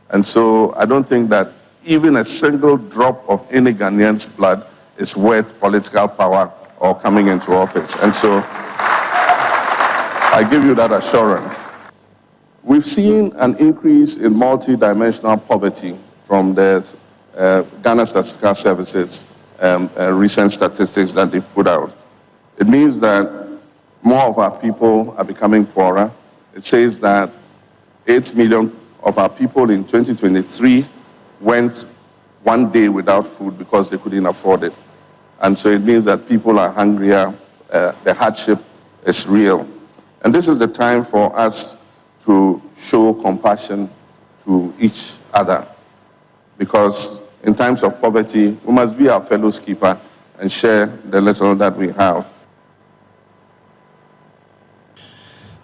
And so I don't think that even a single drop of any Ghanaian's blood is worth political power or coming into office. And so I give you that assurance. We've seen an increase in multidimensional poverty from the uh, Ghana Statistical Services um, uh, recent statistics that they've put out. It means that more of our people are becoming poorer. It says that 8 million of our people in 2023 went one day without food because they couldn't afford it. And so it means that people are hungrier, uh, the hardship is real. And this is the time for us to show compassion to each other. Because in times of poverty, we must be our fellow keeper and share the little that we have.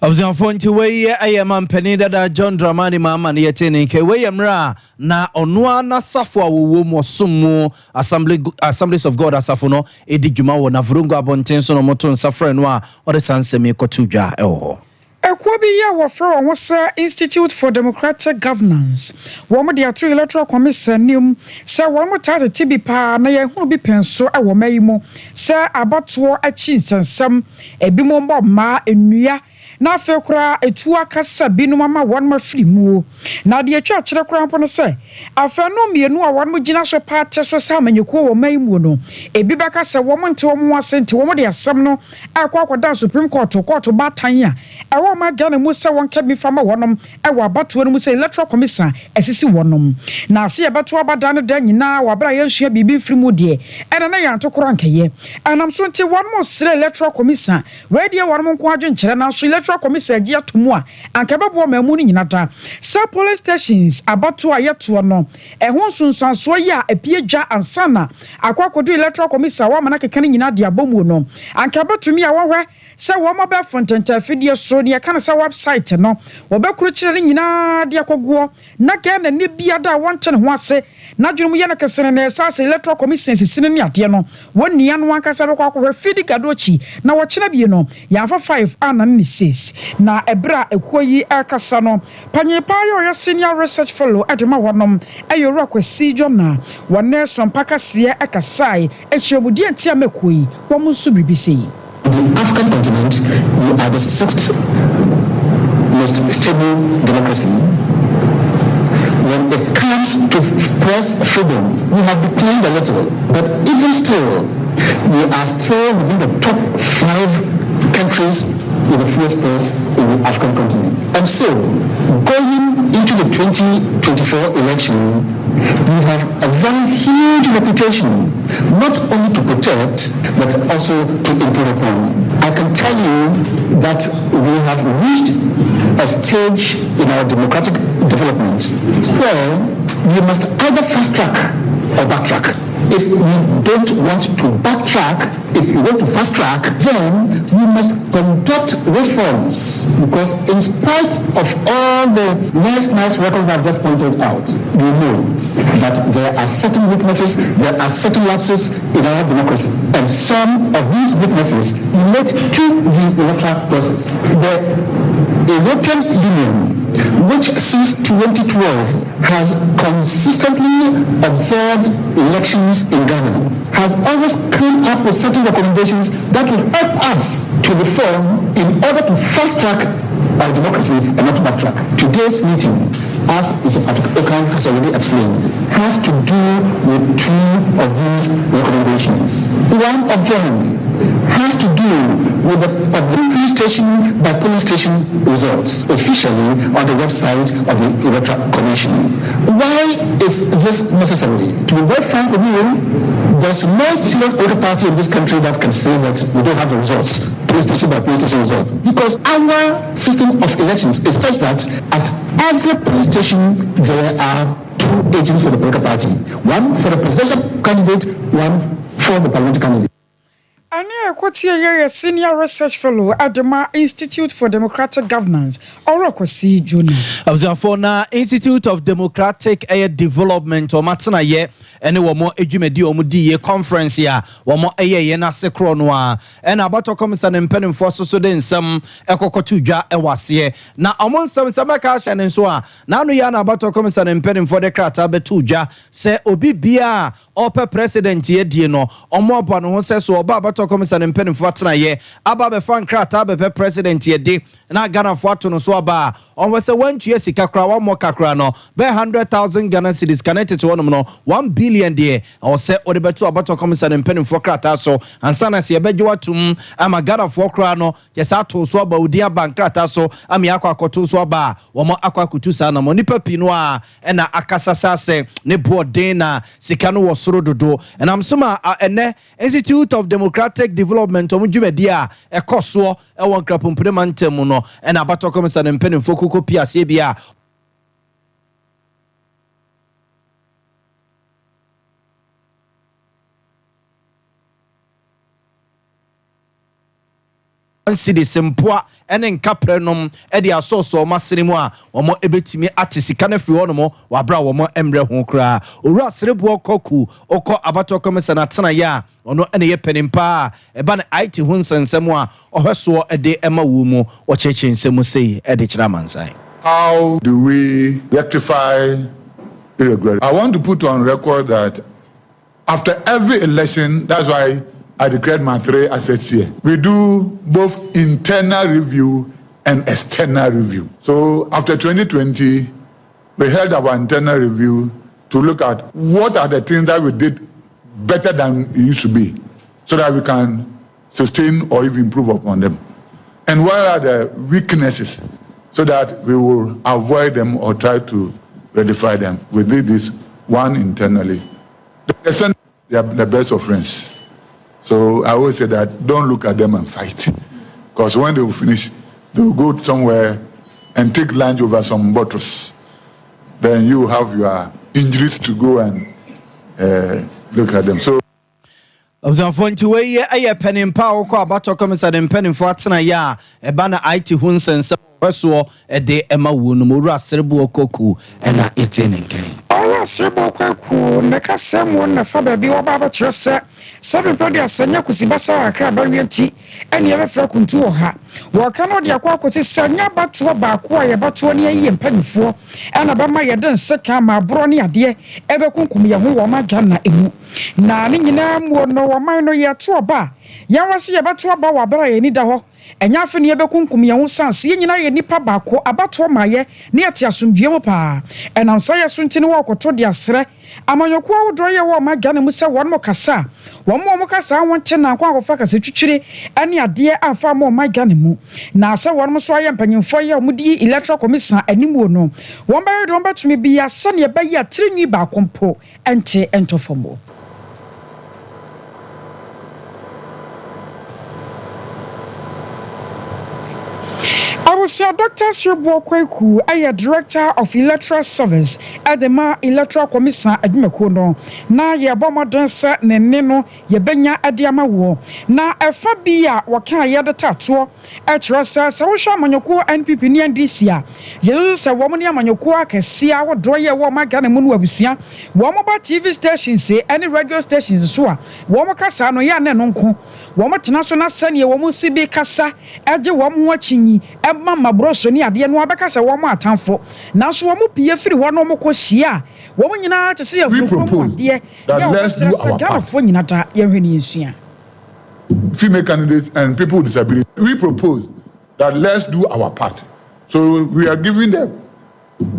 Abusuafoɔ nti wei yɛ mampanin dada John Dramani Mahama ne yɛte ne nka. Wei yɛ mmerɛ a na ɔno ara n'asafo a wɔwɔ mu ɔsom mu Assembly, Assemblies of God asafo no ɛdi dwuma wɔ Navrongo abɔnten so na wɔto nsa frɛ no a ɔde saa nsɛm yi kɔto dwa ɛwɔ hɔ. Ekuo bi yi a wɔfrɛ wɔn ho sɛ Institute for Democratic Governance, wɔn de ato Electoral Commission anim sɛ wɔn taa tete bi paa na yɛhunu bi pɛn so wɔ ɔman yi mu sɛ abatoɔ akyi nsɛnsɛm, ebinom bɔ mmaa, nnua na afei koraa etuo akasa binom ama wɔn afiri muo. Na deɛ atwa akyerɛ koraa mpo no sɛ afanu mmienu a wɔn gyina so paa te so sɛ amanyɔkuo wɔ ɔman yi mu no, ebi bɛka sɛ wɔn nte wɔn ho ase nti wɔn de asɛm no akɔ akɔda Supreme Court, kɔɔto baatan a ɛwɔ ɔman Ghana mu sɛ wɔnka bi fa ma wɔnom ɛwɔ abatoɔ no mu sɛ Electoral Commission ɛsisi wɔnom. Na ase yɛbɛto aba da no da nyinaa wɔ abere a yɛnsua biribi mfiri mu deɛ, ɛna na yɛanto koro ankɛyɛ. Ɛnam so nti wɔnom srɛ Electoral Commission. Wei deɛ wɔnom nko adwenkyerɛ, nanso Electoral Commission agye ato mu a anka ɛbɛboa ɔman mu no nyina da sɛ polling stations abatoɔ a yɛtoɔ no ɛho nsunsuansoɔ yi a apue dwa ansa na akɔ akɔdu Electoral Commission a wɔama no akeka no nyinaa de abɔ mu no, anka ɛbɛtumi a wɔhwɛ sɛ wɔn abɛɛfo ntɛntɛnfidie so deɛ ɛka no sɛ website no wɔbɛkurukyerɛ no nyinaa de akɔgoɔ na Ghana ni biada a wɔnte ne ho ase n'adwene mu yɛ no kesene na ɛsa sɛ Electoral Commission sisi no ne adeɛ no wɔn nia no ankasa bɛkɔ akɔhwɛ fidi gadochi na wɔkyena bie no yɛafa 5 anane ne 6. Na ɛberɛ a ekuo yi ɛrekasa no, panyin paa yɛ ɔyɛ senior research fellow ɛde ma wɔnom ɛyɛ Owura Kwasi Dwɔna wɔne Sɔmpa Kaseɛ ɛkasae ɛkyerɛ mu deɛ nti a mɛkuo yi wɔn nso biribi sei. The African continent, we are the sixth most stable democracy. When it comes to press freedom, we have declined a little, but even still, we are still within the top five countries with the freest press in the African continent. And so, going into the 2024 election, we have a very huge reputation, not only to protect, but also to improve upon. I can tell you that we have reached a stage in our democratic development where we must either fast track or backtrack. If we don't want to backtrack, if we want to fast track, then we must conduct reforms, because in spite of all the nice, nice records I've just pointed out, we know that there are certain weaknesses, there are certain lapses in our democracy. And some of these weaknesses relate to the electoral process. The European Union, which since 2012 has consistently observed elections in Ghana, has always come up with certain recommendations that will help us to reform in order to fast track our democracy and not to backtrack. Today's meeting, as Mr. Patrick Okan has already explained, has to do with two of these recommendations. One of them has to do with the polling station by polling station results officially on the website of the Electoral Commission. Why is this necessary? To be very frank with you, there's no serious political party in this country that can say that we don't have the results, polling station by polling station results. Because our system of elections is such that at every polling station there are two agents for the political party, one for the presidential candidate, one for the parliamentary candidate. Ɛnne a ɛkɔtiee yɛ yɛ Senior Research Fellow de ma Institute for Democratic Governance, Ɔwura Kwasi Jonah. Abusuafoɔ na Institute of Democratic ɛyɛ Development wɔn atenayɛ ɛne wɔn dwumadie a wɔn diiɛ conference a wɔn ɛyɛeɛ no ase korɔ no ara ɛna abatɔ kɔmisa ne mpaninfoɔ soso de nsɛm ɛkɔkɔto dwa ɛwɔ aseɛ na wɔn nsɛm sɛ mɛka ahyɛ ne nso a n'ano yi ara na abatɔ kɔmisa ne mpaninfoɔ de krataa bɛtoo dwa sɛ obi biara a ɔrepɛ president adie no, ɔmmoaboa ne ho sɛ so ɔba abɛtɔ kɔmisa ne mpaninfoɔ atenaeɛ aba abɛfa nkrataa abɛpɛ president adi na Ghanafoɔ ato no so aba a, ɔnhwɛ sɛ wantua sika koraa, wammɔ ka koraa no, bɛyɛ 100,000 Ghana cedis, kane tete hɔnom no, 1 billion deɛ ɛwɔ sɛ wode bɛto abatoɔ kɔmisa ne mpaninfoɔ krataa so ansa na sɛ yɛbɛgye wo atom ama Ghanafoɔ koraa no, Yɛ saa too so aba, wo din aba nkrataa so ama yɛakɔ akɔto so aba a, wɔakɔ akɔtu saa anammɔn. Nnipa pii no ara na akasa saa sɛ ne boɔ den na sika no wɔ soro dodo. Ɛnam so ma ɛnnɛ Institute of Democratic Development wɔn dwumadie a ɛkɔ soɔ wɔ Nkrapompene mantam mu no na abatoɔ kɔmisa no mpanimfoɔ kɔkɔ pie aseɛ bi a cedis mpoa ne nkaprɛ nom de asɔɔsɔ wɔn asene mu a wɔn bɛtumi ate sika no afiri hɔ nom wɔ aberɛ a wɔn mmrɛ ho koraa. Owura Sereboɔ Kwaku Okɔ abatoɔ kɔmisa no atenaeɛ a ɔno na ɛyɛ panin paa a ɛba no IT ho nsɛnsɛm a ɔhwɛ soɔ de ma wuo mu ɔkyerɛkyerɛ nsɛm mu sei de kyerɛ amansan. How do we rectify irregularity? I want to put on record that after every election, that's why I declared my three assets here. We do both internal review and external review. So after 2020, we held our internal review to look at what are the things that we did better than it used to be so that we can sustain or even improve upon them. And what are the weaknesses so that we will avoid them or try to rectify them. We did this one internally. The they are the best of friends. So I always say that don't look at them and fight. Because when they will finish, they will go somewhere and take lunch over some bottles. Then you have your injuries to go and uh, look at them. So Abusuafoɔ nti wei yɛ ɛyɛ panin pa a wokɔ abatɔ kɔmisa ne mpanimfoɔ atenaeɛ a ɛba na IT ho nsɛnsɛm ɔhwɛ soɔ de ma wuo no mu Owura Sereboɔ Kwaku na yɛtee ne nka yi. Owura Sereboɔ Kwaku ne kasa mu na fa baabi wɔba abɛkyerɛ sɛ sɛbe mprɛ aduasa nyɛ kusi basaa kakra a bɛweɛ nti ɛne yɛbɛfrɛ kuntu wɔ ha. Wɔka no de akɔ akɔsi sɛ nyɛ abatoɔ baako a yɛbɛtoɔ ne ayi yɛn mpanimfoɔ ɛna bɛma yɛde nsekan ma aborɔ ne adeɛ ɛbɛkunkum yɛn ho wɔ ɔman Ghana mu. Na ne nyinaa muo no ɔman no yɛto aba a yɛn wɔ se yɛbɛto aba wɔ abere a yɛn ani da hɔ. Ɛnyɛ afe ne yɛbɛkunkum yɛn ho san sɛ yɛn nyinaa yɛ nipa baako abatoɔ ma yɛ ne yɛte asomdwie mu paa. Ɛnam saa yɛ so nti ne wɔrekɔto de asrɛ amanyɔkuo ahodoɔ yɛ wɔ ɔman Ghana mu sɛ wɔn mo kasa a wɔn mo wɔn kasa ho nte na nko akɔfa kasa twitwire ne adeɛ amfa ama ɔman Ghana mu. Na sɛ wɔn nso ayɛ mpanyinfoɔ yɛ wɔn di Electoral Commission animuo no wɔn bɛyɛ deɛ wɔn bɛtumi bia sɛnea ɛbɛyɛ a tirinwi baako mpo nte ntɔ fam wɔ. Abusua Dr. Sereboɔ Kwaku ɛyɛ Director of Electoral Service ɛde ma Electoral Commission adwumakuo no na yɛbɔ mmɔden sɛ ne nne no yɛbɛnya ɛde ama woɔ. Na ɛfa bi a wɔka yɛde taatoɔ ɛkyerɛ sɛ sɛ wohwɛ amanyɔkuo NPP ne NDC a yɛsusu sɛ wɔn ne amanyɔkuo akɛseɛ ahodoɔ yɛ wɔ ɔman Ghana mu no abusua wɔn ba TV stations ne radio stations so a wɔn kasa no yɛ a na ɛno nko wɔn tena so na sɛneɛ wɔn si bi kasa ɛgye wɔn ho akyinyi ɛma mmaboro ne adeɛ no abɛka sɛ wɔn atamfo nanso wɔn pie firi hɔ na wɔn kɔ hyia a wɔn nyinaa te sɛ yɛfuru mu adeɛ yɛ a wɔsrɛ sɛ Ghanafoɔ nyina da yɛnhwɛ ne yɛnsua. Female candidates and people with disability. We propose that let's do our part. So we are giving the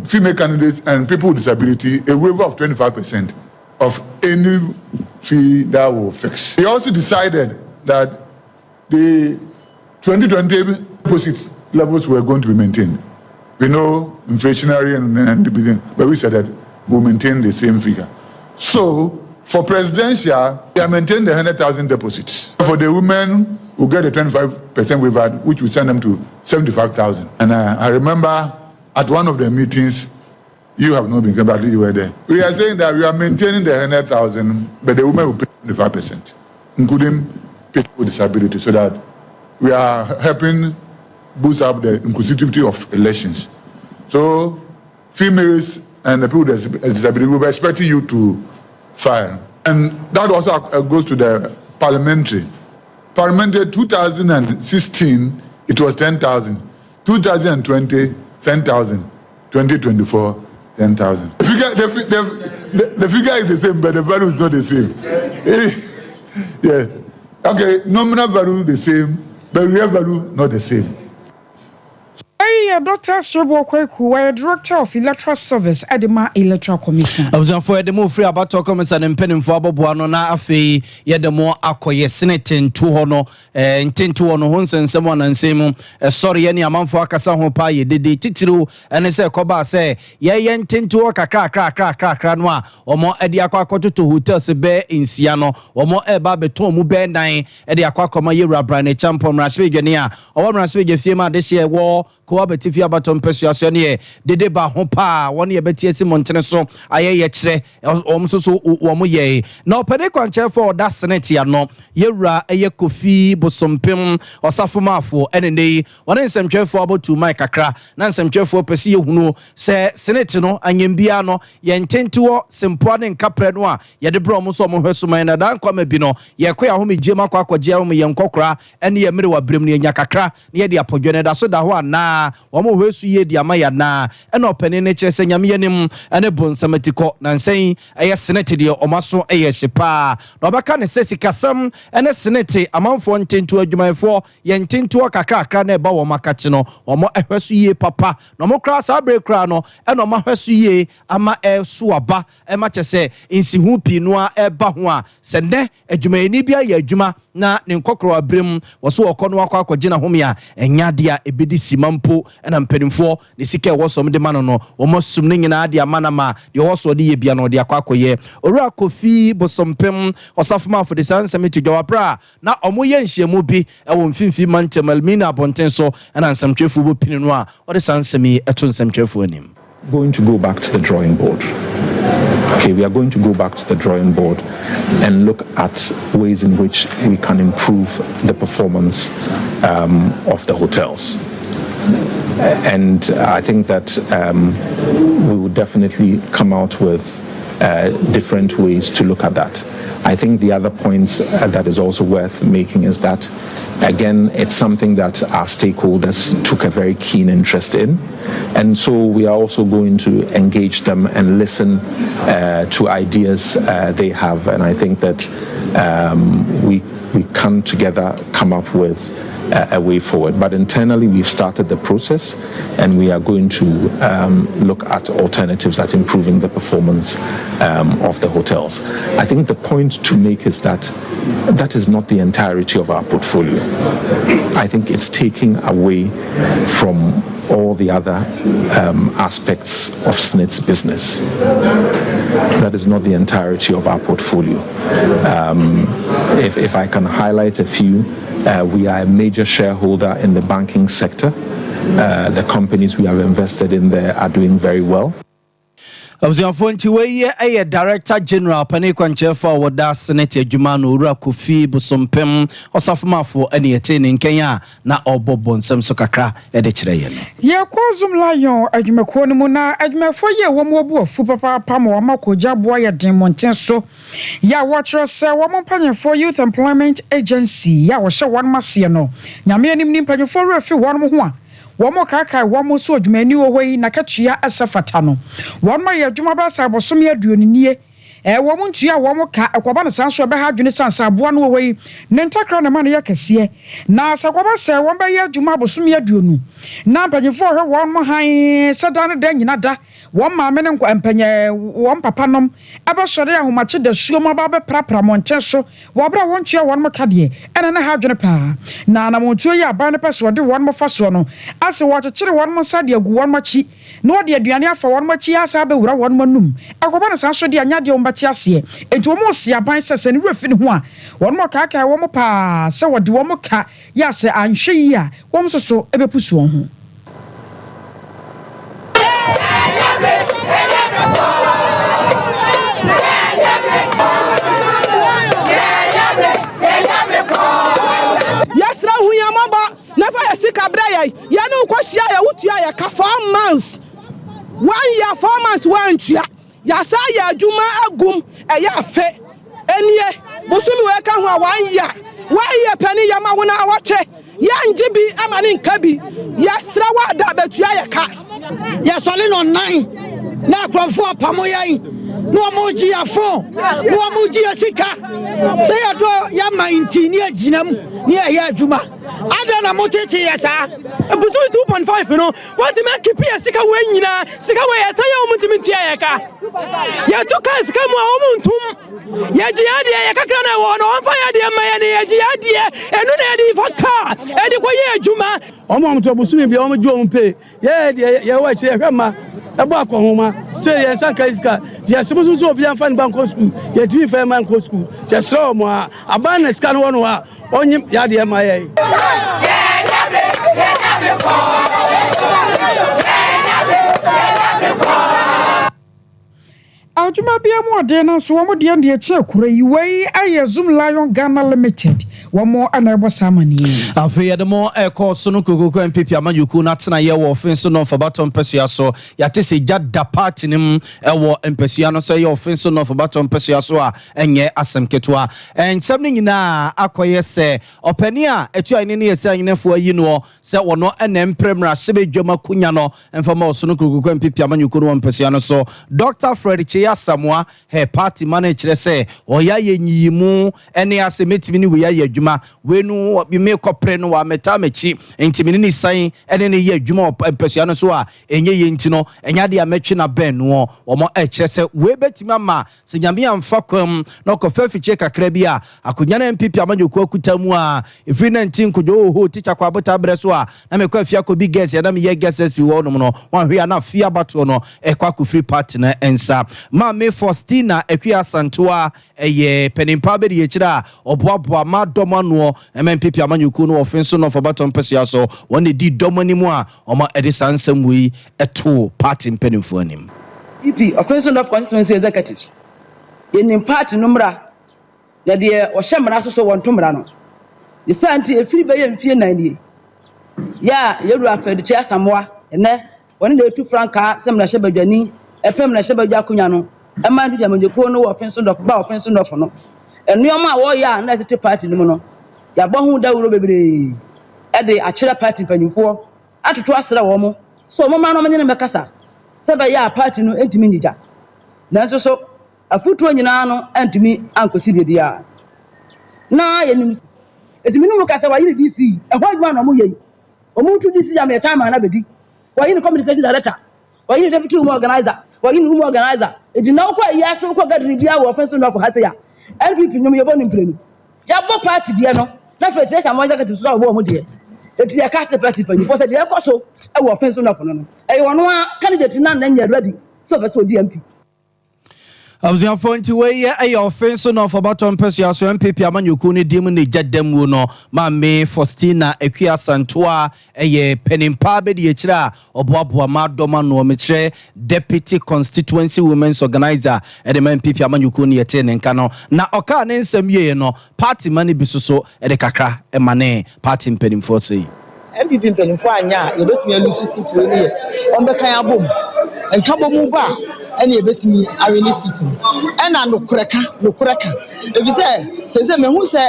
female candidates and people with disability a waiver of 25% of any fee that will fix. We also decided that the 2020 deposit levels were going to be maintained. We know inflationary and but we said that we'll maintain the same figure. So for presidential, they are maintaining the 100,000 deposits. For the women, we'll get a 25% waiver, which will send them to 75,000. And I remember at one of the meetings, you have not been, but you were there. We are saying that we are maintaining the 100,000, but the women will pay 25%, including people with disability so that we are helping boost up the inclusivity of elections. So females and the people with disability, we were expecting you to file. And that also goes to the parliamentary. Parliamentary 2016, it was 10,000. 2020, 10,000. 2024, 10,000. The figure, the, the, the, the figure is the same, but the value is not the same. yes. Okay, nominal value the same, but real value not the same. Eyi yɛ Dɔkta Serebour Quaicoe, ɔyɛ Director of Electoral Service de ma Electoral Commission. Abusuafoɔ, yɛde mo refiri abatoɔ kɔmisa ne mpanimfoɔ abɔboa no na afei yɛde mo akɔ yɛ senate ntohɔ no eh, ntentoɔ no ho nsɛnsɛm wɔ nansa yi mu ɛsɔreɛ ne amanfoɔ akasa ho paa yɛ dede titiriw ɛne sɛ ɛkɔbaa sɛ yɛyɛ ntentoɔ kakrakrakrakrakra no a wɔn de akɔ akɔtoto hotels bɛɛ nsia no wɔn ɛreba abɛtɔn mu bɛɛ nan de akɔ akɔma yɛwura Brian Acheampong mmarahyɛbadwani a ɔwɔ mmarahyɛbadwa fie mu adehyeɛ wɔ Kowa Abatifi abatoɔ mpasua so ɛneɛ dede ba ho paa wɔn yɛbɛte asi mmɔntene so ayɛ yɛkyerɛ wɔn nso so wɔn yɛe na ɔpɛne kwankyerɛfoɔ a ɔda senate ano yɛwura ɛyɛ Kofi Bosompem Ɔsafomafoɔ ɛne nnɛ yi wɔne nsɛmtwerɛfoɔ abɔ mic kakra na nsɛmtwerɛfoɔ pɛ sɛ yɛhunu sɛ senate no anyɛm biara no yɛn ntenteɔ sempoa ne nkaprɛ no a yɛde brɛ wɔn nso wɔn hwɛ so ma yɛn na daa nkwama bi no yɛkɔ yɛn ahomegye mu akɔ akɔgye ahome yɛn nkɔkora ɛne yɛn mmerewa berem no yɛnya kakra na yɛde apɔdwe no ɛda so da hɔ anaa wɔn hwɛ so yie de ama yɛ anaa ɛna ɔpanin no kyerɛ sɛ Nyame yɛnim ɛne bonsam atikɔ na nsɛn ɛyɛ senate deɛ ɔma so ɛyɛ hye paa na ɔbɛka ne sɛ sikasɛm ɛne senate amanfoɔ ntentoɔ adwumayɛfoɔ yɛn ntentoɔ kakrakra na ɛba wɔn akakye no wɔn ɛhwɛ so yie papa na wɔn koraa saa bere koraa no ɛna wɔn ahwɛ so yie ama ɛso aba ɛma kyɛ sɛ nsiho pii no a ɛba ho a sɛ nnɛ adwumayɛni bi ayɛ adwuma na ne nkɔkorɔ abere mu wɔso wɔkɔ no akɔ akɔgye n'ahome a ɛnyɛ adeɛ a ɛbɛdi sima mpo ɛna mpanimfoɔ ne sika ɛwɔ sɔm de ma no no wɔn asum ne nyinaa de ama no ma deɛ ɔwɔ so ɔde yɛ bia no ɔde akɔ akɔyɛ. Owura Kofi Bosompem Ɔsafomafo de saa nsɛm to dwa wɔ abere a na wɔyɛ nhyiamu bi ɛwɔ mfimfini mantam Elmina abɔnten so ɛna nsɛmtwerɛfoɔ bɔ pini no a ɔde saa nsɛm yi ɛto nsɛmtwerɛfoɔ anim. Going to go back to the drawing board. Okay, we are going to go back to the drawing board and look at ways in which we can improve the performance of the hotels. And I think that we will definitely come out with different ways to look at that. I think the other point that is also worth making is that, again, it's something that our stakeholders took a very keen interest in. And so we are also going to engage them and listen to ideas they have. And I think that we can together come up with a way forward. But internally, we've started the process and we are going to look at alternatives at improving the performance of the hotels. I think the point to make is that that is not the entirety of our portfolio. I think it's taking away from all the other aspects of SSNIT's business. That is not the entirety of our portfolio. If I can highlight a few, we are a major shareholder in the banking sector. The companies we have invested in there are doing very well. Abusuafoɔ, nti wei yɛ Director General pane kwankyerɛfoɔ a wɔda Senate adwuma no, Owura Kofi Bosompem Ɔsafomafo, ɛne yɛte ne nkɛn a na ɔbɔ bɔ nsɛm so kakra ɛde kyerɛ yɛn no. Yɛkɔ Zoomlion adwumakuo no mu na adwumayɛfoɔ yi a wɔn abu afu papaapa ma wɔn akɔgya aboa yɛ den mmɔnten so yɛ a wɔkyerɛ sɛ wɔn mpanyinfoɔ Youth Employment Agency yɛ a wɔhyɛ wɔn aseɛ no, Nyame anim ni, mpanyinfoɔ werɛ fi wɔn ho a wɔn kaakae wɔn nso adwumayɛni wɔ hɔ yi n'akatua ɛsɛ fata no. Wɔn ayɛ adwuma bɛsɛ abosome 20 nie wɔn ntua wɔn ka. Ɛkɔba no saa nso ɛbɛha adwene sansa aboa no wɔ hɔ yi ne ntakra ne ma no yɛ kɛseɛ na sɛ kɔba sɛ wɔn bɛyɛ adwuma abosome 20 na mpanyinfoɔ hwɛ wɔn hann sɛ da no da nyina da wɔn maame ne nkɔ mpanyɛ wɔn papa nom ɛbɛsɔre ahomakye da suo mu aba abɛprapra mmɔnten so wɔ abere a wɔntua wɔn ka deɛ ɛna ne ha adwene paa. Na anamontuo yi aban no pɛ so ɔde wɔn fa soɔ no asɛ wɔkyekyere wɔn nsa de agu wɔn akyi na wɔde aduane afa wɔn akyi asa abɛwura wɔn anum. Ɛkɔba no saa nso deɛ anya deɛ wɔn bɛte aseɛ. Enti wɔn si aban sɛ sɛ ne wura fi ne ho a wɔn kaakae wɔn paa sɛ wɔde wɔn ka yɛ asɛ anhwɛ yi a wɔn nso so ɛbɛpusu wɔn ho. Wɔantua. Yɛasan ayɛ adwuma agum ɛyɛ afe nie. Bosome wei ka ho a one year. One year pɛ ne yɛma wo naawɔtwe. Yɛngye bi ma ne nka bi. Yɛsrɛ wo ada bɛtua yɛ ka. Yɛsɔre nnɔnnan na akorɔmfoɔ apamo yɛn na wɔregye yɛn fon na wɔregye yɛn sika. Sɛ yɛdɔ yɛn man nti ne yɛgyina mu ne yɛyɛ adwuma. Adɛn na motete yɛ saa? Bosome 2.5 no wɔntumi ankipi yɛ sika wei nyinaa. Sika wei ɛsɛ yɛ wɔn ntumi ntua yɛ ka. Yɛtu kaa sika mu a wɔn ntum. Yɛgye yɛ adeɛ yɛ kakra na ɛwɔ no wɔmfa yɛ adeɛ mma yɛ ne yɛgye yɛ adeɛ ɛno na yɛde fa kaa ɛde kɔ yɛ adwuma. Wɔn a wɔtɔ bosome bia wɔn gye wɔn pay. Yɛ deɛ yɛwɔ akyire yɛhwɛ mma ɛbɔ akɔnhoma still yɛn nsa nka sika nti yɛsɛ mo nso obiara nfa ne ba nkɔ sukuu yɛntumi nfa yɛn mma nkɔ sukuu nti yɛsrɛ wɔn a aban na sika no wɔ no a ɔnye yadeɛ ma yɛn. Adwuma biara mu ɔden nanso wɔn deɛ deɛ ɛkyɛn kuro yi. Wei yɛ Zoomlion Ghana Limited wɔn na ɛbɔ saa amaneɛ yi. Afei yɛde mo rekɔ Ɔsono Kokooko NPP amanyɔkuo no atenaeɛ wɔ Offinso North abatoɔ mpɛsoa so. Yɛate sɛ gya da party no mu wɔ mpɛsoa no so, ɛyɛ Offinso North abatoɔ mpɛsoa so a ɛnyɛ asɛm ketewa. Nsɛm no nyinaa akɔyɛ sɛ ɔpanin a Atuahene ne Asiahenefoɔ ayi noɔ sɛ ɔno na ɛmpere mmarahyɛbadwam akonya no mfa mma Ɔsono Kokooko NPP amanyɔkuo no wɔ mpɛsoa no so. Dɔkta Fred Kyei Asamoah, her party ma no kyerɛ sɛ ɔyɛ ayɛ nyiyimu ne asɛ mɛtumi ne wei ayɛ adwuma, wei no mekɔpere no wammɛtaa m'akyi nti me ne no san ne no yɛ adwuma wɔ mpɛsoa no so a ɛnyɛ yie nti no ɛnyɛ adeɛ a mɛtwe no abɛn noɔ. Wɔn kyerɛ sɛ wei bɛtumi ama Sɛ Nyame amfa kwan mu na ɔkɔfa afikyire kakra bi a, akonya no NPP amanyɔkuo akuta mu a, ɛfiri 19 Kojo Oho Tikya Kwabota berɛ so a na mekɔ afie akɔbi Gɛs a na meyɛ Gɛs SP wɔ hɔnom no, wanhwɛ a na afie abatoɔ no ɛkɔ akɔfiri party no nsa. Maame Faustina Akua Asantewaa ɛyɛ panin pa abɛdiakyire a ɔboaboa ma dɔm anoɔ ma NPP amanyɔkuo no wɔ Offinso North abatoɔ mpɛsoa so. Wɔn na ɛdi dɔm anim a wɔde saa nsɛm wei too party mpanimfoɔ anim. EP, Offinso North Constituency Executives, Yɛnim party no mmara na deɛ ɔhyɛ mmara so so wɔnto mmara no. Ne saa nti ɛfiri bɛyɛ mfie nnan nie yɛ a Yɛwura Fred Kyei Asamoah ɛnnɛ ɔne na ɛtu frankaa sɛ mmarahyɛbadwani ɛpɛ mmarahyɛbadwa akonya no ɛma NPP amanyɔkuo no wɔ Offinso North ba Offinso North no. Nnoɔma a wɔyɛ a na ɛtete party no mu no yɛabɔ ho dawuro bebree de akyerɛ party mpanyinfoɔ atoto asrɛ wɔn sɛ wɔmmra na wɔne no mmɛkasa sɛ ɛbɛyɛ a party no ntumi nnyigya. Nanso so afotuo nyinaa no antumi ankɔsi baabiara? Na yɛnim sɛ. Enti me ne wɔn ka sɛ wɔayi no DC, ɛhɔ adwuma na wɔyɛ yi. Wɔretu DC ama yɛ chairman no abɛdi. Wɔayi no communication director, wɔayi no deputy women organizer, wɔayi no women organizer. Enti na wokɔ ayi ase, wokɔ gathering biara wɔ Offinso North ha sei a, NPP nnwom yɛbɔ no mprenu. Yɛabɔ party deɛ no, na afei kyerɛ sɛ aman executive nso abɔ wɔn deɛ. Enti yɛka kyerɛ party mpanyinfoɔ sɛ deɛ ɛrekɔ so wɔ Offinso North no no, ɛyɛ ɔno ara candidate no a na nyɛ ready sɛ ɔpɛ sɛ ɔdi MP. Abusuafoɔ nti wei yɛ ɛyɛ Offinso North abatoɔ mpɛsoa so NPP amanyɔkuo no din mu ne gya da muo no Maame Faustina Akua Asantewa Ɛyɛ panin paa bɛdi akyire a ɔboaboa mmaa dɔm ano, mekyerɛ Deputy Constituency Women's Organiser de ma NPP amanyɔkuo no yɛtee ne nka no, na ɔkaa ne nsɛm wieɛ no, party mma no bi soso de kakra manee party mpanimfoɔ sei. NPP mpanimfoɔ anyɛ a yɛbɛtumi alusu seat wei no yɛ wɔn bɛka yɛn abom. Nkabɔmu ba a ɛna yɛbɛtumi awene seat no. Ɛna nokorɛ ka, nokorɛ ka. Ɛfiri sɛ seesei mahu sɛ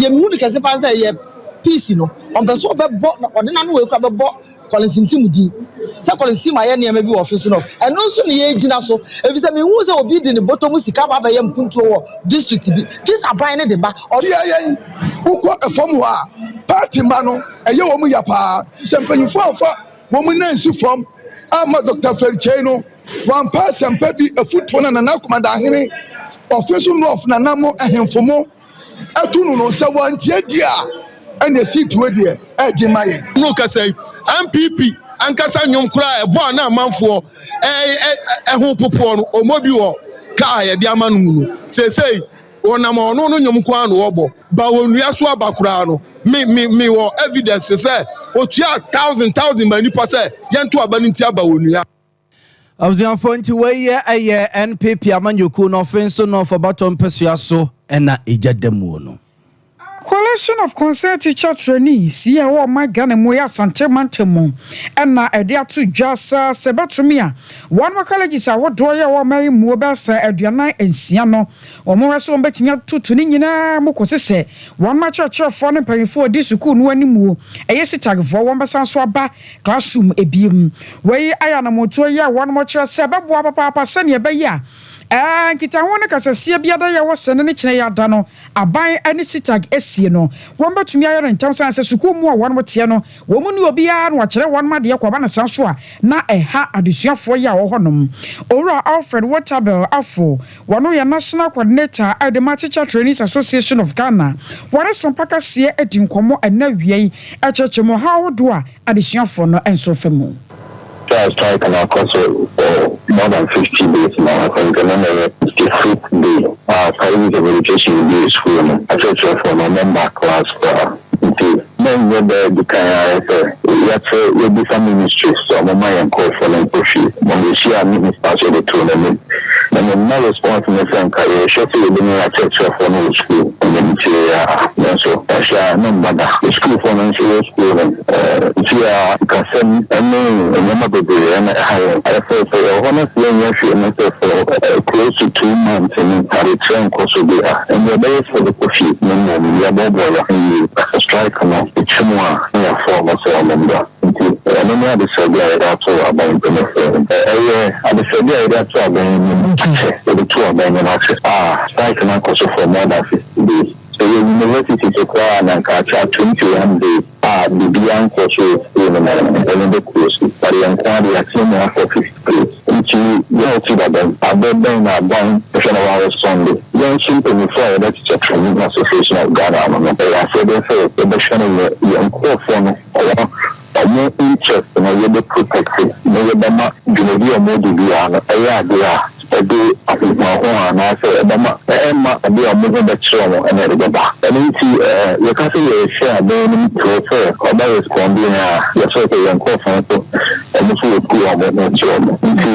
deɛ mehu no kɛse paa sɛ yɛ Peace no, ɔmpɛ sɛ ɔbɛbɔ, na ɔde n'ano wei koraa bɛbɔ Collins Ntim din sɛ Collins Ntim ayɛ nneɛma bi wɔ ɔfese no. Ɛno nso na yɛgyina so, efisɛ menhuu sɛ obi de ne bɔtɔ mu sika aba abɛyɛ mpuntuo wɔ district bi, gye sɛ aban no de ba. Ɔde yɛn wokɔ fam hɔ a, party mma no, ɛyɛ wɔn ya paa. Nti sɛ mpanyinfoɔ amfa wɔn nan ansi fam amma Doctor Fred Kyei no, wampa asɛmpa bi afutuo no a Nana Akomadahene, Ɔfeso North Nana mo, ahemfo mo, ɛto no no, sɛ wantie deɛ a, ɛnneɛ seat wei deɛ ɛgye ma yɛn. No kasa yi, NPP ankasa nnwom koraa a ɛbɔ a na amanfoɔ ɛho popoɔ no, ɔmmɔ bi wɔ kaa a yɛde ama no mu no. Seesei wɔnam ɔno no nnwom nko ara na wɔbɔ. Ba wɔn nnua so aba koraa no, me me me wɔ evidence sɛ otua thousand thousand ma nipa sɛ yɛnto aba no nti aba wɔn nnua. Abusuafoɔ nti wei yɛ ɛyɛ NPP amanyɔkuo no ɔfe nso North abatoɔ mpɛsoa so ɛna egya da muo no. Korle. Federation of Concerned Teacher Trainees yi a ɛwɔ ɔman Ghana mu yɛ Asante mantam mu na ɛde ato dwa sɛ sɛ ɛbɛtumi a wɔn colleges ahodoɔ yi a ɛwɔ ɔman yi mu bɛyɛ sɛ 46 no wɔn hwɛ sɛ wɔn bɛtumi atoto ne nyinaa mu kɔsi sɛ wɔn akyerɛkyerɛfoɔ ne mpanyinfoɔ a wɔdi sukuu no anim ɛyɛ CETAGfoɔ wɔn bɛsan so aba classroom ebiem. Wei ayɛ anammɔntuo yi a wɔn kyerɛ sɛ ɛbɛboa papaapa sɛnea ɛbɛyɛ a Ɛɛ, nkitaho ne kasasia biara a ɛwɔ sɛ ne ne kyerɛ yɛ ada no, aban ne CTAG asie no, wɔbɛtumi ayɛ no ntɛm sane sɛ sukuu mu a wɔn teɛ no, wɔn nni obiara na wɔakyerɛ wɔn adeɛ kɔ aba no saa nso a na ɛha adesuafoɔ yi a wɔwɔ hɔ nom. Owura Alfred Wotabel Afo, wɔno yɛ National Coordinator de ma Teacher Trainees Association of Ghana, wɔne Sompa Kaseɛ adi nkɔmmɔ ɛnnɛ awia yi kyerɛkyerɛ mu ɔhaw ahodoɔ a adesuafoɔ no nso fa mu. Sɛ strike no akɔ so for more than 50 days now, I think ɛno na ɛyɛ 55th day a Colleges of Education bue school no, akyerɛkyerɛfoɔ no wɔn mma class koraa. Nti na ɛnyɛ da adi kan ara sɛ yɛakyerɛ yɛabisa ministry sɛ wɔmma yɛn nkorɔfoɔ no nkɔ fie. Na yɛhyiaa minister nso yɛde too n'anim. Na ne mma response ne sɛ nka yɛrehwɛ sɛ yɛbɛnya yɛn akyerɛkyerɛfoɔ no wɔ school. Ɛnam tiee ara nanso ɛhwɛ a na mma da. Sukuufoɔ no nso wɔ school no. Nti a sikasɛm ne nneɛma bebree na ɛha yɛn. Ayɛ sɛ sɛ yɛwɔ hɔ na sɛ yɛnyɛ hwee na sɛ for close to 2 months no adekyerɛ nkɔ so bi a, ɛnde ɛbɛyɛ sɛ yɛbɛkɔ fie na mmom yɛaboaboa yɛn ho yie. Na sɛ strike no twa mu a, na yɛafa wɔn sɛ wɔmmra. Nti ɛno ne adesrɛdeɛ a yɛde ato aban mpanyinfoɔ anim. Ɛyɛ adesrɛdeɛ a yɛde ato aban anim akyɛ, yɛde to aban anim akyɛ a strike no akɔ so for more than 50 days. Sɛ yɛ university so koraa a na nka akyɛ 21 days a biribiara nkɔ so wɔ school no mu no, ɛno bɛ close. But yɛn nko ara de yɛatena mu akɔ 50 days. Nti yɛn ti da bɛn? Abɛ bɛn na aban hwɛ na wɔarespond? Yɛn nso mpanyinfoɔ a yɛbɛkyekyɛ Training Association of Ghana ano no, ɛyɛ asɛdeɛ sɛ yɛbɛhwɛ no yɛ yɛn nkurɔfoɔ no ɔwɔ ɔmo interest no yɛbɛ protect na yɛbɛma dwumadi a ɔmo di biara no ɛyɛ adeɛ a ɛde ahohoahoa anaasɛ ɛbɛma ɛmma adeɛ a ɔmo ho bɛkyerɛ wɔn ɛna ɛde bɛba. Ɛno nti yɛka sɛ yɛrehwɛ aban no mu kyerɛ sɛ ɔbɛ respond yɛn a, yɛsrɛ sɛ yɛn nkurɔfoɔ nso ɔmo nso wɔ sukuu a ɔmo ho kyerɛ ɔmo. Nti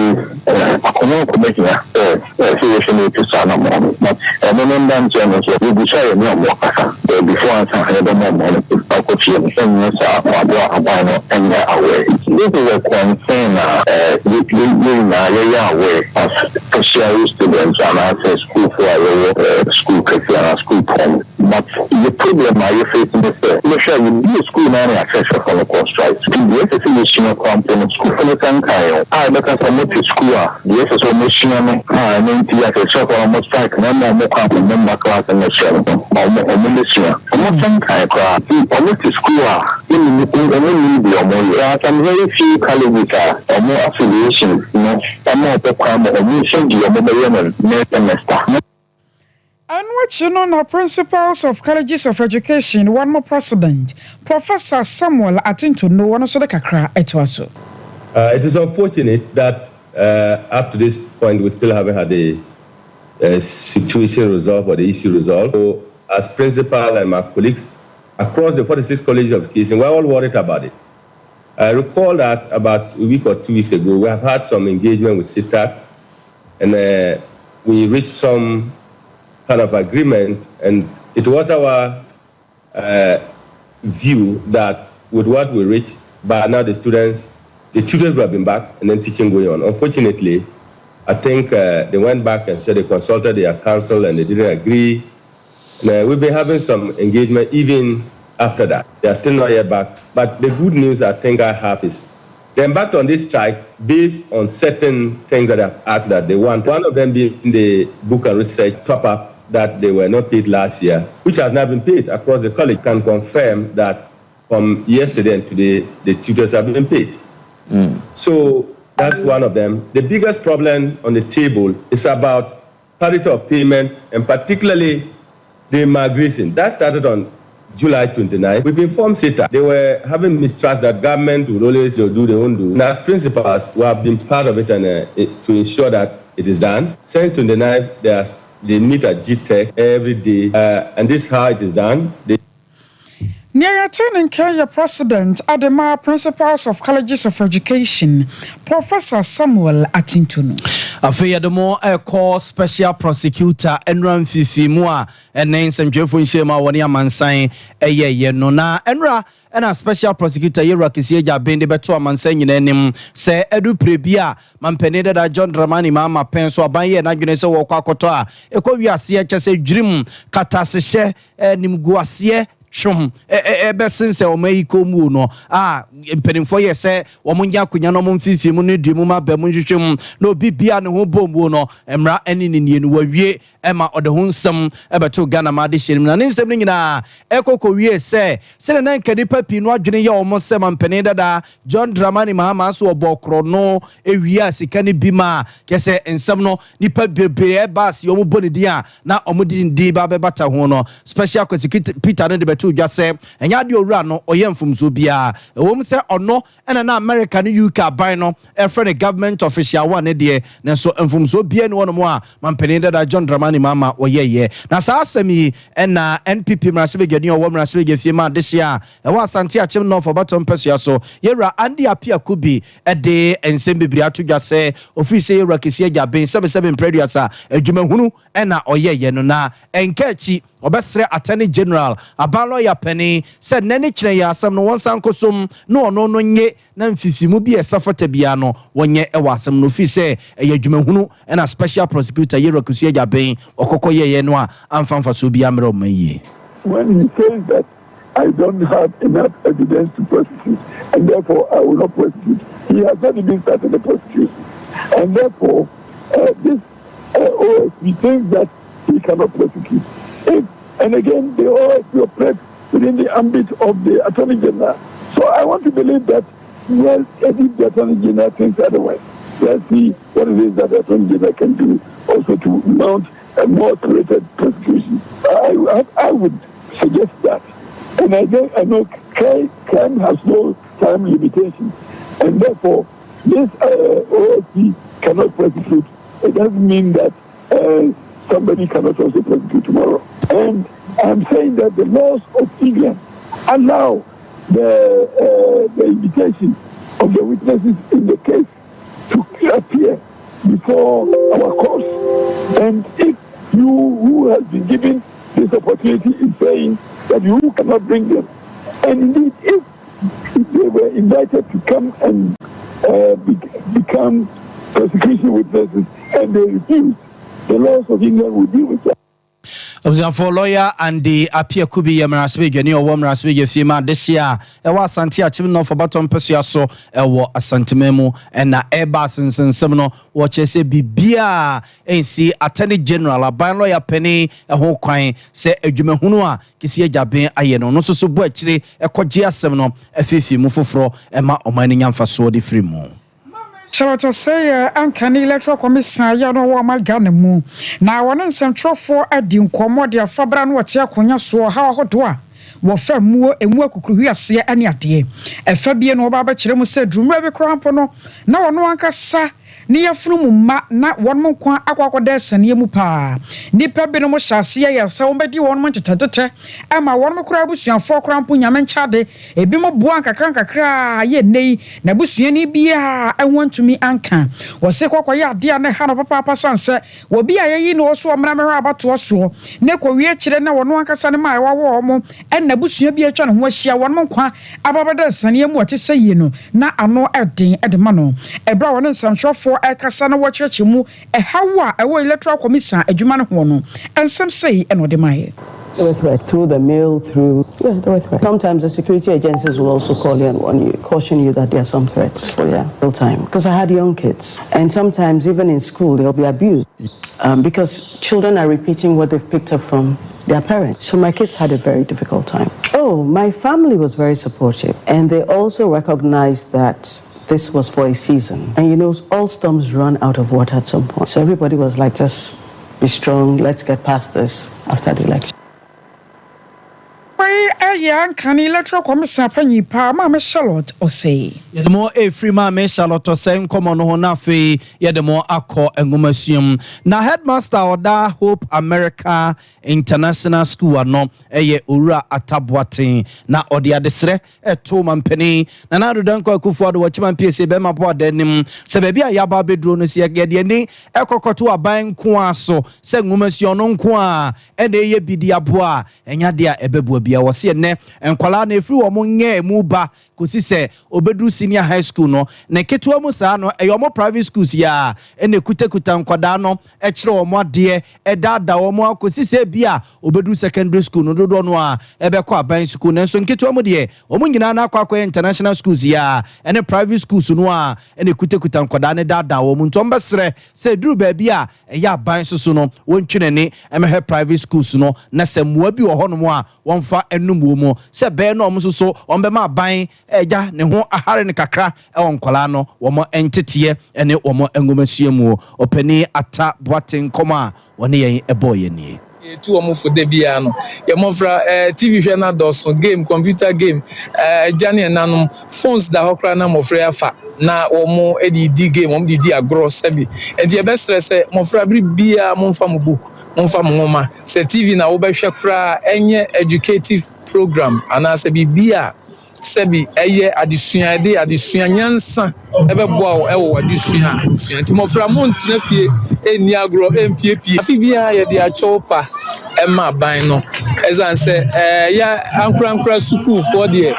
akoma akoma hia sɛ ɛsɛ yɛhwɛ no yɛtu saa anammɔn no. But ɛno no nda nkyɛn no nso yɛgu so a yɛne ɔmo kasa before ansa yɛbɛma ɔmo no akɔ fie no. Ɛnyɛ saa waboa aban no ɛnyɛ aware. This is a concern a yɛn nyinaa yɛyɛ aware as tertiary students anaasɛ sukuufoɔ a yɛwɔ school kɛseɛ anaa school pɔn. But the problem a yɛface ne sɛ wohwɛ a yɛbue school no ara na yɛakyerɛkyerɛfoɔ no kɔ strike. Nti deɛ ɛsɛ sɛ yɛsua koraa mpo no sukuufoɔ no san kae yɛn a yɛbɛka sɛ wɔte school a deɛ ɛsɛ sɛ wɔsua no a ɛno nti akyerɛkyerɛfoɔ no wɔn strike na ɛma wɔn kɔ a wɔn mma class no hyɛ no wɔn wɔn bɛsua. Wɔn san kae koraa. Nti wɔte school a wɔnnim wɔnnim deɛ wɔyɛ. There are some very few colleges a wɔn affiliation no ɛma wɔpɛ kwan ma wɔn nhyɛ deɛ wɔbɛyɛ no next semester. Ɛno akyi no na Principals of Colleges of Education wɔn mo President, Professor Samuel Atintono, wɔn nso de kakra ɛtoa so. It is unfortunate that up to this point we still haven't had a situation resolved or the issue resolved. So, as principal and my colleagues across the 46 colleges of education, we're all worried about it. I recall that about a week or 2 weeks ago, we have had some engagement with CETAG, and we reached some kind of agreement, and it was our view that with what we reached, by now the students, the tutors would have been back and then teaching going on. Unfortunately, I think they went back and said they consulted their council and they didn't agree. And we've been having some engagement even after that. They are still not yet back. But the good news I think I have is they embarked on this strike based on certain things that they have asked that they want. One of them being the book and research top up that they were not paid last year, which has now been paid across the college. Can confirm that from yesterday and today, the tutors have been paid. So that's one of them. The biggest problem on the table is about parity of payment and particularly the migration. That started on July 29. We've informed CETAG. They were having mistrust that government would always do their own do. And as principals, we have been part of it and to ensure that it is done. Since 29, they meet at GTech every day, and this is how it is done. They Nea yɛte ne nka yɛ President de ma Principals of Colleges of Education, Professor Samuel Atintonu. Afei yɛde mo rekɔ Special Prosecutor nnora mfeefeemu a ɛne nsɛntwerɛfoɔ nhyiam a wɔne amansan yɛeɛ no. Na nnora na Special Prosecutor Yewura Kissi Agyabeng de bɛto amansan nyinaa anim sɛ adu pere bi a Mampanin dada John Dramani Mahama pɛn so aban yɛɛ n'adwene sɛ wɔrekɔ akɔtɔ a ɛkɔ wiaseɛ kyɛ sɛ dwirim, katasehyɛ, animguaseɛ twom bɛsensɛn wɔn ayi kɔn mu no a mpanimfoɔ yɛ sɛ wɔn nyɛ akonnwa na wɔn mfimfini mu ne dua mu ma bɛn mu nhwehwɛ mu na obi bia ne ho bɔ mu no mmara ne ne nie no wawie ɛma ɔde ho nsɛm ɛbɛto Ghana ma adehyɛ no mu na ne nsɛm no nyinaa ɛkɔ kɔwie sɛ sɛdeɛ na nka nnipa pii no adwene yɛ wɔn sɛ mampanin dada John Dramani Mahama nso ɔbɔɔ korɔno wiaa sika no bi ma kyerɛ sɛ nsɛm no nnipa bebree ɛba ase wɔn bɔ ne din a na wɔde ne din ba bɛbata ho no. Special Kwesi Peter no de bɛtoo dwa sɛ ɛnyɛ adeɛ owura no ɔyɛ mfomsoɔ biara ɛwom sɛ ɔno ɛna na America ne UK aban no ɛfrɛ no government official one no deɛ nanso mfomsoɔ biara ni hɔnom a mampanin dada John Dramani Mahama ɔyɛeɛ. Na saa asɛm yi ɛna NPP mmarahyɛbadwani a ɔwɔ mmarahyɛbadwafie ma adehyeɛ a Ɛwɔ Asante Akyem North abatoɔ mpɛsoa so, Yɛwura Andy Appiah Kubi de nsɛm bebree ato dwa sɛ ofiri sɛ Yɛwura Kesi Agyabeng sɛbesɛbe mprɛ aduasa adwumahunu na ɔyɛeɛ no na ɛnka akyi ɔbɛsrɛ Attorney General, aban lɔya panin, sɛ nnɛ ne kyerɛ yɛ asɛm no wɔnsan nkɔsom na ɔno no nye na mfifirimu bi a ɛsɛ fata biara no wɔnyɛ wɔ asɛm no ofiri sɛ ɛyɛ adwumahunu na Special Prosecutor Yɛwura Kwesi Agyabeng ɔkɔkɔ yɛeɛ no a amfa mfasoɔ biara mmerɛ ɔman yie. When he says that I don't have enough evidence to prosecute, and therefore I will not prosecute. He has not even started the prosecution. And therefore, uh, this uh, OSP thinks that he cannot prosecute. If, and again, the OSP operates within the ambit of the Attorney General. So I want to believe that, well, if the Attorney General thinks otherwise, let's see what it is that the Attorney General can do also to mount a more curated prosecution. I, I, I would suggest that. And I, think, I know crime, crime has no time limitation. And therefore, this uh, OSC cannot prosecute. It doesn't mean that uh, somebody cannot also prosecute tomorrow. And I'm saying that the laws of England allow the, uh, the invitation of the witnesses in the case to appear before our courts. And if you who has been given this opportunity is saying that you cannot bring them, and indeed if, if they were invited to come and uh, be, become prosecution witnesses and they refused, the laws of England will deal with that. Abusuafoɔ, Lɔya Andy Appiah Kubi yɛ mmarahyɛbadwani a ɔwɔ mmarahyɛbadwafie ma adehyeɛ a ɛwɔ Asante Akyem North abatoɔ mpɛsoa so wɔ Asanteman mu na ɛreba asensensɛm no wɔkyerɛ sɛ biribiara nsi Attorney General, aban lɔya panin, ho kwan sɛ adwumahunu a Kissi Agyabeng ayɛ no, ɔno nso so bɔ akyire kɔgye asɛm no afiefie mu foforɔ ma ɔman no nya mfasoɔ de firi mu. Charlotte Osei yɛ ankane Electoral Commission a yɛ no wɔ ɔman Ghana mu na wɔne nsɛmtwerɛfoɔ adi nkɔmmɔ de afa berɛ a na wɔte akonwa soɔ ɔhaw ahodoɔ a wɔfa muo, emu akukuruhweaseɛ ne adeɛ. Ɛfa bie no wɔba abɛkyerɛ mu sɛ duru mmerɛ bi koraa mpo no na wɔn ankasa ne yafunu mu mma na wɔn nkwa akɔ akɔda asianeɛ mu paa. Nnipa binom hyɛ aseɛ yɛ sɛ wɔbɛdi wɔn ntetɛntetɛ ma wɔn koraa abusuafoɔ koraa mpo Nyame nkyɛade Ebinom boa nkakrankakra ara yɛ nnɛ yi, na busuani biara ho antumi anka. Wɔse kɔ kɔyɛ adeɛ a na ɛha no papaapa sane sɛ obi a yɛyi no so ɔmmra mmɛhwɛ abatoɔ soɔ na ɛkɔwie akyire na ɔno ankasa ne mma a wawo wɔn ɛna abusua bi a atwa ne ho ahyia wɔn nkwa aba abɛda asianeɛ mu a ɛte sɛ yie no na ano den de ma no. Ɛberɛ a wɔne nsɛmtwerɛfoɔ rekasa na wɔrekyerɛkyerɛ mu ɛhaw a ɛwɔ Electoral Commisan adwuma no hoɔ no, nsɛm sei na ɔde maeɛ. There were threats through the mail, through, yes, there were threats. Sometimes the security agencies will also call you and warn you, caution you that there are some threats. So yeah, real time. Because I had young kids. And sometimes even in school, they'll be abused. Um, because children are repeating what they've picked up from their parents. So my kids had a very difficult time. Oh, my family was very supportive. And they also recognized that this was for a season. And you know, all storms run out of water at some point. So everybody was like, just be strong, let's get past this after the election. Wei yɛ ankane Electoral Commission panyin paa, Maame Charlotte Osei. Yɛde mo refiri Maame Charlotte Osei nkɔmmɔ no ho na afei yɛde mo akɔ nwomasua mu. Na Headmaster a ɔda Hope America International School ano yɛ Owura Atta Boateng na ɔde adesrɛ too mampanin Nana Addo Dankwa Akufo Addo wɔ Kyema Mpiesie Bɛrima Boada anim sɛ baabi a yɛaba abɛduro no sɛ yɛde ani kɔkɔto aban nko ara so sɛ nwomasua ɔno nko ara na ɛyɛ bi de aboa a ɛnyɛ adeɛ a ɛbɛboa biara. Wɔse ɛnnɛ nkwadaa no ɛfiri wɔn nyɛɛ mu ba kɔsi sɛ ɔbɛduru senior high school no, ne ketewa mu saa no, ɛyɛ wɔn private schools yi ara na ɛkutakuta nkwadaa no, kyerɛ wɔn adeɛ, daadaa wɔn ara kɔsi sɛ ebia wɔbɛduru secondary school no, dodoɔ no ara bɛkɔ aban sukuu. Nanso nketewa mu deɛ, wɔn nyinaa no akɔ akɔyɛ international schools yi ara ne private schools no ara na ɛkutakuta nkwadaa no daadaa wɔn. Nti wɔbɛsrɛ sɛ ɛduru baabi a ɛyɛ aban nso so no, wɔntwe n'ani mmɛhwɛ private schools no na sɛ mmoa bi wɔ hɔnom a, wɔmfa nnom wɔ mu sɛ ɛbɛyɛ na wɔn nso so wɔbɛma aban agya ne ho ahare no kakra wɔ nkwadaa no wɔn nteteɛ ne wɔn nwomasua mu. Ɔpanin Atta Boateng nkɔmmɔ a ɔne yɛn bɔeɛ nie. Yɛtu wɔn fo da biara no, yɛn mmɔfra, eh, TV hwɛ no adɔɔso, game, computer game, eh, agya ne ɛnanom, phones da hɔ koraa na mmɔfra yi afa na wɔn de redi game, wɔn de redi agorɔ sɛbi. Enti yɛbɛsrɛ sɛ mmɔfra bere biara momfa mo book, momfa mo nwoma, sɛ TV na wobɛhwɛ koraa a, ɛnyɛ educative program anaasɛ biribi a sɛbi ɛyɛ adesua, ɛde adesua nyansa ɛbɛboa wo ɛwɔ w'adesua a sua. Nti mmɔfra montena fie ɛnni agorɔ, ɛmpiepie. Afe biara yɛde akyɛw pa ɛma aban no, ɛsiane sɛ ɛyɛ ankorankora sukuufoɔ deɛ,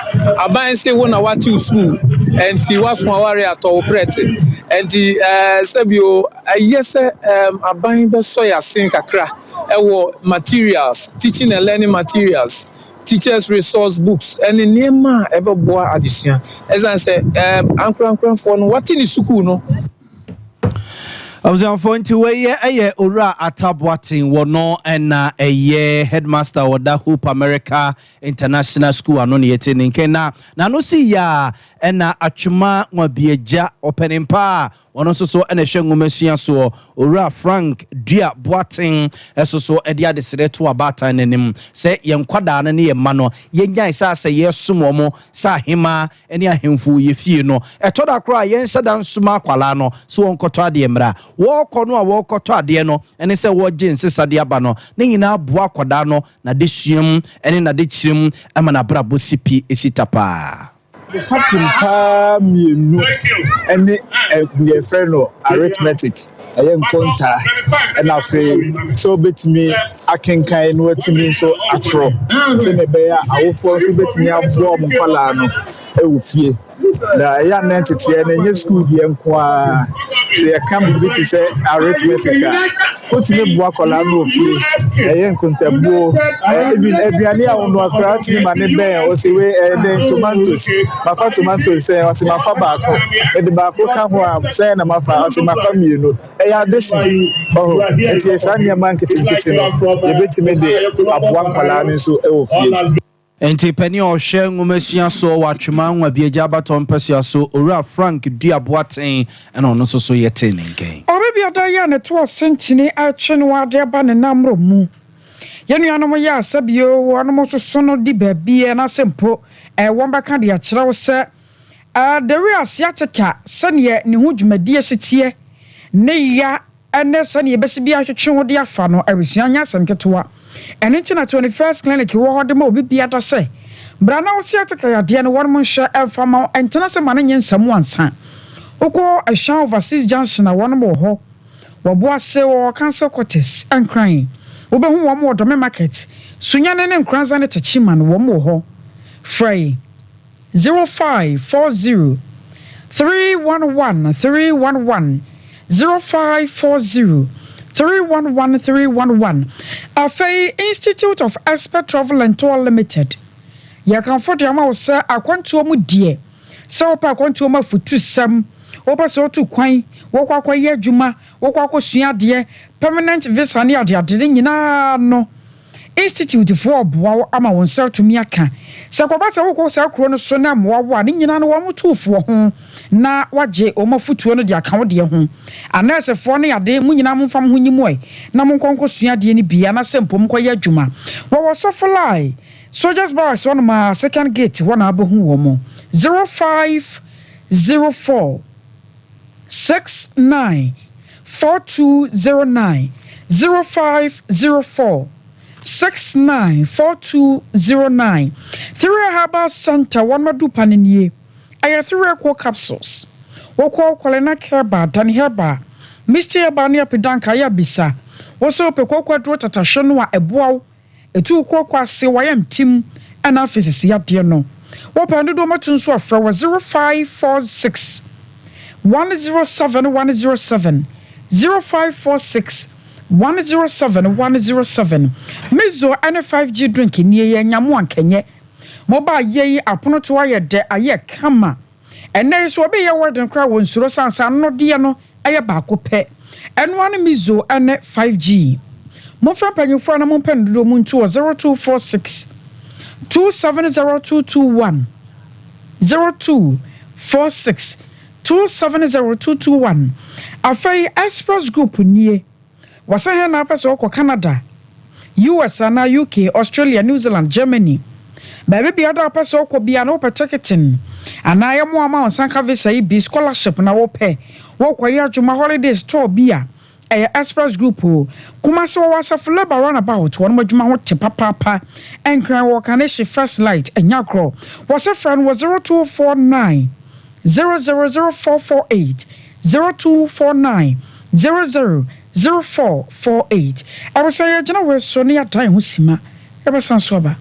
aban se wo na woatew sukuu, ɛnti woaso aware atɔ wo prɛte. Ɛnti sɛbi o, Ɛyɛ sɛ aban bɛsɔ yɛn asen kakra wɔ materials, teaching and learning materials, teachers resource books ne nneɛma a ɛbɛboa adesua. Ɛsiane sɛ ankorankorafoɔ no wɔate ne sukuu no. Abusuafoɔ nti wei yɛ ɛyɛ Owura Atta Boateng wɔ no ɛna ɛyɛ headmaster wɔ da Hope America International School ano na yɛte ne nkan na n'ano si yɛ a ɛna Atwema Nwabiagya ɔpanin pa a Ɔno nso so na ɛhwɛ nwomasua soɔ. Owura Frank Dua Boateng nso so de adesrɛ to abaatan no anim sɛ yɛn nkwadaa no ne yɛn mma no, yɛnnyae sɛ asɛ yɛresom wɔn sɛ ahemaa ne ahemfo wɔ yɛn fie no. Ɛtɔ da koraa a, yɛnhyɛ da nsoma akwadaa no sɛ ɔnkɔtɔ adeɛ mmra. Wɔrekɔ no a wɔrekɔtɔ adeɛ no ne sɛ wɔregye nsesa de aba no, ne nyinaa boa akwadaa no n'adesua mu ne n'adekyerɛ mu ma n'abrabɔ si pi si ta paa. Fapem paa mmienu ne deɛ yɛfrɛ no arithmetic, ɛyɛ nkontaa, ɛna afei sɛ wobɛtumi akenkan na watumi nso atwerɛ sɛdeɛ ɛbɛyɛ a awofoɔ nso bɛtumi aboa wɔn nkwadaa no wɔ fie. Na ɛyɛ a na nteteɛ no ɛnyɛ sukuu deɛ nko ara. Sɛ yɛka biribi te sɛ arithmetic a, wotumi boa akwadaa no wɔ fie, ɛyɛ nkontabuo, even aduane a wonoa koraa wotumi ma ne bɛn, ɔsi wei ɛyɛ dɛn tomatoes, mafa tomatoes sɛn, ɔsi mafa baako, mede baako ka ho a sɛn na mafa, ɔsi mafa mmienu, ɛyɛ addition, ɔho, nti saa nneɛma nketenkete no yɛbɛtumi de aboa nkwadaa no nso wɔ fie. Enti panin a ɔhwɛ nwomasua soɔ wɔ Atwema Nwabiagya abatoɔ mpasua so, Owura Frank Dua Boateng na ɔno nso so yɛtee ne nkan. Ɔbɛbiada yi a ne to ɔsentene retwe no ara de aba ne namrɔ mu. Yɛn nuanom yɛ asa bio, wɔnom soso no di baabi anaasɛ mpo wɔn bɛka de akyerɛ wo sɛ the way a sciatica sɛdeɛ ne ho dwumadie si teɛ ne ya ne sɛnea yɛbɛsi bi atwetwe wo de afa no resua nyɛ asɛm ketewa. Ɛno nti na 21st Clinic wɔ hɔ de ma obi biada sɛ, Bra na wo sciatica yadeɛ no wɔnom nhwɛ mfa mma wo, ntena ase ma no nyɛ nsamu ansa. Wokɔ Asuan Overseas Junction a wɔnom wɔ hɔ. Wɔ Boase wɔ Council Quarters, Nkran. Wobɛhu wɔn wɔ Dome Market, Sunyani ne Nkoranza ne Techiman wɔn wɔ hɔ. Frɛ. 0540 311 311 0540 311 311 Afei Institute of Expert Travel and Tour Limited yɛkamfo de ama wo sɛ akwantuo mu deɛ sɛ wopɛ akwantuo mu afutusɛm wopɛ sɛ wotu kwan wokɔ akɔyɛ adwuma wokɔ akɔsua adeɛ permanent visa ne adeade no nyinaa no Institute foɔ reboa wo ama wo nsa atumi aka. Sɛ ɛkɔba sɛ wokɔ saa kuro no so na mmoa wo a, ne nyinaa no wɔn tu foɔ ho na wɔagye wɔn afutuo no de aka wo deɛ ho. Anɛɛsefoɔ ne ade, mo nyinaa momfa mo ho nyi mu ɛ na monkɔ nkɔsua adeɛ no bi anaasɛ mpo monkɔyɛ adwuma. Wɔwɔ Sɔfo Lai. Soldiers Barracks hɔnom ara, second gate hɔ na wobɛhu wɔn. 0504 69 4209, 0504 69 4209. Three Herbal Centre wɔn adupa no nie. Ɛyɛ Three-Equal Capsules. Wokɔ Kwalena Herbal, Dani Herbal, Misty Herbal ne Apidanka yɛ bisa wo sɛ wopɛ kooko aduro tatahwe no a ɛboa wo, ɛtu wo kooko ase, w'ayam tim ɛna afei sisi yadeɛ no. Wopɛ no dodoɔ matu nso a frɛ wɔ 0546 107 107, 0546 107 107. Mizo ɛne 5G drink nie yɛ nyamo ankɛnyɛ. Mobile yei aponotoɔ ayɛ dɛ ayɛ kama ɛnɛ yi so obi yɛ wedding koraa wɔ nsuro sane sɛ anodeɛ no ɛyɛ baako pɛ ɛno ara ne mizo ɛne 5G Momfrɛ mpanyinfoɔ a na mompɛ no dodoɔ mu ntu wɔ 0246 270221 0246 270221 Afei Express Group nie. Wɔsɛ hɛn na apɛ sɛ ɔkɔ Canada, US anaa UK, Australia, New Zealand, Germany. Baabi biara a wopɛ sɛ ɔkɔ biara no wopɛ ticketing anaa yɛmoa ma wo nsa nka visa yi bi, scholarship na wopɛ, wokɔyɛ adwuma, holidays, tour bi a, ɛyɛ Express Group o. Kumasi wɔwɔ Asafo Labour Runabout, wɔnom adwuma ho te papaapa. Nkran wɔwɔ Kaneshie First Light, ɛnyɛ agorɔ. Wɔsɛ frɛ no wɔ 0249 000448. 0249 000448. Abusua yɛgyina wei so na yɛadan yɛn ho sima, yɛbɛsan so aba.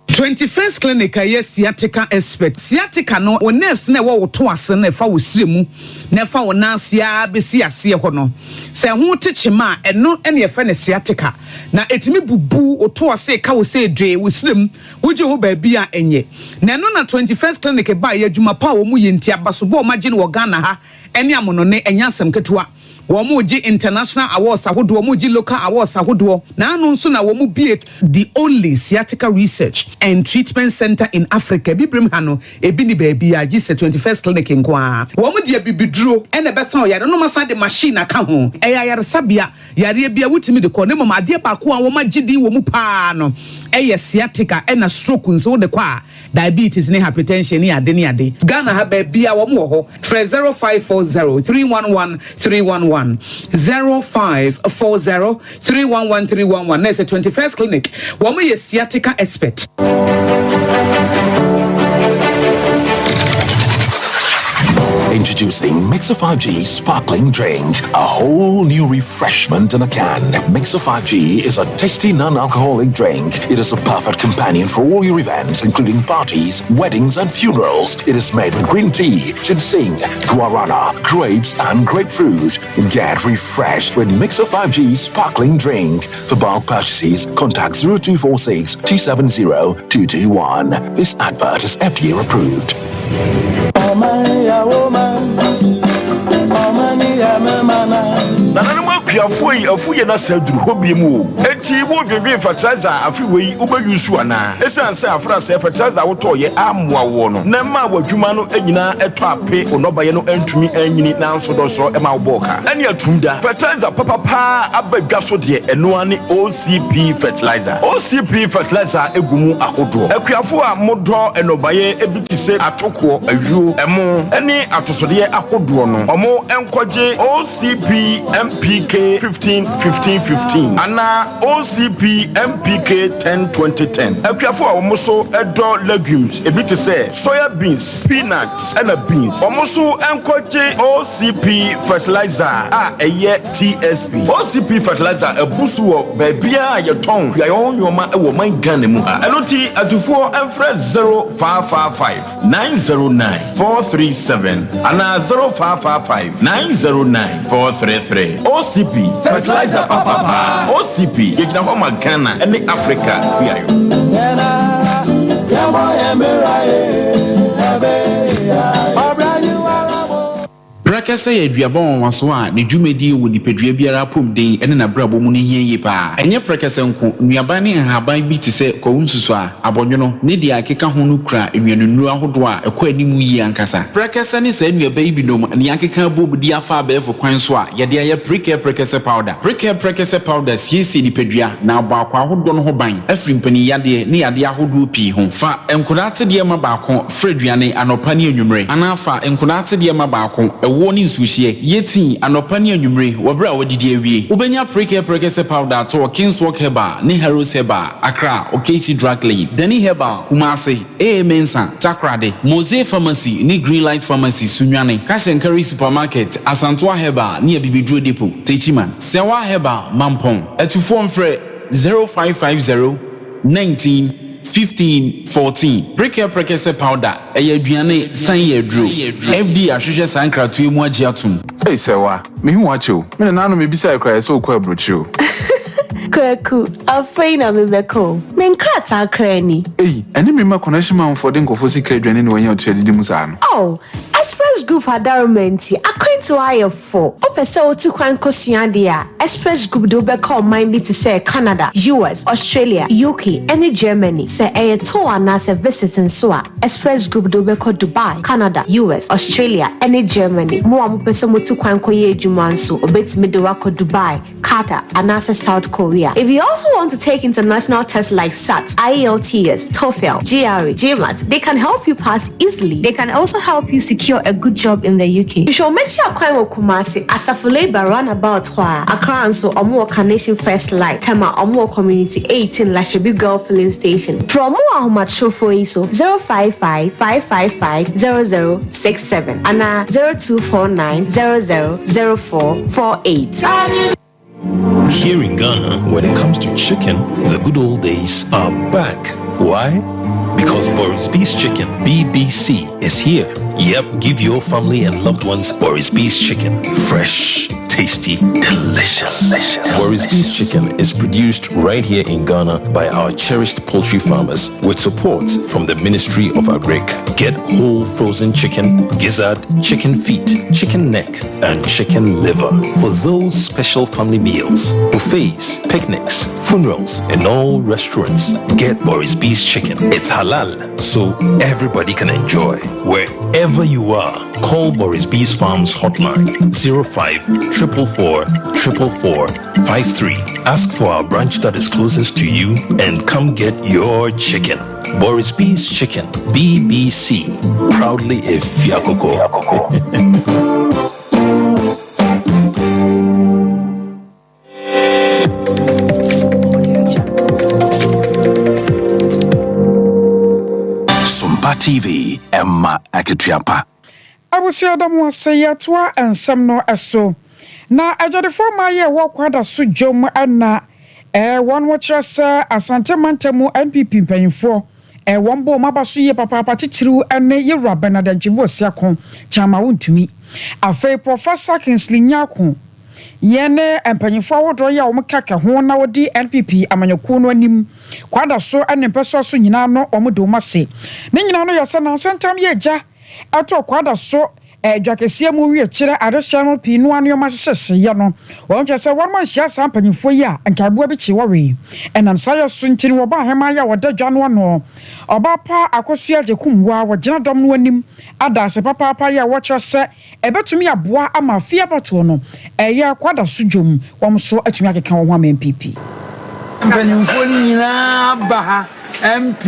21st Clinic a ɛyɛ sciatica expert. Sciatica no, wo nerves no a ɛwɔ wo to ase no a ɛfa wo srɛ mu na ɛfa wo nan ase ara bɛsi aseɛ hɔ no, sɛ ɛho te kyema a, ɛno na yɛfrɛ no sciatica. Na ɛtumi bubu wo to ase, ɛka wo sɛ dwee, wo srɛ mu, Wogye hɔ baabi a ɛnyɛ. Na ɛno na 21st Clinic baeɛ, adwuma pa a wɔn yɛ nti, abasobɔ a wɔn agye no wɔ Ghana ha ne amonone, ɛnyɛ asɛm ketewa. Wɔn regye international awards ahodoɔ, wɔn regye local awards ahodoɔ. Na ano nso na wɔn bue the only sciatica research and treatment centre in Africa. Abibirem ha no, ebi nni baabiara gye sɛ 21st Clinic nko ara. Wɔn de abibiduro na ɛbɛsa ɔyare no, na wɔasan de machine aka ho. Ɛyɛ ayaresabea. Yareɛ biara wotumi de kɔ na mmom adeɛ baako a wɔagye din wɔ mu paa no yɛ sciatica ɛna stroke nso wode kɔ a diabetes ne hypertension ne ade ne ade. Ghana ha baabiara wɔn wɔ hɔ frɛ 0540 311 311 0540 311 311 na ɛsɛ 21st clinic wɔn yɛ sciatica expert. Introducing Mixer 5G Sparkling Drink, a whole new refreshment in a can. Mixer 5G is a tasty non-alcoholic drink. It is a perfect companion for all your events, including parties, weddings, and funerals. It is made with green tea, ginseng, guarana, grapes, and grapefruit. Get refreshed with Mixer 5G Sparkling Drink. For bulk purchases, contact 0246 270 221. This advert is FDA approved. Nananom akuafoɔ yi afu yɛ nasa aduru hɔ biem o. Enti wo dwendwen fertilizer a afe wei wo bɛ use anaa? Esiane sɛ afrasɛɛ fertilizer a wo tɔɔ yɛ ammoa woɔ no na ɛmaa w'adwuma no nyinaa ɛtɔ ape wo nnɔbaeɛ no antumi anyini nanso dɔsɔ ɛma wo bɔɔ ka ɛne atum da. Fertilizer papa paa aba dwa so deɛ ɛno ara ne OCP fertilizer. OCP fertilizer gu mu ahodoɔ. Akuafoɔ a modɔ nnɔbaeɛ bi te sɛ atokoɔ, ayuo, ɛmo ne atosodeɛ ahodoɔ no, wɔn nkɔgye OCP MPK 15 15 15 anaa OCP MPK 10 20 10. Akuafoɔ a wɔn nso dɔ legumes ebi te sɛ soya beans, peanuts ɛna beans, wɔn nso nkɔgye OCP fertilizer a ɛyɛ TSP. OCP fertilizer abu so wɔ baabiara a yɛtɔn kuayɔ nnoɔma wɔ ɔman Ghana mu ha. Ɛno nti atufoɔ mfrɛ 0555 909 437 anaa 0555 909 433. OCP, fertilizer papa paa. OCP, yɛgyina hɔ ma Ghana ne Africa kuayɔ. Prɛkɛsɛ yɛ aduaba nwanwaso a ne dwumadie wɔ nipadua biara apɔmuden ne n'abrabɔ mu no hia yie paa. Ɛnyɛ prɛkɛsɛ nko, nnuaba ne nhaban bi te sɛ kwawu nsusuaa, abɔnwono, ne deɛ ɛkeka ho no kura nnuanennuro ahodoɔ a ɛkɔ anim yie ankasa. Prɛkɛsɛ ne saa nnuaba yi binom na yɛakeka abom de afa abɛɛfo kwan so a yɛde ayɛ Prekɛ Prɛkɛsɛ Powder. Prekɛ Prɛkɛsɛ Powder siesie nipadua na abɔ akwaa ahodoɔ no ho ban afiri mpaninyadeɛ ne yadeɛ ahodoɔ pii ho. Fa nkwadaa atedeɛ ma baako Fra aduane anɔpa ne anwummere, anaa fa nkonaa atedeɛ ma baako, ɛwoɔ ne nsuohyeɛ. Yɛ tii anɔpa ne anwummere wɔ berɛ a woadidi awie. Wobɛnya Prekɛ Prɛkɛsɛ Powder atɔ wɔ Kingswalk Herbal ne Harrows Herbal, Accra, Okaishie Drug Lane, Dani Herbal, Kumasi, AA Mensah, Takoradi, Mose Pharmacy ne Greenlight Pharmacy, Sunyani, Cash and Carry Supermarket, Asantoa Herbal ne Abibiduro Depot, Techiman, Sɛwa Herbal, Mampong. Atufoɔ mfrɛ 0550 19 15 14. Prekɛ prɛkɛsɛ powder, ɛyɛ aduane san yɛ aduro. FDA ahwehwɛ saa nkratoɔ yi mu agye atom. Ei Sɛwa, mehu wo akyɛ o. Me nananom mebisae koraa yɛ sɛ wokɔ aburokyire o. Kwaku, afei na mebɛkɔ o. Me nkrataa koraa ni. Ei, ɛne me mma connection manfoɔ de nkurɔfoɔ sika aduane na wɔanya otua didi mu saa no. Oh, Express Group adaworoma nti, akwantuo ayɛ fo. Wopɛ sɛ wotu kwan kosua adeɛ a, Express Group de wo bɛkɔ ɔman bi te sɛ Canada, US, Australia, UK, ne Germany. Sɛ ɛyɛ tour anaasɛ visit nso a, Express Group de wo bɛkɔ Dubai, Canada, US, Australia, ne Germany. Mo a mopɛ sɛ motu kwan kɔyɛ adwuma nso, wɔbɛtumi de wo akɔ Dubai, Qatar, anaasɛ South Korea. If you also want to take international tests like SAT, IELTS, TOEFL, GRE, GMAT, they can help you pass easily. They can also help you secure a good job in the UK. Hwehwɛ wɔn akyi akwan wɔ Kumasi, Asafo Labour roundabout hɔ ara. Accra nso, wɔn wɔ Carnation First Light, Tema, wɔn wɔ Community 18, Lashibi Girl Filling Station. Frɛ wɔn wɔ ahomatorofo yi so, 055 555 0067 anaa 0249 00 0448. Here in Ghana, when it comes to chicken, the good old days are back. Why? Because Boris B's Chicken, BBC, is here. Yep, give your family and loved ones Boris B's Chicken. Fresh, tasty, delicious. delicious. Boris B's Chicken is produced right here in Ghana by our cherished poultry farmers with support from the Ministry of Agric. Get whole frozen chicken, gizzard, chicken feet, chicken neck, and chicken liver for those special family meals, buffets, picnics, funerals, and all restaurants. Get Boris B's Chicken. It's halal, so everybody can enjoy. Wherever you are, call Boris B's Farms hotline 05 444 444 53. Ask for our branch that is closest to you and come get your chicken. Boris B's Chicken, BBC, proudly a Fiakoko. Sompa TV, Emma Akatua Abusua da mo ase yɛtoa nsɛm no so. Na adwadifoɔ mmaa yi a ɛwɔ Kwada so dwom na wɔn kyerɛ sɛ Asante mantam mu NPP mpanyinfoɔ wɔn bɔ wɔn aba so yie papaapa titiriw ne Yewura Bernard Antwi Boasiako Kyama Wontumi. Afei Professor Kingsley Nyarko yɛn ne mpanyinfoɔ ahodoɔ yi a wɔn kɛkɛ ho na wɔdi NPP amanyɔkuo no anim Kwada so ne mpɛsoa so nyinaa no wɔn de wɔn ase. Ne nyinaa no yɛ sɛ nansa ntam yɛ gya Ɛtɔ kwada so dwa kɛseɛ mu wie kyerɛ adehyeɛ no pii noa nnoɔma hyehyɛhyehyɛ no. Wɔn kyerɛ sɛ wɔn anhyia saa mpanyinfoɔ yi a nkaeboa bi kye wɔwe. Ɛnam saa yɛ so nti no wɔbaa aheman yi a wɔda dwa no ano. Ɔbaa pa Akosua Agyekum wɔ a wɔgyina dɔm no anim ada ase papaapa yi a wɔkyerɛ sɛ ɛbɛtumi aboa ama afei abatoɔ no ɛyɛ kwada so dwom wɔn nso atumi akeka wɔn ho ama NPP. Mpanimfoɔ no nyinaa aba ha, MP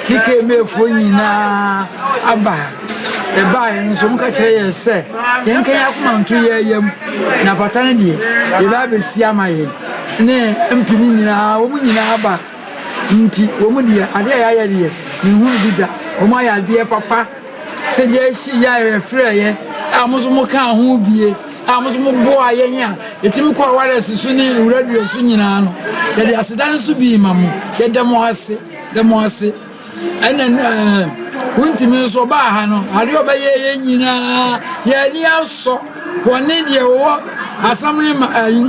ne KMAfoɔ nyinaa aba ha. Yɛbaeɛ no nso wɔka kyerɛ yɛn sɛ yɛnka yɛn akoma nto yɛn yam na pata no deɛ yɛbɛ abɛsi ama yɛn ne MP no nyinaa wɔn nyinaa aba nti wɔn deɛ adeɛ a yɛayɛ deɛ menhunu bi da wɔn ayɛ adeɛ papa. Sɛ yɛhyi yɛ a yɛfrɛɛ yɛ a mo nso mo kaa ho bie a mo nso mo boaa yɛn a yɛtumi kɔɔ wireless so ne radio so nyinaa no yɛde aseda no so bi ma mo yɛda mo ase da mo ase ɛna ɛɛ wontumi nso ɔbaa ha no adeɛ ɔbɛyɛ yɛ nyinaa yɛn ani asɔ wɔne deɛ wɔwɔ asɛm ne ma ɛyi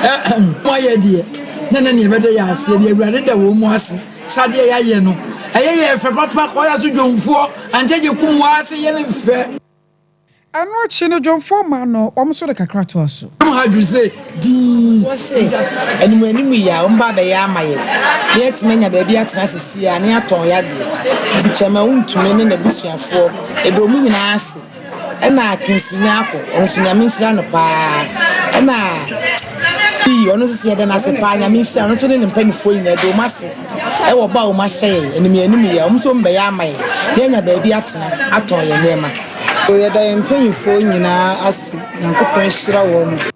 ɛɛ mo ayɛ deɛ ne ne deɛ ɛbɛda yɛ aseɛ deɛ awurade da wɔn mu ase. Sa deɛ yayɛ no ɛyɛ yɛ fɛ papa kɔya so dwomfoɔ ankyɛ gye kum waa se yɛ ne fɛ. Ɛno akyi no, dwomfoɔ mmaa no, wɔn nso de kakra toaa so. Wɔn ha duru sɛ dinn. Wɔse anim anim yi a wɔn ba abɛyɛ ama yɛn na yɛatumi anya baabi atena sisi a na yɛatɔn yadeɛ. Nti Kyɛma Wontumi ne n'abusuafoɔ yɛda wɔn nyinaa ase. Ɛna Kingsley Nyarko ɔno nso Nyame nhyira no paa. Ɛna Pii ɔno nso so yɛda no ase paa Nyame nhyira no nso ne ne mpaninfoɔ nyinaa yɛda wɔn ase ɛwɔ bɔ a wɔn ahyɛ yɛn anim anim yi a wɔn nso wɔn bɛyɛ ama yɛn na yɛanya baabi atena atɔn yɛn nneɛma. Yɛda yɛn mpanyinfoɔ nyinaa ase Nyankopɔn nhyira wɔn.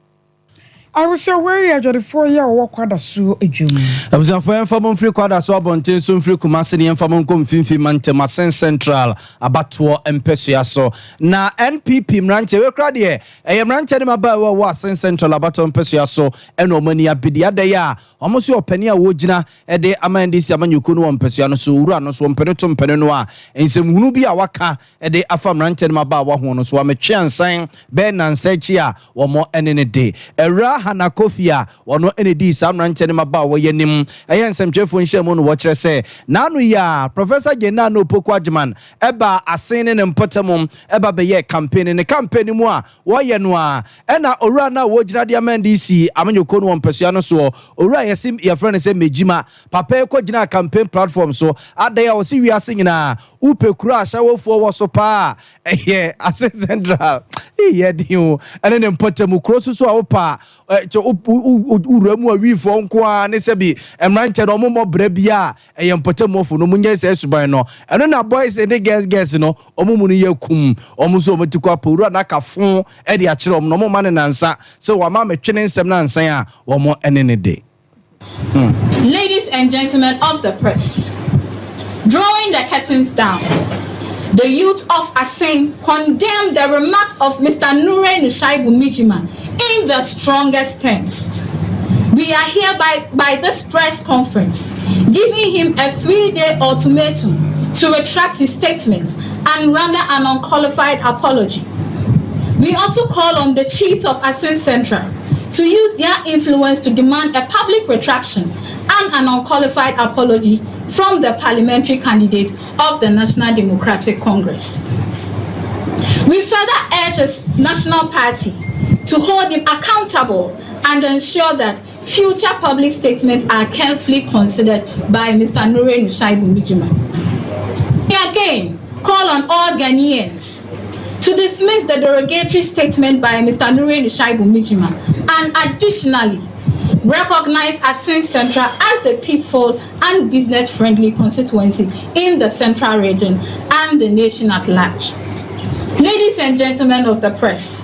Abusua wei yɛ adwadifoɔ yi a wɔwɔ Kwadaso dwam. Abusuafoɔ yɛmfa mo mfiri Kwadaso abɔnten so mfiri Kumasi ne yɛmfa mo nkɔ mfimfini mantam Asen Central abatoɔ mpɛsua so. Na NPP mmeranteɛ, wei koraa deɛ ɛyɛ mmeranteɛ ne mmabaawa a wɔwɔ Asen Central abatoɔ mpɛsua so ɛna wɔn ani abedi adɛn a wɔn nso yɛ ɔpanin a wɔgyina de ama NDC amanyɔkuo no wɔ mpɛsua no so, owura no so ɔmpene to mpene no a nsɛmhunu bi a waka de afa mmeranteɛ no mmabaawa ho no so ametwe ansan bɛyɛ nnansa akyi a wɔn ne no de. Awuraa Hannah Kofi a ɔno na ɛdii saa mmeranteɛ no mmabaawa yi anim yɛ nsɛmtwerɛfoɔ nhyiamu no wɔkyerɛ sɛ n'ano yi ara Professor Jane Naana Opoku Agyemang baa Asen ne ne mpɔtam ba bɛyɛɛ campaign. Ne campaign no mu a wɔyɛ no ara ɛna owura no a wɔgyina de ama NDC amanyɔkuo no wɔ mpasua no soɔ, owura a yɛse yɛfrɛ no sɛ Mejima Papa yi kɔgyinaa campaign platform so adɛn a ɔse wiase nyinaa wopɛ kuro a ahyɛwofoɔ wɔ so paa a ɛyɛ Asen Central. Eii yɛ den o. Ɛne ne mpɔtamu kuro so so a wopɛ a kyɛ wowura mu a wiifoɔ nko ara ne sɛbi mmeranteɛ no ɔmo mmɔ bra biara a ɛyɛ mpɔtamuɔfo no ɔmo nyɛ saa suban no. Ɛno na boys ne girls girls no ɔmo mu no yɛ kum ɔmo nso ɔmo ti kɔ apɛ owura no aka fo de akyerɛ ɔmo na ɔmo mma no nansa sɛ wama ametwe ne nsɛm no ansan a wɔn ne no de. Ladies and gentlemen of the press, drawing the curtains down, the youth of Asin condemned the remarks of Mr. Nure Nushaibu Mijima in the strongest terms. We are hereby by this press conference giving him a three-day ultimatum to retract his statement and render an unqualified apology. We also call on the chiefs of Asin Central to use their influence to demand a public retraction and an unqualified apology from the parliamentary candidate of the National Democratic Congress. We further urge the National Party to hold him accountable and ensure that future public statements are carefully considered by Mr. Nure Nushaibu Mijima. We again call on all Ghanaians to dismiss the derogatory statement by Mr. Nure Nushaibu Mijima and additionally recognize Asin Central as the peaceful and business-friendly constituency in the Central region and the nation at large. Ladies and gentlemen of the press,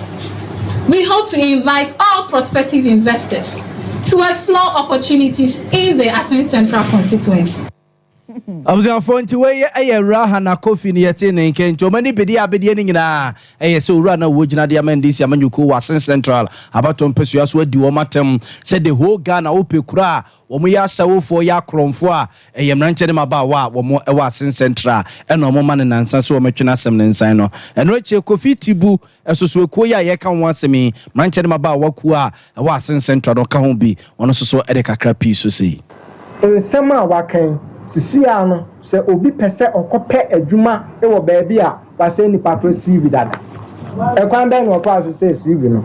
we hope to invite all prospective investors to explore opportunities in the Asin Central constituency. Abusuafoɔ nti wei yɛ Awuraa Hannah Kofi ne yɛtee ne nka nti wɔn ani bedeɛ abedeɛ no nyinaa ɛyɛ sɛ owura no a wɔgyina de ama NDC amanyɔkuo wɔ Asin Central abatoɔ mpɛsua so adi wɔn atɛm sɛ the whole Ghana wopɛ kuro a wɔn yɛ ahyɛwofoɔ yɛ akorɔmfoɔ a ɛyɛ mmeranteɛ ne mmabaawa a wɔn wɔ Asin Central ɛna wɔn ma no nansa sɛ wɔn atwe n'asɛm no nsan no ɛno akyire Kofi Tibu Ɛsoso akuo yi a yɛreka ho asɛm yi, mmeranteɛ ne mmabaawa kuo a ɛwɔ Asen Central no ka ho bi, wɔn nso so de kakra pii so sei. Nsɛm a waka yi, sisi ara no, sɛ obi pɛ sɛ ɔkɔpɛ adwuma wɔ baabi a, wasɛe nipa korɔ CV dada. Ɛkwan bɛn na ɔfaa so sɛe CV no?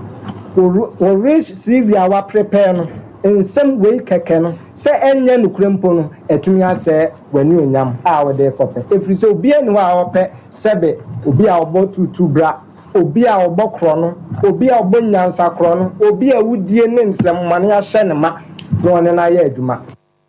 Wo rich CV a waprepare no, nsɛm wei kɛkɛ no, sɛ ɛnyɛ nokorɛ mpo no, atumi asɛe w'anuonyam a wode rekɔpɛ. Ɛfiri sɛ obiara nni hɔ a ɔpɛ Sɛbe, obi a ɔbɔ tuutuu-bra, obi a ɔbɔ korɔno, obi a ɔbɔ nyansa-korɔno, obi a awudie ne nsɛmmɔne ahyɛ no ma, na ɔne no ayɛ adwuma.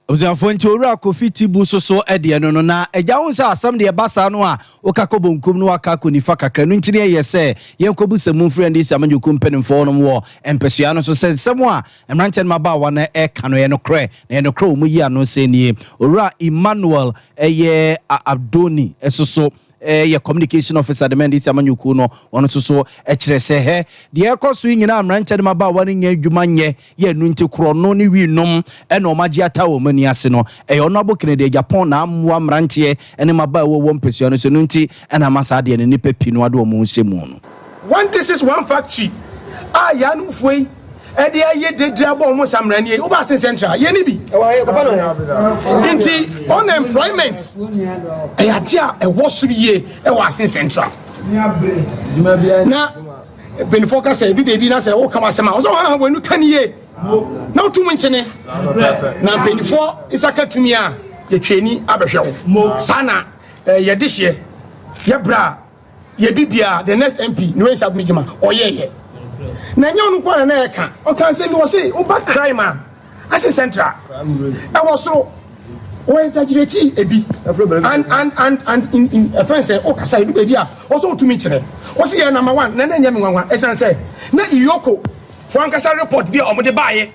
Abusuafoɔ nti Owura Kofi Tibu soso deɛ no no na agya wohu sɛ asɛm deɛ ɛba saa no a woka kɔ bonkum na waka akɔ nifa kakra ɛno nti na ɛyɛ sɛ yɛnkɔ busa mu mfiri NDC amanyɔkuo mpaninfoɔ hɔnom wɔ mpɛsua no so sɛ nsɛm a mmeranteɛ no mmabaawa no ɛka no ɛyɛ nokorɛ na ɛyɛ nokorɛ wɔn yi ano sɛ nie Owura Emmanuel ɛyɛ Abdoni soso yɛ communication officer de ma NDC amanyɔkuo no, ɔno nso so kyerɛ sɛ hɛ deɛ ɛkɔ so yi nyinaa mmeranteɛ ne mmabaawa no nyɛ adwuma nyɛ yɛ ɛno nti korɔno ne wii nom ɛna wɔn agye ata wɔn ani ase no ɛyɛ ɔno abo Kennedy Agyapong na amoa mmeranteɛ ne mmabaawa wɔ mpasua no so ɛno nti ɛna ama saa deɛ no nnipa pii no ade wɔn ho hyɛ mu no. One district one factory a yɛanomfoɔ yi ɛde ayɛ dede abɔ wɔn nsamrani yi woba Asin Central yɛ ni bi nti unemployment ɛyɛ ade a ɛwɔ soro yie ɛwɔ Asin Central na. mpanimfoɔ ka sɛ ebi baabi na sɛ woka w'asɛm a, wɔsɛ wɔn wɔn ka ne yie na wotum nkyene na mpanimfoɔ nsa ka tumi a yɛtwa ani abɛhwɛ wo. Saa na yɛde hyeɛ yɛ bra yɛ bibia the next MP ne wɛnhyɛ akomi gyima ɔyɛyɛ na ɛnyɛ ɔno nko ara na ɛka ɔka nsɛm bi wɔ se woba crime a ase central ɛwɔ soro wɔ exaggerate ebi and and and and in in ɛfɛn sɛ ɔkasa edu baabi a ɔsɛ ɔtumi kyerɛ ɔsi yɛ number one na na ɛnyɛ mi nwanwa ɛsan sɛ na iyoko fo ankasa report bi a wɔde baayɛ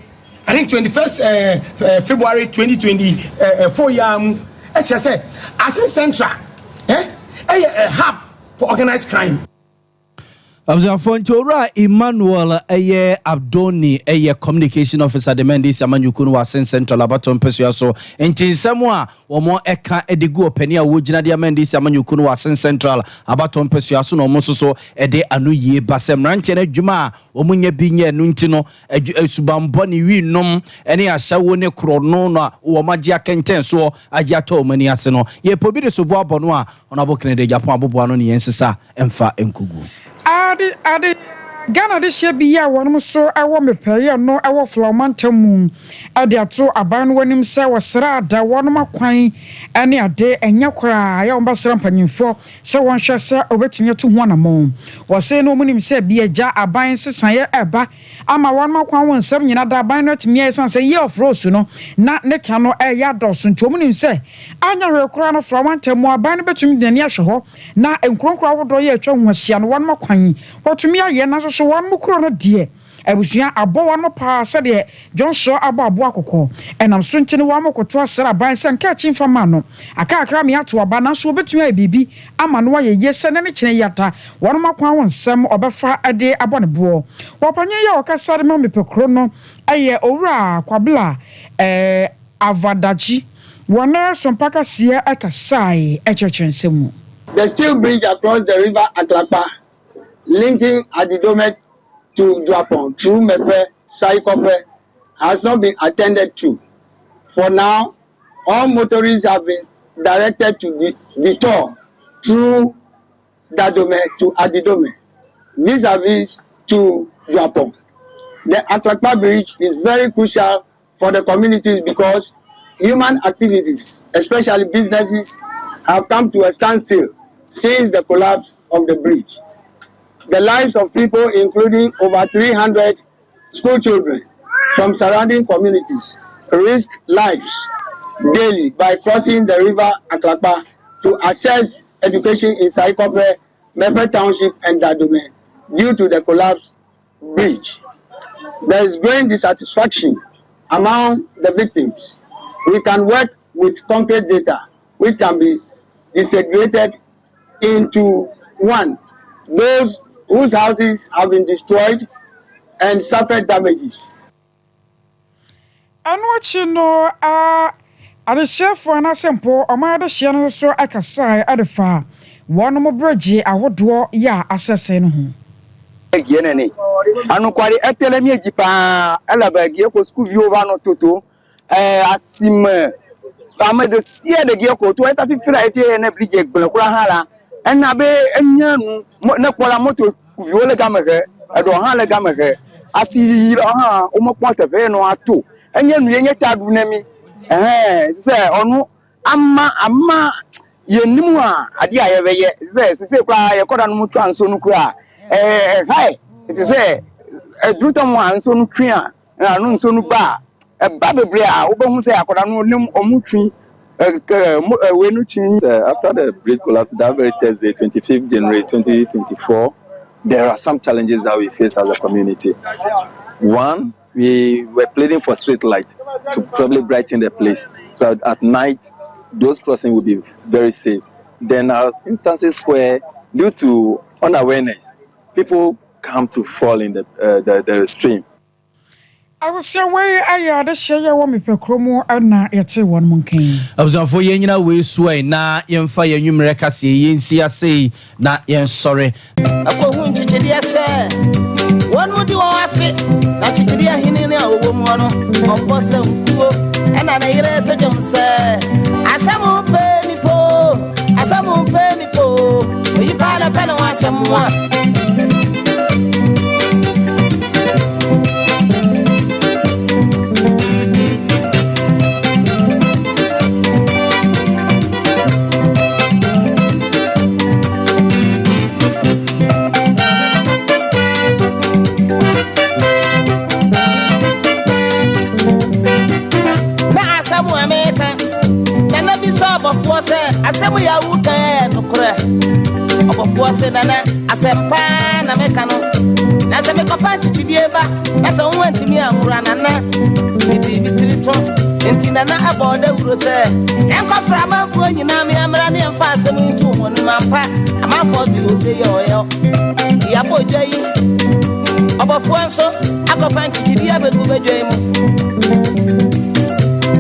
I think 21st uh, eh, February 2024 yi mu ɛkyerɛ sɛ Asin Central eh, ɛyɛ a hub for organized crime. Abusuafoɔ nti Owura Emmanuel ɛyɛ Abdoni ɛyɛ Communication Officer de ma NDC amanyɔkuo no wɔ Asin Central abatoɔ mpɛsua so nti nsɛm a wɔn ɛka de gu ɔpanin a wɔgyina de ama NDC amanyɔkuo no wɔ Asin Central abatoɔ mpɛsua so na wɔn nso so ɛde ano yie ba sɛ mmeranteɛ no adwuma a wɔn nya bi nyɛ no nti no subammɔne, wii nom ne ahyɛwo ne korɔno no a wɔn agye akɛntɛn soɔ agye atɔ wɔn ani ase no. Yɛpɛ obi de soboɔ abɔ no a, Honourable Kennedy Agyapong aboboa ano ne yɛn nsesa mfa nkɔgu. Ade ade Ghana adehyeɛ bi a wɔnom nso wɔ mepɛeɛ no wɔ Flao mantam mu de ato aban no anim sɛ wɔsra da wɔnom akwan ne ade ɛnyɛ koraa yɛ wɔn bɛsra mpanyinfoɔ sɛ wɔnhwɛ sɛ wɔbɛtumi atu ho anamɔn. Wɔse na wɔnim sɛ bi agya aban nsesaeɛ ɛreba ama wɔn akwan ho nsɛm nyina da aban no atumi ayɛ ɛsiane sɛ Year of Rose no na ne ka no ɛreyɛ adɔɔso nti wɔn nim sɛ anyɛ hwee koraa no Flower mantam mu aban no bɛtumi de n'ani ahwɛ hɔ na nkuro nkuro ahodoɔ yɛ atwa ho ahyia no wɔn akwan wɔtumi ayɛ nanso so wɔn kuro no deɛ Abusua abɔ wɔn paa sɛdeɛ dwonsɔ abɔ aboa kɔkɔɔ. Ɛnam so nti no wɔamokoto asrɛ aban sɛ nka akyi mfa mma no. Aka kakra me ato aba nanso wɔbɛtumi ayɛ biribi ama no ayɛ yie sɛ nnɛ ne kyena yi ata wɔnom akwan ho nsɛm ɔbɛfa de abɔ ne boɔ. Ɔpanyin yi a ɔkasa de ma mepɛ kuro no yɛ Owura Kwabla Avadagyi. Wɔ ne sompa kaseɛ kasae kyerɛkyerɛ nsɛm mu. The steel bridge across the river Aklakpa linking Adidome to Juapong through Mepe, Saikope has not been attended to. For now, all motorists have been directed to the detour through Dadome to Adidome, vis-a-vis to Juapong. The Aklakpa Bridge is very crucial for the communities because human activities, especially businesses, have come to a standstill since the collapse of the bridge. The lives of people, including over 300 school children from surrounding communities, risk lives daily by crossing the river Aklakpa to access education in Saikope, Mepe Township, and Dadome due to the collapsed bridge. There is growing dissatisfaction among the victims. We can work with concrete data, which can be disaggregated into one, those whose houses have been destroyed and suffered damages. Ɛno akyi no, adehyeɛfoɔ anaasɛ mpo ɔman adehyeɛ no nso kasaeɛ de faa wɔn bregye ahodoɔ yɛ a asɛesɛe no ho. Egie nene. Anukware ete ɖe mía dzi paa elabe egie ko sukuviwo va nɔ toto e asime ame ɖe sia ɖe gie ko to eta fifi la ete ne bridge gblẽ kura hã la ena be enye nu ne kpɔ la moto kuviwo le game he eɖɔ hã le game he asi yiyi ɖe hã womekpɔ teƒe ye nɔ ato enye nu ye nye ta ɖu ne mi ɛhɛn sɛ ɔnu ama ama yɛnim a adeɛ a yɛbɛyɛ sɛ sese koraa yɛkɔda no mu twa nsuo no koraa ɛɛ ɛhae te sɛ ɛduru tɔm a nsuo no twe a na ano nsuo no ba a ɛba bebree a wobɛhu sɛ akwadaa no ne ɔmo twi wei no twi. After the bridge collapse that very Thursday, 25th January 2024, there are some challenges that we face as a community. One, we were pleading for street light to probably brighten the place so that at night those crossing will be very safe. Then are instances where, due to unawareness, people come to fall in the, the, the stream. Abusua wei ayɛ adehyeɛ yi a ɛwɔ mepɛ kuro mu na yɛtee wɔn mo nka yi. Abusuafoɔ yɛn nyina wei soɛ na yɛmfa yɛn nwummerɛ kaseɛ yi yɛnsi ase yi na yɛnsɔre. Ɛkɔhu nkyekyedeɛ sɛ wɔn mu di wɔn afe, na nkyekyedeɛ hene no a ɔwɔ mu no, ɔbɔ sankuo, ɛna ne yere to dwom sɛ, Asɛm mpɛ nipa o, asɛm mpɛ nipa o, oyi paa na pɛ ne ho asɛm a. ɔbɔfoɔ sɛ, Asɛm yi a woreka yi yɛ nokorɛ? Ɔbɔfoɔ se, Nana, asɛm pa ara na meka no. Na sɛ mekɔfa nkyekyedeɛ ba na sɛ wo antumi anworo a, Nana, mede me tiri to. Enti Nana bɔɔ dawuro sɛ, Yɛnkɔfrɛ amanfoɔ nyinaa ma yɛmmra na yɛmfa asɛm yi nto wɔn anim. Ampa, amanfoɔ de ose yɔɔyɔ. Yɛabɔ dwa yi. Ɔbɔfoɔ nso akɔfa nkyekyedeɛ abɛgu badwa yi mu.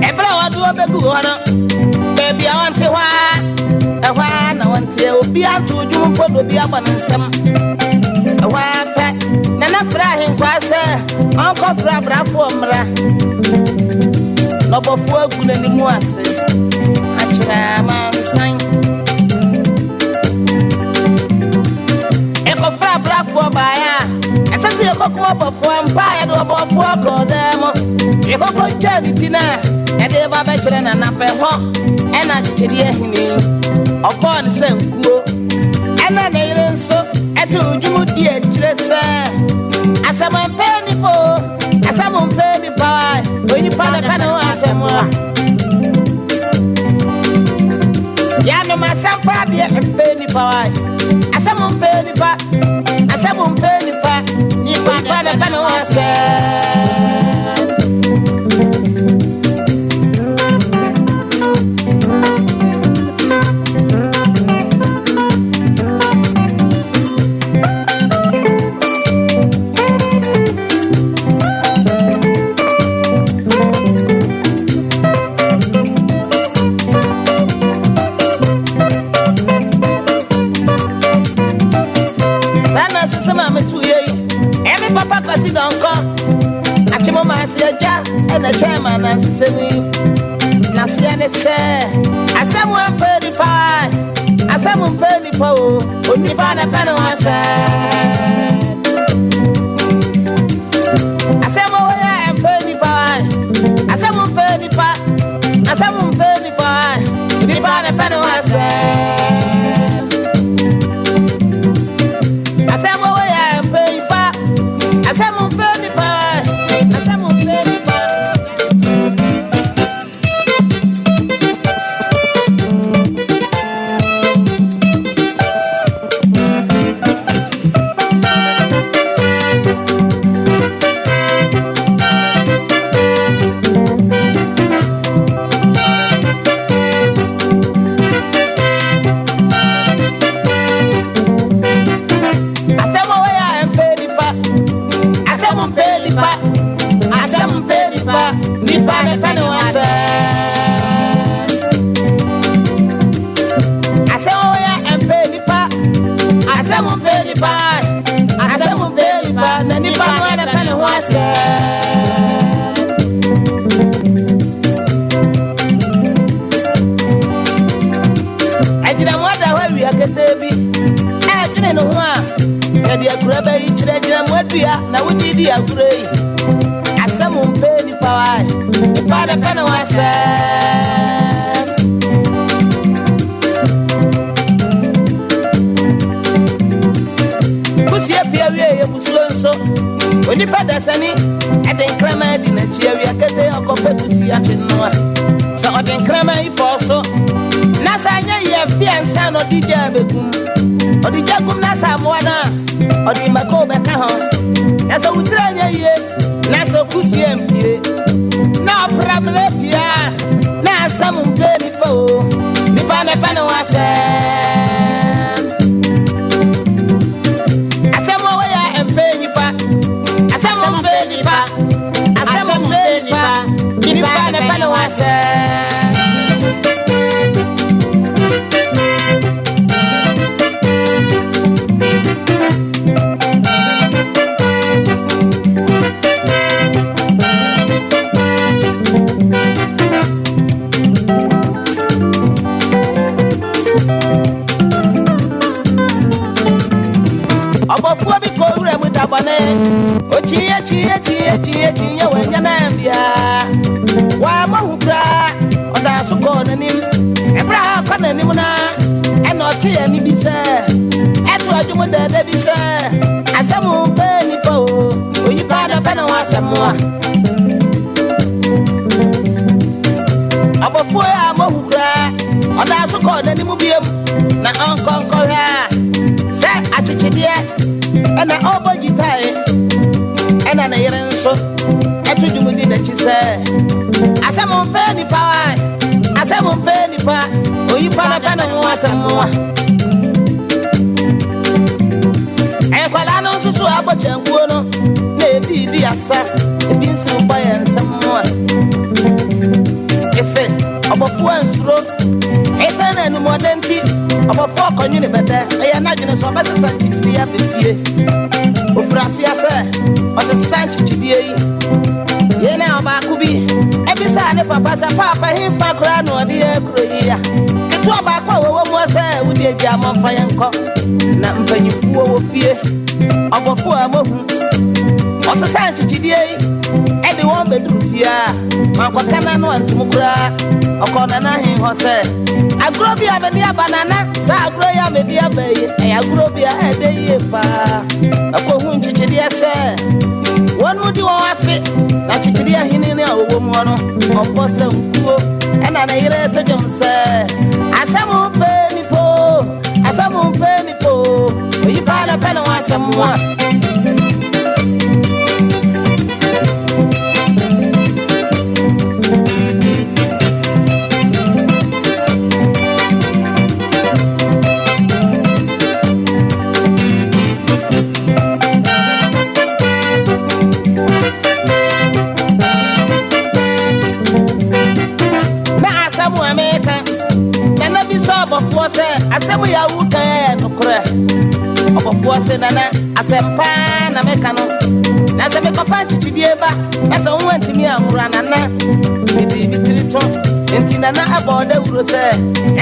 Ɛberɛ a wɔde wɔn bɛgu hɔ no, baabi a wɔnte hɔ ara, ɛhɔ ara na wɔnteɛ. Obiara nto dwom mpo na obi abɔ ne nsam. Ɛhɔ ara pɛ, Nana frɛ ahenkwaa sɛ ɔnkɔfrɛ abrafoɔ mmra. Na ɔbɔfoɔ agu n'anim ase akyerɛ amansan. Yɛkɔfrɛ abrafoɔ baeɛ a, ɛsɛ sɛ yɛkɔkum ɔbɔfoɔ ampa a yɛde ɔbɔfoɔ kɔɔ dan mu. Yɛkɔkɔ twaa ne ti no a, yɛde ba bɛkyerɛ Nana pɛ hɔ ɛna akyekyedeɛ hene. Ɔbɔɔ ne sankuo ɛna ne yere nso ɛtoo dwom di akyire sɛ, Asɛm mpɛ nipa o, asɛm mpɛ nipa o, onipa na ɛpɛ ne ho asɛm a. Yɛanom asɛm pa deɛ mpɛ nipa wa. Asɛm mpɛ nipa, asɛm mpɛ nipa, nipa na ɛpɛ ne ho asɛm. Saa na nsesɛm a meto yɛ yi, ɛme papa Kwasi Dɔnkɔ, Akyemo Maase Agya ɛna kyɛn ma na nsesɛm yi. N'aseɛ ne sɛ, asɛm mpɛ nipa, asɛm mpɛ nipa o, onipa na pɛ ne ho asɛm. Asɛm wɔ yɛ mpɛ nipa, asɛm mpɛ nipa, asɛm mpɛ nipa, nipa na pɛ ne ho asɛm. Asɛm wɔ yɛ mpɛ nipa, asɛm mpɛ nipa, asɛm mpɛ nipa. Asɛm a wɔyɛ a ɛmpɛ nipa, asɛm mpɛ nipa, asɛm mpɛ nipa, nipa ne pɛ ne ho asɛm. Asɛm a wɔyɛ a ɛmpɛ nipa, asɛm mpɛ nipa, asɛm mpɛ nipa, na nipa no ara pɛ ne ho asɛm. Agyinamoa da hɔ awia ketee bi ɛredwene ne ho a, yɛde akura bɛyi kyerɛ agyinamoa dua na wode di agorɔ yi. Asɛm mpɛ nipa wa, nipa na pɛ ne ho asɛm. Kusie pia wie yɛ musuo nso, onipa dasani ɛde nkraman di n'akyi awia ketee ɔkɔpɛ kusie akye noa. Sɛ ɔde nkraman yi fɔɔ so na sɛ anyɛ yie afe ansa na ɔde gya abɛgum. Ɔde gya gum na sɛ amoa no a, ɔde mako bɛka ho. Na sɛ wo tiri anyɛ yie na sɛ kusie ampue na ɔpra mmerɛ pii a, na asɛm mpɛ nipa o, nipa na ɛpɛ ne ho asɛm. Asɛm a wɔyɛ a ɛmpɛ nipa, asɛm mpɛ nipa, asɛm mpɛ nipa, nipa na ɛpɛ ne ho asɛm. Ɔbɔfoɔ bi kɔ wura mu da bɔne. Okyiiɛ kyiiɛ kyiiɛ kyiiɛ kyiiɛ wanya no ambia. Wammɔ hu koraa, ɔdaa so kɔɔ n'anim. Ɛberɛ a ɔkɔ n'anim no ara, ɛna ɔtee ɛnne bi sɛ, ɛto adwom dɛɛdɛ bi sɛ, Asɛm mpɛ nnipa o, onipa na ɔpɛ ne ho asɛm a. Ɔbɔfoɔ yi ammɔ hu koraa. kɔɔ n'anim biom na ɔnkɔ nkɔhwɛ a sɛ akyekyedeɛ ɛna ɔrebɔ gyitae ɛna ne yere nso ɛto dwom di n'akyi sɛ asɛm mpɛ nipa wae asɛm mpɛ nipa oyipa na pɛ ne ho asɛm a nkwadaa no nso so abɔ kyɛnkuo no na ebi di asa ebi nso bɔ yɛn nsɛm a ese ɔbɔfoɔ ansuro Esiane n'anumɔden nti, ɔbɔfoɔ kɔnwene bɛtɛ, ɛyɛ n'adwene sɛ ɔbɛsesa nkyekyedeɛ aba fie. Ɔfiri aseɛ sɛ ɔsesa nkyekyedeɛ yi. Yei na ɔbaako bi bisaa ne papa sɛ, Paapa, hefa koraa na ɔde yɛn kuro yi a? Ketewa baako a wɔwɔ mu sɛ, Wode agya momfa yɛn nkɔ. Na mpanyimfoɔ wɔ fie. Ɔbɔfoɔ a mohu. Ɔsesa nkyekyedeɛ yi de wɔn bɛduru fie a, wankɔka n'ano antom koraa. Ɔkɔɔ Nana Ahen hɔ sɛ, Agorɔ bi a mede aba Nana, saa agorɔ yi a mede aba yi, ɛyɛ agorɔ bi a ɛdɛ yie paa. Ɛkɔhu nkyekyedeɛ sɛ wɔn mu di wɔn afe, na nkyekyedeɛ ahene no a ɔwɔ mu hɔ no, ɔbɔ sankuo. Ɛna ne yere to dwom sɛ, Asɛm mpɛ nipa o, asɛm mpɛ nipa o, oyi paa na pɛ ne ho asɛm a. Na asɛm a meka nana bisa ɔbɔfoɔ sɛ asɛm yɛ awo kan yɛ nokorɛ ɔbɔfoɔ se nana asɛm paa na meka no na sɛ mekɔfa nkyekyedeɛ ba na sɛ wo antumi anwora nana mede me tiri to nti nana ɛbɔɔ dawuro sɛ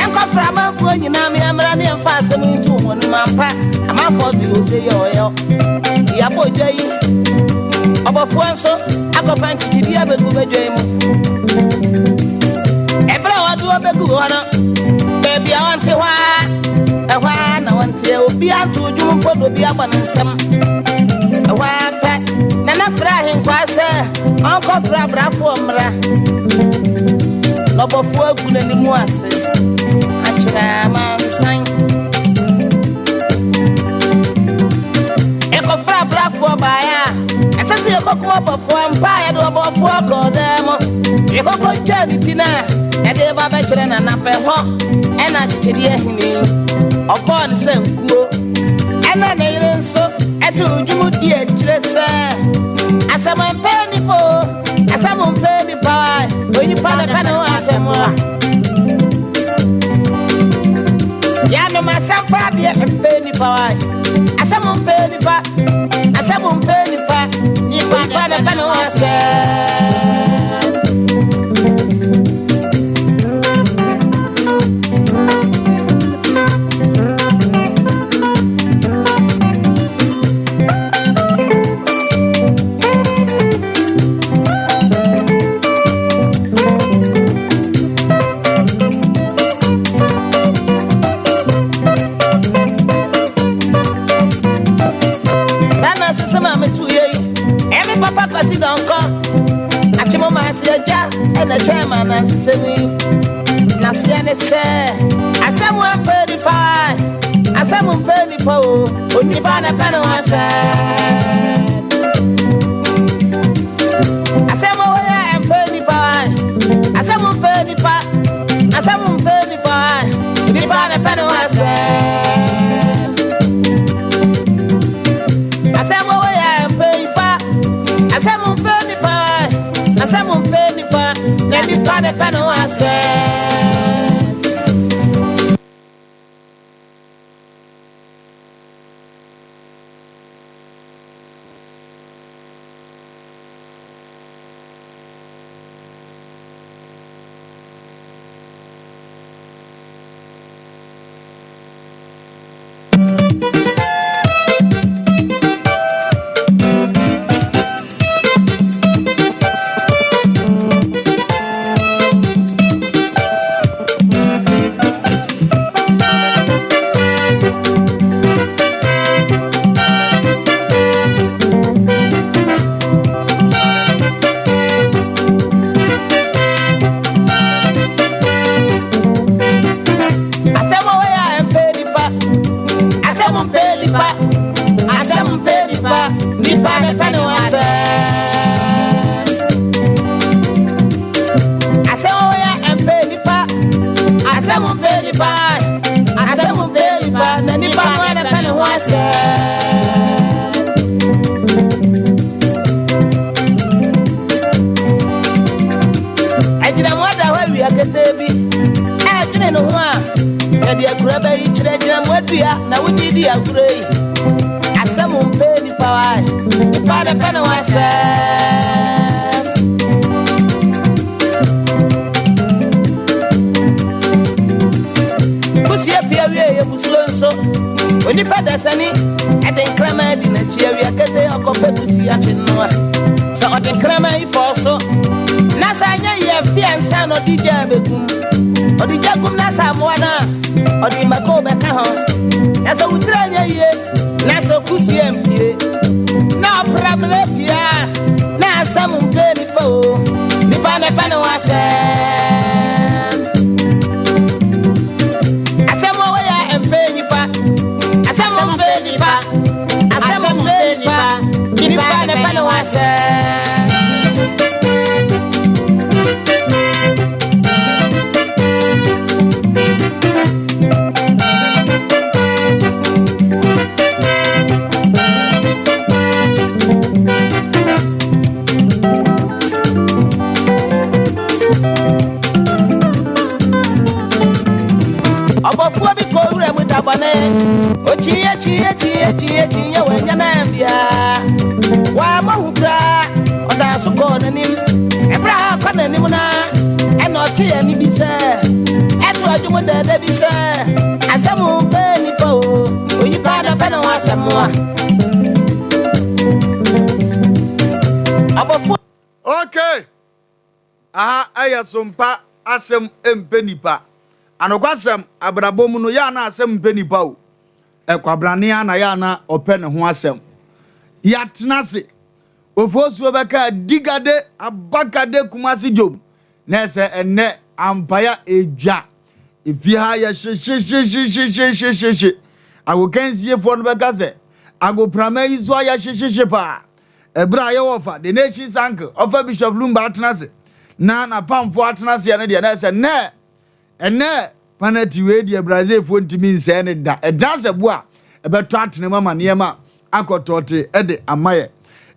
ɛnkɔfra amanfoɔ nyinaa me mmra ne ɛmfa asɛm yi nto wɔn anim ampa amanfoɔ de ose yɛ ɔyɔ yɛabɔ dwa yi ɔbɔfoɔ nso akɔfa nkyekyedeɛ abɛgu badwa yi mu ɛberɛ a wɔde wɔbɛgu hɔ no baabi a wɔnte hɔ a ɛhɔ a na wɔnteɛ obiara nto dwom mpo na obi abɔ ne nsam ɛhɔ a pɛ Nana frɛ ahenkwaa sɛ ɔnkɔfrɛ abrafoɔ mmra. Na ɔbɔfoɔ agu n'anim ase akyerɛ amansan. Yɛkɔfrɛ abrafoɔ baeɛ a, ɛsɛ sɛ yɛkɔkum ɔbɔfoɔ ampa a yɛde ɔbɔfoɔ kɔɔ dan mu. Yɛkɔkɔ twaa ne ti no a, yɛde ba bɛkyerɛ Nana pɛ hɔ ɛna akyekyedeɛ ahini. Ɔbɔɔ ne sankuo ɛna ne yere nso ɛto dwom di akyire sɛ asɛm mpɛ nipa o asɛm mpɛ nipa onipa na ka ne ho asɛm a yɛanom asɛm pa deɛ mpɛ nipa wa asɛm mpɛ nipa asɛm mpɛ nipa onipa na ka ne ho asɛm. Papa kwasi dɔnkɔ akyemo maase agya ɛna kyɛn ma nansesɛm yi naseɛ ne sɛ asɛm ampɛ nipa asɛm mpɛ nipa o Onipa na pɛ ne ho asɛm. Asɛm wɔ yɛ ɛmpɛ nipa. Asɛm mpɛ nipa. Asɛm mpɛ nipa. Nipa na pɛ ne ho asɛm. Asɛm wɔ yɛ ɛmpɛ nipa. Asɛm mpɛ nipa. Asɛm mpɛ nipa. Na nipa na pɛ ne ho asɛm. Awia ketee bi ɛredwene ne ho a, yɛde akura bɛ yi kyerɛkyerɛ mu adua na wogye di agorɔ yi. Asɛm mpɛ nipa wae, nipa na pɛ ne ho asɛm. Kusie pia wie yɛ musuo nso, onipa dasani ɛde nkraman di n'akyi awia ketee ɔkɔpɛ kusie akye noa. Sɛ ɔde nkraman yi fɔɔ so na sɛ anyɛ yie afe ansa na ɔde gya abɛgum. Ɔde gya gum na sɛ amoa no a, ɔde mako bɛka ho. Na sɛ wo tiri anyɛ yie na sɛ kusie ampie na ɔpra mmerɛ pie a, na asɛm mpɛ nipa o, nipa na ɛpɛ ne ho asɛm. Asɛm a wɔyɛ mpɛ nipa, asɛm mpɛ nipa. Asɛm mpɛ nipa, nipa na ɛpɛ ne ho asɛm. Ɔbɔfoɔ bi kɔ wura mu da bɔne. Okyiiɛ kyiiɛ kyiiɛ kyiiɛ kyiiɛ wannya no ambia. Wammɔ hu koraa, ɔdaa so kɔɔ n'anim. Ɛberɛ a ɔkɔ n'anim no ara, ɛna ɔtee ɛnne bi sɛ ɛto adwom dɛɛdɛ bi sɛ, Asɛm mpɛ nnipa o, onipa na ɔpɛ ne ho asɛm a. Ɔbɔfoɔ. Okay! Aha yɛ sompa asɛm mpɛ nipa. Anokwasɛm, abrabɔ mu no, yɛ a na asɛm mpɛ nipa o. Kwabrane ara na yɛ a na ɔpɛ ne ho asɛm. Yɛatena ase. Ofosuo bɛka Adigade, Abakade, Kumasi dwom. Na ɛsɛ ɛnnɛ ampaya edwa. Efie ha yɛ hyehyehyehyehyehyehyehye. Agokansiefoɔ no bɛka sɛ, agoprama yi so ayɛ hyehyehye paa. Ɛberɛ a yɛwɔ ɔfa, the nation's uncle, ɔfa Bishop Lumba atena ase, na n'apamfoɔ atena aseɛ no deɛ, na ɛsɛ nnɛ, ɛnnɛ, penalty wei deɛ Brazilfoɔ ntumi nsɛe no da. Ɛdan sɛ bo a ɛbɛtɔ atena mu ama nneɛma akɔ tɔɔte de ama yɛ.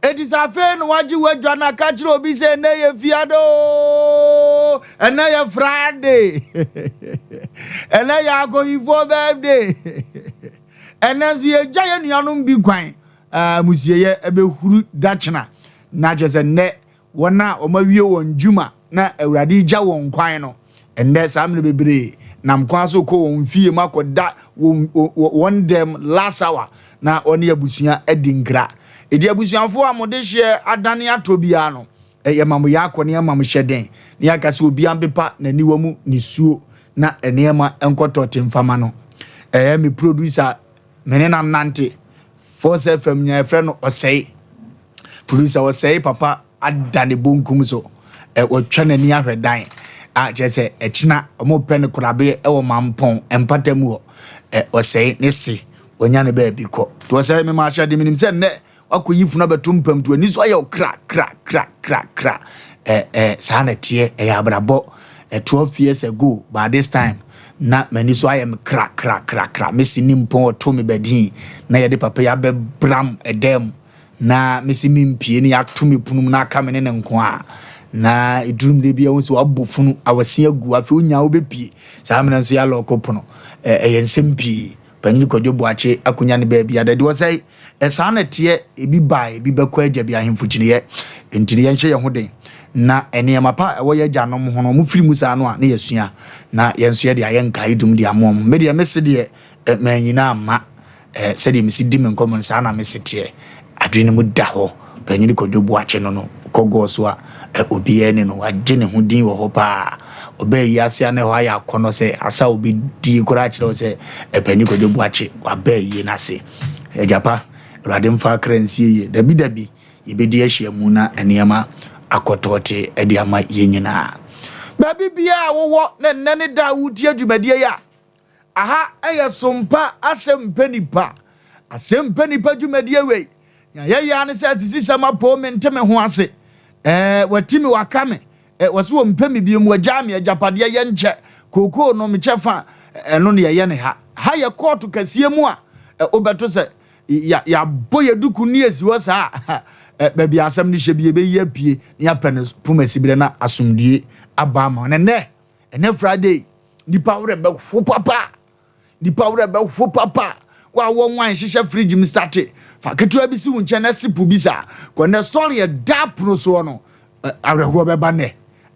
Enti sɛ afei na wagye w'adwa no aka kyerɛ obi sɛ ɛnnɛ yɛ fiada oo, ɛnnɛ yɛ Friday, ɛnnɛ yɛ akɔhifoɔ birthday, ɛnnɛ nso yɛgya yɛn nuanom bi kwan Amusieyɛ bɛhuru dakyena, na kyerɛ sɛ nnɛ wɔn a wɔawie wɔn dwuma na Awurade regya wɔn kwan no, ɛnnɛ saa mmerɛ bebree nam kwan so kɔ wɔn fie mu akɔda wɔn wɔn dɛm last hour na wɔne abusua adi nkra. Enti abusuafoɔ a mo dehyeɛ adane atɔ biara no, yɛma mo yɛ akɔ na yɛma mo hyɛ den na yɛaka sɛ obiara mpepa n'aniwa mu nisuo na nneɛma nkɔtɔ te mfama no. Ɛyɛ me producer Me ne no anante. Force FM nyinaa yɛfrɛ no ɔsɛe. Producer ɔsɛe papa ada ne bonkum so. Ɛ wɔtwa n'ani ahwɛ dan a kyerɛ sɛ ɛkyena wɔpɛ no korabeɛ wɔ mampɔn mpata mu hɔ. Ɛ ɔsɛe ne se wɔnya ne baabi kɔ. Nti ɔsɛe mema ahyɛde menim sɛ nnɛ Woakɔyi funu abɛto mpam nti w'ani so ayɛ wo kra kra kra kra kra. Ɛ ɛ saa na ɛteɛ, ɛyɛ abrabɔ. Ɛ 12 years ago by this time na m'ani so ayɛ me kra kra kra kra. Mesi ne mpɔn ɔto me badin na yɛde papa yi abɛbram ɛdan mu na mesi me mpie na yɛato me pono mu na aka me ne ne nko a. Na ɛduru mmerɛ bi a wohu sɛ wabɔ funu awɔse agu afei wonya wobɛpie. Saa mmerɛ nso yɛalɔɔko pono. Ɛ ɛyɛ nsɛm pii. Panyin Kwadwo Boakye akonya ne baabi ada. Deɛ ɔsɛe, saa na ɛteɛ, ebi ba a, ebi bɛkɔ agya bi ahemfo kyiniiɛ. Enti no yɛnhyɛ yɛn ho den, na nneɛma pa a ɛwɔ yɛn agyanom ho no, wɔfiri mu saa no a, na yɛasua, na yɛn nso yɛde ayɛ nkaedum de ama wɔn. Me deɛ, mese deɛ, manyini amma. Sɛdeɛ mesi di me nkɔmmɔ no, saa na mese teɛ. Adwene no mu da hɔ. Panyin Kwadwo Boakye no no, kɔ gɔɔ so a, obiara ni no, wagye ne ho din wɔ hɔ paa. Ɔbaa yi ase a na ɛhɔ ayɛ akɔnnɔ sɛ asa a obi die koraa kyerɛ wo sɛ Panyin Kwadwo Boakye waba ayie no ase. Agya pa, Awurade mfa akra nsie yie. Dabi dabi, yɛbɛdi ahyiamu na nneɛma akɔ tɔɔte de ama yɛn nyinaa. Baabi biara a wowɔ na nnɛ ne da a woretie dwumadie yi a, Aha yɛ sompa asɛm mpɛ nipa. Asɛm mpɛ nipa dwumadie wei. Nea yɛyɛ ara ne sɛ asisisɛm apoo me nte me ho ase. Ɛɛ wati me waka me. Ɛɛ wɔse wɔmpɛ me biom wɔagyaa me agyapadeɛ yɛ nkyɛ. Kookoo no me kyɛfa ɛno ne yɛyɛ ne ha. Ha yɛ kɔɔto kɛseɛ mu a wobɛto sɛ yɛabɔ yɛ duku ne asi hɔ saa a baabi a asɛm no hyɛ bi yɛbɛyi apue na yɛapɛ no poma siberɛ na asomdwie aba ama wo. Na nnɛ. Ɛnɛ Friday, nipa werɛ bɛho papa. Nipa werɛ bɛho papa. Wo a wɔ wine hyehyɛ fridge mu starte. Fa ketewa bi si wo nkyɛn na sipu bi saa. Kɔ nnɛ story ɛda pono soɔ no. Awerɛhoɔ bɛba nnɛ.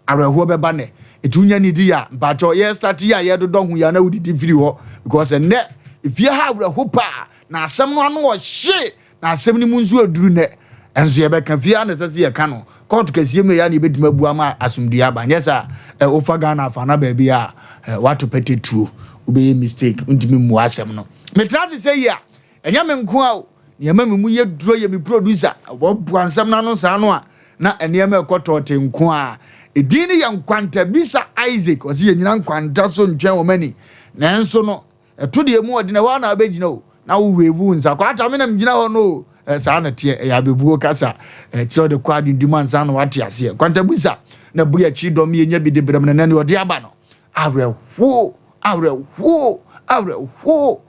Awerɛhoɔ bɛba nnɛ. Ɛti wonya nidi a, mpakyɛw yɛ starte yi a yɛdodɔ ho yi a na wodidi firi hɔ. Because ɛnnɛ, efie ha awerɛho paa. Na asɛm no ano ɔhye. Na asɛm no mu nso aduru nnɛ. Nso yɛbɛka fie ara na ɛsɛ sɛ yɛka no. Kɔɔto kɛseɛ mu ɛyɛ a na yɛbɛtumi abu ama asomdwoeɛ aba. Nyɛ saa ɛ, wofa Ghana afa na baabi a ɛ, woato pɛtɛ tuo. Wobɛyɛ mistake, wontumi mmua asɛm no. Metra ase sɛ yi a, ɛnyɛ me nko ara o. Nea ɛma me mu yɛ duro yɛ me producer. Wɔboa nsɛm no ano saa no a, na nneɛma ɛkɔ tɔɔte nko ara. Edin no yɛ Nkwanta Bisa Isaac. Ɔse yɛnyina nkwanta so ntwɛn wɔn ani. Nanso no, Ɛto deɛ mu ɔden, ɛhɔ ara na wobɛgyina o, na wo wave wo nsa, kwata me na megyina hɔ no o. Eh, saa na teɛ, ɛyɛ abɛbuo kasa, eh, kyerɛ ɔde kɔ adwendwem ansa na wate aseɛ. Kwantabusa na bu akyiri dɔm yɛnya bi de brɛ mu na nɛ ɔde aba no. Awerɛhoɔ, awerɛhoɔ, awerɛhoɔ.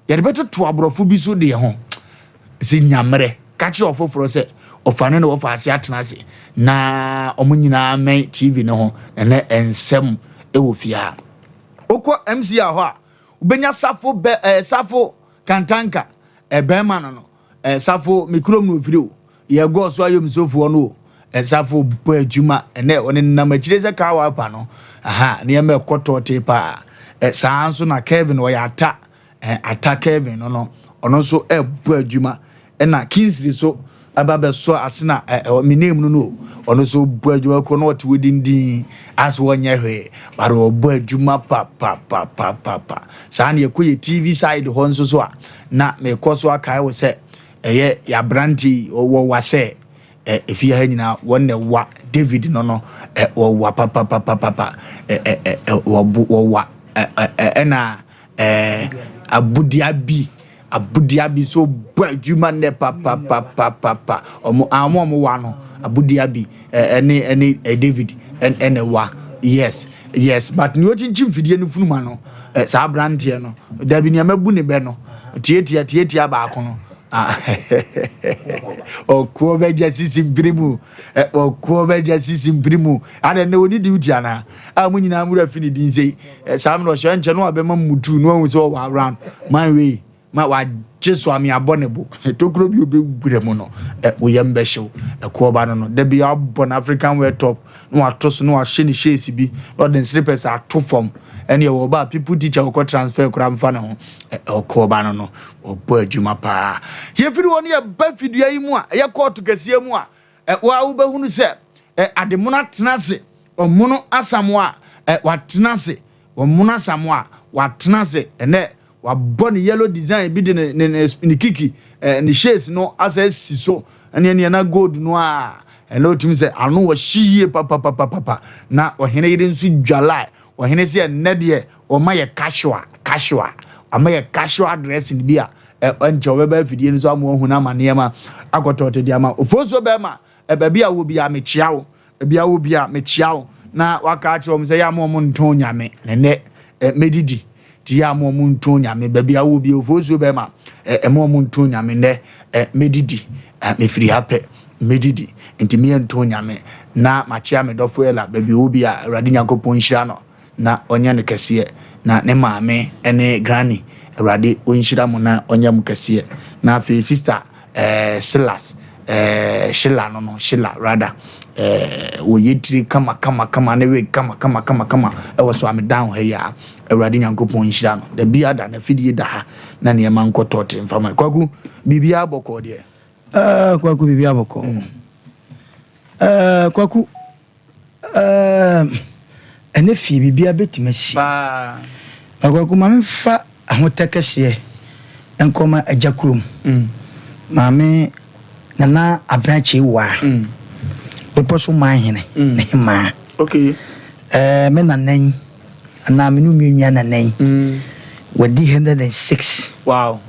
Yɛde bɛtoto aborɔfo bi so deɛ ho. Sɛ nyammerɛ, ka kyerɛ ɔfoforɔ sɛ ɔfa ne na wɔfa ase atena ase na wɔn nyinaa mmɛn TV no ho na nɛ nsɛm wɔ fie ha. Wokɔ MCR hɔ a, wobɛnya Safo bɛ ɛɛ Safo Kantanka ɛ bɛrima no no ɛ Safo me kurom na ofiri o. Yɛ gɔɔ so ayom sofoɔ no o. Ɛ Safo bɔ adwuma ɛnɛ ɔne nam akyire sɛ car wiper no. Aha nneɛma ɛkɔ tɔɔtee paa. Ɛ saa nso na Kevin ɔyɛ ata Eh, Ata Kevin no no, ɔno nso ɛbɔ adwuma. Ɛna Kingsley so ɛba bɛsɔ ase na ɛ ɛ me name no no, ɔno nso bɔ adwuma kɔ na ɔte hɔ dindin ase wɔnyɛ hwee, but ɔbɔ adwuma papapapapapa. Saa na yɛkɔ yɛ TV side hɔ nso so a, na mekɔ so akae wo sɛ ɛyɛ yɛaberante yi ɔwɔ wasɛ ɛ efie ha nyinaa wɔn na ɛwa David no no ɛ wɔwa papapapapa ɛ ɛ ɛ wɔbo wɔwa ɛ ɛ ɛna Ɛɛ abodua bi abodua bi nso bɔ adwuma nnɛ papapapapa. Wɔn a wɔn a wɔwa no abodua bi ɛne ɛne David ɛna ɛwa yes yes but nea ɔkyinkyim fidie no funuma no saa aberanteɛ no dabi nea mabu ne bɛ no tietia tietia baako no ɔkoɔ bɛgya sisi mpiri mu ɔkoɔ bɛgya sisi mpiri mu adɛ nnɛ ɔni duty anaa a mo nyinaa mo werɛ fi ne din sei saa mmerɛ ɔhyɛ nkyɛ no wabɛma mutu no ahu sɛ ɔwɔ around man wei ma wagye so ame abɔ ne bo tokuro bi obɛwura mu no wo yam bɛhyew ɛkoɔ ba no no da bi abɔ no African wear top na wato so na wahyɛ ne shades bi na ɔde nsrepɛs ato fam ɛne ɛwɔ ɔba people teacher ɔkɔ transfer koraa mfa ne ho ɔkoɔ ba no no ɔbɔ adwuma paa yɛfiri hɔ no yɛba fidua yi mu a ɛyɛ kɔɔto kɛseɛ mu a Wo ara wobɛhunu sɛ ademono atena ase, ɔmono Asamoah a watena ase, ɔmono Asamoah watena ase, ɛnɛ wabɔ ne yellow design bi de ne ne ne ne kiki ne shades no asa asi so, ɛne ɛne na gold no a ɛnɛ otumi sɛ ano ɔhye yie papapapapa na ɔhene yere nso dwala ɔhene sɛ ɛnɛ deɛ ɔma yɛ casual casual ɔma yɛ casual dressing bi a ɛnkyɛ ɔbɛba afidie no so ama wahu no ama nneɛma akɔtɔ te de ama ofosuo bɛrima baabi a wɔ biara mekyea wo baabi a wɔ biara mekyea wo na waka akyerɛ wɔn sɛ yɛ ama wɔn ntɔn nyame na ɛnɛ mɛdidi ti yɛ ama wɔn ntɔn nyame baabi a wɔ biara ofosuo bɛrima ɛma wɔn ntɔn nyame nnɛ mɛdidi mefiri ha pɛ mɛdidi nti meyɛ ntɔn nyame na makyea me dɔfo Ella baabi wɔ biara Awurade Nyankopɔn nhyira no na ɔnyɛ no kɛseɛ na ne maame ne granny awurade ɔnhyira mo na ɔnyɛ mo kɛseɛ na afei sister eh, Silas eh, Sheila no no Sheila rather eh, wɔyɛ tiri kama kama kama ne wig kama kama kama kama ɛwɔ so ame down ha yi a awurade nyankopɔn nhyira no da bi ada na fidie da ha na nneɛma nkɔ tɔɔte mfama kwaku biribiara bɔkɔɔ deɛ Uh, kwaku biribiara bɔkɔɔ mm. uh, kwaku Ɛɛm, ɛnnɛ fie biribiara bɛtumi asi. Paa. Kwaku, ma memfa ahotɛ kɛseɛ nkɔma Agya Kurom, Maame Nana Abena Kyeiwaa, Bepɔ so man hene ne hemaa. Okay. Ɛɛ, me nana yi, anaa me ne wo nua nana yi, wadi 106. Wow.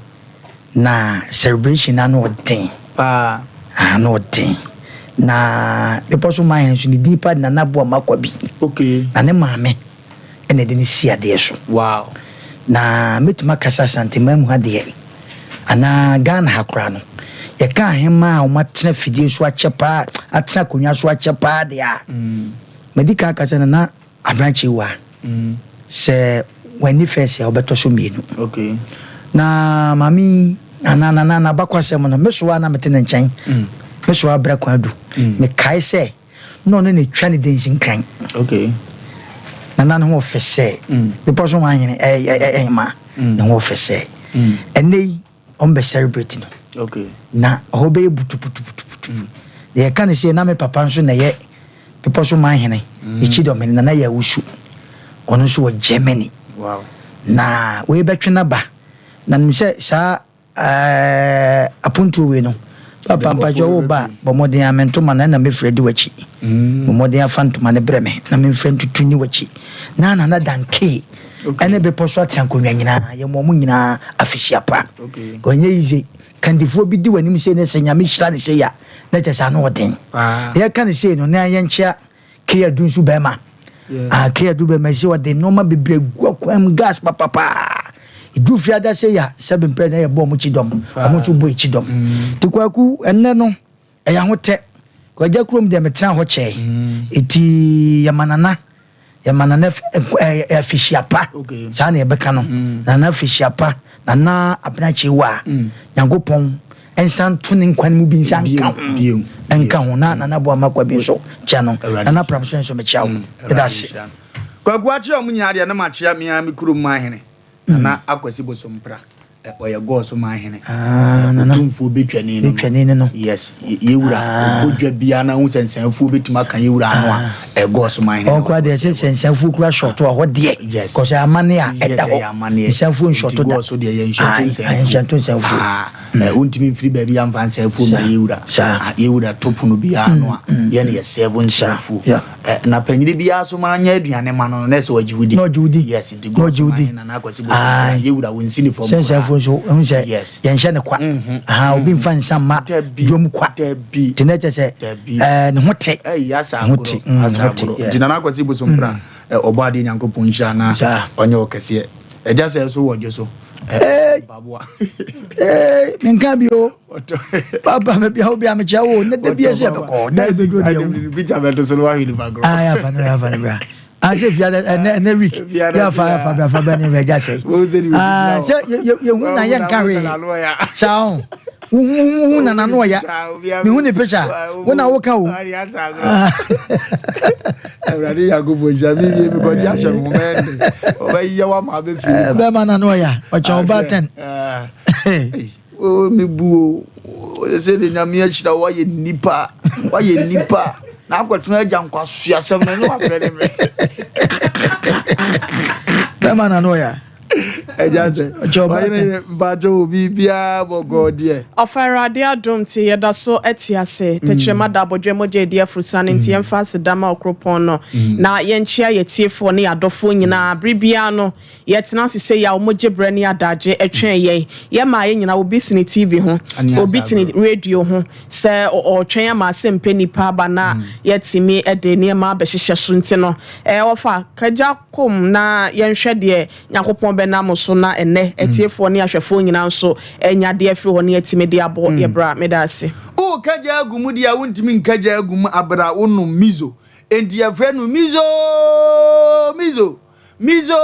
Na celebration no ano ɔden. Paa. Ano ɔden. Na bepɔ so man nso ne din pa de Nana Boamah Kwabi. Okay. Na ne maame ɛna ɛde no si adeɛ so. Wow. Na mɛtumi aka sɛ Asanteman mu ha deɛ anaa Ghana ha koraa no yɛka ahemaa a wɔatena fidie so akyɛ paa atena akonnwa so akyɛ paa deɛ a madi kan aka sɛ Nana Aberankyewaa. Sɛ wanni first a, ɔbɛtɔ so mmienu. Na maame yi anaa nana n'abakwasɛm no, me so a na mete ne nkyɛn. Me so a brɛ kwan adu. Mekae sɛ na ɔno na etwa ne dansinkran. Nana ne ho ɔfɛ sɛ bepɔ so hene ɛhema ne ho ɔfɛ sɛ. Ɛnnɛ yi wɔn bɛ celebrate no. Na ɔhɔ bɛyɛ butubutubutu. Na yɛka no sei na me papa nso na ɛyɛ bepɔ so man hene, ne kyidɔmhene, Nana Yaw Owusu. Ɔno nso wɔ Germany. Na wei bɛtwe n'aba. Na nim sɛ saa ɛɛ apontuo wei no, papa mpakyɛ wo ba a, bɔ mmɔden a me ntoma no ɛna mɛfiri adi w'akyi. Bɔ mmɔden afa ntoma no brɛ me na memfira ntutu nni w'akyi. Na Nana Dankey ɛne bepɔ so atenankonnwa nyinaa, yɛma wɔn nyinaa afehyia pa. Ɛnyɛ yize, kandifoɔ bi di w'anim sei na sɛ Nyame hyira no sei a, na kyerɛ sɛ ano ɔden. Yɛka no sei no, na yɛnkyea Kay Adu nso bɛrima. Ah, Kay Adu bɛrima sɛ ɔde nneɛma bebree gu akwan mu, gas papapaa. Ɛduru fiada sei a, sɛbe mpɛ na yɛbɔ wɔn kyidɔm, wɔn nso bɔ yɛn kyidɔm. Nti Kwaku, ɛnnɛ no, Ɛyɛ ahotɛ. Kwagya kurom deɛ metena hɔ kyɛe. Eti yɛma nana yɛma nana afihyia pa. Saa na yɛbɛka no. Nana afihyia pa. Nana Abena Kyeiwaa. Nyankopɔn nsa nto ne nkwa no mu bi nsa nka ho. Nka ho. Na Nana Boama Kwabi nso kyia no. Nana Pramso nso mekyia wo. Meda ase. Kwaku akyea wɔn nyinaa deɛ na makyea me ara me kurom mahene. Nana Akwasi Bosompra, ɔyɛ Gɔɔ so man hene. Ah, Nana. Otumfuo betwani no. Betwani no no. Yes, yɛwura ah. Ɔbɔ dwa biara na ho sɛ nsɛnfuo betumi aka yɛwura ano a, ah. Gɔɔ so man hene. Ɔkora deɛ sɛ nsɛnfuo kura shɔto a hɔ deɛ. Yes. Kɔsɛ amane a ɛda hɔ. Yes, amaneɛ. Nsɛnfuo nshɔto da. Nti Gɔɔ so deɛ yɛ nshɔto nsɛnfuo. Nshɔto nsɛnfuo. Ah, wontumi mfiri baabi amfa nsɛnfuo mmerɛ yɛwura. Yɛwura to pono biara ano a, yɛne yɛ sɛvo nsɛnfuo. Na panyini biara so ma nyɛ aduane ma no no na ɛsɛ ɔgye wo di. Na ɔgye wo di. Yes, nti God ɔgye wo di. Na na akwasi bosom. Yɛ wura wo nsi ne fam. Sɛ nsɛmfo nso ɛhu sɛ yes. Yɛnhyɛ ne kwa. Aha obi nfa nsa mma dwom kwa. Dabi. Nti na ɛkyɛ sɛ Dabi. Ɛɛ ne ho te. Ɛyi asa Ne ho te. agorɔ. Ne Asa ho te. agorɔ. Yeah. Nti nana akwasi bosom pra. Ɔbɔ adeɛ Nyankopɔn nhyira na ɔnyɛ ɔkɛseɛ. Ɛgya sɛ ɛso wɔ dwo so. Ee. Mpaboa. Ee, menka bi o. Papa me bia obi amekyɛ wo ne da bi ese bɛkɔ. Da bi do deɛ wo. Picture bɛto so no wahwe nipa korɔ. Ah, ya fa no, ya fa no bra. Ah, sɛ fia ɛnɛ ɛnɛ week. Ya fa ya fa bra fa bra ne bɛ gya sɛ. Ah, sɛ ye ye hu na yɛ nka hwee. Saa o. Wo hu na na no ɔya. Me hu ne picture. Wo na wo ka o. Awurade Nyankopɔn nhyira me wie mekɔgye ahyɛ me ho mɛyɛ ne ɔbɛyɛ wa ma abɛfiri ne bɛma na no ɔya ɔkyɛn ɔba tɛn mebu o sɛ de nyame ahyira woayɛ nnipa woayɛ nnipa na akɔtena agya nkwasoasɛm no ɛne wafrɛ ne me bɛma na no ɔya Ɛgya sɛ ɔhene mpakyɛ wɔ biribiara bɔkɔɔ deɛ. Ɔfa Awurade adom nti yɛda so te ase. Tɛkyerɛma da abɔdwɛ mogya adi afurusane nti yɛmfa aseda ma Ɔkoropɔn no na yɛnkyea yɛatiefoɔ ne yɛadɔfoɔ nyinaa. Bere biara no yɛtena ase sei a wɔgye berɛ ne adagye twɛn yɛn. Yɛmaa yɛn nyinaa obi sene TV ho, obi tene radio ho sɛ ɔretwɛn ama asɛmpɛ nipa aba na yɛatumi de nneɛma abɛhyehyɛ so nti no ɔfa kagya Kom na yɛnhwɛ deɛ Nyankopɔn bɛnam so na ɛnnɛ atiefoɔ ne ahwɛfoɔ nyinaa nso anya adeɛ afiri hɔ na yɛatumi de abɔ yɛ bra. Meda ase. Woka gya agu mu deɛ a wontumi nka gya agu mu aber a wonom miso. Enti yɛfrɛ no miso miso miso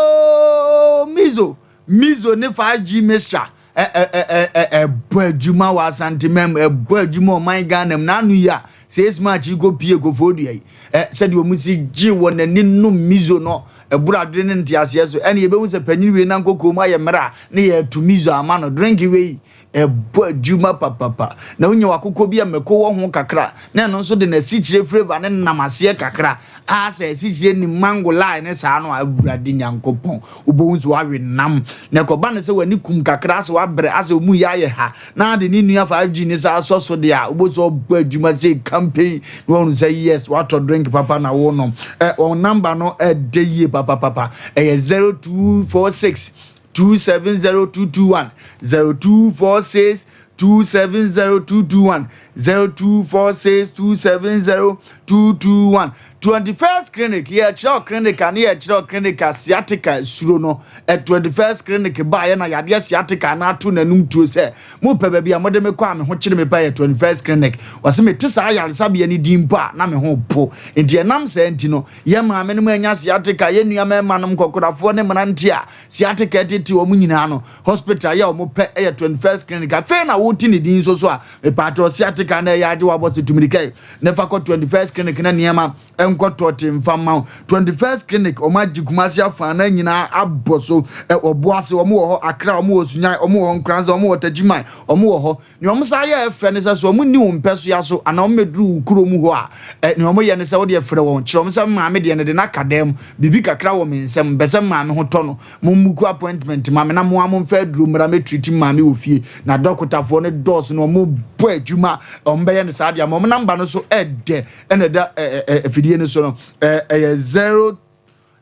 miso miso ne 5G mixture ɛbɔ adwuma wɔ Asanteman mu, ɛbɔ adwuma ɔman Ghana mu. N'ano yi a six March yi kɔ pie Koforidua yi, sɛdeɛ wɔn si gye wɔn ani nom mizo no, ɛboro adwene ne nteaseɛ so. Ɛne yɛbɛhu sɛ panyin wei nan kɔkɔɔ mu ayɛ mmerɛ a ne yɛreto mizo ama no. Drink wei, ɛbɔ adwuma papapa. Na wonya wakokɔ bi a mako wɔ ho kakra, na ɛno nso de n'asikyire flavour ne nam aseɛ kakra. A sɛ asikyire nim mango lye ne saa no a, Awurade Nyankopɔn, wobɛhu sɛ wawe nam. Na ɛkɔba no sɛ w'ani kum kakra, asɛ wabrɛ, asɛ ɔmu yɛ ayɛ ha, na ade ne nua 5G ne saa asɔ so deɛ a, wobɛhu sɛ ɔbɔ adwuma sɛ campaign, na wahunu sɛ yes, watɔ drink papa na wonom. Ɛ, wɔn number no ɛdɛ yie papapapa. Ɛyɛ 0246 270221, 0246 270221, 0246 270221. 21st Clinic, yɛkyerɛw clinic a ne yɛkyerɛw clinic a sciatica suro no. Ɛ 21st Clinic baeɛ na yadeɛ sciatica no ato n'anum tuo sɛ, mopɛ baabi a mode me kɔ a me ho kyere me pa yɛ 21st Clinic. Wɔse mete saa ayaresabea no din mpo a na me ho po. Enti ɛnam saa nti no, yɛn maamenom anya sciatica, yɛn nua mmarima nkɔkorafoɔ ne mmeranteɛ a sciatica atete wɔn nyinaa no, hospital yɛ a wɔpɛ yɛ 21st Clinic. Afei na wote ne din nso so a, mepaakyɛw sciatica na ɛyɛ agye wabɔ so tumirika yi na fa kɔ 21st Clinic na nneɛma nkɔ tɔɔte mfa mma wo. 21st Clinic, wɔn agye Kumasi afa na nyinaa abɔ so. Ɔbo ase, wɔn wɔ hɔ, Accra, wɔn wɔ Sunyani, wɔn wɔ hɔ, Nkoranza, wɔn wɔ Techiman, wɔn wɔ hɔ. Nea wɔsan yɛ fɛ ne sɛ, sɛ wɔnni wo mpɛsoa so anaa wɔmmɛduru wo kuro mu hɔ a, ɛ, nea wɔyɛ ne sɛ wodeɛ frɛ wɔn, kyerɛ wɔn sɛ me maame deɛ no de no aka dan mu, biribi kakra wɔ me nsam, mepɛ sɛ me maame ho tɔ no, mommuku appointment ma me na mo ara momfa aduro mmra mmɛtreat me maame wɔ fie. Na dɔkotafoɔ no dɔɔso na wɔbɔ adwuma, wɔbɛyɛ no saa de ama wɔn. Namba no so ɛdɛ ɛna ɛda ɛ, ɛ, afidie no so no, ɛ, ɛyɛ 0,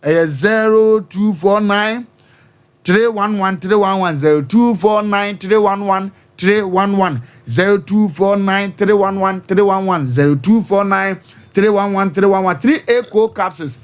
ɛyɛ 0249 311 311 0249 311 311 0249 311 311 0249 311 311 3A co capsules.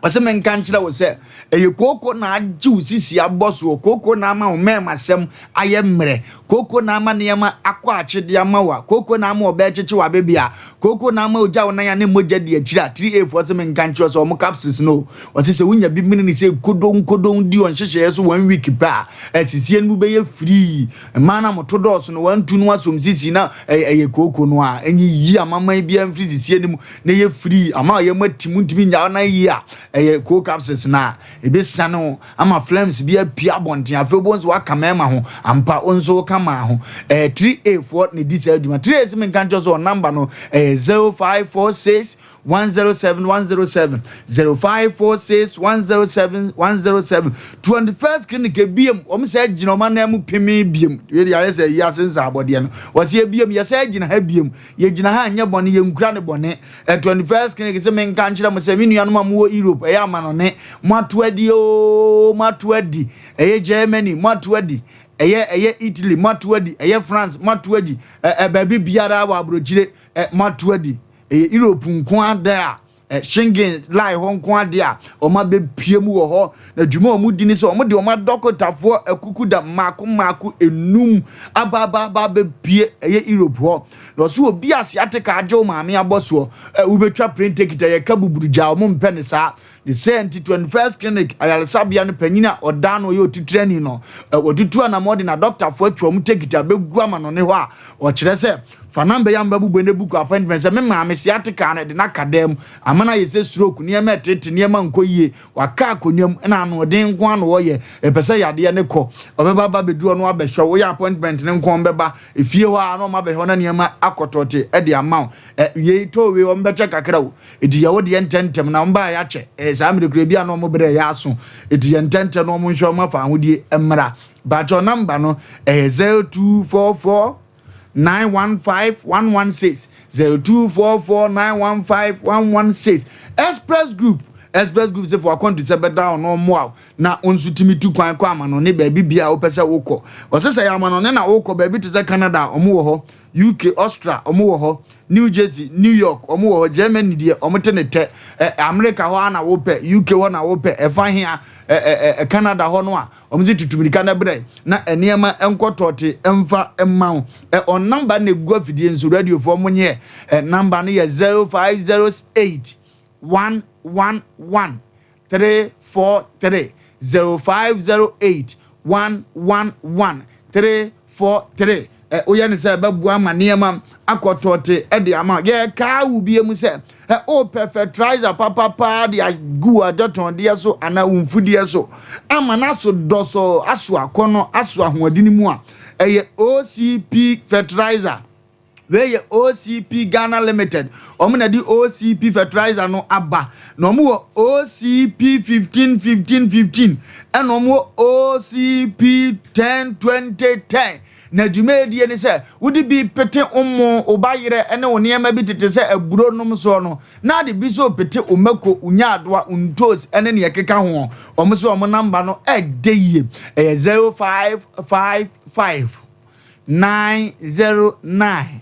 Ɔsɛ menka nkyerɛ wo sɛ ɛyɛ kooko na agye wo sisi abɔ soɔ, kooko na ama wo mmɛɛmasɛm ayɛ mmerɛ, kooko na ama nneɛma akɔ akyede ama wo a, kooko na ama ɔbɛɛkyekye w'abebe a, kooko na ama ogya wo nan a ne mogya di akyire a. 3A foɔ sɛ menka nkyerɛ wo sɛ wɔn capsules no, Ɔse sɛ wonya bi mene ne sɛ kodon kodon di wɔn nhyehyɛeɛ so one week pɛ a, asisie no mu bɛyɛ free. Mmaa no a moto dɔɔso no wɔantu no asom sisi na ɛyɛ kooko no a, ɛnyi yi amaman biara mfiri sisie no mu na ɛyɛ free. Ama ɔyɛ mo ati mu ntumi nya nan yie a, ɛyɛ koo capsules no a, ɛbɛsiane wo ama flames bi apue abɔnten. Afei wobɛhu sɛ woaka mmarima ho ampa, wo nso woka maa ho. Ɛyɛ 3A foɔ na ɛdi saa adwuma. 3A se menka nkyerɛ sɛ wɔn number no ɛyɛ 0546 107 107 0546 107 107 21st clinic ebiem wɔn sɛ gyina wɔn anan mu pemee biem yɛ de ayɛ sɛ yi ase nsa abɔdeɛ no wɔsi ebiem yɛ sɛ gyina ha biem yɛ gyina ha nyɛ bɔne yɛ nkura ne bɔne ɛ 21st clinic sɛ menka nkyerɛ mo sɛ me nuanom a mowɔ Europe ɛyɛ amanɔne mo ato adi oo mo ato adi ɛyɛ Germany mo ato adi ɛyɛ ɛyɛ Italy mo ato adi ɛyɛ France mo ato adi ɛ ɛ baabi biara wɔ aburokyire ɛ mo ato adi. Ɛyɛ Europe nko ara de a, Schengen line hɔ nko ara de a, wɔabɛpue mu wɔ hɔ. Na dwuma a wɔdi ne sɛ wɔde wɔn adɔkotafoɔ akukuda mmaako mmaako enum aba aba aba abɛpue ɛyɛ Europe hɔ. Na ɔso obi a sciatica agye wo maame abɔ soɔ, wobɛtwa plane ticket a yɛka buburugyaa, wɔn mpɛ ne saa. Ne sɛ nti 21st Clinic ayaresabea no panyin a ɔda ano ɔyɛ otitrani no, wɔtutu anamɔ de n'adɔktafoɔ atwa wɔn tekiti abɛgu amanɔne hɔ a ɔkyerɛ sɛ fa namba yi a mobɛbobɔ no book appointment sɛ me maame sciatica no de no aka dan mu ama no ayɛ sɛ stroke, nneɛma ɛtete, nneɛma nkɔ yie, waka akonnwa mu na anoɔden nko ara na ɔyɛ, ɛpɛ sɛ yadeɛ no kɔ, ɔbɛba ba bɛduru hɔ na wabɛhwɛ wo, woyɛ appointment no nko ɔmbɛba efie hɔ a na ɔma bɛhwɛ na nneɛma akɔtɔte de ama wo. Ɛ yei tɔɔ wei ɔmbɛkyɛ kakra o, eti yɛ wo deɛ ntɛntɛm na ɔmbaa yɛakyɛ, ɛ saa mmerɛ kura bi a na ɔmo berɛ yɛ aso, eti yɛ ntɛntɛm na ɔmo nhwɛ ɔmo afa ahodie mmra. Baakyɛw namba no ɛyɛ 0244 915 116 0244 915 116. Express Group, Express Group sɛ fa w'akwantu sɛ bɛda ɔno mmoa wo na wo nso tumi tu kwan kɔ amanɔne baabi bia a wopɛ sɛ wokɔ. Ɔsɛ sɛ yɛ amanɔne na wokɔ baabi te sɛ Canada a, ɔmo wɔ hɔ, UK, Austria, ɔmo wɔ hɔ, New Jersey, New York, ɔmo wɔ hɔ, Germany deɛ ɔmo te ne tɛ, ɛ America hɔ ara na wopɛ, UK hɔ na wopɛ, ɛfa he a, ɛ ɛ ɛ Canada hɔ no a, Wɔn dze tutu mirika na brɛ na nneɛma nkɔ tɔɔte mfa mma wo. Ɛ wɔn namba na egu afidie nso radiofoɔ mo nyɛ. Ɛ namba no yɛ 0508 111 343 0508 111 343. Ɛ woyɛ no sɛ ɛbɛboa ama nneɛma akɔ tɔɔte de ama wo. Yɛkaa wo bie mu sɛ ɛ wopɛ fertilizer papapaa de agu w'adɔtɔndeɛ so anaa wo mfudeɛ so ama no aso dɔsɔɔ, aso akɔnnɔ, aso ahoɔdene mu a, ɛyɛ OCP fertilizer. Wei yɛ OCP Ghana Limited. Wɔn na de OCP fertilizer no aba. Na wɔn wɔ OCP 15 15 15 ɛna wɔn wɔ OCP 10 20 10. Na dwumadie ne sɛ wode bi pete wo mo, wo bayerɛ ne wo nneɛma bi tete sɛ aburo nom soɔ no, na ade bi nso pete wo mako, wo nyaadoa, wo ntoos ne nea ɛkeka ho. Wɔn nso wɔn namba no ɛdɛ yie. Ɛyɛ 0555 909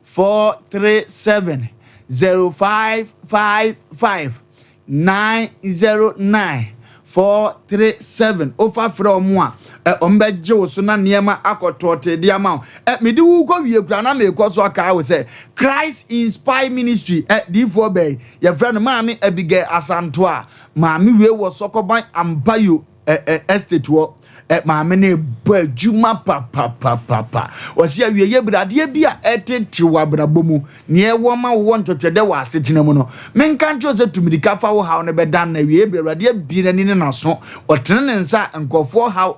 437. 0555 909 437. Wofa frɛ wɔn a, ɛ, wɔbɛgye wo so na nneɛma akɔ tɔɔtee de ama wo. Ɛ, mede wo rekɔ wie koraa na merekɔ so akae wo sɛ Christ Inspired Ministry, ɛ, diifoɔ bɛn, yɛfrɛ no Maame Abigail Asantoa. Maame wei wɔ Sɔkɔban Ampayo ɛ, ɛ, Estate hɔ. Ɛ, maame no rebɔ adwuma papapapapa. Ɔse awieeɛ berɛ adeɛ bi a ɛtete wɔ abrabɔ mu, nea ɛwɔ ma wowɔ ntwɛtwɛdɛ wɔ asetena mu no, menka nkyerɛ wo sɛ tu mirika fa wo haw no bɛdan no awieeɛ berɛ. Awurade abue n'ani ne n'aso, ɔtene ne nsa a nkurɔfoɔ haw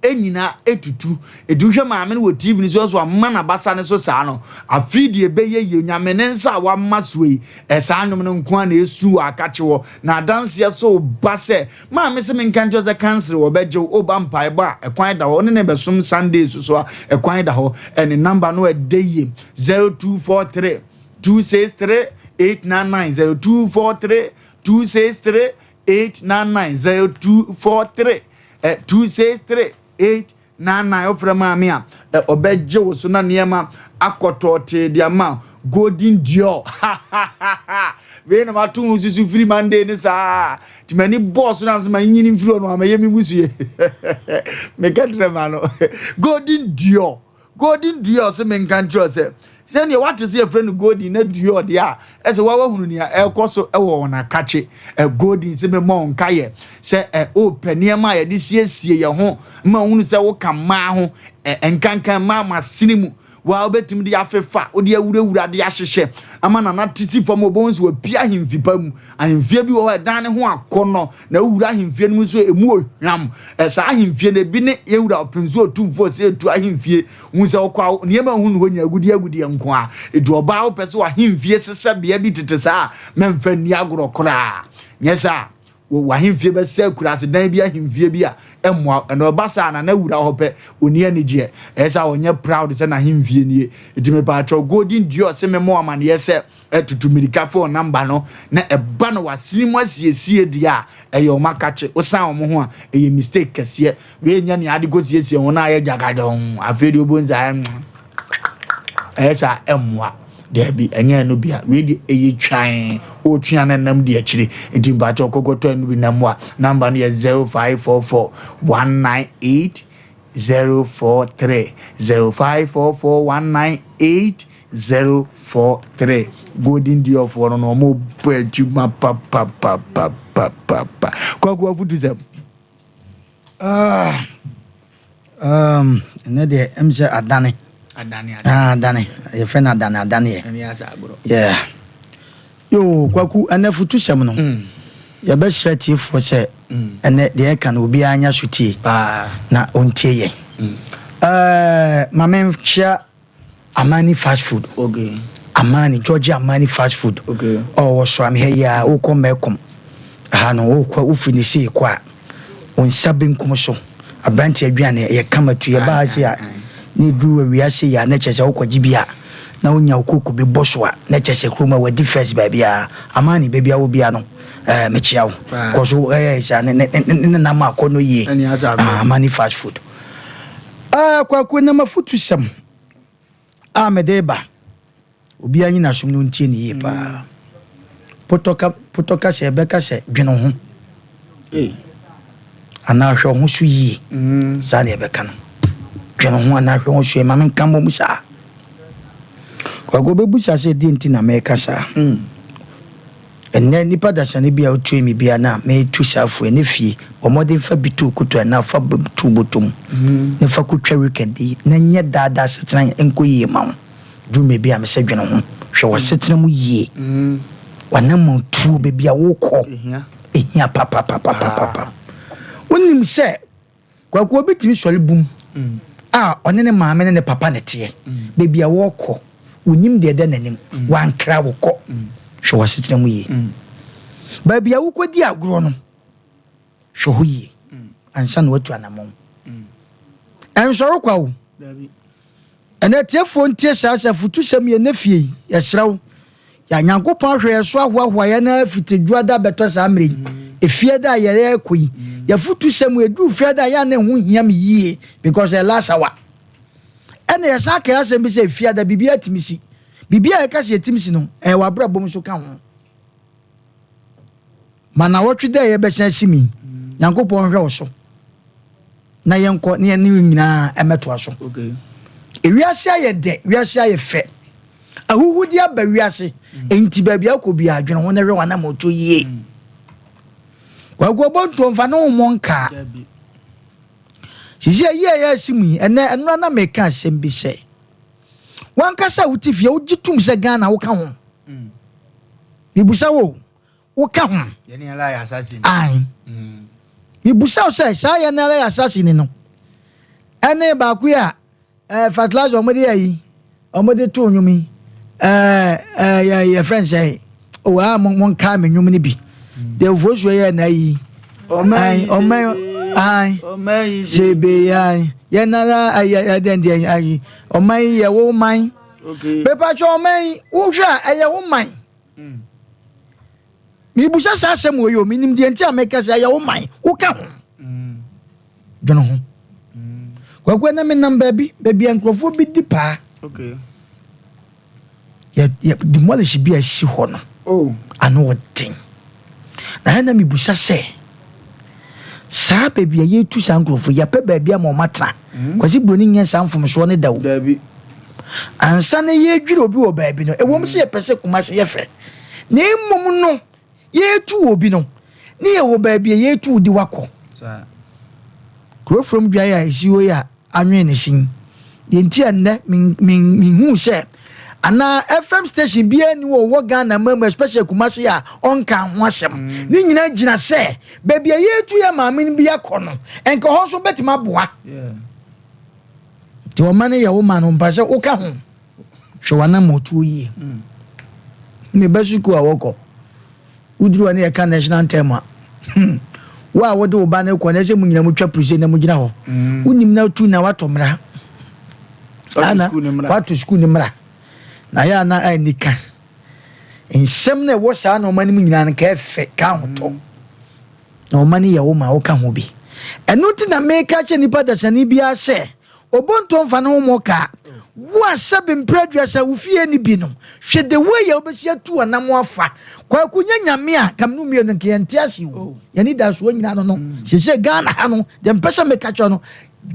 nyinaa tutu. Enti wohwɛ maame no wɔ TV no so so ama n'abasa no so saa no, afei deɛ ɛbɛyɛ yie, Onyame ne nsa a wama soɔ yi, ɛ, saa nnwom no nko ara na ɛsu wɔ akakye hɔ. Na adanseɛ so ba sɛ, Maame se menka nkyerɛ wo sɛ kansere wɔbɛgye wo, woba mpaebɔ a, ɛkwan da hɔ, wo ne no bɛsom Sunday so so a, ɛkwan da hɔ. Ɛne number no ɛda yie, 0243 263 899, 0243 263 899, 0243 263 899. Wofrɛ maame a, ɔbɛgye wo so na nneɛma akɔ tɔɔtee de ama wo. Golden Dior. Wei na mato ho susu firi Monday ne saa. Nti m'ani bɔɔ so na sɛ manyini mfiri hɔ no amɛyɛ me busue. Meka kyerɛ ma no. Golden Dior. Golden Dior sɛ menka nkyerɛ sɛ sɛdeɛ wate sɛ yɛfrɛ no golden na Dior deɛ a ɛsɛ wawahunu nea ɛrekɔ so wɔ wɔn akakye. Golden sɛ memmɔ wo nkayɛ sɛ wopɛ nneɛma a yɛde siesie yɛn ho ma wohunu sɛ woka mmaa ho, nkankan mmaa masene mu. Wa wobɛtumi de afefa, wode awurawura de ahyehyɛ ama nana te si fam, wobɛhu sɛ wapie ahemfi pa mu. Ahemfie bi wɔ hɔ a ɛdan ne ho akɔnnɔ, na wowura ahemfie no mu nso ɛmu ohwam. Saa ahemfie no ebi ne yɛwura ɔpem so otumfoɔ sɛ etu ahemfie. Hu sɛ wokɔ a nneɛma hu no hɔ nyina agudeɛ agudeɛ nko a. Etu ɔbaa wopɛ sɛ w'ahemfie sesɛ bea bi tete saa a, mɛmfa nni agorɔ koraa. Nyɛ saa wɔ w'ahemfie bɛsɛ akuraase dan bi ahemfie bi a ɛmmoa ɛna ɔba saa na n'awura hɔ pɛ ɔni anigyeɛ ɛyɛ sɛ ɔnyɛ proud sɛ n'ahemfie nie nti mepaakyɛw Golden Dior se memmɔ amaneɛ sɛ ɛtutu mirika phone number no na ɛba no w'asene mu asiesie deɛ a ɛyɛ ɔma kakye wosan wɔn ho a ɛyɛ mistake kɛseɛ wei nyɛ nea ade kɔsiesie ho na ayɛ gyagadɔn afei deɛ wobɛhu sɛ Ɛyɛ saa a, ɛmmoa. Daabi, ɛnyɛ ɛno bia. Wei deɛ ɛyɛ twan. Wotwe a na nam di akyire. Nti mpakyɛw kɔkɔtɔ ɛno bi na mmoa. Number no yɛ 0544 198 043. 0544 198 043. Golden Diorfoɔ no na wɔn bɔ adwuma papapapapapa. Kwaku afutusɛm. Ah, um, ɛnɛ deɛ ɛm sɛ adane. Adane, adane. Ah, adane. Yɛfrɛ no adane, adaneɛ. Ɛne asa agorɔ. Yeah. Yo, Kwaku, ɛnɛ futusɛm no, mm. yɛbɛsrɛ tiefoɔ sɛ mm. ɛnɛ deɛ ɛka no obiara nya so tie. Paa. Na ɔntie yɛn. Mm. Uh, ma menkyea Amani fast food. Okay. Amani, Georgia Amani fast food. Okay. Oh, wɔ Soame ha yi a, wokɔ Mɛkom. Ha no, wokɔ, wofiri ne sei kɔ a, wo nsa benkum so. Aberante aduane, ɛyɛ kama tu. Yɛba ha sei a, na ɛduru awia sei a, na kyerɛ sɛ wokɔgye bi a, na wonya wo koko bi bɔ so a, na kyerɛ sɛ kurom a wadi first baabiara. Amani, baabi a wɔ biara no, eh, mekyea wo. Kɔ so, ɛyɛ saa, ne, ne, ne, ne nam akɔ no yie. Ah, Amani fast food. Ah, Kwaku, ɛnam afotusɛm a mede reba, obiara nyi n'asom na ɔntie no yie paa. Potɔ ka, potɔ ka sɛ ɛbɛka sɛ dwene wo ho anaa hwɛ wo ho so yie. Saa na yɛbɛka no. Dwene wo ho anaa hwɛ wo ho so yie. Ma menka mmom saa. Kwaku, wobɛbisa sɛ deɛ nti na meka saa. Ɛnnɛ, nnipa dasani bi a otue me bia na metu saa fo yi, ne fie, bɔ mmɔden fa bi to koto anaa fa bi to bɔtɔ mu na fa kotwa weekend yi na nyɛ daa daa asetena nkɔ yie ma wo. Duru baabi a mesɛ dwene ho, hwɛ w'asetena mu yie, w'anammɔn tuo, baabi a wokɔ, ehia papapapapapa. Wonim sɛ Kwaku, obi tumi sɔre bum a ɔne ne maame ne ne papa na ɛteɛ. Baabi a wɔrekɔ, wonnim deɛ ɛda n'anim. Wankra wo kɔ. Hwɛ w'asetena mu yie. Baabi a wokɔdi agorɔ no, hwɛ hɔ yie ansa na woatu anammɔn. Ɛnsɔre kwa o. Ɛnɛ atiefoɔ ntie saa sɛ afutusɛm yi ɛnɛ fie yi, yɛsrɛ wo, yɛ Nyankopɔn ahwɛ yɛn so ahoahoa yɛn ara fiti dwoada bɛtɔ saa mmerɛ yi, efiada a yɛrekɔ yi, yɛafutusɛm yi, ɛduru fiada a yɛ a na ɛho hia me yie because ɛyɛ last hour. Ɛna yɛsan ka asɛm bi sɛ efiada biribiara tumi si. Biribi a yɛka sɛ yɛtim si no, ɛyɛ w'abrabɔ mu nso ka ho. Ma nawɔtwe dɛ yɛbɛsan asi mu yi, Nyankopɔn nhwɛ wo so na yɛnkɔ na yɛne wo nyinaa mmɛtoa so. Ewiase ayɛ dɛ, wiase ayɛ fɛ. Ahuhude aba wiase, enti baabi a wokɔ biara dwene ho na hwɛ w'anammɔntuo yie. Kwaku Obontuo mfa ne ho mmɔ nkaa. Sisi ayi a yɛasi mu yi, ɛnɛ ɛnora na meka asɛm bi sɛ, wankasa a wote fie wogye tom sɛ Ghana woka ho. Mebusa wo, woka ho? Ae. Mebusa wo sɛ saa yɛn ara yɛ asase ni no, ɛne baako yi a ɛɛ fertilizer wɔn de ayi wɔn de to nnwom yi ɛɛ ɛɛ yɛ yɛ fɛn sɛ o a mo mo nkaa mi nnwom no bi deɛ ofosuo yɛ na ayi ayi ɔmɛ ayi sebe ayi yɛn nara ayi ɛdɛn deɛ ayi ɔman yi yɛ wo man pepatwa ɔman yi wohwɛ a ɛyɛ wo man. Mebisa saa asɛm wɔ yi o, menim deɛ nti a meka sɛ ɛyɛ wo man, woka ho. Dwene ho. Kwaku ɛnɛ menam baabi, baabi a nkurɔfoɔ bi di paa. Yɛ yɛ demolish bi a ɛsi hɔ no, oh. ano wɔ den. Na ɛna mebusa sɛ, saa baabi a yɛtu saa nkurɔfoɔ yɛpɛ baabi ama wɔn atena. Mm. Kwasi Buroni nyɛ saa mfomsoɔ no da o. Daabi. Ansa na yɛredwiri obi wɔ baabi no, ɛwom sɛ yɛpɛ sɛ Kumasi yɛ fɛ, na mmom no, yɛretu obi no, ne yɛwɔ baabi a yɛretu wo de wakɔ. Kuro from dwae a ɛsi hɔ yi a anwene ne sin. Deɛ nti a nnɛ menhuu sɛ anaa FM station biara ni wɔ wɔ Ghana ma mu especially Kumasi a ɔnka ho asɛm. Mm. Ne nyinaa gyina sɛ baabi a yɛretu yɛ maame no bi akɔ no, nka hɔ nso bɛtumi aboa. Yeah. Nti ɔma no yɛ wo ma no mpa sɛ woka ho. Hwɛ w'anammɔtuo yie. Me ba sukuu a wɔkɔ, woduru hɔ ne yɛka national anthem a, hmm, wo a wode wo ba no kɔ no ɛsɛ mo nyina motwa puse na mogyina hɔ. Mm. Wonim na wotu na woatɔ mmara. Ana woato sukuu no mmara. Na yɛ ana anika. Nsɛm na ɛwɔ saa nneɛma no mu nyinaa no ka ɛfɛ ka ahotɔ. Mm. Na ɔma no yɛ wo ma woka ho bi. Ɛno nti na meka kyerɛ nipa dasani biara sɛ, Obonto mfa ne ho mmɔ ka. Wo a sɛbe mprɛ aduasa wo fie nni bi no, hwɛ the way a wobɛsi atu anamo afa. Kwaku nyɛ Nyame a, ka mene wo mmienu nka yɛnte ase o. Yɛn anidasoɔ nyinaa no no. Seesei Ghana ha no, deɛ mpɛ sɛ meka kyerɛ no,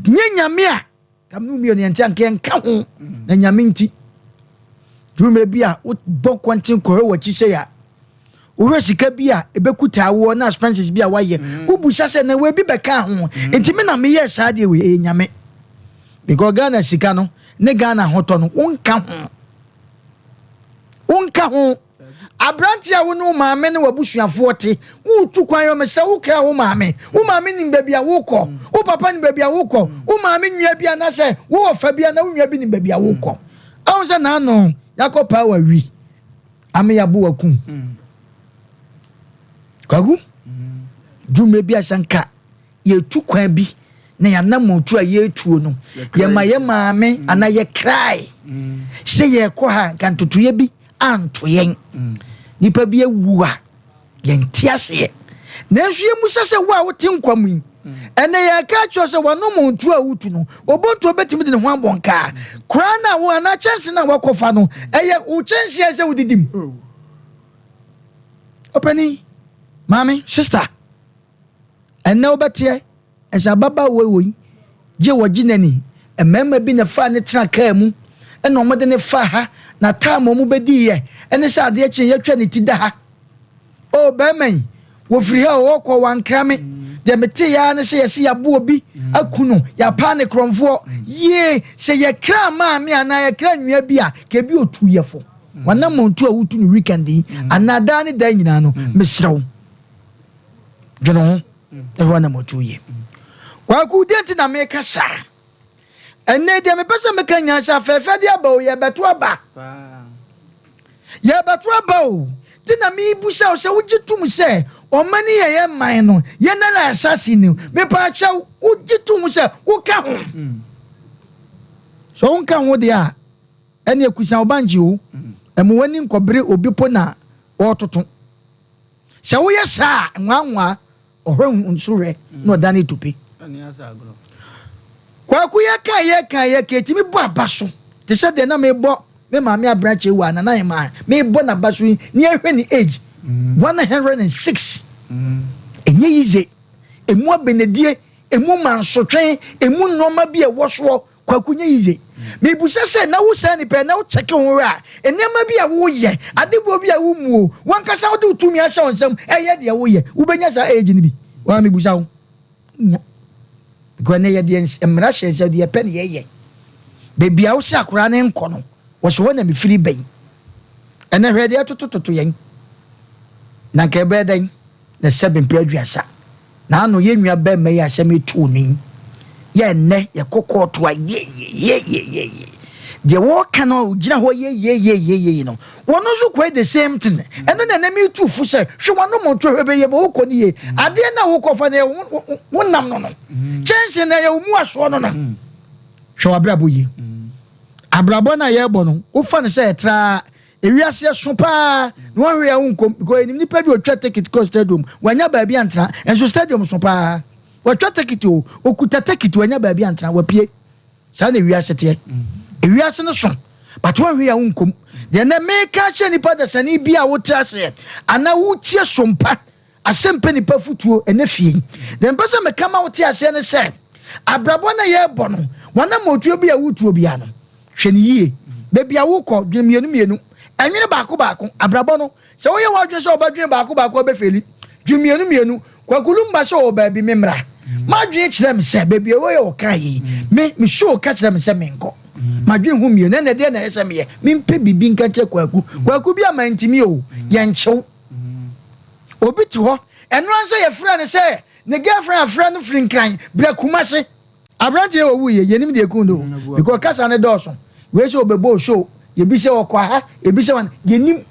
nyɛ Nyame a, Ka me ne wo mmienu yɛnte anka yɛnka ho na Nyame nti. Duru mmerɛ bi a wobɔ kɔnten kɔhwɛ w'akyi sɛ a wohwɛ sika bi a ɛbɛkutaa woɔ na expenses bi a woayɛ mm. wobusa sɛ na wei bi bɛka ho mm. nti me na meyɛɛ saa deɛ wei ɛyɛ Nyame because Ghana sika no ne Ghana ahotɔ no wonka ho wonka ho Aberanteɛ a wo ne wo maame ne w'abusuafoɔ te, woretu kwan yɔ mesrɛ wo kra wo maame. Wo maame nim baabi a worekɔ. Wo papa nim baabi a worekɔ. Wo maame nua bi anaasɛ wo ɔfa bi anaa wo nua bi nim baabi a worekɔ. Ahu sɛ n'ano yakɔ paa wawi ame yabo wakum. Kwaku, dwuma bi asanka yɛtu kwan bi na yɛanammɔntu a yɛretuo no yɛma yɛ maame mm. anaa yɛkrae mm. sɛ yɛrekɔ ha nka ntotoeɛ bi anto yɛn mm. nipa bi awu a yɛnte aseɛ nanso yɛmusa sɛ wo a wote nkwa mu yi ɛnɛ yɛka kyerɛ sɛ w'anammɔntu a wotu no obontuo bɛtumi de ne ho abɔ nkaa koraa no a wo anaa kyɛnse no a wakɔfa no ɛyɛ wo kyɛnse a sɛ wodidi mu oh. ɔpani maame sister Ɛnnɛ wobɛteɛ sɛ ababaawa wei gye wɔgye n'ani. Mmarima bi na ɛfaa no tena kaa mu ɛna wɔde no faa ha na time a wɔbɛdiiɛ ɛne sɛ adeɛ kye yɛtwa ne ti da ha. O barima yi, wɔfiri ha o ɔkɔ wankra me. Deɛ meteeɛ ara ne sɛ yɛse yɛabo obi aku no, yɛapaa ne korɔmfoɔ. Yie, sɛ yɛkra maame anaa yɛkra nua bi a, ka ebi ɔtu yɛ fo. W'anammɔntu a wotu no weekend yi anaa daa ne daa nyinaa no, mesrɛ wo. Dwene ho na hwɛ w'anammɔntuo yie. Kwaku, deɛ nti na meka saa? Ɛnnɛ deɛ mepɛ sɛ meka nyinaa sɛ afɛɛfɛ de aba o, yɛbɛto aba. Yɛbɛto aba o. Nti na mebusa wo sɛ wogye tom sɛ ɔma ne yɛ yɛ man no, yɛn nana asase ni. Mepa akyɛw, wogye tom sɛ woka ho. Sɛ wonka ho deɛ a, ɛne akusa wo bankye o. Ɛmo w'ani nkɔbere obi po na ɔretoto. Sɛ woyɛ saa a, nwanwa, ɔhwɛ nso hwɛ na ɔdane tope. Kwaku yɛka yɛka yɛka ɛtumi bɔ aba so te sɛ deɛ na mebɔ. Me maame aberankyɛ wu a Nana Hemaa mebɔ n'aba so yi ne yɛhwɛ ne age 106 ɛnyɛ yize ɛmu abenedie ɛmu mansotwe ɛmu nnoɔma bi a ɛwɔ soɔ Kwaku nyɛ yize mebusa sɛ na wo saa nipa yi na wo kyɛke ho hwɛ a nneɛma bi a woyɛ adeboɔ bi a womuo wankasa wode wo tumi ahyɛ wo nsam ɛyɛ deɛ woyɛ wobɛnya saa age no bi waa mebusa wo nya because ɛnɛ yɛdeɛ mmara hyɛ sɛ deɛ yɛpɛ ne yɛyɛ baabi a wose akwaraa no nkɔ no wɔsɛ hɔ na mefiri bɛn ɛnɛ hwɛ deɛ ɛtotototo yɛn na nka ɛbɛyɛ dɛn na sɛbe mpere aduasa na ano yɛn nua bɛrima yi asɛm etu no yi yɛ ɛnɛ yɛkɔ kɔɔto a yeyeyeyeye deɛ wɔka no gyina hɔ yeyeyeyeye no wɔn nso kɔɛ the same thing ɛno na ɛnɛ mi tu fo sɛ hwɛ wɔn ano mɔto hwɛ bɛyɛ ma wokɔ ne yie adeɛ na wokɔ fa no yɛ wo nam no no kyɛnse na yɛ wo mu asoɔ no no hwɛ w'abrabɔ yie abrabɔ no a yɛrebɔ no wofa no sɛ ɛtraa ewiase ɛso paa na wɔhwɛ yɛ wo nkom because enim nipa bi otwa ticket kɔ stadium wanya baabi antena nso stadium so paa watwa ticket o okuta ticket wanya baabi antena wapie saa na ewiase teɛ ewiase no so but wɔhwɛ yɛ wo nkom deɛ nɛ meka kyerɛ nipa dasani bi a wote aseɛ anaa wotie sompa Asɛm pɛ nipa futuo ɛnɛ fie yi. Deɛ mpɛ sɛ meka ma wote aseɛ ne sɛ, abrabɔ no a yɛrebɔ no, w'anammɔntuo bi a wotuo biara no, hwɛ no yie. Baabi a wokɔ, dwene mmienu mmienu. Ɛnwene baako baako. Abrabɔ no, sɛ woyɛ w'adwene sɛ wobɛdwene baako baako a, wobɛfeeli. Dwene mmienu mmienu. Kwaku Lumba sɛ ɔwɔ baabi, memmra. M'adwene kyerɛ me sɛ, baabi a ɛwɔ yɛ ɔkaa yei. Me, me soul ka kyerɛ me sɛ menkɔ. Madwene ho mmienu. Ɛnna ɛdeɛn na ɛyɛ sɛ meyɛ? Mempɛ biribi nka nkyerɛ Kwaku. Kwaku bi a mantumi o, yɛnkyew. Obi te hɔ, ɛno ara sɛ yɛfrɛ no sɛ ne girlfriend afrɛ no firi Nkran brɛ Kumase. Aberanteɛ wɔ wuiɛ, yɛnim deɛ ɛkum no o, because kasa no dɔɔso. Wei sɛ ɔbɛbɔ show, yɛbi sɛ ɔkɔ ha, ebi sɛ wɔn, yɛnim.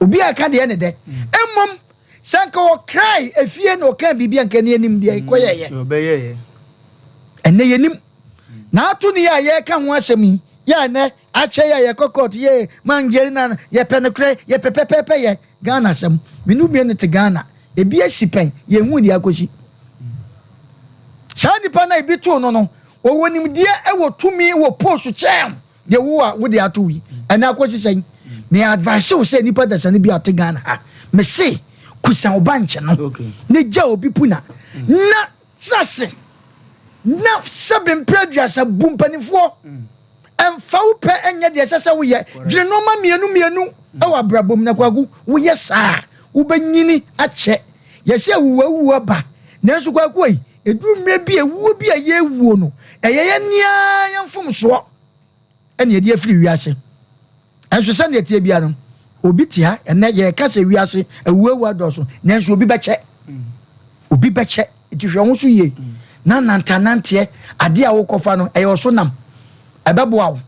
Obi a ɛka deɛ ne dɛ. Mmom, sɛ nka ɔkrae efie na ɔka biribi a nka ne yɛnim deɛ ɛkɔyɛeɛ. Ɛnnɛ yɛnim. Na ato ne yɛ a yɛreka ho asɛm yi, yɛ a ɛnnɛ Akyɛ yɛ yɛkɔ court yee mangyeri na yɛpɛ nokorɛ yɛpɛ pɛpɛɛpɛ yɛ Ghana asɛm me no mmienu te Ghana ebi asi pɛn yɛnhuu deɛ akɔsi saa nipa no a ebi too no no ɔwɔ nimdeɛ ɛwɔ tumi wɔ post kyɛn deɛ wo a wode ato yi ɛnɛ akɔsi sɛn me advice wo sɛ nipa dasani bi a ɔte Ghana ha me se kusa wo ba nkyɛ no ne gya obi puna na Tena ase na sɛbe mprɛ aduasa bu mpanimfoɔ. Mfa wo pɛ nyɛ deɛ ɛsɛ sɛ woyɛ. Dwene nnoɔma mmienu mmienu wɔ abrabɔ mu na Kwaku, woyɛ saa a, wobɛnyini akyɛ. Yɛse awuwuawuo aba, nanso Kwaku ei, ɛduru mmerɛ bi a ewuo bi a yɛrewuo no, ɛyɛ yɛn ara yɛn mfomsoɔ na yɛde afiri wiase. Nanso sɛnea ɛteɛ biara no, obi te ha ɛnnɛ, yɛreka sɛ wiase awuawu adɔɔso, nanso obi bɛkyɛ. Obi bɛkyɛ. Nti hwɛ wo ho so yie na nantananteɛ, adeɛ a wokɔfa no, ɛyɛ ɔso nam. Ɛbɛboa wo.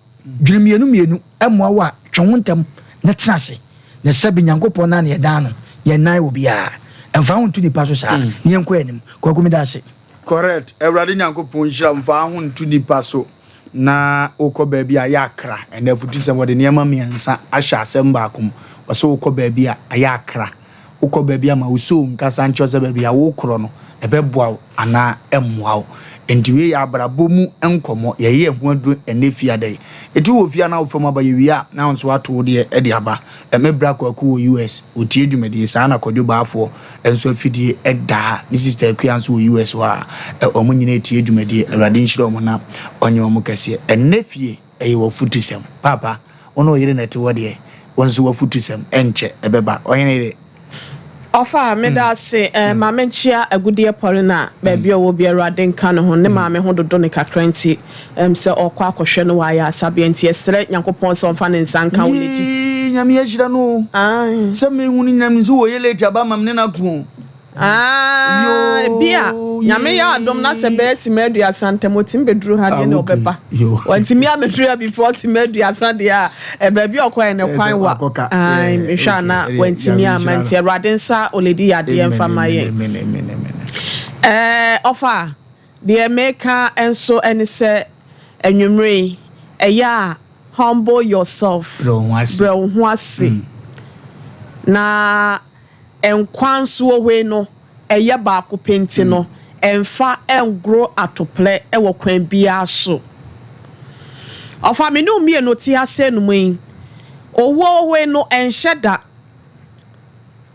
Dwene mmienu mmienu, ɛmmoa wo a, twe wo ntɛm na tena ase. Na sɛbe Nyankopɔn no ara na yɛdan no, yɛnnan obiara. Mfa wo ho nto nipa so saa, na yɛnkɔ yɛn anim. Kwaku meda ase. Correct awurade nyankopɔn nhyira wo mfa wo ho nto nipa so na wokɔ baabi a ayɛ akra ɛnɛ afutusɛm wɔde nneɛma mmiɛnsa ahyɛ asɛm baako mu wɔsɛ wokɔ baabi a ayɛ akra wokɔ baabi a ma wo soul nkasa nkyerɛ sɛ baabi a wokorɔ no ɛbɛboa wo anaa ɛmmoa wo nti wei yɛ abrabɔ mu nkɔmmɔ yɛyɛ ho aduro ɛnɛ fie ada yi ɛti wɔ fie a na wofam aba yɛwie a na wo nso ato wo deɛ ɛde aba ɛmɛ bra kwaku wɔ US ɔtie dwumadie saa na kwadwo baafoɔ nso afidie daa me sister Akua nso wɔ US hɔ a wɔn nyinaa tie dwumadie Awurade nhyira wɔn na ɔnyɛ wɔn kɛseɛ ɛnnɛ fie ɛyɛ w'afutusɛm paapa wo ne wo yere na ɛte hɔ deɛ wo nso w'afutusɛm ɛnkyɛ ɛbɛba ɔhene yere. Ɔfa, meda ase eh, ma menkyea agudeɛ pɔre no a baabi a ɔwɔ biara Awurade nka ne ho, ne maame ho dodo no kakra nti ɛm sɛ ɔrekɔ akɔhwɛ no wɔ ayaresabea nti yɛsrɛ Nyankopɔn sɛ ɔmfa ne nsa nka wo lady. Yee Nyame ahyira no o. Sɛ me hu no nyina menim sɛ wɔyɛ late aba ama me ne no ako o. Aah ebia Nyame yɛ adom na sɛ bɛyɛ sima aduasa ntam ɔtumi bɛduru ha deɛ na ɔbɛba. Wantumi ammɛduru ha before sima aduasa deɛ a eh, baabi a ɔkɔɛ no kwan wa. Ae mehwɛ a na wantumi amma nti Awurade nsa Oledi yɛ adeɛ mfa ma yɛn. Eh, ɔfa deɛ meka nso ne sɛ anwummerɛ yi ɛyɛ a humble yourself, brɛ wo ho ase na Nkwa nso wɔ hɔ yi no, ɛyɛ baako pɛ nti no, ɛmfa ɛngoro atoplɛ wɔ kwan biara so. Ɔfa me ne wo mmienu te ha sɛ nom yi, Owuo hoe no ɛnhyɛ da.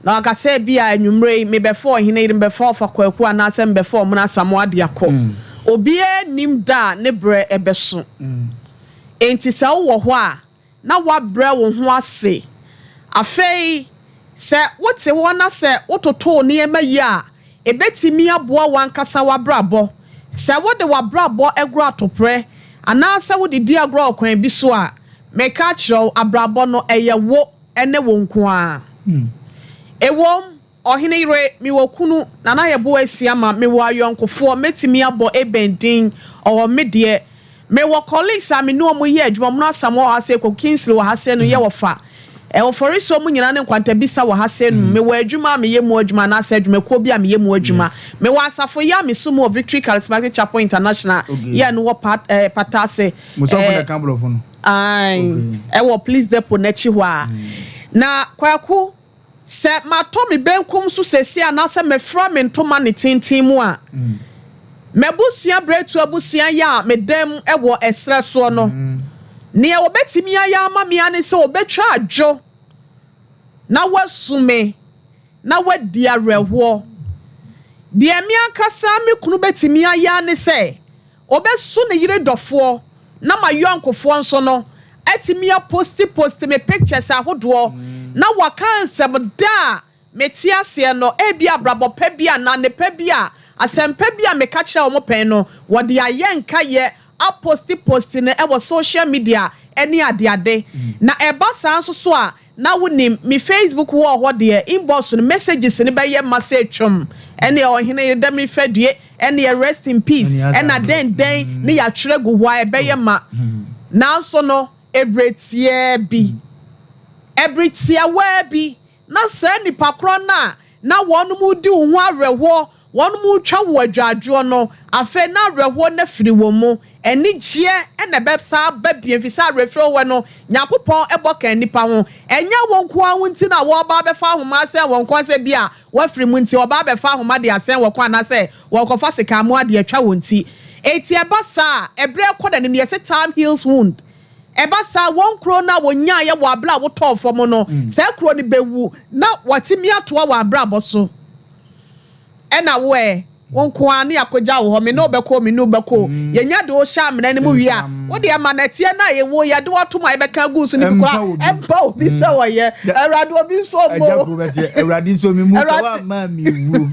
Na waka sɛ ebia anwummerɛ yi mebɛfa ɔhene yere, mebɛfa ɔfa Kwaku anaasɛ mebɛfa Ɔmena Asamoah de akɔ. Obiara nnim da a ne berɛ bɛso. Enti sɛ wowɔ hɔ a, na woabrɛ wo ho ase. Afei sɛ wote hɔ na sɛ wototo wo nneɛma yie a, ɛbɛtumi aboa w'ankasa w'abrabɔ. Sɛ wode w'abrabɔ goro atoprɛ anaasɛ wode di agorɔ wɔ kwan bi so a, meka akyerɛ wo, abrabɔ no, ɛyɛ wo ne wo nko ara. Ɛwom, ɔhene yere, mewɔ kunu, Nana Yeboah Asiamah, mewɔ ayɔnkofoɔ, mɛtumi abɔ Eben din, ɔwɔ me deɛ. Mewɔ colleagues a me ne wɔn yɛ adwuma, Mono Asamoah wɔ ha sei, Kwaku Kingsley wɔ ha sei no, yɛ wɔfa. Oforisuo mu nyinaa ne Nkwantabisa wɔ ha sei no. Mewɔ adwuma a meyɛ mu adwuma anaasɛ adwumakuo bi a meyɛ mu adwuma. Mewɔ asafo yɛ a mesom mu wɔ Victory Charismatic Chapel International, yɛ ɛno wɔ Pat, eh, Patase. Mo sɔfo na ɛka borɔfo no? Ae, ɛwɔ Police Depot no akyi hɔ a. Na Kwaku, Sɛ matɔ me benkum so seesei anaasɛ mafura me ntoma ne tenten mu a, m'abusua berɛtuo abusua yɛ a meda mu wɔ ɛserɛ soɔ no, nea wɔbɛtumi ayɛ ama me ara ne sɛ wɔbɛtwa adwo na wɔasu me na wɔadi awerɛhoɔ. Deɛ me ankasa me kunu bɛtumi ayɛ ara ne sɛ Ɔbɛso ne yere dɔfoɔ na m'ayɔnkofoɔ nso no atumi aposti posti me pictures ahodoɔ na waka nsɛm da a mete aseɛ no ebia abrabɔ pa bi anaa nnepa bi a asɛm pa bi a meka kyerɛɛ wɔn pɛn no wɔde ayɛ nkayɛ aposti posti no wɔ social media ne adeade na ɛba saa nso so a Na wonim, me Facebook wall hɔ deɛ, inbox no, messages no bɛyɛ ma sɛ twom, ɛneɛ ɔhene Yedamiri Fadue, ɛneɛ rest in peace, ɛna dɛn dɛn ne yɛatwerɛ agu hɔ a ɛbɛyɛ ma. Nanso no, ɛberɛ tiaa bi, ɛbere tiawaa bi, na saa nnipa korɔ no a na wɔnom redi wo ho awerɛhoɔ Wɔretwa wo adwadwoɔ no, afei na awerɛhoɔ no afiri wɔn mu. Anigyeɛ na ɛbɛsan aba bio, ɛfiri sɛ awerɛfirewɛ no, Nyankopɔn bɔ ka nnipa ho. Ɛnyɛ wo nko ara wo nti na wɔreba abɛfa ahoma asɛn wɔn kɔn sɛ ebia woafiri mu nti, wɔreba abɛfa ahoma de asɛn wɔn kɔn anaasɛ wɔrekɔfa sekammoa de atwa wɔn ti. Enti ɛba saa a, ɛberɛ rekɔ n'anim no, yɛse time heals wound. Ɛba saa a, wɔn kuro no a wɔnyaeɛ wɔ aberɛ a wotɔɔ fam no, saa kuro no bɛwu na wɔatumi atoa wɔn abrabɔ so. Ɛna wo ɛ, wo nko ara ne yɛakɔgya wo hɔ, me ne wo bɛkɔ o, me ne wo bɛkɔ o. Yɛnya de wo hyɛ amena no mu wie a, wo deɛ ma nɛteɛ no a yɛwo yɛde wo atom a yɛbɛka agu wo so no bi koraa, ɛmpa obi sɛ ɔyɛ. Awurade obi nso ɔmmɔ o. Agya kuro bɛseɛ, Awurade nso me mu sɛ woamma me wuo.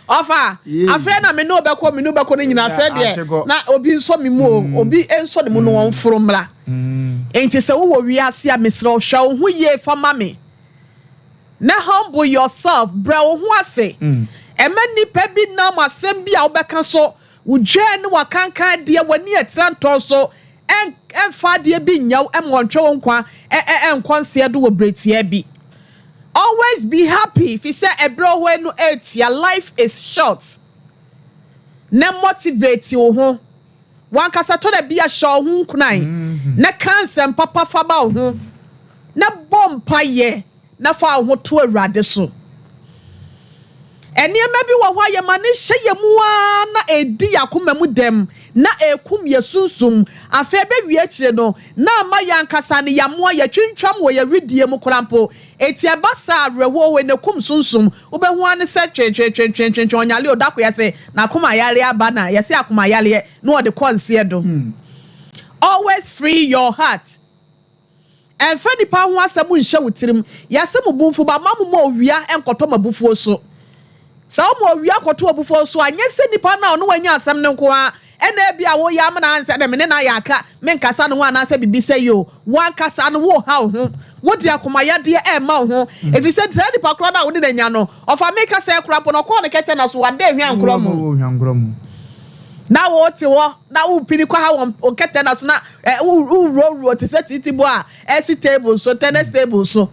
Ɔfa, afei na me ne wo bɛkɔ, me ne wo bɛkɔ no nyinaa, afei deɛ na obi nsɔ me mu o, obi nsɔ ne mu no ɔmforo mmra. Enti sɛ wowɔ wiase a, mesrɛ wo, hwɛ wo ho yie fa ma me. Na humble yourself, brɛ wo ho ase. Ɛmma nnipa bi nnam asɛm bi a wobɛka so, wo dwɛɛ ne w'akankan adeɛ, w'ani atira ntɔn so, ɛmfa adeɛ bi nnyɛ wo ma ɔntwe wo nkwa nkɔ nseɛ do wɔ berɛ tiaa bi. Always be happy, fi sɛ ɛberɛ hɔ no ɛretia, life is short. Na motivate wo ho. W'ankasa tɔ da bi a hyɛ wo ho nkuran na ka nsɛm papa fa ba wo ho na bɔ mpaeɛ na fa wo ho to Awurade so. Nneɛma bi wɔ hɔ a yɛma no hyɛ yɛn mu ara na ɛredi yɛn akoma mu dɛm na ɛrekum yɛn sunsum. Afei ɛbɛwie akyire no, na ama yɛn ankasa no yɛamoa, yɛatwintwam wɔ yɛn wedeɛ mu koraa mpo. Enti ɛba saa a, awerɛhoɔ wei na ɛkum sunsum. Wobɛhu ara ne sɛ tweetweetweetweetwee ɔnyale o, da ko yɛse n'akoma yareɛ aba na yɛse akoma yareɛ na ɔde kɔ nseɛ do. Always free your heart. Ɛmfa nnipa ho asɛm nhyɛ wo tirim. Yɛse mo bo mfu but mma mo mma owia nkɔtɔ mo abufuo so. Sɛ woma owia kɔtɔ w'abufuo so a, nyɛ sɛ nipa no a ɔne wo anya asɛm no nko ara na ebia woyɛ ama no ansɛ dɛ me ne no ayɛ aka, menkasa ne ho anaasɛ biribi sɛi o. Wo ankasa no woreha wo ho. Wode akomayadeɛ rema wo ho. Ɛfiri sɛ saa nipa korɔ no a wo ne no anya no, ɔfa me kasa koraa mpo no, ɔkɔɔ ne kɛtɛ na so wada ahwiankorɔ mu. Na wote hɔ na wopini kɔ ha wɔ wo kɛtɛ na so na woroworo te sɛ titibo a ɛsi table so, tennis table so.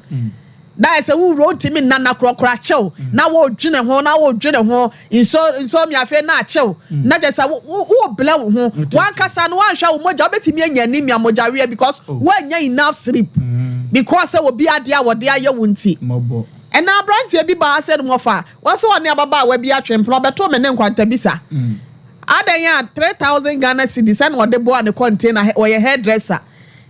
Na ayɛ sɛ wo wura ntumi nna na korɔkorɔ akyew na wodwene ho na wodwene ho nso nso mi afei na akyew na kyerɛ sɛ wo wo wobrɛ wo ho wankasa no wanhwɛ wo mogya wobɛtumi anya anemia mogyaweɛ because oh. woanya enough sleep because sɛ obi adeɛ a wɔde ayɛ wo nti ɛna aberanteɛ bi ba ha sɛ no mɔfa wɔsɛ ɔne ababaawa bi atwe mpena ɔbɛto me ne nkwantabisa adɛn a 3000 Ghana cedis ɛna ɔde boa ne container wɔyɛ hairdresser.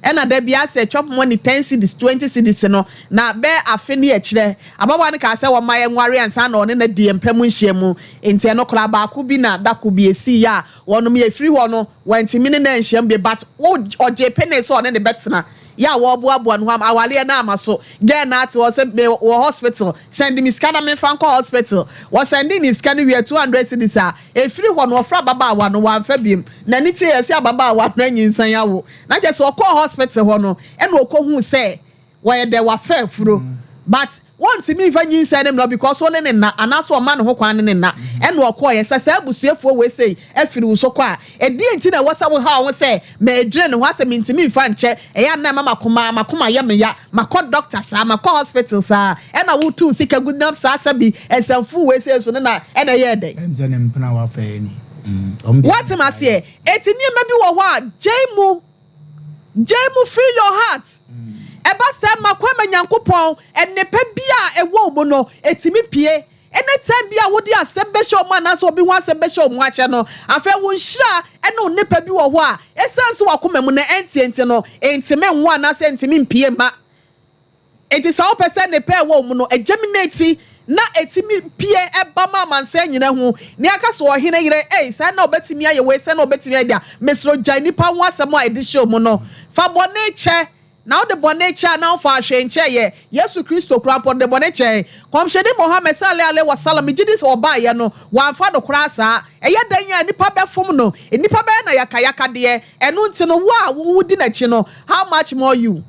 Ɛna da biara sɛ chop money ten cedis, 20 cedis no, na bɛyɛ afe ne akyirɛ. Ababaawa no kaa sɛ wɔmma yɛnware ansa na ɔne no adi yɛn mpa mu nhyiamu. Nti ɛno koraa baako bi na da ko bi ɛsiiɛ a wɔnom yɛfiri hɔ no wantumi ne no anhyiam bio but wo ɔgyee penee sɛ ɔne no bɛtena. Yɛ a wɔreboaboa ne ho ama awareɛ no ama so. Girl no ate hɔ sɛ me wɔ hospital sɛnde me sika na memfa nkɔ hospital. Wɔsɛndee ne sika no wie 200 cedis a ɛfiri hɔ no ɔfrɛ ababaawa no wamfa biom. N'ani teeɛ sɛ ababaawa no anyinsɛn awo. Na kyerɛ sɛ ɔkɔɔ hospital hɔ no ɛna ɔkɔhuu sɛ wɔyɛ dɛ wafa afuro but wɔntumi nfa nyinsɛn no mmerɛ because wo ne ne nna anaasɛ ɔma ne ho kwan ne ne nna ɛna ɔkɔɔyɛ sɛ saa abusuafoɔ wei sei afiri wo so kɔ a ɛdeɛn nti na ɛwɔ sɛ woha wo ho sɛ mɛdwene ne ho asɛ mentumi nfa nkyɛ ɛyɛ a na ɛma makoma makoma yɛ me ya makɔ doctor saa makɔ hospital saa ɛna wotu sika gu nam saa sɛ bi nsɛmfuu wei sei so no na ɛna ɛyɛɛ dɛn. Ɛm sɛ ne mpena wafa yɛ ni. Mm, Woate maseɛ? Eti nneɛma bi wɔ hɔ a gyae mu. Gyae mu free your heart. Ɛba saa ma kwan ma Nyankopɔn, nnepa bi a ɛwɔ wo mu no, ɛtumi pue. Anytime bi a wode asɛm bɛhyɛ wo mu anaasɛ obi ho asɛm bɛhyɛ wo mu akyɛ no, afei wo nhyira ne wo nnepa bi wɔ hɔ a, ɛsiane sɛ w'akoma mu no ɛnteɛ nti no, ɛntumi nwo anaasɛ ɛntumi mpue mma. Enti sɛ wopɛ sɛ nnepa a ɛwɔ wo mu no germinate na ɛtumi pue ba ma amansan nyina hu, ne aka sɛ ɔhene yere, ei, sɛn na ɔbɛtumi ayɛ wei, sɛn na ɔbɛtumi ayɛ deɛ a, mesrɛ wo gyae nnipa ho asɛm a ɛde hyɛ wo mu no. Fa bɔne kyɛ, na wode bɔne kyɛ a na womfaa hwee nkyɛeɛ. Yesu Kristo koraa mpo ɔde bɔne kyɛe. Kɔmhyɛni Muhammad sallallahu alaihi wasallam, megye di sɛ ɔbaeɛ no, wamfa no koraa saa. Ɛyɛ dɛn a nnipa bɛfom no, nnipa bɛyɛ no ayakayakadeɛ, ɛno nti no wo a wodi n'akyi no, how much more you?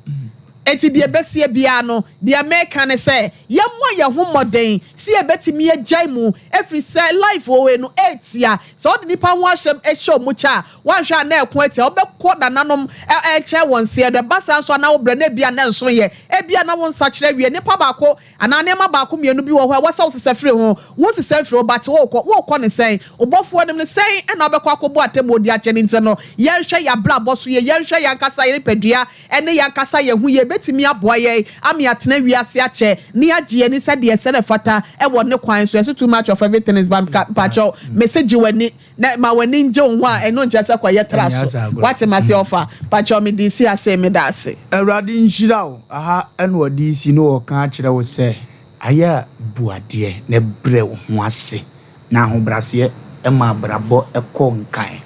Enti deɛ ɛbɛsie biara no, deɛ meka ne sɛ, yɛmmɔ yɛn ho mmɔden sɛ yɛbɛtumi agyae mu, ɛfiri sɛ life wɔ wei no ɛretia. Sɛ wode nnipa ho ahyɛm hyɛ wɔn kyɛ a, woanhwɛ a na ɛko atia. Wobɛkɔ nananom nkyɛn wɔ nseɛ no, ɛba saa nso a na wobrɛ na ebia na ɛnso yɛ. Ebia na wo nsakyera awie. Nnipa baako anaa nneɛma baako mmienu bi wɔ hɔ a ɛwɔ sɛ wosesa firi ho. Wonsesa mfiri ho but worekɔ. Worekɔ no sɛn? Wo bɔfoɔ nim no. Sɛn na wobɛkɔ akɔbu atemmuo de akyɛ no nti no, yɛnhwɛ yɛn abrabɔ so yie. Yɛnhwɛ yɛn ankasa yɛn nipadua ne yɛn ankasa yɛn ho yie bɛtumi aboa yɛn ama yɛatena wiase akyɛ na yɛagye yɛn ani sɛdeɛ ɛsɛ na ɛfata wɔ ne kwan so. Yɛse too much of everything is bad. Mpakyɛw, mese gye w'ani na ma w'ani ngye wo ho a ɛno nkyerɛ sɛ kɔyɛ tra so. Wate m'aseɛ ɔfa? Mpakyɛw mede resi ase, meda ase. Awurade nhyira wo. Aha na ɔde resi na ɔreka akyerɛ wo sɛ ayɛ a bu adeɛ na brɛ wo ho ase. Na ahobrɛaseɛ ma abrabɔ kɔ nkan.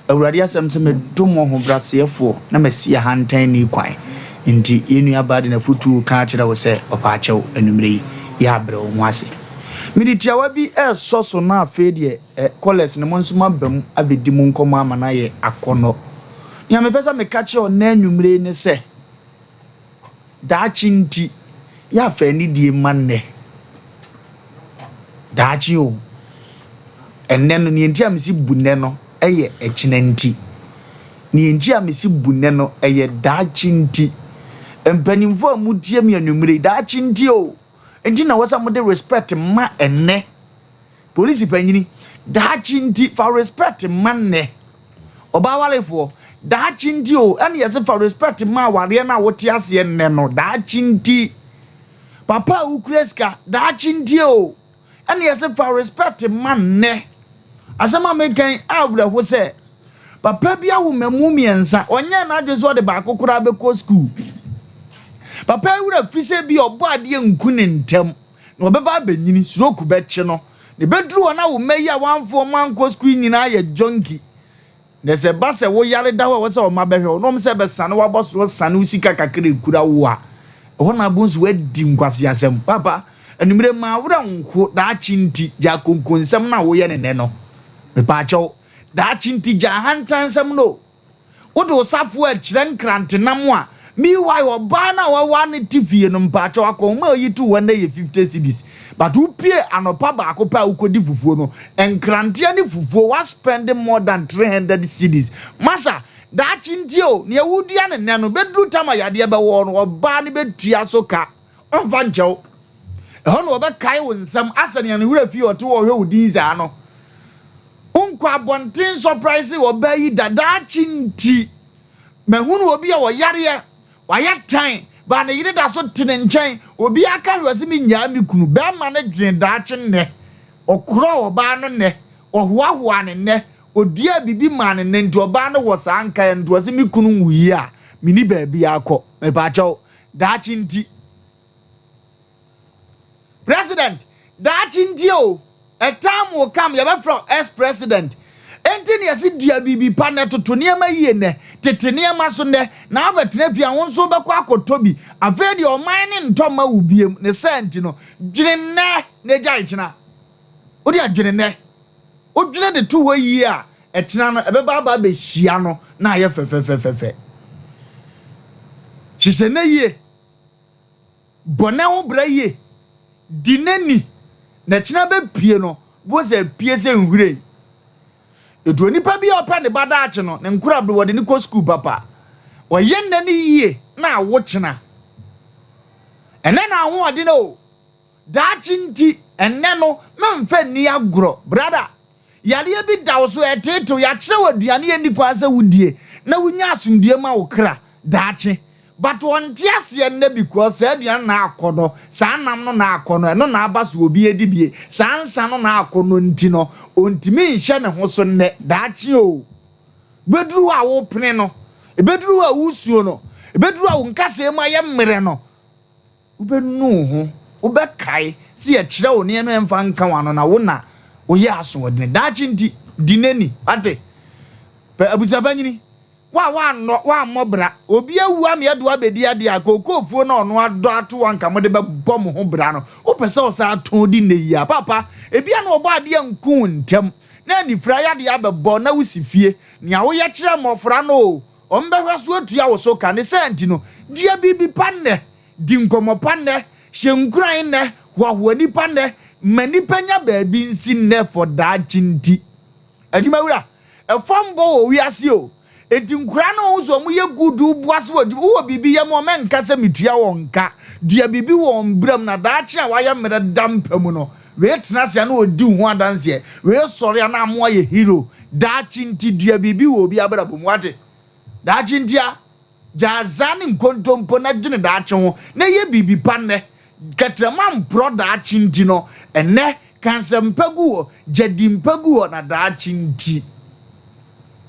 Awurade asɛm sɛ, Medom ɔhobrɛaseɛfoɔ na masi ahantanni kwan. Enti yɛn nuabaa de n'afotuo reka akyerɛ wo sɛ, ɔpaakyɛw, anwummerɛ yi, yɛ a brɛ wo ho ase. Mede tiawa bi resɔ so na afei deɛ eh, callers no mo nso moaba mu abɛdi mo nkɔmmɔ ama no ayɛ akɔnnɔ. Nea mepɛ sɛ meka kyerɛ wo nnɛ anwummerɛ yi ne sɛ, Daakye nti, yɛ a fa anidie ma nnɛ. Daakye o. Ɛnnɛ no, nea nti a mesi bu nnɛ no yɛ ɛkyena nti. Nea nti a mesi bu nnɛ no yɛ daakye nti. Mpanimfoɔ a motie me anwummere yi, daakye nti o. Nti na ɛwɔ sɛ mode respect ma ɛnnɛ. Polisi panyini, daakye nti fa respect ma nnɛ. Ɔbaa warefoɔ, daakye nti o, ɛne yɛse fa respect ma awareɛ no a wote aseɛ nnɛ no, daakye nti. Papa a wokura sika, daakye nti o, ɛne yɛse fa respect ma nnɛ. Asɛm a meka yi awerɛho sɛ, papa bi awo mmamu mmiɛnsa, ɔnyɛɛ n'adwene sɛ ɔde baako koraa bɛkɔ sukuu. Papa yi werɛ fi sɛ bi ɔbɔ adeɛ nku ne ntɛm. Na ɔbɛba abɛnyini, stroke bɛkye no, na ɛbɛduru hɔ na wo mma yi a woamfa wɔn ankɔ sukuu yi nyinaa ayɛ junkie. Na sɛ ɛba sɛ wo yare da hɔ a ɛwɔ sɛ wɔn abɛhwɛ wo, na wɔn sɛ bɛsane wo abɔsoɔ sane wo sika kakra ekura wo a, ɛhɔ na abɔ nso woadi nkwaseasɛm. Papa, anwummerɛ ma werɛ nho daakye nti, gya konkonsɛm no a woyɛ no nnɛ no. Mepaakyɛw, daakye nti gya ahantansɛm no o. Wode wo safoa rekyerɛ nkrantenam a, meanwhile ɔbaa no a wawaa no te fie no mpaakyɛw akɔnhoma a oyi too hɔ nnɛ yɛ 50 cedis but wopue anɔpa baako pɛ a wokɔdi fufuo no, nkranteɛ ne fufuo wa spend more than 300 cedis. Masa, daakye nti o, nea wodua no nnɛ no, bɛduru tam a yadeɛ bɛwɔ no, ɔbaa no bɛtua so ka. Ɔmfa nkyɛ wo. Ɛhɔ na ɔbɛkae wo nsɛm asɛ nea ne werɛ fi ɔte hɔ ɔhwɛ wo din saa no. Wonkɔ abɔnten sɔpraese ɔbaa yi da daakye nti. Mahunu obi a ɔyareɛ, wayɛ tan, baa ne yere da so te ne nkyɛn. Obiara ka hwɛ ɔse mennyaa me kunu. Bɛrima no dwene daakye nnɛ. Ɔkorɔɔ ɔbaa no nnɛ, ɔhoahoaa no nnɛ, ɔduaa biribi maa no nnɛ nti ɔbaa no wɔ saa nkaeɛ no nti ɔse me kunu nwuiɛ a. Menni baabiara kɔ. Mepaakyɛw, daakye nti. President, daakye nti o, a time will come yɛbɛfrɛ wo ex-president. Enti na yɛse dua biribi pa nnɛ, toto nneɛma yie nnɛ, tete nneɛma so nnɛ, na wobɛtena fie a wo nso wobɛkɔ akɔtɔ bi. Afei deɛ ɔman no ntɔ mma wo biom. Ne saa nti no, dwene nnɛ na gyae kyena. Wo deɛ dwene nnɛ. Wodwene de to hɔ yie a, ɛkyena no ɛbɛba aba abɛhyia no na ayɛ fɛfɛfɛfɛfɛ. Hyehyɛ nnɛ yie. Bɔ ne ho bra yie. Di n'ani. Na ɛkyena bɛpue no, wobɛhu sɛ apue sɛ nhwiren. Ɛtu onipa bi a ɔpɛ ne ba daakye no, ne nkorabere wɔde no kɔ sukuu papa. Ɔyɛ nnɛ no yie na awo kyena. Ɛnnɛ na ahoɔden o. Daakye nti, ɛnnɛ no, mɛmfa nni agorɔ. Brada, yareɛ bi da wo so, ɛreteetew, yɛakyerɛ wo aduane a ɛnni kwan sɛ wodie na wonya asomdwoeɛ ma wo kra daakye. But ɔnte aseɛ nnɛ because saa aduane no na akɔ no, saa nam no na akɔ no, ɛno na aba so obi adi bie, saa nsa no na akɔ no nti no, ɔntumi nhyɛ ne ho so nnɛ, daakye o. Bɛduru hɔ a wopene no, ɛbɛduru hɔ a wosuo no, ɛbɛduru hɔ a wo nkasɛɛ mu ayɛ mmerɛ no, Wobɛnu wo ho, wobɛkae sɛ yɛkyerɛ wo nneɛma a ɛmfa nka w'ano na wo na woyɛ asoɔdene. Daakye nti, di n'ani. Wate? Pɛ abusuapanyini, wo a woannɔ, woammɔ bra, obi awu ama yɛde wo abɛdi adeɛ a, kookoofuo no a ɔno adɔ ato hɔ anka mode bɛbɔ mo ho bra no, wopɛ sɛ ɔsan tɔn di nnɛ yi a? Paapa, ebia na ɔbɔ adeɛ anku wo ntɛm, na anifira yadeɛ abɛbɔ na wosi fie. Nea woyɛ kyerɛ mmɔfra no o, Wɔbɛhwɛ so atua wo so ka. Ne saa nti no, dua biribi pa nnɛ, di nkɔmmɔ pa nnɛ, hyɛ nkuran nnɛ, hoahoa nnipa nnɛ, ma nnipa nya baabi nsi nnɛ for daakye nti. Adwumawura, ɛfam bɔ wɔ wiase o, enti nkoraa no ho sɛ wɔyɛ good woboa so wɔ adwuma, wowɔ biribi yɛ ma wɔn, mɛnka sɛ metua wɔn ka, dua biribi wɔ wɔn bra mu na daakye a wɔayɛ mmerɛ da mpa mu no, wei tena ase a na ɔdi wo ho adanseɛ, wei sɔre a na ama woayɛ hero, Daakye nti dua biribi wɔ obi abrabɔ mu, wate? Daakye nti a, gyaa azaa ne nkontompo na dwene daakye ho na yɛ biribi pa nnɛ. Kɛtrɛma mporɔ daakye nti no, ɛnnɛ, ka nsɛmpa gu hɔ, gya din pa gu hɔ na daakye nti.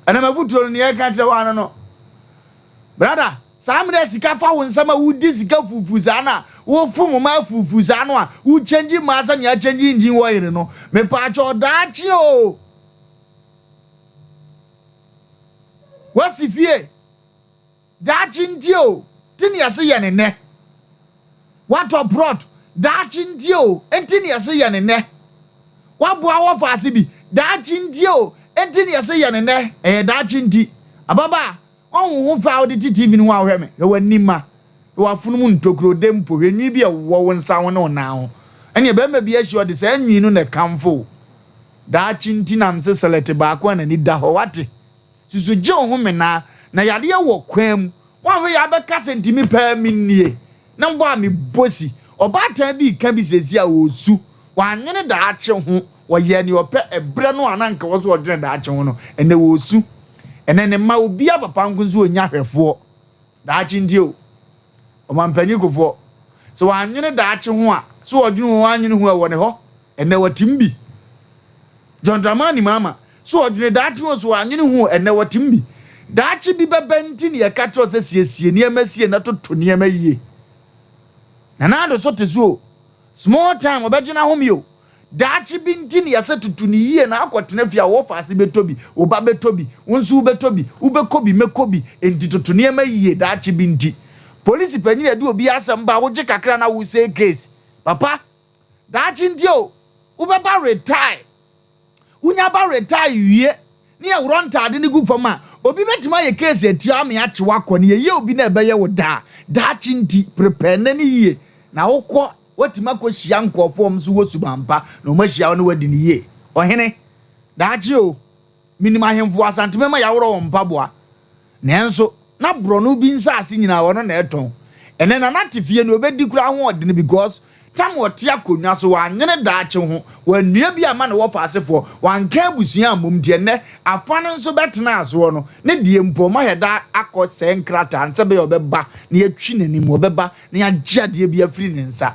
Ɛnɛ m'afotuo no, nea ɛka kyerɛ wo ano no, brada, saa mmerɛ a sika fa wo nsam a wodi sika fufu saa no a, wofom mmaa fufu saa no a, wokyɛngyi mmaa sɛnea akyɛngyi engine oil no, mepaakyɛw daakye o. Wasi fie daakye nti o, nti na yɛse yɛ ne nnɛ. Watɔ prɔt daakye nti o, nti na yɛse yɛ ne nnɛ. Waboa wɔfaase bi daakye nti o, nti na yɛse yɛ ne nnɛ. Ɛyɛ daakye nti. Ababaa, Wahu wo ho fɛ a wode te TV no ho a wohwɛ me? Hwɛ w'anim ma. Hwɛ w'afono mu ntokuro, de mpo, hwɛ nwi bi a ɛwowɔ wo nsa ho ne wo nan ho. Ɛnneɛ barima bi ahyia ɔde saa nwi no na ɛkamfo wo. Daakye nti na mese sɛlɛte baako a n'ani da hɔ, woate? Susu gye wo ho menaa, na yadeɛ wɔ kwan mu. Woanhwɛ yie a wobɛka sɛ nti me paa mennie. Na bɔ a mebɔ si. Ɔbaatan bi reka bi seesei a ɔresu. Wannwene daakye ho. Ɔyɛɛ nea ɔpɛ ɛberɛ no a na anka ɛwɔ sɛ ɔdwene daakye ho no. Ɛnnɛ ɔresu. Ɛnnɛ ne mma, obiara papa nko nso ɔnnya hwɛfoɔ. Daakye nti o. Ɔmanpanin Kufuor, sɛ wannwene daakye ho a, sɛ ɔdwene ho annwene ho a, ɛwɔ ne hɔ. Ɛnnɛ ɔtem bi. John Dramani Mahama, sɛ ɔdwene daakye ho o, sɛ wannwene ho o, ɛnnɛ ɔtem bi. Daakye bi bɛba nti na yɛka kyerɛ wo sɛ siesie nneɛma sie na toto nneɛma yie. Nana Addo so te so o. Small time ɔbɛgye n'ahome o. Daakye bi nti na yɛsɛ toto no yie na akɔtena fie a wo wɔfaase bɛtɔ bi, wo ba bɛtɔ bi, wo nso wobɛtɔ bi, wobɛkɔ bi, mɛkɔ bi, enti toto nneɛma yie daakye bi nti. Polisi panyin a ɛde obi asɛm ba a wogye kakra na wosɛe case. Papa, daakye nti o, wobɛba retire. Wonya ba retire wie ne yɛworɔ ntaade no gu fam a, obi bɛtumi ayɛ case atia wo ama yɛakye wo akɔ. Nea ɛyɛ obi na ɛbɛyɛ wo daa. Daakye nti, prepare nnɛ no yie na wokɔ Woatumi akɔhyia nkurɔfoɔ a wɔn nso wɔ suban pa na wɔahyia wo na woadi no yie. Ɔhene, daakye o, menim ahemfo wɔ Asante mɛma yɛaworɔ wɔn mpaboa. Nanso, na borɔno bi nsaase nyinaa ɔno na ɛtɔn. Ɛnnɛ Nana te fie no ɔbɛdi koraa ho ɔdene because tam ɔte akonnwa so wannwene daakye ho, wannua bi amma ne wɔfaasefoɔ, wanka abusua ammom nti ɛnnɛ afa no nso bɛtenaa soɔ no ne deɛ mpo ɔma yɛda akɔ sɛe nkrataa no sɛ ɛbɛyɛ ɔbɛba na yɛatwi n'anim, ɔbɛba na yɛagye adeɛ bi afiri ne nsa.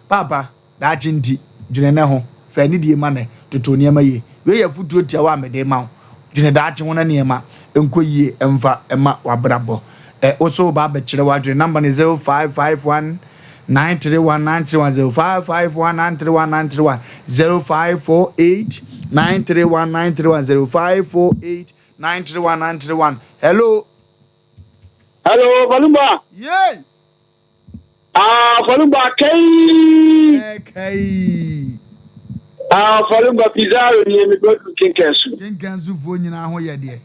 Paapa, daakye nti, dwene nnɛ ho. Fa anidie ma nnɛ. Toto nneɛma yie. Wei yɛ afotuo tiawa a mede rema wo. Dwene daakye ho na nneɛma nkɔ yie mfa mma w'abrabɔ. Ɛ wo so woba abɛkyerɛ w'adwene. Number no 0551 931 931 0551 931 931 0548 931 931 0548 931 931. Hello. Hello, Falumba. Yay! Ah, Falumba kai. Eh, kai. Ah, Falumba Pizarro ni mi bɛdu Kinkansu. Kinkansufoɔ nyinaa ho yɛ deɛ.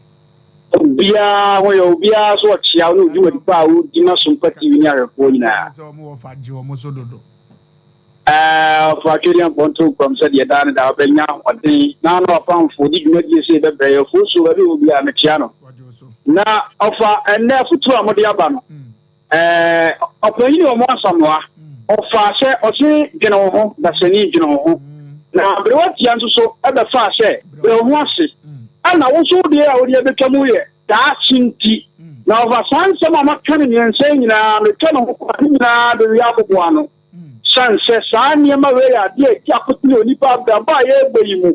Obiara ho yɛ obiara so ɔkyea wo ne odi w'adi pa a wodi ma Sompa TV ne ahwɛfoɔ nyinaa. Sɛ wɔn wɔ fa gye wɔn so dodo. Ɛɛ ɔfa Twɛdeɛ Mpɔnto nkuram sɛ deɛ daa ne daa ɔbɛnya ahoɔden na na ɔpamfo di dwumadie sɛ yɛbɛbrɛ yɛ ɔfo so baabi wɔ biara mekyea no. Na ɔfa ɛnnɛ afotuo a mode aba no ɛɛ ɔpanyin wɔ mo Asamoah ɔfaa sɛ ɔse dwene wo ho dasani dwene wo ho na berewa tia nso so ɛbɛfaa sɛ brɛ wo ho ase ɛna wo nso wo deɛ a wode abɛtwa mu yɛ daakye nti na ɔfa saa nsɛm a maka no mmiɛnsa yi nyinaa metwa ne ho kwa ne nyinaa bɛwie aboboa ano sane sɛ saa nneɛma wei yɛ adeɛ a ɛdi akotene onipa abrabɔ a yɛrebɔ yi mu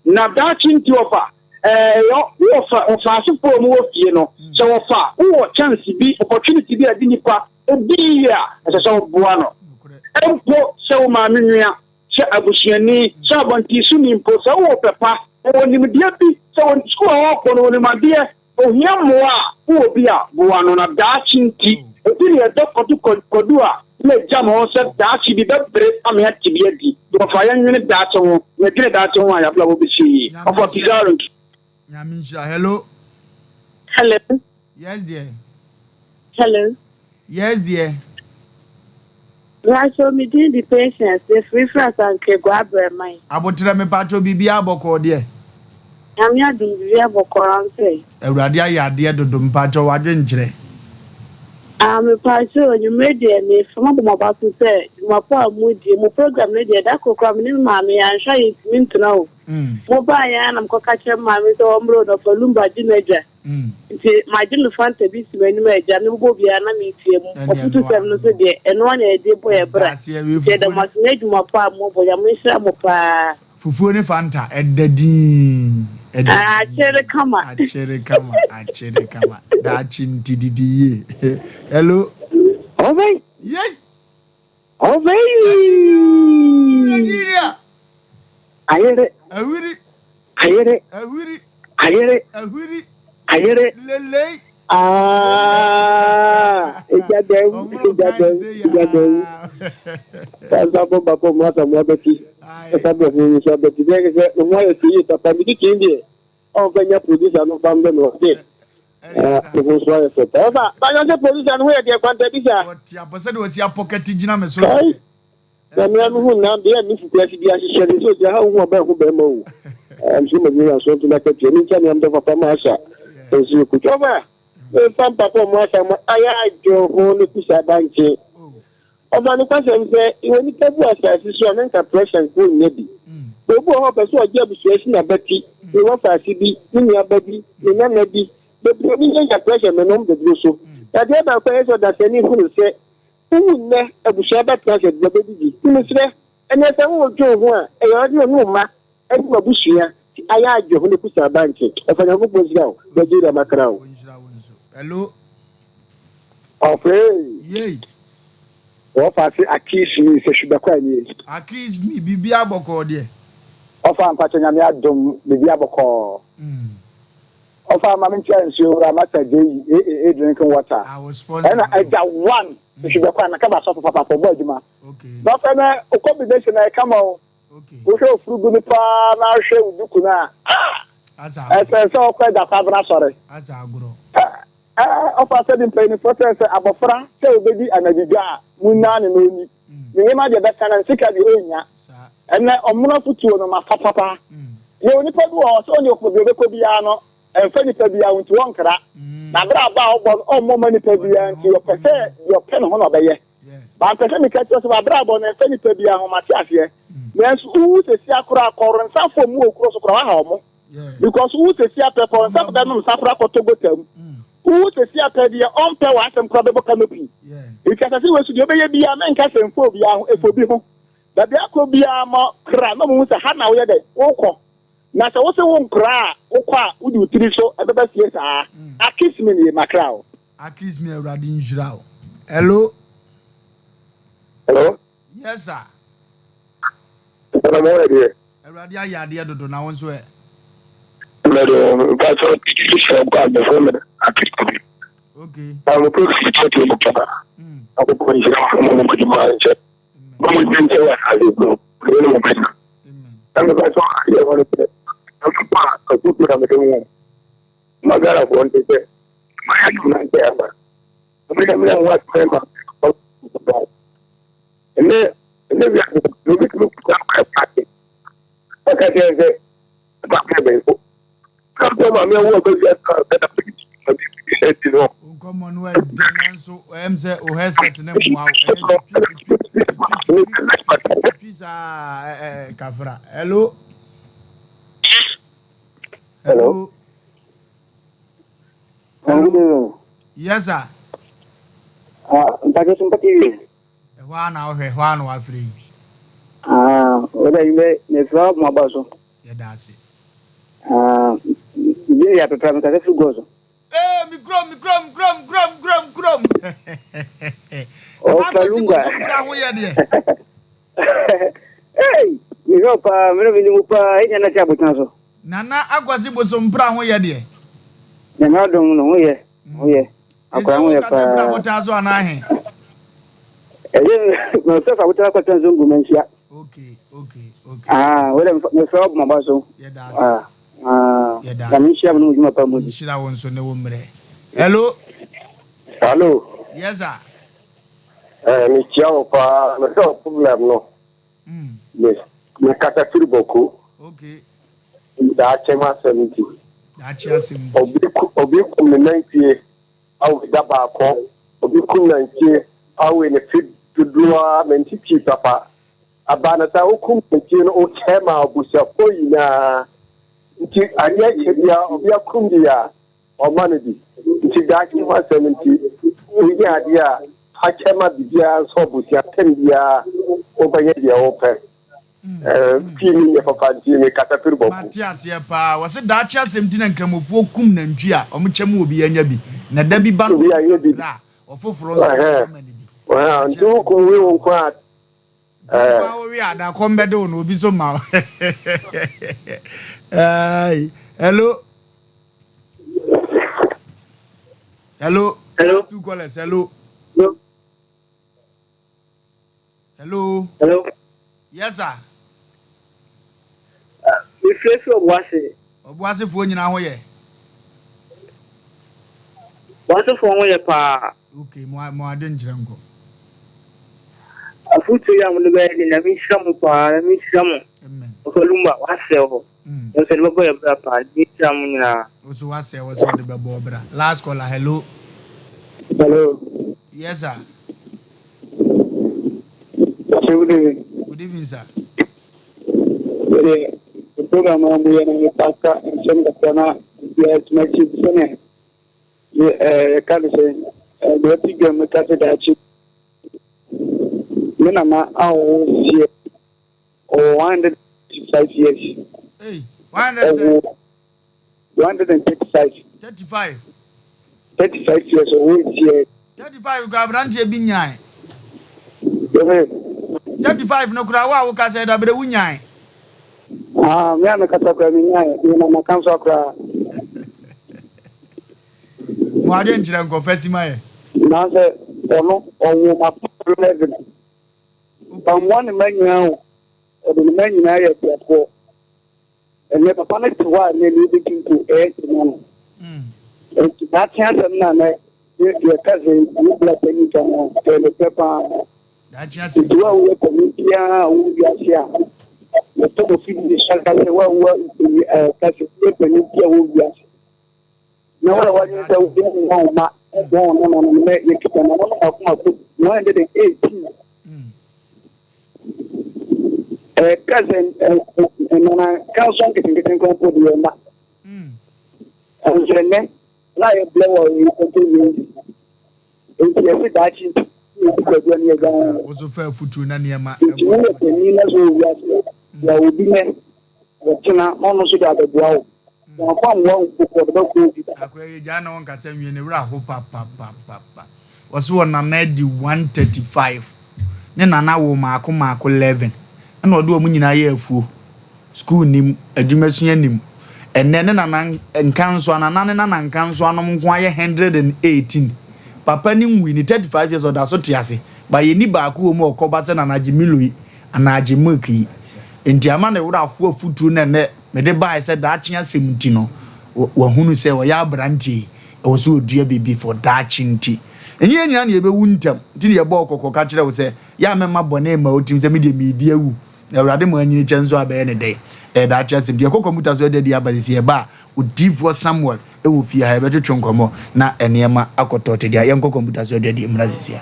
na daakye nti ɔfa Ɛɛ, wowɔ fa ɔfaasefoɔ a wɔwɔ fie no, sɛ wɔfa a, wowɔ chance bi, opportunity bi a ɛde nipa di yie a, ɛsɛ sɛ woboa no. Mpo sɛ wo maame nua, sɛ abusuani, sɛ abɔntensoni mpo, sɛ wowɔ pɛ pa, wɔwɔ nimdeɛ bi, sɛ wɔ sukuu a ɔrekɔ no wɔnim adeɛ, ohia mmoa a, wowɔ bi a, boa no na daakye nti. Ebi na yɛdɔ kɔdo kɔdu a na egya ma wɔn sɛ daakye bi bɛbere ama yɛate bi adi. Nti wɔfa yɛn nwene daakye ho, na yɛdwene daakye ho a, yɛn abrabɔ bɛsi yie. Wɔfa Pizarro nti. Nyame nhyira. Hello. Hello. Yes dear. Hello. Yes dear. Mepakyɛw me din de Patience, mefiri firi Asankragua Abrɛman. Aboterɛ mepakyɛw biribiara bɔkɔɔ deɛ? Nyame adom biribiara bɔkɔɔ ansɛ. Awurade ayɛ adeɛ dodo mepakyɛw w'adwenkyerɛ. Ah mepakyɛw anwumerɛ deɛ mefa mabɔ m'aba so sɛ dwuma pa a modie, mo program no deɛ da koro koraa me ne me maame yɛanhwɛ a yɛntumi ntena o. Mo baeɛ ara na mekɔka kyerɛ me maame sɛ ɔmmrɛ o na ɔfa lumba gye n'adwa. Nti magye me Fanta bi si m'anim a agya mebobɔ biara na meretie mu. Afutusɛm no nso deɛ, ɛno ara na yɛde bɔ yɛn bra. Nti yɛda mo ase ne adwuma pa a mobɔ. Nyame nhyira mo paa. Fufuo ne Fanta, ɛdɛ dinn. Ɛdɛ dinn. Akyere kama. Akyere kama, akyere kama. Daakye nti didi yie. Hello. Ɔbɛn. Yei. Ɔbɛn. Nigeria. Ayere. Awiri. Ayere. Ahwiri. Ayere. Ahwiri. Ayere. Lelei. Aa, egya dɛw, egya dɛw, egya dɛw. Sansa bɔ ba bɔ mu asa mu abɛti. Ɛsa bɔ mu nso abɛti. Bɛyɛ sɛ ne ho ayɛ fɛ yie papa. Medi kin deɛ, ɔnfɛ nya producer no fa mbɛ no ɔde. Ne ho nso ayɛ fɛ paa. Ɔfa, banyɔ sɛ producer no ho yɛ deɛ kwanta bi saa. Ɔte apɔ sɛ deɛ ɔsi apɔkɛte gyina me so. Kai. Na me ara mehu nna bea a me fukuase bi ahyehyɛ no sɛ ogyina ha ohu ɔbaa ehu bɛrima o. Ɛm so manyina so nti na katua me nkyɛ me amdɔ papa ma asa nso yɛ kutu ɔba mefa mpapa ɔmo asa mo ayɛ adwo ho ne kusa bankye ɔba no kwasɛm sɛ wɔ nipa bu asase so a na nka pressure nko nnya bi na obi wɔ hɔ ɔpɛ sɛ ɔgye abusua si na bati ne wɔfaase bi ne nua ba bi ne nana bi bebree ne yɛ nya pressure menom dodoɔ so na deɛ baako a ɛyɛ sɛ ɔdasani hunu sɛ Wowu nnɛ, abusua bɛtena ase de abedidi. Nti mesrɛ, ɛneɛ sɛ woredwen ho a, ɛyɛ ɔne ɔne wo mma ne w'abusua ti ayɛ adwen ho na kusa aba nkye. Ɔfa Nyankopɔn nhyira wo, Nigeria makra wo. Hello. Ɔfee. Yei. Wɔfa se accuse me sɛ Shubakwa nie. Accuse me, biribiara bɔkɔɔ deɛ. Ɔfa mpakyɛ Nyame adom biribiara bɔkɔɔ. Ɔfa ma me nkyia nsuo wura masa JE AAA drinking water ɛna agya one nhwi bɛkɔ a na kaba sɔfo papapɔ bɔ adwuma na ɔfɛ na okɔ bi bɛhyɛ na ɛkama o wohwɛ ofurugu no paa na ahwɛ wo duku no a ah ɛsɛ sɛ ɔkɔ agya kwabena sɔre ɔfa sɛ de mpanyinfoɔ sɛ sɛ abɔfra sɛ obɛdi anadwo dwa a munnaa ne na ɔni ne nneɛma deɛ bɛka na ne sika deɛ ɔnnya. Ɛnɛ ɔmono afotuo no mafa papa. Yɛ onipa bi wɔ hɔ sɛ ɔne ɔkɔ baabi ɔbɛkɔ biara no ɛmfa nipa biara ho nti ɔnkra. Na berɛ a aba a ɔbɔ no ɔmmɔ mma nipa biara nti ɔpɛ sɛ deɛ ɔpɛ ne ho na ɔbɛyɛ. Mampɛ sɛ meka kyerɛ sɛ w'abrabɔ no ɛmfa nipa biara ho mate aseɛ. Nanso wowu sesia koraa kɔrensafoɔ mu wɔ kuro so koraa waha ɔmo. Because wo sɛsi apɛ kɔ nsa bɛ nom nsa koraa kɔtɔ gota mu. Wo sɛsi apɛ deɛ ɔmpɛ w'asɛm koraa bɛbɔ canopy. Nti asase wei so deɛ ɔbɛyɛ biara menka sɛ mfa obiara ho ɛfa obi ho. Baabi akɔ biara ma kra na ɔmo hu sɛ ha na woyɛ dɛn wokɔ. Na sɛ wose wo nkora a wokɔ a wode wo tiri so ɛbɛba fie saa. Akis me nie makra o. Akis mi Awurade nhyira wo. Hello. Hello. Yes sir. Nana mo yɛ deɛ. Awurade ayɛ adeɛ dodo na wo nso ɛ. Mɛde mpatsɔ sɛ ɔkɔ abɛfo mɛ akiri. Okay. Na mo program kyɛ tie mo paa. Akokɔ nhyira mo mo mo dwuma nkyɛ. Mo mo dwuma nkyɛ wɔ asase so. Mo ne mo bɛnya. Na me mpatsɔ adeɛ wɔ no sɛ ɛmo pa akutu na mede mo. Ma Ghana foɔ nte sɛ ma yɛ adwuma nkyɛ ama. Mo yɛ mmerɛ ho asɛm ma. Ɛnɛ ɛnɛ wiase no obi tumi kuta akɔyɛ paati. Ɔka kyerɛ sɛ ɛba bɛn so. Ɔka maame awo ɔbɛ wiase a ɛna bɛ bi no. Nkɔmmɔ no ɛdɛ nanso ɛyɛ sɛ o headset ne mmoa wo. Ɛyɛ twitwi twitwi twitwi saa ɛɛ kafra. Hello. Hello. Hello. Yes sir. Ah, mpakyɛ so mpate wie. Ɛhɔ ara na wohwɛ, ɛhɔ ara na wafrɛ yi. Ah, wọ́n dẹ̀ yín mefra mo aba so. Yɛda ase. Ah, bi yɛ apepra mi kasa firi gɔɔ so. Ee, mi kurom, mi kurom, kurom, kurom, kurom, kurom. Ɔfa lunga. Kura ho yɛ deɛ. Ee, mehwɛ paa, mene mi ni mu paa, enya na ti abotena so. Nana Akwasi Bosompra ho yɛ deɛ. Nyame adom no ho yɛ, ho yɛ. Akora ho yɛ paa. Sɛ wokasa firi abotaa so anaa he? Ɛyɛ mefrɛ fa abotaa kɔtena zongo manhyia. Okay, okay, okay. Ah, wode mefrɛ wo bɔmaba so. Yɛda ase. Ah, ah. Yɛda ase. Nyame nhyira mo ne mo dwuma pa mu. Nhyira wo nso ne wo mmerɛ. Hello. Hello. Yes sir. Eh, mekyia wo paa. Mehwɛ wo problem no. Me me kasa firi bɔko. Okay. Daakye ho asɛm nti. Daakye asɛm nti. Obi obi kum ne nantwie awe da baako. Obi kum nantwie awe ne fi dodoɔ a mente pii papa. Aba no saa wokum nantwie no wokyɛ ma abusuafoɔ nyinaa. Nti adeɛ kyɛ bia obi akum bi a ɔma no bi. Nti daakye ho asɛm nti woyɛ adeɛ a akyɛ ma biribiara nso abusua tɛm biara wobɛyɛ deɛ wopɛ. Pii mi nyɛ papa nti mi kasa firi bɔko. Mate aseɛ paa. Wɔse daakye asɛm nti na nkramofoɔ kum nantwi a wɔn kyɛ mu obi anya bi. Na da bi ba no Obi anyɛ bi. berɛ a ɔfoforɔ nso bɛma no bi. Nti wokum we wo nko a. Nko a wowe a da kɔm bɛde wo no obi so ma wo. Hello. Hello. Hello. Two callers. Hello. Hello. Hello. Hello. Yes sir. Mefiri fi Ɔboase. Ɔboasefoɔ nyinaa ho yɛ. Ɔboasefoɔ ho yɛ paa. Okay, mo mo ade nkyerɛ nkɔ. Afotuo yi a mode bɛyɛ de Nyame nhyira mo paa, Nyame nhyira mo. Amen. Ɔfa Lumba, wasɛe hɔ. Nso de bɛbɔ yɛ bra paa, Nyame nhyira mo nyinaa. Wo so wasɛe hɔ sɛ wɔde bɛbɔ wo bra. Last caller, hello. Hello. Yes sir. Good evening. Good evening sir. Wede program a moyɛ no mepa ka nsɛm kakra na obiara atumi atie bi sɛnea yɛka no sɛ deɛ ɔte dwam no ka sɛ daakye me nana a ɔwɔ fie ɔwɔ 135 years. Hey, 100 ɔwɔ 135. 35. 35 years ɔwɔ fie. 35 kura aberanteɛ bi nyae. 35 no kura wo a woka sɛ dabrɛ wo nyae. Ah, me a mekasa kura me nyae, me na maka nso akora. Mo ade nkyerɛ nkɔfa si ma yɛ. Nansɛ ɔno ɔwɔ ma 11. Ɔmmoa ne mma nyinaa o. Ɔde ne mma nyinaa yɛ akuafoɔ. Ɛnɛ papa no te hɔ a ɛnɛ ne wobɛdi mpo ɛyɛ ntoma no. Nti daakye asɛm no a na yɛka sɛ ne bla panyin ka ho ɛyɛ nokorɛ paa. Nti wo a woyɛ panyin biara a wowɔ wiase a yɛtɔ mo fidie so ka sɛ wo a wowɔ ka sɛ woyɛ panyin bi a wowɔ wiase na wo a woadwene sɛ wode wo wo mma wɔn wo nananom na yɛkita na wɔn mako mako 118 ɛka sɛ nana kanso nketenkete nkora mpo deɛ mma ɛnso nnɛ na yɛ blɛ wɔ yɛ kɔntɔ yɛ nti yɛsi daakye nti yɛsi kwadua ne yɛgya ho Woso fa afutuo na nneɛma nti woyɛ panin na sɛ wɔ wiase yɛ obi nɛ wɔtena na ɔno nso de abɛboa wo. Wɔamfa mmoa wo mpo kɔ, ɔde bɛkɔ obi. Akora yi gyaa na ɔnkasa nwie ne werɛ aho papapapapa. Ɔse wɔ nana adi 135 ne nana woo maako maako 11 ɛna ɔde wɔn nyinaa yɛ afuo. Sukuu nnim, adwumasua nnim. Ɛnnɛ ne nana nkansoa, nana ne nana nkansoa nom nko ara yɛ 118. Papa no nwui, ne 35 years ɔda so te ase. But yɛnni baako wɔ mu a ɔkɔba sɛ nana gye Milo yi anaa gye milk yi. Enti ama ne werɛ aho afutuo no a ɛnnɛ mede baeɛ sɛ daakye asɛm nti no, wahunu sɛ ɔyɛ aberanteɛ yi, ɛwɔ sɛ ɔdua biribi for daakye nti. Ɛnyɛ yɛn nyinaa na yɛbɛwu ntɛm, nti na yɛbɔɔ kɔkɔ ka kyerɛɛ wo sɛ, yɛ a mɛmma bɔne mma wo tirim sɛ me deɛ meredi awu. Na Awurade ma anyini kyɛ nso a bɛyɛ ne dɛn? Ɛyɛ daakye asɛm. Nti yɛkɔ kɔmputa so ɛde adi aba sisi yɛba a, Odiyifoɔ Samuel wɔ fie ha, yɛbɛtwetwe nkɔmmɔ na nneɛma akɔtɔ tebea. Yɛnkɔ kɔmputa so ɛde adi mmra sisi a.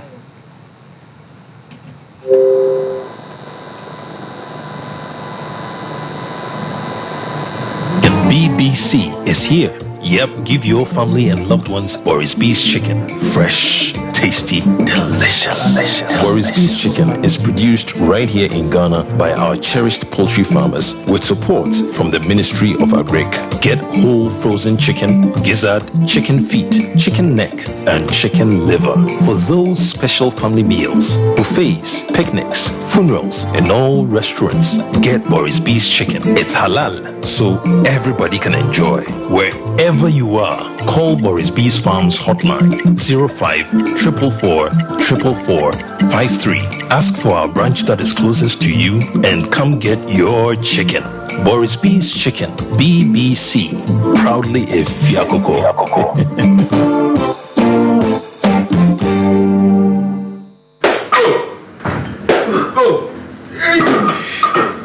The BBC is here. Yep, give your family and loved ones Boris B's chicken. Fresh, tasty, delicious. delicious. Boris B's chicken is produced right here in Ghana by our cherished poultry farmers with support from the Ministry of Agric. Get whole frozen chicken, gizzard, chicken feet, chicken neck, and chicken liver for those special family meals, buffets, picnics, funerals, and all restaurants. Get Boris B's chicken. It's halal, so everybody can enjoy. Wherever you are, call Boris B's Farms hotline 05 444 444 53. Ask for our branch that is closest to you and come get your chicken. Boris B's Chicken, BBC, proudly a Fiakoko.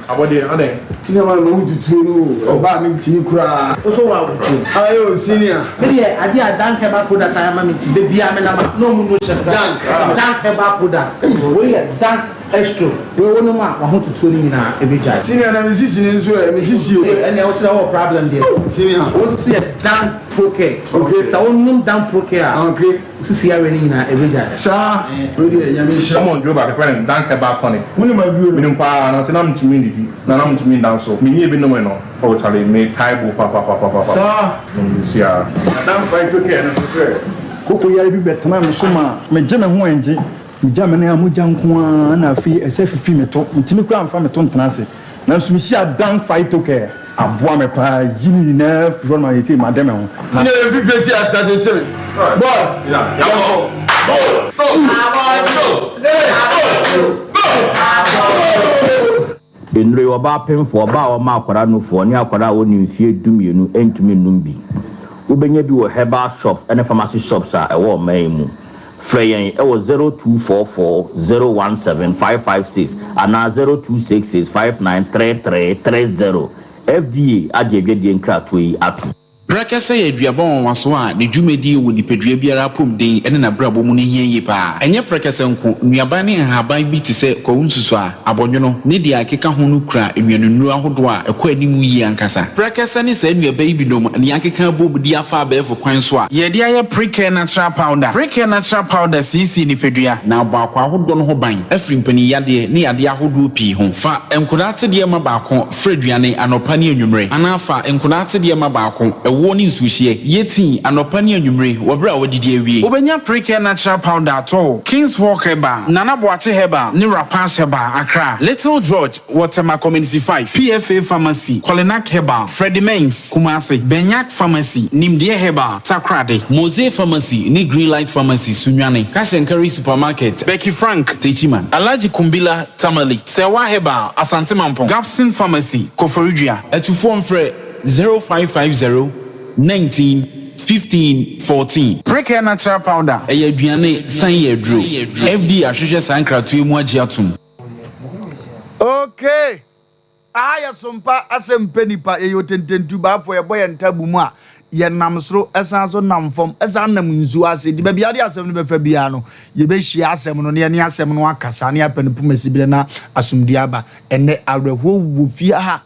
Abɔdeɛ adɛn. Senior man ma wo tutuo no o ɔbaa me ntimi koraa. Wo so wa tutuo. Ayɛ o senior. Me deɛ adeɛ a dank herbal product ayɛ ama me nti da biara me nam a na ɔmo no hyɛ me Dank. Dank herbal product wei yɛ dank extro wei wo nom a wahotutuo no nyinaa ɛbɛgyae. Senior na me sisi no nso ɛ me sisi o. Ɛnneɛ wo so deɛ wowɔ problem deɛ. Senior. Wo nso yɛ dank pro care. Okay. Sɛ wo nom dank pro care a. Okay. Sisi yareɛ no nyinaa ɛbɛgyae. Saa wei deɛ nyame nhyira. Ɔmɔ duro baako yɛfrɛ no dank herbal tonic. Wonim aduro no? Menim paa nanso na mentumi nnidi na na mentumi nda nso. Menyɛɛ bi nomee no oh charlie me tae bo papapapapa. Saa. Nom bi siaa. Na dank phyto care no nso sɛ. Koko yare bi bɛtenaa me so maa megye me ho ɛngye. Megya me nan a mogya nko ara na afei ɛsɛ fifi me to. Mentumi koraa mfa me to ntena ase. Nanso mehyiaa Dank Phytocare. Aboa me paa yi ne nyinaa firi hɔ no ma seesei made me ho. Na. Senior yɛ fifire ti ase tete me boy yɛnkɔ Nnuro yi, ɔbaa pemfoɔ, ɔbaa a ɔma akwadaa nufoɔ, ne akwadaa a ɔnni mfeɛ dumienu ntumi nnom bi. Wobɛnya bi wɔ herbal shops ne pharmacy shops a ɛwɔ ɔman yi mu. Frɛ yɛn wɔ 0244 017 556 anaa 0266 5933 30. FDA agye adwadie nkratoɔ yi atom. Prɛkɛsɛ yɛ aduaba nwanwaso a ne dwumadie wɔ nipadua biara apɔmuden ne n'abrabɔ mu no hia yie pa ara. Ɛnyɛ prɛkɛsɛ nko, nnuaban ne nhaban bi te sɛ kwawu nsusuaa, abɔnwono, ne deɛ ɛkeka ho no kura nnuanennuro ahodoɔ a ɛkɔ anim yie ankasa. Prɛkɛsɛ ne saa nnuaba yi binom na yɛakeka abom de afa abɛɛfo kwan so a. Yɛde ayɛ Precare Natural Powder. Precare Natural Powder siesie nipadua. Na abɔ akwaa ahodoɔ no ho ban afiri mpaninyadeɛ ne yadeɛ ahodoɔ pii ho. Fa nkwadaa atedeɛ ma baako fra aduane anɔpa ne anwummere, anaa fa nkwadaa atedeɛ ma baako, ɛwoɔ ne nsuohyeɛ, yɛ tii anɔpa ne anwummere wɔ berɛ a woadidi awie. Wobɛnya Precare Natural Powder atɔ wɔ King's Walk Herbal, Nana Boakye Herbal ne Rapash Herbal, Accra, Little George wɔ Tema Community 5, PFA Pharmacy, Kolinak Herbal, Freddie Mens, Kumasi, Benyak Pharmacy, Nimdeɛ Herbal, Takoradi. Mose Pharmacy ne Greenlight Pharmacy, Sunyani, Cash and Carry Supermarket, Becky Frank, Techiman. Alhaji Kumbila, Tamale, Serwaa Herbal, Asante Mampong, Gapson Pharmacy, Koforidua. Atufoɔ mfrɛ 0550 19 15 14. Precare Natural Powder. Ɛyɛ aduane san yɛ aduro. FDA ahwehwɛ saa nkratoɔ yi mu agye atom. Okay. Aha yɛ sompa asɛm pɛ nipa yɛyɛ otententu baafo yɛbɔ yɛn ntabu mu a yɛnam soro ɛsan so nam fam ɛsan nam nsuo ase nti baabi ade asɛm no bɛfa biara no yɛbɛhyia asɛm no na yɛne asɛm no akasa ne apɛ no poma sibire na asomdue aba ɛnɛ awerɛhoɔ wɔ fie ha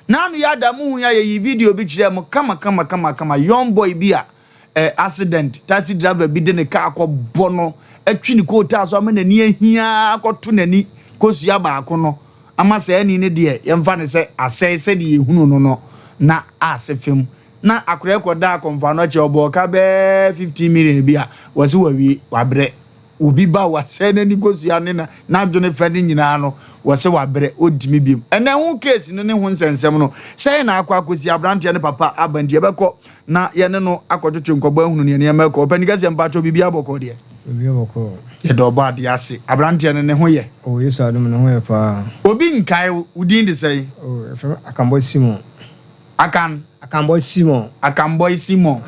na ano yɛ ada mu hu yɛ yɛyi video bi kyerɛ mo kama kama kama kama young boy bi a eh, accident taxi driver bi de ne kaa kɔbɔ no atwi ne kootaa so ama n'ani ahia akɔto n'ani kosua baako no ama saa ani no deɛ yɛmfa no sɛ asɛe sɛdeɛ yɛhunu no no na ase fam. Na akora yi kɔdaa Kɔmfoano kyɛ ɔbɔɔ ka bɛɛ 15 million bi a wɔse wawie, wabrɛ. Obi ba wasɛe n'ani kosua ne n'adwene fɛ ne nyinaa no wɔse wabrɛ ɔntumi biom. Ɛnɛ ho case no ne ho nsɛnsɛm no sɛn na akɔ akɔsi abranteɛ no papa aba nti yɛbɛkɔ na yɛne no akɔtwetwe nkɔbɔ ahunu neɛ nneɛma ɛkɔ. Ɔpanin kɛseɛ mpakyɛw biribiara bɔkɔɔ deɛ? Biribiara bɔkɔɔ. Yɛda ɔbɔ adeɛ ase. Abranteɛ no ne ho yɛ? Oh Yesu adom ne ho yɛ paa. Obi nkae wo, wo din de sɛn? Oh yɛfrɛ me Akanbɔ Simon. Akan? Akanbɔ Simon. Akanbɔi Simon.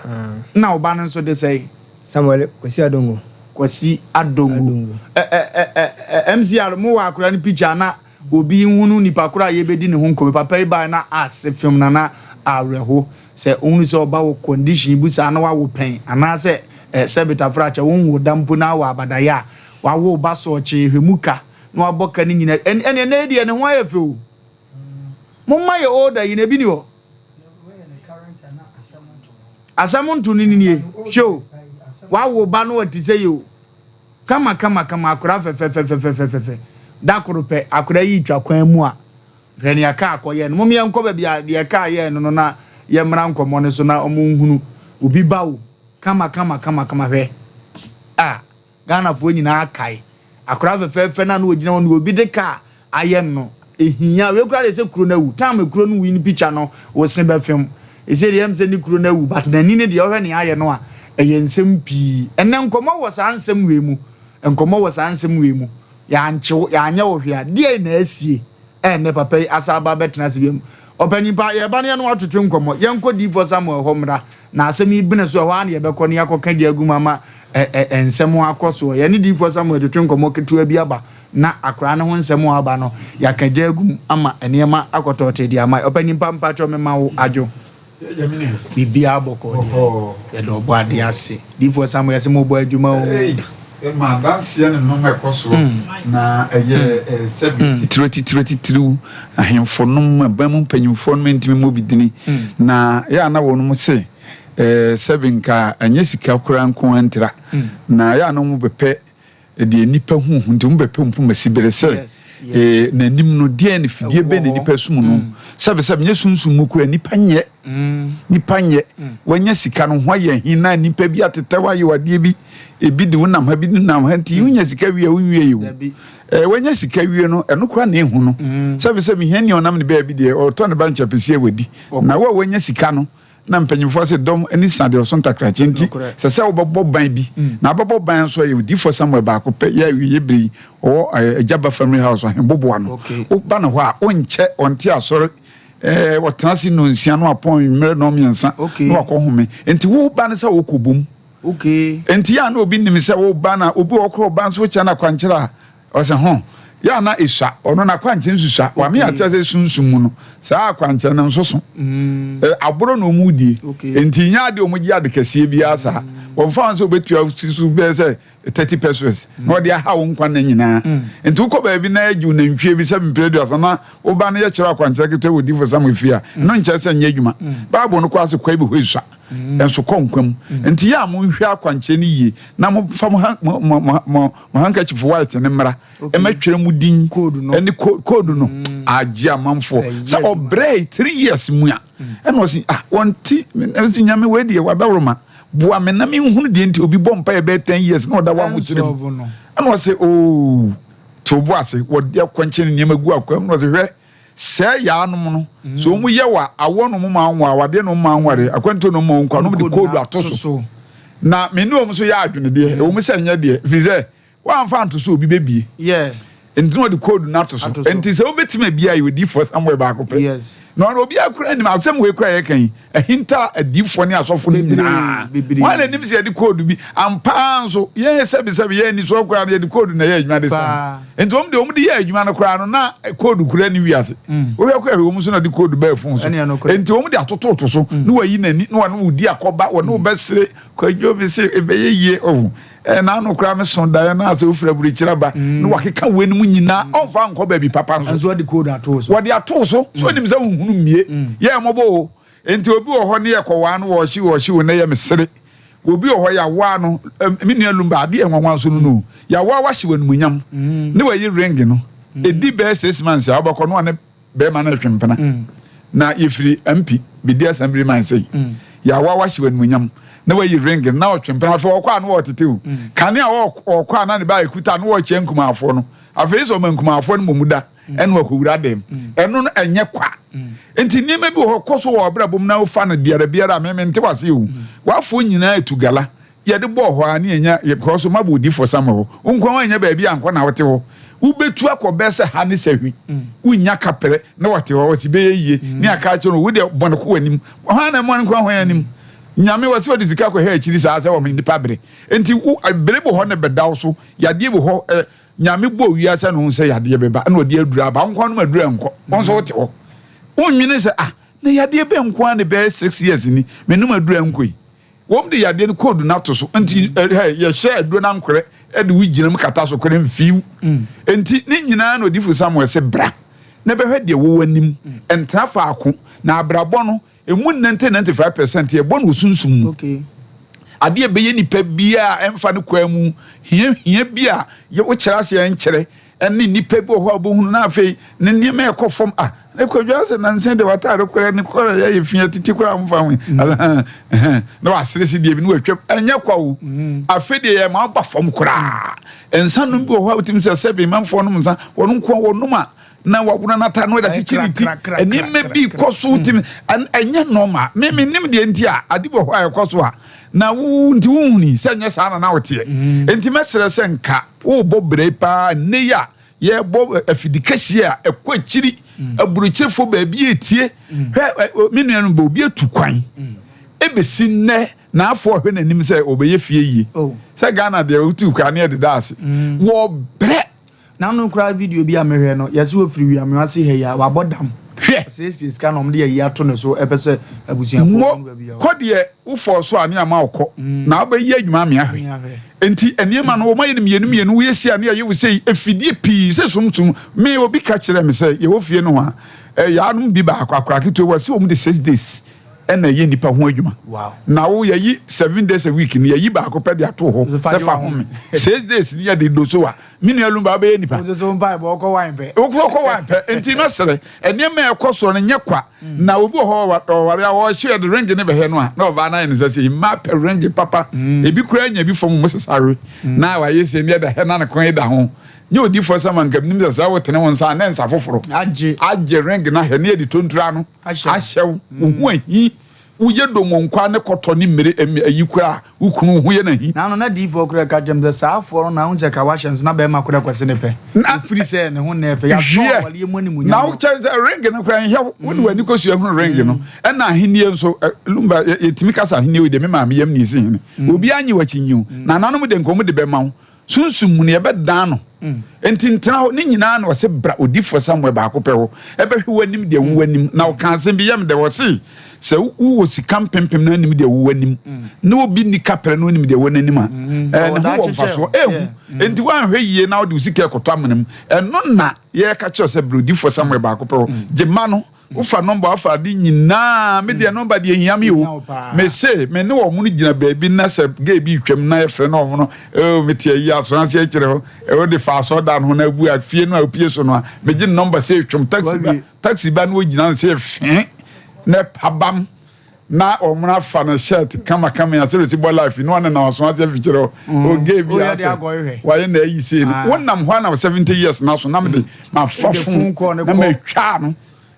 Nna wo ba no nso de sɛn? Samuel Kwasi Adongo. Kwasi Adongo. Ɛ ɛ ɛ ɛ ɛ MCR mo wɔ akora no picture na obi nhunu nipa koro a yɛbɛdi ne ho nkɔmɔ. Papa yi bae na ase fem na na awerɛho sɛ ohunu sɛ ɔba wɔ condition bu saa na wawo pɛn anaasɛ ɛ sɛ betafra kyɛ wonwo da mpo na awɔ abadayɛ a wawo ba sɔɔkyee hwɛ mu ka na wabɔ ka ne nyina ɛne ɛne ɛnɛ yi deɛ ne ho ayɛ fɛ o. Momma yɛ older yi na ebi ni hɔ. Asɛm nto no nie. Hwɛ o. Wawo ba no ɔte sɛ yi o. Kama kama kama akora fɛfɛfɛfɛfɛfɛ. Da koro pɛ akora yi twa kwan mu a hwɛ nea kaa kɔyɛ no. Mom yɛnkɔ baabi a deɛ kaa yɛɛ no no na yɛmmra nkɔmmɔ no so na ɔmo nhunu obi ba o. Kama kama kama kama hwɛ. Ah. Ghanafoɔ nyinaa kae akwadaa fɛfɛɛfɛ no a na ɔgyina hɔ no obi de car ayɛ no ɛhia wei koraa deɛ sɛ kuro no awu time kuro no wui no picture no wo se bɛfem ɛsɛ deɛ ɛm sɛ ne kuro no awu but n'ani no deɛ ɔhwɛ nea ayɛ no a ɛyɛ nsɛm pii ɛnɛ nkɔmmɔ wɔ saa nsɛm wei mu nkɔmmɔ wɔ saa nsɛm wei mu yɛankyew yɛanyɛ wo hwee a deɛ na asie Ɛnnɛ papa yi asan aba abɛtena ase bio. Ɔpanyin pa, yɛreba na yɛne wo atwetwe nkɔmmɔ. Yɛnkɔ Diyifoɔ Samuel hɔ mmra, na asɛm yi bene so, ɛhɔ ara na yɛbɛkɔ na yɛakɔka bi agu mu ama ɛ ɛ nsɛm akɔ soɔ. Yɛne Diyifoɔ Samuel twetwe nkɔmmɔ ketewa bi aba, na akwadaa no ho nsɛm a aba no, yɛaka gya agu mu ama nneɛma akɔ tɔɔtee de ama. Ɔpanyin pa, mpakyɛw mema wo adwo. Biribiara bɔkɔɔ deɛ, yɛda Ɔbɔadeɛ ase. Diyifoɔ Samuel, yɛse mobɔ adwuma o. Ei, ma adanseɛ ne nnoɔma ɛkɔ soɔ, na ɛyɛ sɛbi. Titiriw atitiriw atitiriw, ahemfo nom, aban mu mpanyimfoɔ nom ntumi mmɔ bi dini, na yɛ a na wɔnom se, sɛbi nka ɛnyɛ sika koraa nko ara ntira, na yɛ a na wɔn bɛpɛ deɛ nnipa hu ho nti wɔbɛpɛ mpoma bere sɛ ee n'anim no deɛ ne fidie bɛn na nnipa sum no mm. sɛbesɛbe nyɛ sunsum mu kura nnipa nyɛ mm. nnipa nyɛ mm. wanya sika no ho ayɛ hin na nnipa bi atetɛw ayɛ wadeɛ bi ebi de wonam ha bi de nam ha nti wonya sika wie a wonwie yi o ɛɛ wanya sika wie no ɛno kora na ehu no sɛbesɛbe hia ni ɔnam ne baabi deɛ ɔtɔ ne ba nkyɛpɛsi awadi na wo a wanya sika no Na mpanyimfoɔ se, Dɔm ani sa deɛ ɔso ntakrakye nti, ɛsɛ sɛ wobɛbɔ ban bi. Na wobɛbɔ ban nso a, ɛyɛ odiyifoɔ Samuel baako pɛ, yɛ awieeɛ berɛ yi, ɔwɔ Agya Ba Family House, Ɔhenboboa no. Woba ne hɔ a, wonkyɛ, ɔnte asɔre, ɔtena ase nnɔnsia na wapɔn mmerɛ nnɔnmiɛnsa na wakɔhome. Nti woba no sɛ wokɔbom. Nti yɛ a na obi nim sɛ woba na obi wɔ hɔ koraa ɔba nso wokyɛ no akwankyerɛ a, Ɔse ho, yɛ a na esua, ɔno n'akwankyerɛ nsusua, wame ate ase sunsum mu no, saa akwankyerɛ no nso so. Mm. Aboro na ɔmu die, nti nyɛ ade ɔmu gye ade kɛseɛ biara saa. Mm. Wɔmfa wɔn sɛ ɔbɛtua si so bɛyɛ sɛ 30 pesos mm. na ɔde aha wo nkwa nna nyinaa. Mm. Nti wokɔ baabi na agye wo nantwie bi sɛ mpere aduasa na woba no yɛkyerɛ akwankyerɛ ketewa wɔ difo Samuel fie a, mm. ɛno nkyerɛ sɛ nyɛ adwuma. Mm. Bible no kɔ ase kwa bi hɔ esua. Nso kɔ nkwa mu. Nti yɛ a monhwɛ akwankyerɛ no yie na momfa mo mo mo mo handkerchief white ne mmra ɛmɛtwerɛ mu din ɛne code no mm. agye amanfoɔ sɛ ɔbrɛ three years mu a mm. ɛna ɔsi ah wɔn ti ɛsi nyame wei deɛ wadaworo boa me na menhunu deɛ nti obi bɔ mpa yɛ bɛyɛ ten years na ɔda wɔ ahokyere mu ɛna ɔsɛ ooo te obo ase wɔde akwankyɛn nneɛma gu akwam na ɔsɛ hwɛ sɛ yaanom no mm. so wɔn yɛ wa awɔ no mu ma anwa awadeɛ no mu ma anware akwantuo no mu ma nkwa no mu de koodu ato so na me ne wɔn nso yɛ adwene deɛ ɛwɔ mu sɛ nyɛ deɛ firi sɛ wɔamfa anto so obi bɛbie nti na ɔde koodu no ato so nti sɛ wobɛtumi abie a yɛ odiifoɔ Samuel baako pɛ na ɔno obi akora nim asɛm wei kora yɛka yi ahinta adiifoɔ ne asɔfo no nyinaa wɔn na nim sɛ yɛde koodu bi ampaa nso yɛn sɛbisɛbi yɛn ani soɔ koraa no yɛde koodu na ɛyɛ adwuma de sɛn nti wɔn de wɔn de yɛ adwuma no koraa no na koodu kura ne wiase mm. wohwɛ kora hwɛ wɔn nso na de koodu bɛɛ fon so nti wɔn de atototo so mm. na wɔayi n'ani na wɔne wɔdi akɔba wɔne mm. wɔbɛsere kwadwo mi se ɛbɛyɛ yie ɔho ɛna ano koraa me so daeɛ no asɛ wofiri aburokyire aba na wakeka wei no mu nyinaa ɔmfa nkɔ baabi papa nso nso wɔde koodu ato so wɔde ato so so onim sɛ wohunu mmie yɛ mmɔbɔ o nti obi wɔ hɔ ne yɛ kɔwaa no wɔhye wɔhye wo na yɛ mesere Obi wɔ hɔ yɛawaa no, me nua Lumba, adeɛ nwanwa nso no no, yɛawaa wahye wɔ animuonyam mm. ne wayi ring no, ɛdi mm. bɛyɛ six months a wobɛkɔ no a ne bɛrima no retwe mpena mm. Na yɛfiri MP bɛdi assembly man sɛi. Yɛawa wahye w'animuonyam na wayi ring no na ɔtwe mpena afei ɔkɔ a na ɔtete o. Kane a ɔkɔ a na ne bag kuta na ɔkyea nkumaafoɔ no. Afei sɛ ɔma nkumaafoɔ no mmom da ɛna wakɔwura dɛm. Ɛno no ɛnyɛ kwa. Nti nneɛma bi wɔ hɔ kɔ so wɔ abrabɔ mu na wofa no biara biara a me mente wase o. W'afoɔ nyinaa tu gala yɛde bɔɔ hɔ ara ne yɛnya yɛ because mabɔ odiyifoɔ Samuel hɔ wo nko ara woannya baabi ankɔ na wote hɔ wobɛtu akɔ bɛɛ sɛ ha ne sahwi wonnya kaprɛ na wɔte hɔ wɔsi bɛyɛ yie ne aka akyerɛ no wo deɛ bɔne kɔ w'anim hwan na mmɔne kɔ hwan anim nyame wɔ sɛ wɔde sika kɔhɛ akyiri saa sɛ wɔn nnipa bere nti wo bere bɔ hɔ ne bɛda wo so yadeɛ bɔ hɔ ɛ nyame bɔ wiase no ho sɛ yadeɛ bɛba ɛna ɔde aduru aba wo nko ara nom aduru ɛnkɔ wɔn nso wote hɔ wonwene sɛ ah na yadeɛ bɛ nko ara ne bɛyɛ 6 years ni menom aduru ɛnkɔ yi Wɔn de yadeɛ no koodu no ato so nti ɛ yɛhyɛ aduro no ankorɛ de wo gyina mu kata so korɛ mfiw. Nti ne nyinaa na odifo Samuel se bra na bɛhwɛ deɛ wɔ w'anim ntena faako na abrabɔ no emu 90 95% yɛbɔ no wɔ sunsum mu. Adeɛ ɛbɛyɛ nipa biara a ɛmfa ne kwan mu hia hia bi a wokyerɛ aseɛ nkyerɛ ɛne nnipa bi wɔ hɔ a wobɛhunu na afei ne nneɛma ɛkɔ fam a ne kwadwo asɛ nansa deɛ wataade koraa ne kɔla yɛ yɛ fi titi koraa mfa ho mm. na wasere si deɛ bi ne watwam ɛnyɛ kwa o mm. afei deɛ yɛ ma ɔba fam koraa nsa nom bi wɔ hɔ a wotumi sɛ sɛbe manfoɔ nom nsa wɔn nko wɔnom a na wawona n'ata no ɛda kyekyere ne ti nneɛma bi kɔ so wotumi ɛnyɛ nɔɔma meme nim deɛ nti a ade bi wɔ hɔ a ɛkɔ so a na wo nti wohuni sɛ nyɛ saa na na woteɛ mm. nti mɛsrɛ sɛ nka Worebɔ bra yi paa nnɛ yi a yɛrebɔ afidi kɛseɛ a ɛkɔ akyiri mm. aburokyerefo baabi etie mm. hwɛ me nua no bɛ obi atu kwan mm. ebesi nnɛ n'afɔ ɔhwɛ n'anim sɛ ɔbɛyɛ fie yie oh. sɛ Ghana deɛ wotu kwan ne ɛdeda ase wɔbrɛ. N'ano koraa video bi a mehwɛ no yɛsɛ wɔfiri wiamewa ase ha yi a wabɔ dam. Hwɛ. Ɔsiesie sika na wɔde ayi ato ne so ɛpɛ sɛ abusuafoɔ Mo kɔ deɛ wofɔɔ so a ne ama wokɔ mm. na wobɛyi adwuma ame ahwɛ nti nneɛma no wɔmayɛ no mmienu mmienu woyɛ si a ne yɛyɛ wo sei afidie pii sɛ sumsum me obi ka kyerɛ me sɛ yɛwɔ fie no ho a yɛanom bi baako akora ketewa wɔ sɛ wɔn de 6 days ɛna ɛyɛ nipa ho adwuma na wo yɛyi 7 days a week ni yɛyi baako pɛ de ato hɔ sɛ fa home 6 days ni yɛde do so a me nua lumba wobɛyɛ nipa wokɔ wan pɛ nti mɛsrɛ nneɛma a ɛkɔ soɔ no nyɛ kwa mm. na obi wɔ hɔ ɔware a ɔhyɛ yɛde ring ne bɛhɛ no a na ɔbaa no ayɛ ne sɛ sɛ mmaa pɛ ring papa mm. ebi koraa nya bi fam mo sesare mm. na wayɛ sɛ ne ɛda hɛ na ne kɔn da ho nyɛ odiifoɔ sɛ manka nim sɛ sɛ wotene wo nsa ne nsa foforɔ agye ring na hɛ ne yɛde tontura no ahyɛw wo ho ahi woyɛ domonkwa ne kɔtɔ ne mmire ayi koraa wo kunu wo ho yɛ no ahi. Na ano na diifoɔ koraa ka kyerɛ me sɛ saa afoɔ no na wohu sɛ ka wahyɛ nso na bɛrima koraa kwasi ne pɛ ɛfiri sɛ ne ho nnɛ fɛ yɛatɔn awareɛ mu animuonyam na wokyɛ sɛ ring no koraa nhwɛ wo wode w'ani kɔsua hunu ring no ɛna ahennie nso lumba yɛtumi kasa ahennie wei deɛ me maame yam ne ɛsi hene obiara nye w'akyi nyi wo na nananom de nkɔmmɔ de bɛma wo Sunsum mu no, yɛbɛdan no. Enti ntena hɔ. Ne nyinaa na ɔse bra odifoɔ Samuel baako pɛ hɔ, ɛbɛhwɛ w'anim deɛ wo w'anim. Na ɔka asɛm bi yɛ me dɛ, ɔse sɛ wowɔ sika mpempem na anim deɛ wo w'anim, na obi nni kaprɛ na onim deɛ wɔ n'anim a, ɛɛ ne ho wɔ mfasoɔ. Ehu. Enti woanhwɛ yie na wode wo sika ɛkɔtɔ amena mu. Ɛno na yɛreka kyerɛ sɛ bra odifoɔ Samuel baako pɛ hɔ, gye ma no. Wofa nɔmba wofa ade nyinaa me deɛ nɔmba deɛ hia me o me se me ne wɔn no gyina baabi na sɛ gay bi twam na yɛfrɛ na wɔn no oh me te ayi aso ase akyerɛ hɔ ɛwɔ de fa asɔ dan ho na abu a fie no a opie so no a megye nɔmba sɛ twam taxi ba taxi ba no ogyina no sɛ fee na pabam na wɔn afa no shirt kama kama ya sɛ ɔsi bɔ life no ɔne na ɔso ase afikyerɛ hɔ o gay bi asɛ wayɛ na ayi sei no wonam hɔ na 70 years na so na mede ma fa fon na ma twa no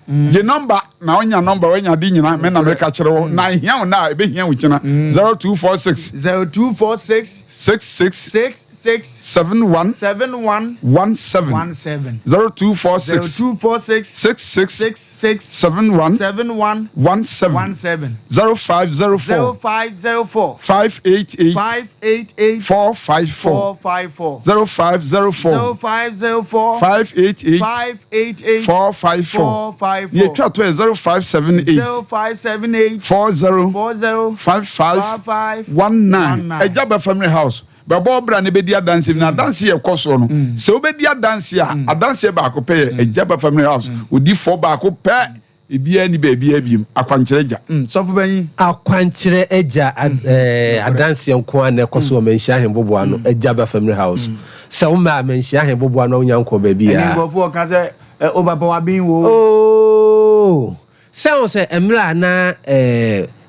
gye nɔmba na wonya nɔmba woanya de nyina me na meka kyerɛ wo na ehia wo na a ɛbɛhia wo kyena 0246 0246 66 66 71 71 17 17 0246 0246 66 66 71 71 17 17 0504 0504 588 588 454 454 0504 0504 588 588 454 454 yɛtwa to yɛ 0578 0578 40 40 55 55 19 ɛgya bɛ family house bɛbɔ ɔbra ne bɛdi adanse na adanse yɛ kɔ soɔ no sɛ wobɛdi adanse a adanseɛ baako pɛ yɛ ɛgya bɛ family house odifoɔ baako pɛ ebiara ni baabiara biem akwankyerɛ gya. Sɔfo bɛnyin. Akwankyerɛ agya adanseɛ nko ara na ɛkɔ so wɔ Manhyia Ahenboboa no agya ba family house. Sɛ woma Manhyia Ahenboboa no a wonya nkɔɔ baabi Ɛne a. nkurɔfoɔ ɔka sɛ ɛ o papa waben wo. Oh! Sɛ wo sɛ mmerɛ a na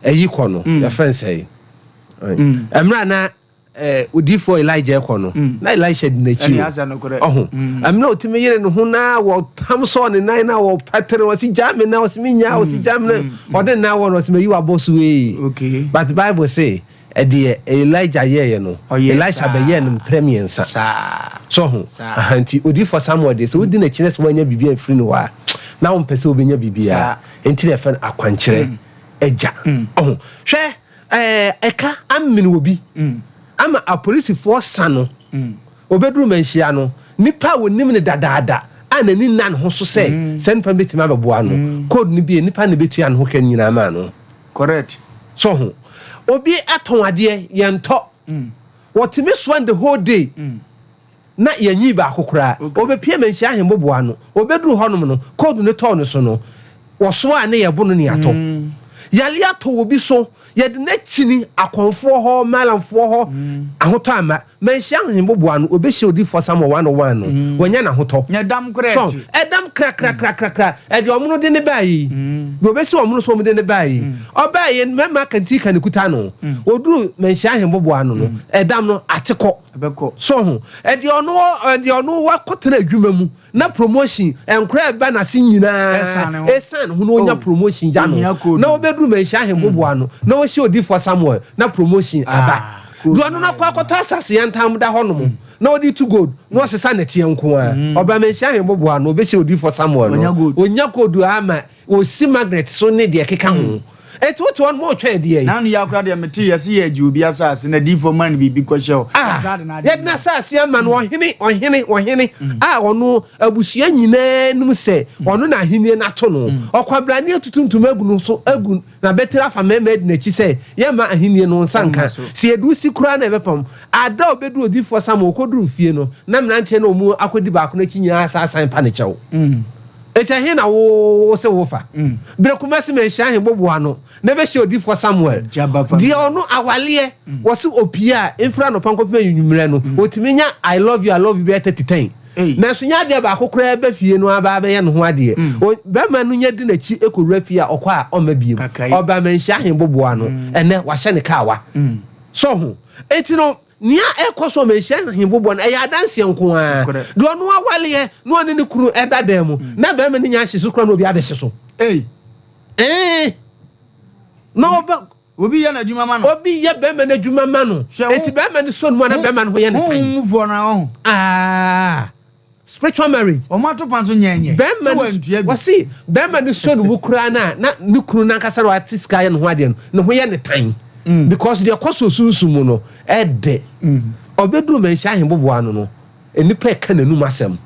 ɛyi kɔ no, yɛfrɛ no sɛn? Mmerɛ a na odiyifoɔ Elijah rekɔ no, na Elisha di n'akyi o. Ɔho. Mmerɛ a ɔtumi yere ne ho na wɔtam sɔɔ ne nan na wɔpatere, ɔsi gyaa me nan, ɔsi me nyaa, ɔsi gyaa me nan, ɔde ne nan wɔ no, ɔsi mayi w'abɔ so ee. But Bible se, Ɛdeɛ Elijah yɛeɛ no, Elisha bɛyɛɛ no mprɛ mmiɛnsa. So ho? Aha, nti odiyifoɔ Samuel deɛ, sɛ wodi n'akyi na sɛ woannya biribi amfiri ne hɔ a, na wompɛ sɛ wobɛnya biribiara. Enti na yɛfrɛ no akwankyerɛ agya. Ɔho? Hwɛ, ɛɛ, ɛka amene obi ama apolisifoɔ sa no. Ɔbɛduru manhyia no, nipa a wɔnim no dadaada a n'ani nna ne ho so sɛ saa nipa no bɛtumi abɛboa no, code no bie, nipa no na ɛbɛtua ne ho ka no nyinaa maa no. Correct. So ho. Obi atɔn adeɛ, yɛntɔ. Wɔtumi soa no the whole day na yɛnyii baako koraa. Ɔbɛpue Manhyia Ahemboboa ano, ɔbɛduru hɔnom no, cold no tɔɔ no so no, wɔsoaa ne yɛbo no ne yɛatɔ. Yareɛ atɔ obi so, yɛde no akyini akɔmfoɔ hɔ, malamfoɔ hɔ, ahotɔ amma. Manhyia ahemboboa no, obehyia odiyifoɔ Samuel one on one no, wanya n'ahotɔ. Na ɛdam koraa So, ɛte. ɛdam krakrakrakrakra, ɛdeɛ wɔn no de no baeɛ yi, deɛ obesi wɔn no so wɔn de no baeɛ yi, ɔbaeɛ yi, mmarima akantinka na ekuta no, oduru manhyia ahemboboa ano no, ɛdam no ate kɔ. Ɛbɛkɔ. So ho, ɛdeɛ ɔno, ɛdeɛ ɔno wakɔtena adwuma mu, na promotion, nkora ɛba n'ase nyinaa, Ɛsan ne ho. ɛsan ne ho na onya Oh, promotion gya no, ohia code. na obeduru manhyia ahemboboa ano, na ohyia odiyifoɔ Samuel, na promotion aba. Ah. Deɛ ɔno no akɔ akɔtɔ asase yantam da hɔnom na ɔde tu gold na ɔsesa nɛteɛ nko ara. Ɔba Manhyia Ahemboboa no, ɔbɛhyia odiyifoɔ Samuel no. Ɔnya gold ara ma ɔsi magnet so ne deɛ ɛkeka ho. Enti wote hɔ nom ɔretwɛn deɛn? Nanu yi akora deɛ mete yɛse yɛgye obi asase na diifoɔ ma no biribi kɔhyɛ hɔ. Ah, Ɛsan de n'adeɛ yɛde n'asase ama no, ɔhene, ɔhene, ɔhene a ɔno abusua nyinaa nim sɛ ɔno na ahennie no ato no. Ɔkwabrane atutu ntoma agu no so agu Na bɛtiri afa mmarima adi n'akyi sɛ, Yɛmma ahennie no nsa nka. Sɛ yɛde wo si koraa na ɛbɛpam. Ada a ɔbɛduru odiyifoɔ Samuel kɔduruu fie no, na mmeranteɛ no a wɔn akɔdi baako no akyi nyinaa asan asan pa no kyɛw. Enti ɛhe na wo se wofa? Berɛ Kumasi manhyia ahemboboa ano, na bɛhyia odiyifoɔ Samuel. Deɛ ɔno awaleɛ, wɔse ɔpie a, mfiri anɔpa nkɔpem anwummerɛ no, ɔtumi nya I love you, I love you bɛyɛ 30 tɛn. Nanso nyɛ adeɛ baako koraa ba fie no aba abɛyɛ ne ho adeɛ. Barima no nya di n'akyi kɔwura fie a, ɔkɔ a, ɔmma bio. Ɔba manhyia ahemboboa no, ɛnnɛ wahyɛ ne kaawa. So ho? Enti no, nea ɛrekɔ so wɔ manhyia ahemboboa no, ɛyɛ adanseɛ nko ara. Deɛ ɔno awaleɛ na ɔne ne kunu da dan mu, na barima no nya ahye so koraa na obi abɛhye so. Ee. Na ɔba. Obi yɛ n'adwuma ma no. Obi yɛ bɛrima no adwuma ma no. Eti bɛrima no sɔ ne mu a na bɛrima no ho yɛ ne tan. Honhom mufoɔ no ara ɔho. Ah, spiritual marriage. Wɔn ato pa nso nyɛnyɛ. Bɛrima no wɔsi bɛrima no sɔ ne mu koraa na na ne kunu n'ankasa na wate sika ayɛ ne ho adeɛ no ne ho yɛ ne tan. Because deɛ ɛkɔ so sunsum mu no ɛdɛ. Ɔbɛduru manhyia ahemboboa ano no. Nnipa reka n'anum asɛm.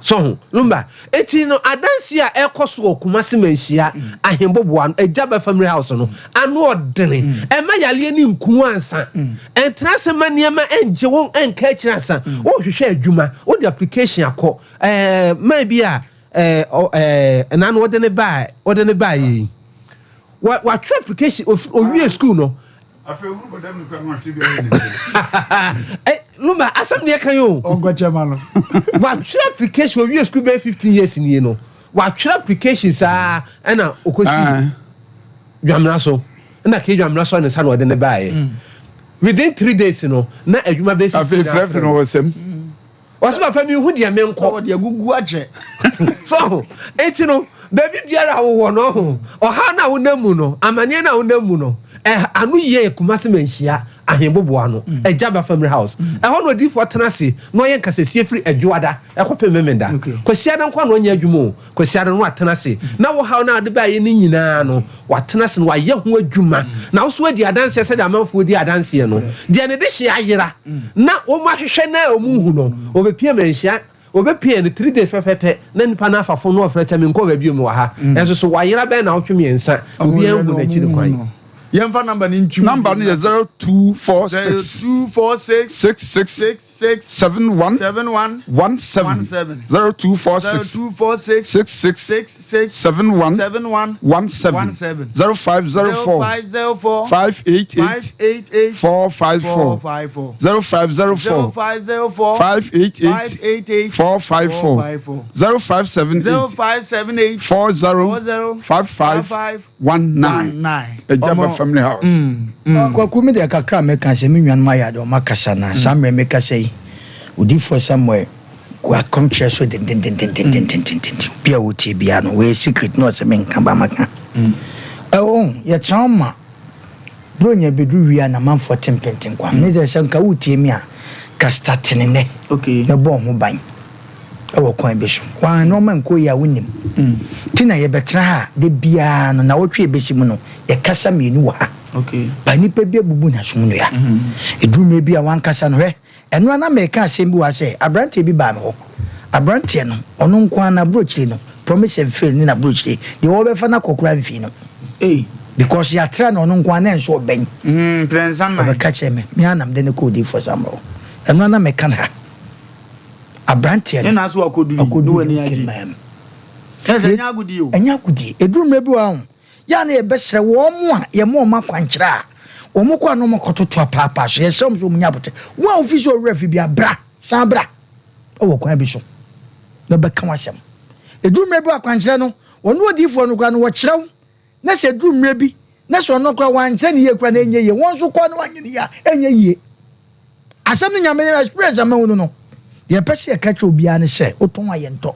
So ho? Lumba. Eti no, adansi a ɛkɔ so wɔ Kumasi Manhyia Ahemboboa no, Agyaba Family House no, ano ɔdene. Ɛmma yareɛ no nku wo ansa. Ɛntena ase mma nneɛma ɛngye wo nka akyiri ansa. Wohwehwɛ adwuma, wode application akɔ. Ɛɛ, man bi a ɛɛ, ɛɛ, ɛna no wɔde ne baa, wɔde ne baa yɛ yi. Wa, watwerɛ application, owie school no. Afei wuru bɔda mu kura no ahwɛ bi ayɛ ne nsam. Eh, Lumba, asɛm deɛ kan o. Ɔnkɔkyɛ ma no. Watwerɛ application owie school bɛyɛ 15 years nie no. Watwerɛ application saa ɛna ɔkɔsi Dwamena so. Ɛna ke Dwamena so ne nsa na ɔde ne baeɛ. Within 3 days no, na adwuma bɛyɛ 15 Afei frɛfrɛ no wɔ sɛm. Ɔsɛ papa mi hu deɛ menkɔ. Sɛ wɔde agugu akyɛ. So ho eti no baabi biara a wowɔ no ho ɔhaw no a wonam mu no amaneɛ no a wonam mu no ɛ ano yie Kumasi Manhyia Ahenboboa no Agyaba Family House ɛhɔ na odiyifoɔ tena ase na ɔyɛ nkasasie firi Adwoada ɛkɔpem Memenda Kwasiada nko ara na ɔnyɛ adwuma o Kwasiada no watena ase na wo haw no a wode baeɛ no nyinaa no watena ase na wayɛ ho adwuma na wo nso woadi adanseɛ sɛdeɛ amanfoɔ di adanseɛ no. Deɛ ne dehyeɛ ayera na wɔahwehwɛ no a wɔnhu no, wɔbɛpia manhyia, wɔbɛpia no three days pɛpɛpɛ na nipa no afa fon na ɔfrɛ sɛ menkɔ baabi o mewɔ ha. Nanso so wayera bɛyɛ nnawɔtwe mmiɛnsa, obiara nhu n'akyiri kwan. Yɛmfa number no ntwim. Number no yɛ 0246. 0246. 66. 66. 71. 71. 17. 17. 0246. 0246. 66. 66. 71. 71. 17. 17. 0504. 0504. 588. 588. 454. 454. 0504. 0504. 588. 588. 454. 454. 0578. 0578. 40. 40. 55. 55. 19. 19. Agyaba Family House. Kwaku, me deɛ kakra a mɛka sɛ me nuanom ayɛ ade wɔn akasa na saa mmerɛ mekasa yi odiyifoɔ Samuel gu akɔmkyerɛ so dendendendendendenden obi a ɔtie biara no wei secret na ɔsɛ menka ba maka ɛwɔ yɛtena hɔ ma Buronya bɛduru wie a na manfoɔ te mpentenkwa me deɛ sɛ nka wotie mi a ka start ne nnɛ na bɔ ho ban wɔ kwan bi so. Wɔn nneɛma nkɔ yie a wonnim nti na yɛbɛtena ha a da biara no nnawɔtwe a ɛbɛsi mu no yɛkasa mmienu wɔ ha. Ba nipa bi abubu n'asom nnua. Ɛduru mmerɛ bi a wankasa no hwɛ ɛno ara na mereka asɛm bi wɔ ha sɛ aberanteɛ bi baa me hɔ. Aberanteɛ no ɔno nko ara n'aburokyire no promise and fail ne n'aburokyire deɛ wɔbɛfa no akɔ koraa mfii no. Because yɛatra no ɔno nko ara na ɛnso ɔbɛn. Ɔbɛka kyerɛ me me ara na mede no kɔɔ odiyifoɔ Samuel hɔ. Ɛno ara na meka no ha. Aberanteɛ no, Ɛna so akɔduru yi, na w'ani agye. ɔkɔduru man mu. Kyerɛ sɛ ɛnyɛ agodie o. Ɛnyɛ agodie. Ɛduru mmerɛ bi wɔ hɔ a, yɛ a na yɛbɛsrɛ wɔn a yɛma wɔn akwankyerɛ a, wɔn kɔ a na wɔakɔtoto apaapaa so. Yɛsrɛ wɔn sɛ wɔnyɛ aboterɛ. Wo a wofi sɛ owura fi bi a, bra, san bra wɔ kwan bi so na bɛka w'asɛm. Ɛduru mmerɛ bi wɔ akwankyerɛ no, wɔne odiyifoɔ no koraa no, wɔkyerɛ wo, na sɛ ɛduru mmerɛ bi na sɛ ɔno koraa wankyerɛ no yie koraa na ɛnyɛ yie, wɔn nso kɔ na wanyɛ no yie a, ɛnyɛ yie. Asɛm no Nyame experience a mahu no no, deɛ yɛpɛ sɛ yɛka kyerɛ obiara ne sɛ, wotɔn a yɛntɔ.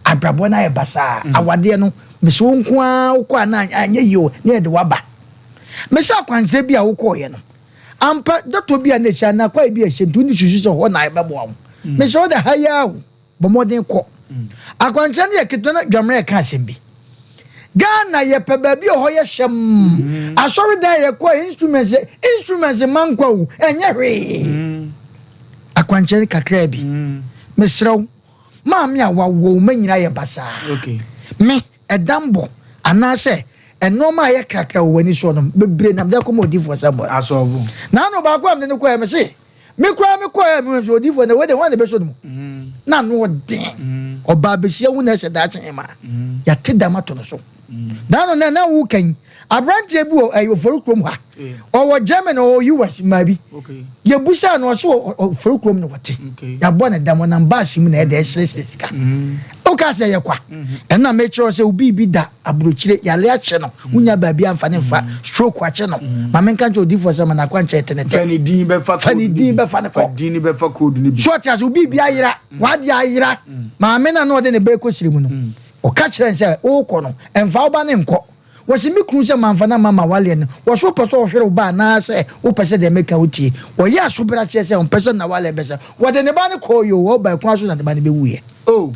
Abrabɔ no ayɛ basaa. Awadeɛ no, mese wo nko ara wokɔ a na anyɛ yie o, na yɛde wo aba. Mese akwankyerɛ bi a wokɔɔyɛ no, ampa dɔtɔ bi a na ɛhyɛ anaa kwae bi a ɛhyɛ nti wone susu sɛ hɔ na ɛbɛboa wo. Mese wo de ha yi ara o. Bɔ mmɔden kɔ. Akwankyerɛ no yɛ ketewa na Dwamena reka asɛm bi. Ghana yɛpɛ baabi a hɔ yɛ hyɛmm. Mm. Asɔredan a yɛkɔ instruments instruments mma nkwa o, ɛnyɛ hwee. Mm. Akwankyerɛ no kakraa bi. Mm. Mesrɛ wo, maame a wawo wo ma nyina yɛ basaa. Okay. Me, ɛdan bɔ anaasɛ nneɛma a ɛyɛ krakra wɔ w'ani soɔ no bebree nam de akɔma odiifoɔ Samuel. Asɔfo. Na ano baako a mede no kɔɛ me se Me koraa me kɔɛ a mehu sɛ odiifoɔ na wei de hwan na ɛbɛsɔ ne mu na ano ɔden ɔbaa besia hu na ɛsɛ daakye hema yɛate dam ato no so daa no na na wo kan aberanteɛ bi wɔ ɛyɛ ofori kurom ha ɔwɔ Germany ɔwɔ US mmaa bi yɛbusaa no ɔso ofori kurom na wɔte yɛabɔ ne dam ɔnam baasi mu na ɛde ɛsrɛsrɛ sika woka sɛ yɛ kwa ɛna mekyerɛ sɛ obi bi da Aburokyire, yare akyɛ no, wonya baabi amfa ne mfa, stroke akyɛ no. Ma menka nkyerɛ odiyifoɔ sɛ ma n'akwankyerɛ tenetɛ. Fa ne din bɛfa Fa ne din bɛfa ne Fa kɔ. din bɛfa code no bi. So ɔte ase, obi bi ayera, w'adeɛ ayera. Maame no a na ɔde ne ba rekɔ siri mu no, ɔka kyerɛɛ no sɛ, worekɔ no, mfa wo ba no nkɔ. Wɔse me kunu sɛ mamfa no amma m'awaleɛ no, wɔse wopɛ sɛ ɔhwere wo ba anaasɛ wopɛ sɛ deɛ meka wotie? Ɔyɛɛ asobrakyeɛ sɛ ɔmpɛ sɛ n'awaleɛ bɛsɛ. Wɔde ne ba no kɔɔ yoo, ɔbaa kwan so na ne ba no bɛwuiɛ.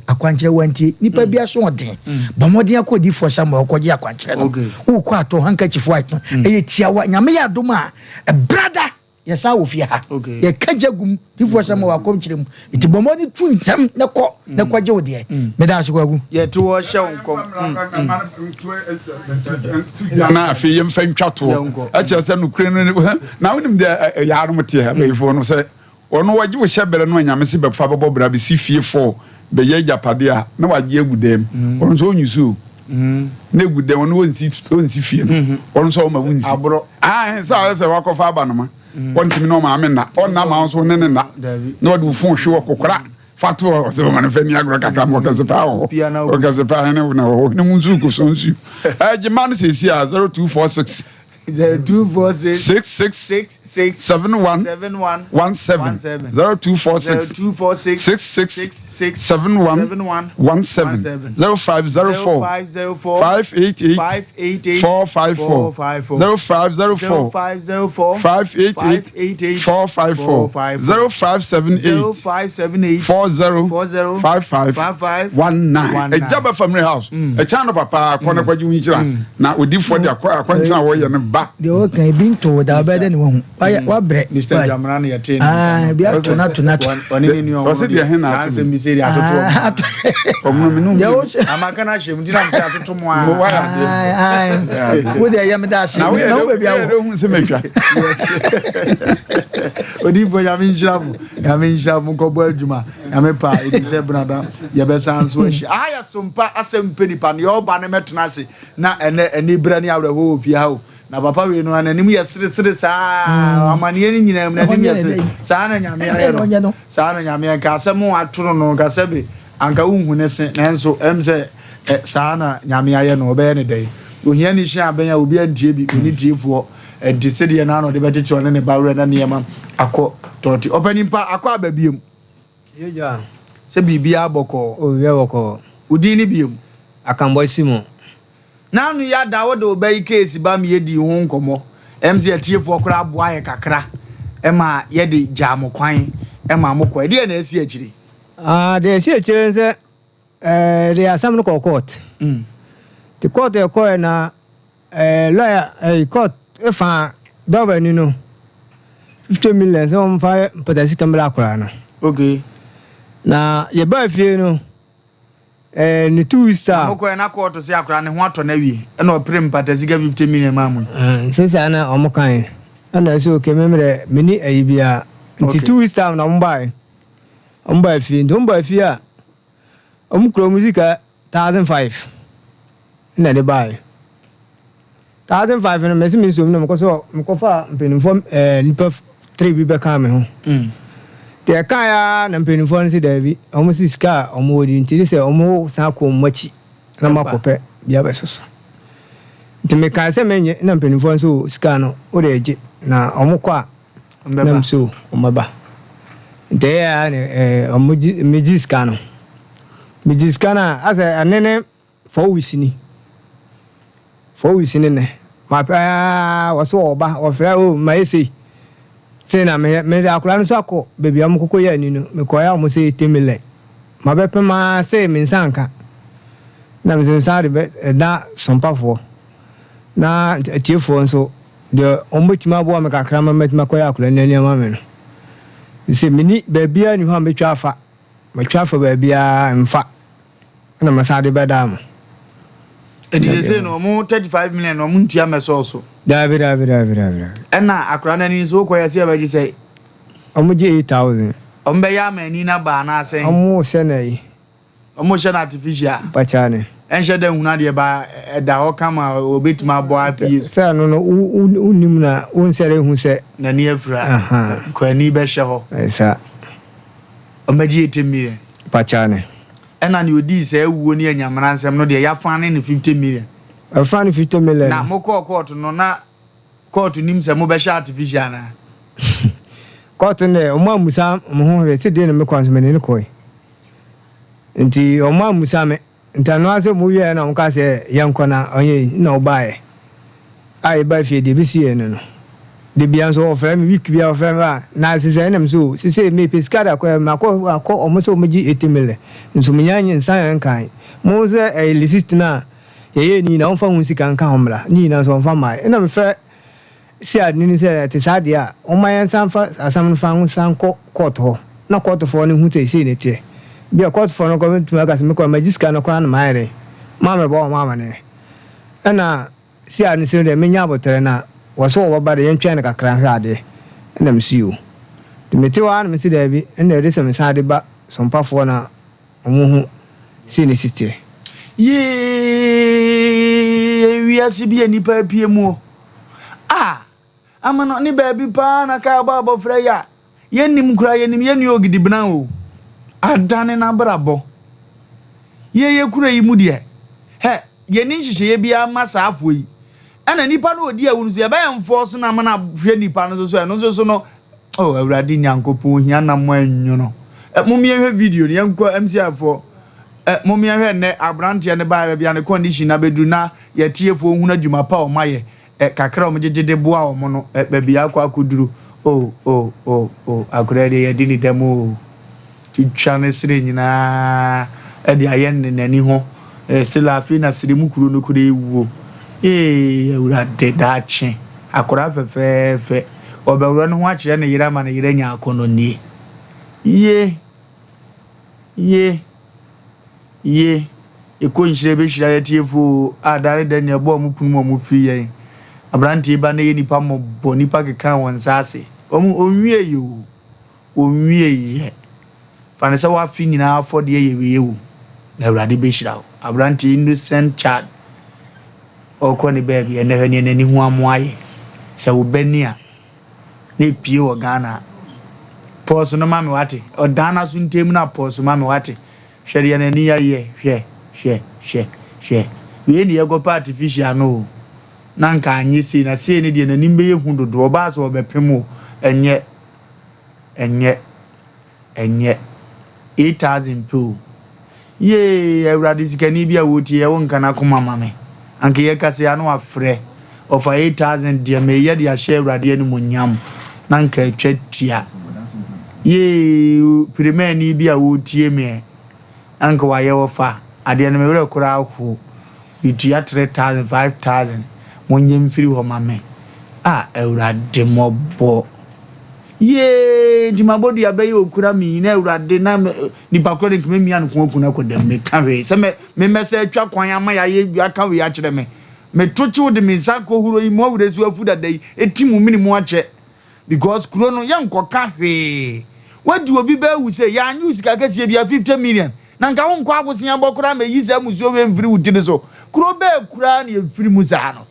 Akwankyerɛ wantie. Nipa bi aso ɔden. Bɔ mmɔden akɔ odiyifoɔ Samuel hɔ kɔgye akwankyerɛ no. Wokɔ a tɔ handkerchief white no. Ɛyɛ tiawa. Nyame yɛ adom a, brada yɛsan wɔ fie ha. Yɛka gya gum. Difoɔ Samuel wɔ akɔmkyerɛ mu. Nti bɔ mmɔden tu ntɛm na kɔ na kɔgye wo deɛ. Meda ase Kwaku. Yɛte hɔ hyɛ wo nkɔm. Na afei yɛmfa ntwa toɔ. Ɛkyerɛ sɛ nokorɛ no na wonim deɛ ɛyɛ anom teɛ abayifoɔ no sɛ Ɔno ɔgye wo hyɛbrɛ no a Nyame se bɛfa bɛbɔ bra bɛsi fie fɔɔ bɛyɛ agyapadeɛ a na wagye agu dɛm ɔno nso ɔnyi so o na egu dɛm ɔno ɔnsi ɔnsi fie no ɔno nso ɔma wonsi ahe sɛ ayɛ sɛ wakɔfa abanoma ɔntumi ne ɔmaame nna ɔnna ma nso ne ne nna na ɔde wo fon hwe wɔ kokora fa to hɔ ɔsɛ ɔma no fɛ ni agorɔ kakra ma ɔkɛse paa wɔ hɔ ɔkɛse paa ne na wɔ hɔ ne mu nso kosɔ nsuo ɛgye ma no sɛsi a 0246 0246 66 66 71 71 17 17 0246 0246 66 66 71 71 17 0504 0504 588 588 454 454 0504 0504 588 454 0578 0578 40 40 55 55 19 ɛgya bɛ family house ɛkyɛn no papa akɔ na kɔgye wo nhyira na odifoɔ de akɔ akwankyerɛ a wɔyɛ no ba. ba. Deɛ ɔka ebi nto da ɔbɛyɛ dɛ ne wahu wayɛ mm. wabrɛ. Mr. Dwamena no yɛtee ne ah, ebi ato na ato na ato. Ɔne ne nua ɔmo deɛ saa nsɛm bi sɛ deɛ atoto ɔmo. Ah, ɔmo mi num deɛ ɔsɛ. Amaka na ahyɛ mu nti na mi sɛ atoto mu aa. Wo deɛ yɛ mi da ase. Na wo yɛ dɛ ohun sɛ mɛtwa. Odiifo nyame nhyira mo nyame nhyira mo nkɔbɔ adwuma nyame pa enim sɛ benada yɛbɛsan nso ahyia. Aha yɛ sompa asɛm pɛ nipa nea ɔba no mɛtena ase Na ɛnɛ aniberɛ ne awerɛhoɔ wɔ fie ha o. Na papa wei no n'anim yɛ seresere saa mm. amaneɛ no nyinaa mu n'anim yɛ sere saa na nyame ayɛ no saa na nyame nka asɛm ato no no nka sɛbe anka wonhu ne se nanso ɛm sɛ saa na nyame ayɛ no ɔbɛyɛ ne dɛn ohia ne hyia abɛn a obi antie bi ɔne tiefoɔ ɛnti sedeɛ no ano ɔde bɛkyekyere ɔne ne ba werɛ na nneɛma akɔ tɔɔte ɔpɛ nipa akɔ aba biom Sɛ biribiara bɔkɔɔ. O biribiara bɔkɔɔ. Wo din ne biom? Akambɔ Simon. N'ano yi ada wode wo ba yi case ba ma yɛdii ho nkɔmmɔ. Ɛm sɛ atiefoɔ koraa boa yɛ kakra ma yɛde gyaa mo kwan ma mo kɔɛ. Deɛ na asi akyire? Ah, deɛ asi akyire ne sɛ eh, de asɛm no kɔɔ court. Mm. Nti court ɛkɔɛ na Eh lawyer eh court fa dɔba ni no 50 million sɛ wɔn fa mpata sika mbra akwaraa no. Okay. Na yɛ baa fie no eh ne 2 weeks time. Na mo kɔɛ na court sɛ akwaraa ne ho atɔ na wie ɛna ɔpere mpata sika 50 million maa mo. Eh sɛ saa na wɔn kan ɛna ɛsɛ okay me mmerɛ me ni ayi bia nti 2 weeks time na wɔn baa wɔn baa fie nti wɔn baa fie a wɔn kura wɔn sika 1005 na ɛde baeɛ. 1005 no mese me nsuom na mekɔ so mekɔfa mpanimfoɔ ɛɛ nipa three bi bɛkaa me ho. Mm. Nti ɛkaeɛ ara na mpanimfoɔ no se daabi, wɔn se sika a wɔn wɔ di nti de sɛ wɔn san kɔ wɔn akyi na wɔn akɔpɛ bi abɛsoso. Nti mekae sɛ menyɛ na mpanimfoɔ no so sika no wode gye na wɔn kɔ a na me so wɔn bɛba. Nti ɛyɛ ara na ɛɛ wɔn gye megye sika no. Megye sika no a asɛ ɛne ne 4 weeks ni. 4 weeks ni nɛ. Mapɛ aa wɔso wɔba wɔfrɛ o mayɛ sei. Sei na meyɛ mede akwadaa no nso akɔ baabi a wɔkɔkɔ yɛ ani no mekɔeɛ a wɔn sɛ 80 million. Mabɛpem aa sei me nsa nka. Na me nso nsa de bɛ ɛda sompafoɔ na atiefoɔ nso deɛ wɔbɛtumi aboa me kakra ma matumi akɔyɛ akwadaa no ani ama me no. Sɛ menni baabiara nni hɔ a mɛtwa afa. Matwa afa baabiara mfa. Ɛna masan de bɛdaa mo. Eti sese no ɔmo 35 million no ɔmo ntua mɛsɔɔ so. Daabi daabi daabi daabi daabi. Ɛna akora no ani nso wokɔ yɛ sɛ yɛbɛgye sɛ. Ɔmo gye 8,000. Ɔmo bɛyɛ ama ani no aba anaa sɛn? Ɔmo hyɛ no ayi. Ɔmo hyɛ no artificial. Mpakyɛw ne. Ɛnhyɛ da nhunu adeɛ ba ɛda hɔ kama ɔbɛtumi abɔ apue. Sɛ ɛno no wo wo nim na wo nsɛre hu sɛ. N'ani afira. Kɔ ani bɛhyɛ hɔ. Ɛsa. Ɔmo bɛgye 80 million. Mpakyɛw ne. Ɛna nea odii saa awuo ne anyamena nsɛm no deɛ yafane no 50 million. Yɛfane no 50 million. Na mo kɔɔ kɔɔto no na kɔɔto nim sɛ mo bɛhyɛ artificial anaa? Kɔɔto no deɛ ɔmo ammusa mo ho hwee sɛ deɛ na me kɔ nso mede no kɔe. Nti ɔmo ammusa me. Nti ɛno ara sɛ ɔmo wieɛ na ɔmo kaa sɛ yɛnkɔ na ɔnyɛ yi na ɔbaeɛ. A yɛbaa fie deɛ ɛbɛsi yɛn no no. Da biara nso ɔfrɛ me week biara ɔfrɛ me a na sesɛ ɛna me so sesɛ mepɛ sika de akɔ makɔ akɔ ɔmo sɛ ɔmo gye 80 million nso menya nsa yɛn nkan mo sɛ ɛyɛ receipt no a yɛyɛ ne nyinaa ɔmfa ho sika nka ho mmra ne nyinaa nso ɔmfa mmaeɛ ɛna mefrɛ si ade no sɛ ɛte saa deɛ a ɔma yɛn nsa mfa asɛm no fa nsa nkɔ court hɔ na courtfoɔ no hu sɛ sei na ɛteɛ bi a courtfoɔ no kɔ bɛtumi aka sɛ mekɔ magye sika no koraa na mayɛ dɛn maa mebɔ wɔn amaneɛ ɛna Si a no si no deɛ menya aboterɛ na wɔse wɔbɛba deɛ yɛntwɛn no kakra nhwɛ adeɛ ɛna mese yoo nti mete hɔ ara na mese daabi ɛnna ɛde sɛ mesan de ba sompafoɔ na wɔn hu sei na ɛsi teɛ. Yee wiase bi a nnipa apue mu o. Ah! Amano ne baabi paa na kaa bɔ abɔfra yi a yɛnnim koraa yɛnim yɛn nua Ogidibenan o. Adane n'abrabɔ. Yɛyɛ kuro yi mu deɛ hɛ yɛnni nhyehyɛeɛ biara ma saa afoɔ yi. Ɛna nipa no ɔdi awu no so yɛbɛyɛ mfɔɔ so na ama no ahwɛ nipa no so so ɛno nso so no oh Awurade Nyankopɔn ohia na mo anwono. Mom yɛnhwɛ video no yɛnkɔ MCI foɔ. Mom yɛnhwɛ nnɛ aberanteɛ no baeɛ baabi a ne condition no abɛduru na yɛtiefoɔ hunu adwuma pa a wɔayɛ. Ɛ, kakra a wɔgyegye de boa wɔn no, ɛ, baabi a akɔ akɔduru. O, o, o, o, akwadaa yi deɛ yɛadi ne dɛm o. Twitwa ne sere nyinaa de ayɛ ne n'ani ho. Ɛ, still afei na sere mu kuro no koraa awuo. Ee, Awurade, daakye. Akwadaa fɛfɛɛfɛ. Ɔbɛworɔ ne ho akyerɛ ne yere ama ne yere anya akɔnnɔ nie. Ye! Ye! Ye! Yɛkɔ nhyira yɛbɛhyira yɛn atiefo oo, a daa ne da nyinaa ɛbɔ wɔn pono mu a wɔfiri yɛn. Aberanteɛ yi ba na ɛyɛ nnipa mmɔbɔ, nnipa keka wɔn nsa ase. Wɔn, ɔnwieeɛ oo, ɔnwieeɛ. Fa no sɛ w'afe nyinaa afɔdeɛ yɛ wei o, na Awurade bɛhyira wo. Aberanteɛ innocent child, ɔrekɔ ne baabi, ɛnnɛ hwɛ deɛ n'ani ho amoa ayɛ. Sɛ wo ba ni a, na epie wɔ Ghana a, pɔɔso no ma me wate. Ɔdan n'aso ntam no a pɔɔso ma me wate. Hwɛ deɛ n'ani ayɛ, hwɛ, hwɛ, hwɛ, hwɛ. Wei ne yɛkɔpɛ artificial no o. Na nka anyɛ sei, na sei ne deɛ n'anim bɛyɛ hu dodo. Ɔbaa sɛ ɔbɛpem o, ɛnyɛ, ɛnyɛ. Ɛnyɛ 8000 pɛ o. Yee Awurade sikani bi a wotie yɛ wo nka n'akoma ma me. Anka yɛ kasa yi a na wafrɛ. Ɔfa 8000 deɛ meyɛ de ahyɛ Awurade animuonyam na anka atwa tia. Yee pirimani bi a wotie me ɛ. Anka wayɛ ɔfa adeɛ no me werɛ koraa ho. Metua 3000 5000 monyɛ mfiri hɔ ma me. Ah Awurade mmɔbɔ. Yee, nti mabɔ dua bɛyɛ okura me yi na awurade na nipa korɔ de nka mɛmia no ko aku no akɔ dɛm meka hwee sɛ mɛ memmɛsɛ atwa kwan ama yɛayɛ aka wei akyerɛ me meto kyew de me nsa kɔhuro yi mo awerɛ so afu dada yi ɛti mu mene mu akyɛ because kuro no yɛnkɔka hwee wadi obi bɛawu sɛ yɛanye wo sika kɛseɛ bia 50 million na nka wonkɔ abosea bɔ koraa mɛyi saa musuo wei mfiri wo tiri so kuro bɛɛ koraa ne ɛfiri mu saa no.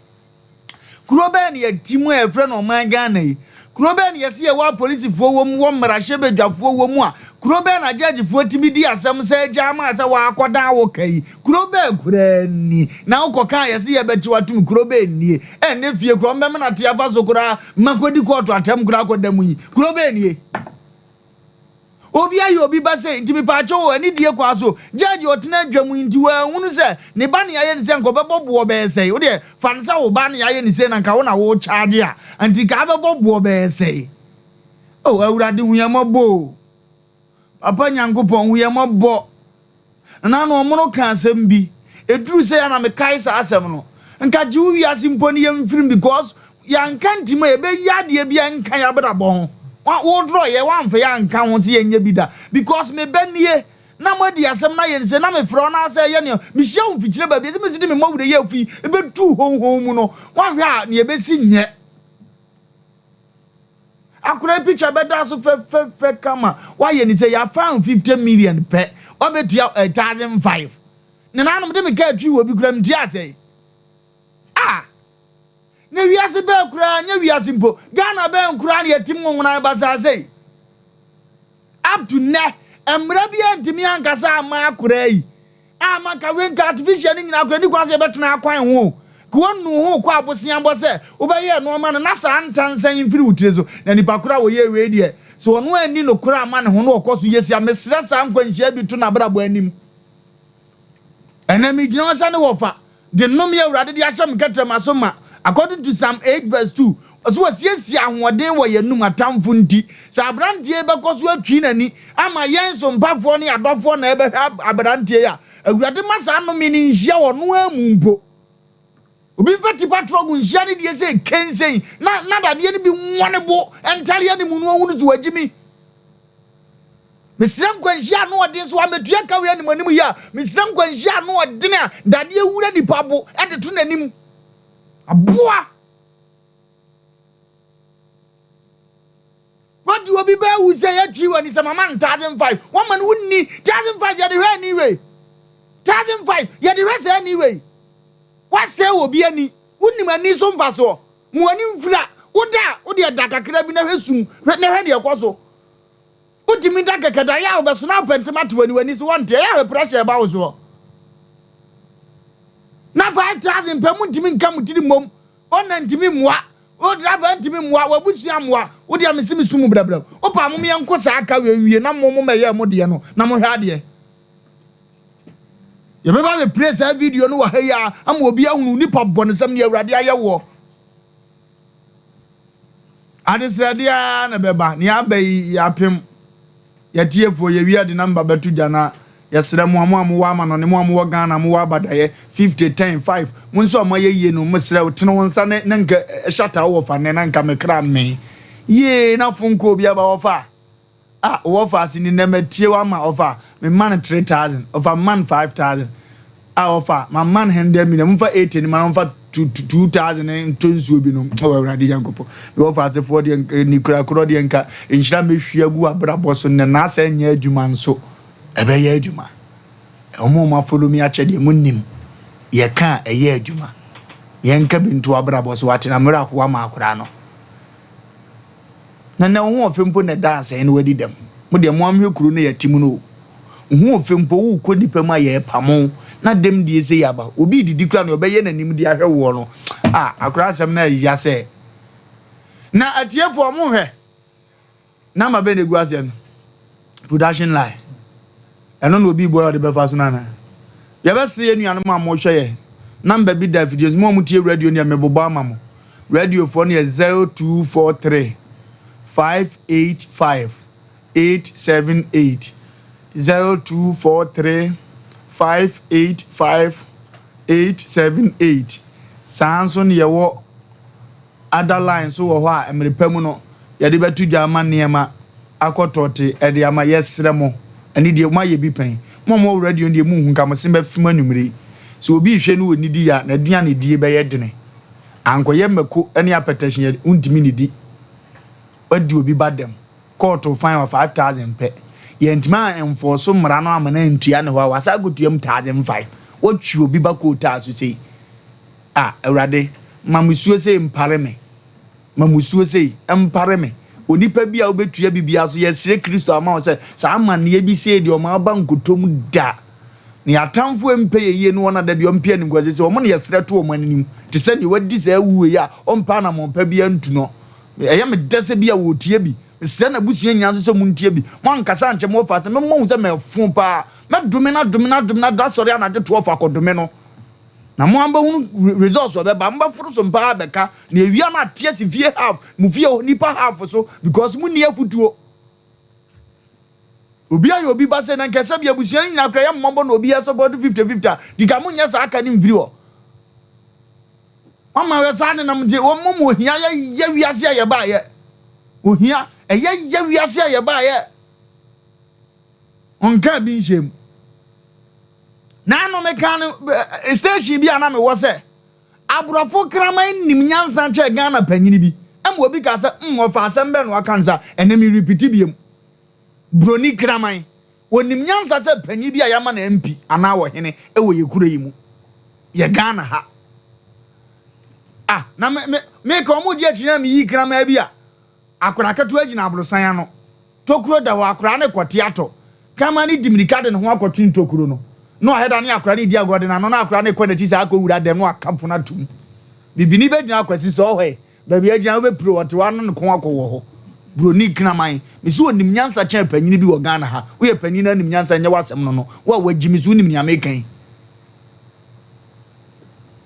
Kuro bɛn na yɛte mu a yɛfrɛ no ɔman Ghana yi? Kuro bɛn na yɛse yɛwɔ apolisifoɔ wɔ mu, wɔ mmarahyɛbadwafoɔ wɔ mu a? Kuro bɛn na gyɛɛgyefoɔ tumi di asɛm sɛ agya ama sɛ wɔakɔdan wo ka yi? Kuro bɛn koraa ni? Na wokɔka a yɛse yɛbɛkye wo atom, kuro bɛn nie? Ɛnnɛ fie koraa wɔbɛmena te afa so koraa ma kɔdi kɔɔto atɛm koraa akɔda mu yi, kuro bɛn nie? Obi ayɛ obi ba sei nti mepaakyɛw o anidie kwaa so judge ɔtena adwa mu yi nti wanhunu sɛ ne ba ne ayɛ ne sɛ nka ɔbɛbɔ boɔ bɛyɛ sɛe wodeɛ fa no sɛ wo ba ne ayɛ ne sei na nka wo na wo charge a nti nka abɛbɔ boɔ bɛyɛ sɛe oh awurade hu yɛn mmɔbɔ o papa nyankopɔn hu yɛn mmɔbɔ Nana no ɔmono ka asɛm bi ɛduru sɛ ya na mekae saa asɛm no nka gye wo wiase mpo no yɛmfirim because yɛanka ntim a yɛbɛyɛ adeɛ bi a ɛnka yɛabrabɔ ho wo drɔ yɛ woamfa yɛ anka ho sɛ yɛnyɛ bi da because me ba nie na moadi asɛm no ayɛ no sɛ na mefrɛ wo na sɛ ɛyɛ nea mehyia wo mfikyire baabi ɛsɛ mesi de me mmɔwerɛ yɛ afi ɛbɛtu honhom mu no woahwɛ a nea ɛbɛsi nyɛ Akora yi picture bɛda so fɛfɛfɛ kama. Wayɛ ne sɛ yɛafa 50 million pɛ. Wabetua 1005. Nananom de me kaa twi wɔ bi kura mentua asɛe. Ah! Na wiase bɛɛ koraa nyɛ wiase mpo. Ghana bɛn koraa na yɛtim nwonwonan basaa sei. Up to nnɛ, mmara bi antumi ankasa amma akora yi. Ama nka wei nka artificial no nyinaa koraa ni kwan sɛ yɛbɛtena akwan ho o. Ka wɔnnu ho kɔ abosea bɔ sɛ wobɛyɛ ɛno ama no na saa ntansa yi mfiri wo tiri so. Na nipa koro a wɔyɛɛ wei deɛ, sɛ ɔno anni nokorɛ amma ne ho na ɔkɔ so yɛ sei a, mesrɛ saa nkwanhyia bi to n'abrabɔ anim. Ɛnnɛ megyina hɔ sɛ ne wɔfa de nnome a Awurade de ahyɛ me kɛtrɛma so ma. According to Psalm 8 verse 2, ɔse wasiesie ahoɔden wɔ yɛn anum atamfo nti. Sɛ aberanteɛ yi bɛkɔ so atwi n'ani ama yɛn sompafoɔ ne adɔfoɔ na ɛbɛhwɛ aberanteɛ yi a, Awurade ma saa nnome no nhyia ɔno ara mu mpo. Obi mfa tipa trɔg nhyia ne deɛ sɛ kensɛn na na dadeɛ no bi nwɔ ne bo ntareɛ ne mu no ɔhunu so wagyimi. Mesrɛ nkwanhyia ano ɔden so ametua ka wei anim anim yi a mesrɛ nkwanhyia ano ɔden a dadeɛ wura nipa bo de to n'anim aboa wadi obi bɛɛ wu sɛ yɛtwi wɔ ani sɛ mama no 1005 wɔma no wonni 1005 yɛde hwɛ ani wei 1005 yɛde hwɛ sɛ ani wei wasɛe wɔ bi ani wonim ani so mfasoɔ mo ani mfira woda a wode ɛda kakra bi na hwɛ sum na hwɛ deɛ ɛkɔ so Wotumi da kɛkɛ da yɛ a wobɛso na wopɛ ntɛm ato w'ani w'ani so wɔnte ɛyɛ a hwɛ pressure ɛba wo soɔ na 5000 pɛ montumi nka mo tiri mmom ɔna ntumi mmoa o driver ntumi mmoa w'abusua mmoa wo deɛ mese me sumu brɛbrɛ wopa mom yɛnko saa ka wei nwie na mo mo mɛyɛ mo deɛ no na mohwɛ adeɛ yɛbɛba bɛ play saa video no wɔ ha yi a ama obi ahunu nipa bɔnesɛm ne awurade ayɛ woɔ Adesrɛdeɛ ara na ɛbɛba. Nea aba yi, yɛapem. Yɛatiefoɔ, yɛwie a de number bɛto dwa na Yɛsrɛ mo a mo a mowɔ amanɔne, mo a mowɔ Ghana, mowɔ abadaeɛ, 50, 10, 5, mo nso a moayɛ yie no, mesrɛ wo, tene wo nsa ne na nka hyata wo wɔfa nnɛ na nka me kra mmee. Yee, na fon kɔ obi aba wɔfa. Ah, wɔfa ase ni nnɛ matie wo ama ɔfa, me ma no 3000, ɔfa me ma no 5000. Ah, ɔfa, ma ma no 100 million, momfa 80 no ma no ɔmfa 2000 ntɔ nsuo bi nom. Oh, Awurade Nyankopɔn. Me wɔfa asefoɔ deɛ, ni kura korɔ deɛ nka nhyira mɛhwie agu w'abrabɔ so nnɛ, na asɛ nyɛ adwuma nso. Ɛbɛyɛ adwuma. Wɔn a wɔafollow me akyɛ deɛ, monim. Yɛka a, ɛyɛ adwuma. Yɛnka bi nto w'abrabɔ so, wate, na mmerɛ ahoa ma akwadaa no. Na nɛ wo ho ɔfɛ mpo na ɛda asɛe na wadi dɛm. Mo deɛ mo amhwɛ kuro no yɛte mu no o. Wo ho ɔfɛ mpo wokɔ nipa mu a yɛpamo wo na dɛm die sei aba. Obi redidi koraa nea ɔbɛyɛ n'anim de ahwɛ woɔ no ah akwadaa asɛm no ɛya sɛ. Na atiefoɔ mo hwɛ. Number bɛn na egu aseɛ no? Production line. Ɛno na obi bɔ a ɔde bɛfa so no anaa? Yɛbɛsrɛ yɛn nuanom a mohwɛ yɛn. Number bi da afidie so. Mo a motie radio no deɛ mebobɔ ama mo. Radiofoɔ no yɛ 0243 585 878. 0243 585 878. Saa nso na yɛwɔ Other line nso wɔ hɔ a mmere pa mu no yɛde bɛto dwa ama nneɛma akɔ tɔɔte de ama. Yɛsrɛ mo, ɛno deɛ moayɛ bi pɛn. Mo a mowɔ radio no deɛ monhu, nka mo se bɛfem anwummere yi. Sɛ obi rehwɛ no ɔnnidi a, n'aduane die bɛyɛ dene. Ankɔyɛ mako ne apɛtɛhye a wontumi nnidi. Wadi obi ba dɛm. Kɔɔto fine wa 5000 pɛ. Yɛantumi a enforce mmara no amma no antua ne hɔ a, wasan akɔtua mu 1005. Watwi obi ba kootaa so sei. Ah, Awurade, ma mmusuo sei mpare me. Ma mmusuo sei mpare me. Onipa bi a wobɛtua biribiara so, yɛsrɛ Kristo ama wo sɛ saa amanneɛ bi sei deɛ ɔma aba nkotɔ da. Na yɛn atamfo mpɛ yɛ yie ne wɔn a da bi ɔmpɛ animguaseɛ sɛ wɔn na yɛsrɛ to wɔn anim te sɛ deɛ wadi saa wuo yi a ɔmpɛ anammɔn pa biara ntu no. Ɛyɛ me dɛ sɛ bi a wɔretie bi. Mesrɛ n'abusua nyinaa nso sɛ montie bi. Moankasa ankyɛ mo wɔfa sɛ mɛma hu sɛ mɛfo paa. Mɛdome no adome no adome no adome asɔre anadwo toɔfo akɔdome no. Na mo abɛhunu results ɔbɛba mo bɛforo so mpaa bɛka na ewia no ate asi fie half mo fie hɔ nipa half so because mo nni afutuo obi ayɛ obi ba sɛ na nkɛsɛ bi abusua no nyinaa kora yɛ mmɔbɔ na obi yɛ support 50 50 a dika mo nyɛ saa aka ne mfiri hɔ mama yɛ saa nenam gye wɔn mo ohia yɛ yɛ wiase a yɛbaayɛ ohia ɛyɛ yɛ wiase a yɛbaayɛ ɔnka bi nhyɛ mu Naano mekaa no station bi a na mewɔ sɛ aborɔfo kraman nim nyansa kyɛɛ Ghana panyini bi. Ɛma obi kaa sɛ, mm, ɔfa asɛm bɛn na waka no saa? Ɛnɛ me repeat biom. Broni kraman, onim nyansa sɛ panyin bi a yɛama no MP anaa ɔhene wɔ yɛ kuro yi mu. Yɛ Ghana ha. Ah, na me, me, meka wɔn di akyi na meyi kraman bi a, akwadaa ketewa gyina aborosan ano. Tokuro da hɔ, akwadaa no rekɔte atɔ. Kraman no di mmirika de ne ho akɔtwene tokuro no. Na wahwɛ da ne akwadaa no redi agorɔ de n'ano na akwadaa no rekɔ n'akyi saa akɔwura dɛm na waka pono atom. Bibini bɛgyina akwasi sɛ ɔhɔ ɛ, baabi a agyina wobɛpire ɔte hɔ ano ne kɔn akɔwɔ hɔ. Buroni kraman, mese ɔnim nyansa kyɛn panyini bi wɔ Ghana ha. Woyɛ panyin na anim nyansa nyɛ w'asɛm no no. Wo a wagyi me so wonim nea meka yi.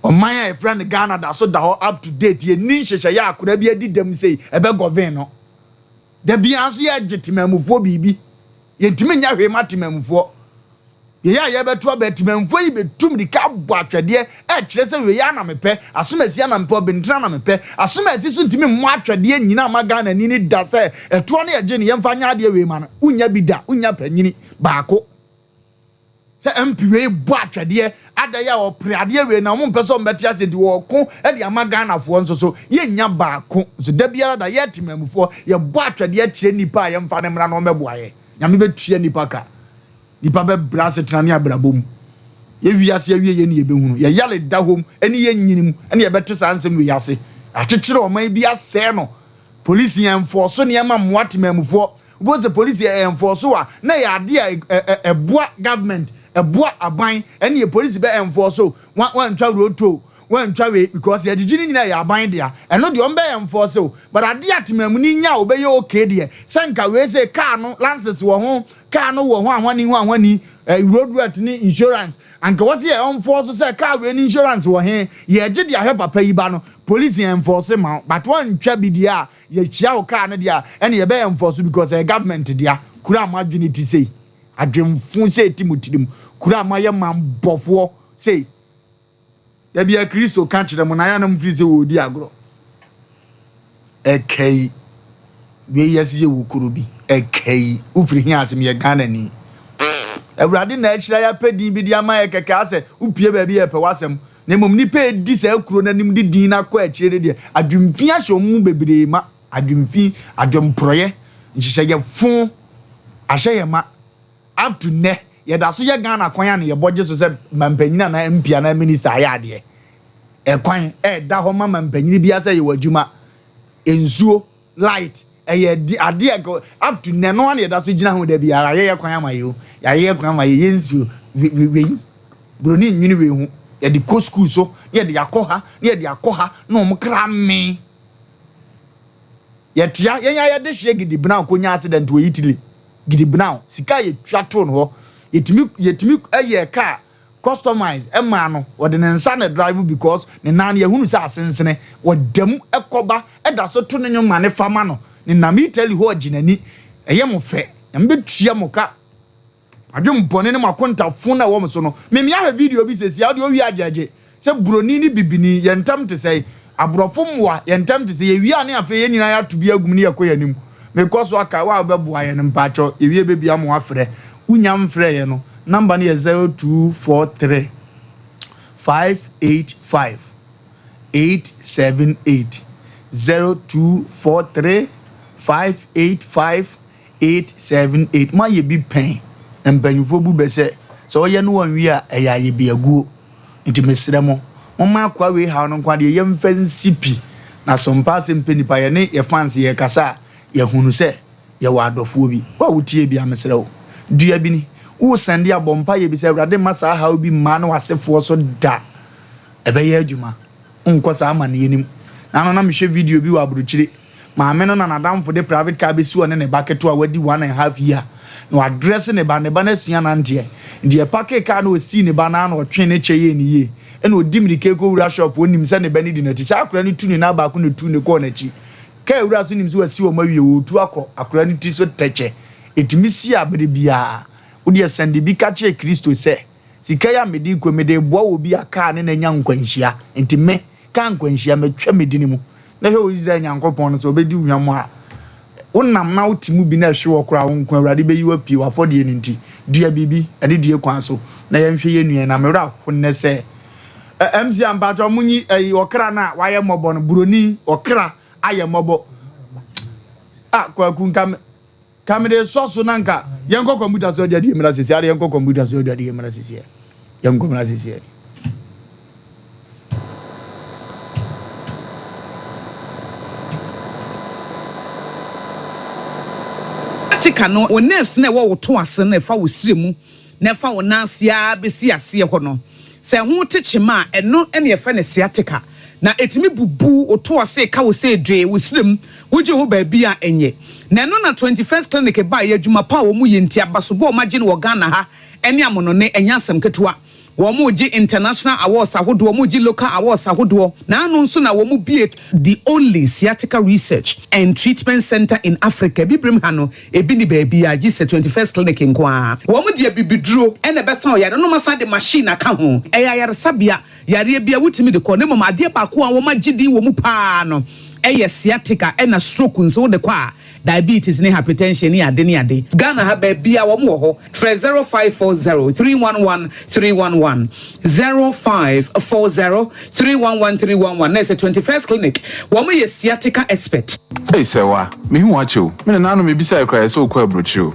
Ɔman a yɛfrɛ no Ghana da so da hɔ up to date yɛnni nhyehyɛeɛ a akwadaa bi adi dɛm sei ɛbɛ govern no. Da biara nso yɛgye temamufoɔ biribi. Yɛntumi nyɛ hwee ma temamufoɔ. Yɛyɛ a yɛbɛto aba temamufoɔ yi bɛtu mmirika abɔ atwɛdeɛ ɛkyerɛ sɛ wei ara na mepɛ, asomasi ara na mepɛ, ɔbentene ara na mepɛ. Asomasi nso ntumi mmɔ atwɛdeɛ nnyina mma Ghanani no da sɛ ɛtoɔ no yɛgye no yɛmfa nyɛ adeɛ wei ma no. Wonnya bi da, wonnya panyini baako. Sɛ MP wei bɔ atwɛdeɛ ada yi a ɔpere adeɛ wei na wɔn mpɛ sɛ wɔn bɛte ase nti wɔko de ama Ghanafoɔ nso so yɛnnya baako nso da biara da yɛ temamufoɔ yɛbɔ atwɛdeɛ kyerɛ nipa a yɛmfa no mmra na ɔmmɛboa yɛ. Nyame bɛtua nipa ka. Nipa bɛbrɛ asetena ne abrabɔ mu. Yɛ wiase awie yɛ ne yɛbɛhunu. Yɛ yale da hɔ mu ne yɛ nyini mu ne yɛbɛte saa nsɛm wei ase. Akyekyere ɔman bi asɛe no. Polisi ɛnfɔɔso nneɛma mmoa temamufoɔ. Wobɛhu sɛ polisi ɛnfɔɔso a na ɛyɛ adeɛ a ɛboa government, ɛboa aban, ɛne yɛ polisi bɛ ɛnfɔɔso, wantwa road toll, wantwa wei because yɛgyegye ne nyinaa ɛyɛ aban dea. Ɛno deɛ ɔmbɛ ɛnfɔɔse o. But adeɛ a temamuni nya a ɔbɛyɛ okay deɛ, sɛ nka wei sɛ car no lances wɔ ho, car no wɔ ho ahwani ho ahwani, road worth ne insurance, anka wɔse yɛ ɛnfɔɔso sɛ car wei ne insurance wɔ he, yɛgye de ahwɛ papa yi ba no, polisi ɛnfɔɔse ma wo, but wantwa bi deɛ a, Yɛkyia wo car no deɛ a ɛne yɛbɛyɛ nfɔso because ɛyɛ government dea. Kuro a mo adwene te sei. Adwemfo sɛ ɛti mo tirim. Kuro a moayɛ mammɔfoɔ sei. Da bia Kristo ka kyerɛ mo na ayɛ na mofiri sɛ wɔredi agorɔ. Ɛkai. Wei yɛse yɛwɔ kuro bi. Ɛkai. Wofiri he ase meyɛ Ghanani. Awurade na ahyira yɛ apɛ din bi de ama yɛ kɛkɛ asɛ wopie baabi yɛpɛ w'asɛm. Na mmom nnipa a ɛdi saa kuro no anim de din no akɔ akyire no deɛ, adwemfi ahyɛ wɔn mu bebree ma. Adwemfi, adwemporɔeɛ, nhyehyɛeɛ fo ahyɛ yɛn ma. Up to nnɛ, yɛda so yɛ Ghana kwan a na yɛbɔ gye so sɛ mampanyin anaa MP anaa minister ayɛ adeɛ. Ɛkwan ɛda hɔ ma mampanyini biara sɛ yɛwɔ adwuma, nsuo, light, ɛyɛ de adeɛ a nka up to nnɛ no ara na yɛda so gyina ho da biara yɛayɛ kwan ama yɛ o, yɛayɛ kwan ama yɛ, yɛ nsuo, wei, buroni nnwene wei ho. Yɛde kɔ sukuu so, na yɛde akɔ ha, na yɛde akɔ ha, na wɔn kra mee. Yɛtea yɛn a yɛde hyeɛ Gidi Brown kɔnya accident wɔ Italy. Gidi Brown, sika a yɛtwa too no hɔ, yɛtumi yɛtumi yɛɛ car customize maa no, ɔde ne nsa na drive because ne nan no yɛhunu sɛ asensene, ɔda mu kɔba, da so to ne nnwom ma ne fa ma no, nenam Italy hɔ ɔgye n'ani, ɛyɛ mo fɛ, Nyame bɛtua mo ka. Adwen bɔne ne mo akontafo no a ɛwɔ mo so no. Me me ahwɛ video bi sɛsi a wode owie agyɛgye sɛ buroni ne bibini yɛn ntam te sɛn aborɔfo mmoa yɛn ntam te sɛ yɛwie a ne afei yɛn nyinaa yɛato bi agum ne yɛkɔ yɛn anim mekɔ so aka wo a wobɛboa yɛn no mpakyɛw yɛwie bɛbia mo afrɛ wonya mfrɛ yɛn no number no yɛ 0243 585 878 0243 585 878 Moayɛ bi pɛn? Na mpanyimfoɔ bu bɛ sɛ, Sɛ wɔyɛ no wɔnwie a, ɛyɛ ayɛbiaguo. Nti mesrɛ mo, momma akoa wei haw no nko ara deɛ yɛmfa nsi pi. Na so mpa asɛm pɛ nipa, yɛne yɛ fans yɛrekasa a, yɛahunu sɛ yɛwɔ adɔfoɔ bi. Wo a wotie bi a, mesrɛ wo, dua bi ni. Woresɛnde a, bɔ mpaeɛ bi sɛ, Awurade mma saa haw bi mma ne w'asefoɔ so da. Ɛbɛyɛ adwuma. Wonkɔ saa amaneɛ no mu. Naano na mehwɛ video bi wɔ aburokyire. Maame no na n'adamfo de private car bɛsi ɔne ne ba ketewa a wadi one and half year na wadrɛse ne ba, ne ba no asua nanteɛ. Nti yɛpakee car na ɔsii ne ba no ara na ɔtwee ne kyɛ yɛɛ no yie. Ɛna ɔdi mmirika rekɔwura shop, ɔnim sɛ ne ba no di n'akyi. Saa akwadaa no tu ne nan baako na ɛtuu no kɔɔ n'akyi. Car wura nso nim sɛ wasi wɔn awie, ɔretu akɔ akwadaa no ti so tɛkyɛ. Ɛtumi si a berɛ biara. Wodeɛ sɛnde bi ka kyerɛ Kristo sɛ, Sika yi a mede rekɔ yi, mede reboa obi a car ne no anya nkwanhyia. Nti me, car nkwanhyia, matwa me dini mu. Na hwɛ wo Israel Nyankopɔn no, sɛ ɔbɛdi wo hwammɔ a, wonam na wote mu bi na ɛhwe hɔ koraa, wo nko Awurade bɛyi wo apue w'afɔdeɛ no nti. Dua biribi, ɛne due kwan so, na yɛnhwɛ yɛn nua yi. Na me werɛ aho nnɛ sɛ, ɛ, MC a mpakyɛw monyi ɛyi, ɔkra no a wayɛ mmɔbɔ no, buroni, ɔkra ayɛ mmɔbɔ. Ah, Kwaku, nka me, Ka mede sɔ so na nka yɛnkɔ kɔmputa so adwadeɛ mmra sisi ade yɛnkɔ kɔmputa so adwadeɛ mmra sisi yɛnkɔ mmra sisi. Sciatica no, wo nerves no a ɛwɔ wo to ase no a ɛfa wo srɛ mu na ɛfa wo nan ase ara bɛsi aseɛ hɔ no, sɛ ɛho te kyema a, ɛno na yɛfrɛ no sciatica. Na ɛtumi bubu wo to ase ka wo sɛ dwee, wo srɛ mu, wogye ho baabi a ɛnyɛ. Na ɛno na 21st Clinic baeɛ, adwuma pa a wɔyɛ nti, abasobɔ a wɔagye no wɔ Ghana ha ne amonone, ɛnyɛ asɛm ketewa. Wɔregye international awards ahodoɔ, wɔregye local awards ahodoɔ, na ano nso na wɔbue the only sciatica research and treatment centre in Africa, Abibirem ha no, ebi nni baabiara gye sɛ 21st Clinic nko ara. Wɔde abibiduro na ɛbɛsa ɔyare no na wɔasan de machine aka ho. Ɛyɛ ayaresabea, yareɛ biara wotumi de kɔ, na mmom adeɛ baako a wɔagye din wɔ mu pa ara no yɛ sciatica ɛna stroke nso wode kɔ a, Diabetes ne hypertension ne ade ne ade. Ghana ha baabiaa wɔn wɔ hɔ. Frɛ 0540 311 311, 0540 311 311 na ɛsɛ 21st clinic wɔn yɛ sciatica expert. Ei Sɛwa, mehu wo akyɛ o. Me nana ano mebisae koraa yɛsɛ wokɔ aburokyire o.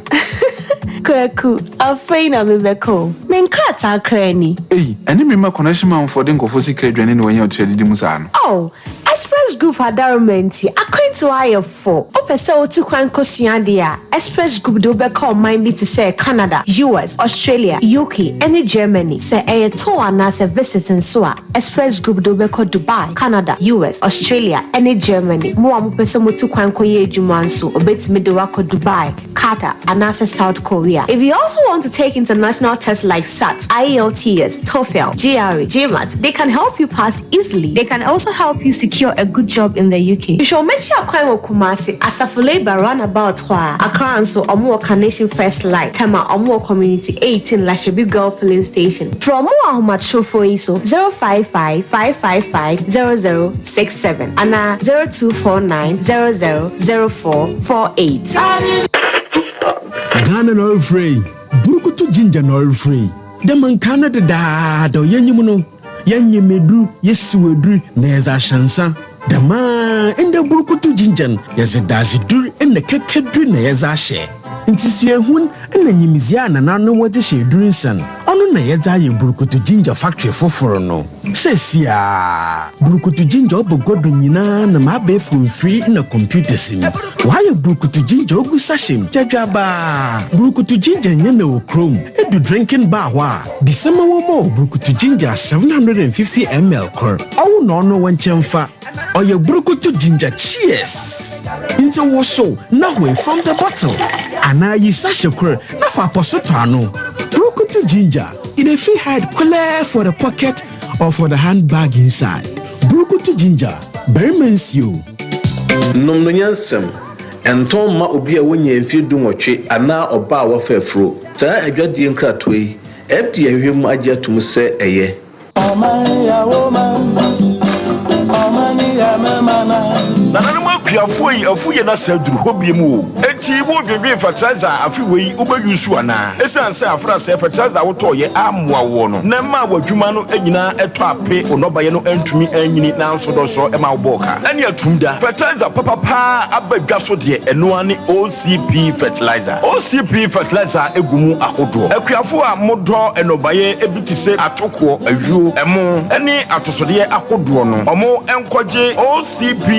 Kwaku, afei na mebɛkɔ o. Me nkrataa koraa ni. Ei, ɛne me mma connection manfoɔ de nkurɔfoɔ sika adwane na wɔanya ɔtua didi mu saa no. Oh, Express Group adaworoma nti, akwantuo ayɛ fo. Wopɛ sɛ wotu kwan kosua adeɛ a, Express Group de wo bɛkɔ ɔman bi te sɛ Canada, US, Australia, UK, ne Germany. Sɛ ɛyɛ tour anaasɛ visit nso a, Express Group de wo bɛkɔ Dubai, Canada, US, Australia, ne Germany. Mo a mopɛ sɛ motu kwan kɔyɛ adwuma nso, wɔbɛtumi de wo akɔ Dubai, Qatar, anaasɛ South Korea. If you also want to take international tests like SAT, IELTS, TOEFL, GRE, GMAT, they can help you pass easily. They can also help you secure. secure a good job in the UK. Hwehwɛ wɔn akyi akwan wɔ Kumasi, Asafo Labour roundabout hɔ a. Accra nso, wɔn wɔ Carnation First Light, Tema, wɔn wɔ Community 18, Lashibi Girl Filling Station. Frɛ wɔn wɔ ahomatrofoɔ yi so, 055 555 0067 anaa 0249 00 0448. Ghana na ɔrefrɛ yi, Burukutu Ginger na ɔrefrɛ yi. Dɛ ma nkaa no dedaada ɔyɛ nyim no, yɛnyem edur, yesiw edur na yɛdze ahyɛ nsa. Dɛm ara ndɛ Burukutu Ginger no, yɛdze dadzedur na kɛkɛdur na yɛdze ahyɛ. Ntsi suahun na nyimdzee a nananom wɔdze hyɛ edur nsa no, ɔno na yɛdze ayɛ Burukutu Ginger factory fofor no. Seseiara, Burukutu Ginger ɔba gua do nyina nam abaɛfor mfir na computers mu. Wɔayɛ Burukutu Ginger ogu sachet mu dwadwaabaa. Burukutu Ginger nnyɛ na wɔ kurom. Edu drinking bar hɔ a, bisa ma wɔmma wo Burukutu Ginger 750 ml kor. Ɔwo na ɔno wo nkyɛmfa. Ɔyɛ Burukutu Ginger Cheers! Ntsi wosow na hoe from the bottle anaa yi sachet kor na fa apɔso tɔ ano. Burukutu Ginger, e dey fit hide kwelɛɛ for the pocket or for the handbag inside. Burukutu Ginger, barima nsuo. Nom no nyansam. Ɛntɔn mma obi a wonyaa mfeɛ dunwɔtwe anaa ɔbaa a wafa afuro. Saa adwadie nkratoɔ yi, FDA ahwehwɛ mu agye atom sɛ ɛyɛ. Nananom akuafoɔ yi afu yɛn asa aduru hɔ biom o. Enti wo dwendwen fertilizer a afe wei wo bɛ use anaa? Esiane sɛ afrasɛɛ fertilizer a wo tɔɔ yɛ ammoa woɔ no na ɛmaa w'adwuma no nyinaa ɛtɔ ape, wo nnɔbaeɛ no antumi anyini nanso dɔsɔ ɛma wo bɔɔ ka. Ɛne atum da. Fertilizer papa paa aba dwa so deɛ ɛno ara ne OCP fertilizer. OCP fertilizer gu mu ahodoɔ. Akuafoɔ a modɔ nnɔbaeɛ bi te sɛ atokoɔ, ayuo, ɛmo ne atosodeɛ ahodoɔ no, wɔn nkɔgye OCP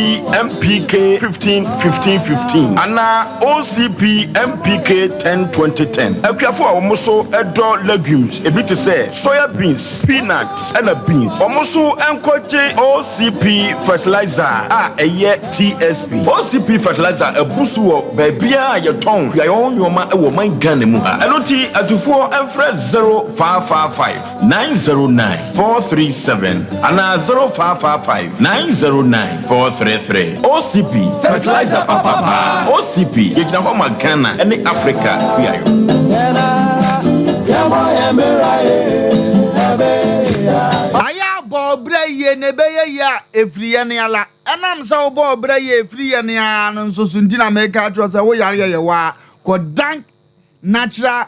MPK 15 15 15 anaa OCP MPK 10 20 10. Akuafoɔ a wɔn nso dɔ legumes ebi te sɛ soya beans, peanut ɛna beans, wɔn nso nkɔgye OCP fertilizer a ɛyɛ TSP. OCP fertilizer abu so wɔ baabiara a yɛtɔn kuayɔ ho nnoɔma wɔ ɔman Ghana mu ha. Ɛno nti atufoɔ mfrɛ 0555 909 437 anaa 0555 909 433. OCP, fertilizer papa paa. OCP, yɛgyina hɔ ma Ghana ne Africa kuayɔ. Ayɛ abɔ ɔbrɛ yie na ɛbɛyɛ yie a ɛfiri yɛn ala. Ɛnam sɛ wobɔ ɔbrɛ yie ɛfiri yɛn ara no nso so nti na meka akyerɛ wo sɛ wo yareɛ yɛ waa. Kɔ Dank Natural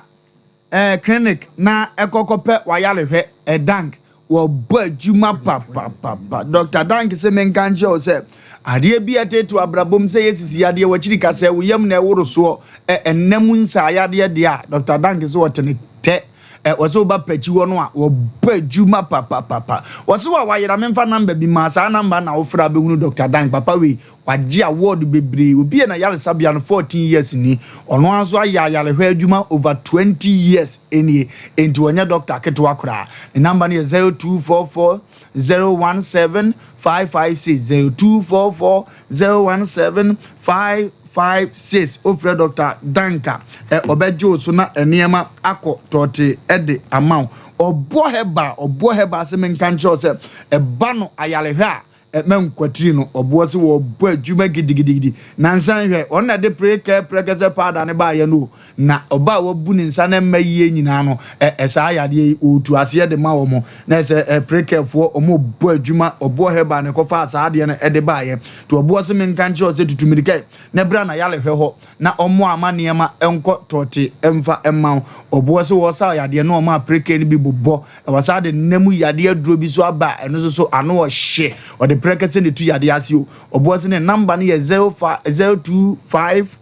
eh, Clinic na ɛkɔ kɔpɛ w'ayarehwɛ. Eh, Dank, wɔbɔ adwuma papapapa. Dr. Dank se menka nkyerɛ wo sɛ adeɛ bi a ɛtetew abrabɔ mu sɛ yɛ sisi yadeɛ, w'akyiri kasɛɛ, wo yam na ɛworo soɔ, eh, ɛnna mu nsaa yadeɛ deɛ a, Dr. Dank se ɔte ne tɛ. Ɛ wɔsɛ woba pakyi hɔ no a wɔbɔ adwuma papapapa. Wɔse wa wayera memfa number bi maa saa number na wofrɛ a bɛhunu Doctor Dan papa wei wagye award bebree obie na yaresabea no 14 years ni ɔno ara nso ayɛ ayarehwɛ adwuma over 20 years nie enti ɔnyɛ doctor ketewa koraa ne number no yɛ 0244 017 556 0244 017 5 56 wofrɛ Dɔkta Dank a, ɛ, ɔbɛgye wo so na nneɛma akɔ tɔɔtee de ama wo. Ɔboɔ herbal, ɔboɔ herbal sɛ menka nkyerɛ wo sɛ ɛba no ayarehwɛ a, ɛ, mɛnkwatiri no. Ɔboɔ sɛ wɔbɔ adwuma gidigidigidi. Nansa yi hwɛ, ɔno na ɛde prekɛ prɛkɛsɛ powder no baeɛ no o. Na ɔba a wabu ne nsa na ɛmma yie nyinaa no, ɛ, ɛ, saa yadeɛ yi, ɔretu aseɛ de ma wɔn. Na ɛsɛ, ɛ, prekɛfoɔ, wɔrebɔ adwuma. Ɔboɔ herbal na ɛkɔfaa saa adeɛ no de baeɛ. Nti ɔboɔ se menka nkyerɛ wo sɛ tutu mmirika yi na bra na yare hwɛ hɔ na ɔmmɔ ama nneɛma nkɔ tɔɔte mfa mma wo. Ɔboɔ se wɔsa wo yadeɛ na ɔma prɛkɛ no bi bobɔ. Ɛwɔ saa de nna mu yadeɛ aduro bi so aba a ɛno nso so ano ɔhye. Ɔde prɛkɛ sɛ na ɛtu yadeɛ ase o. Ɔboɔ se ne number no yɛ 025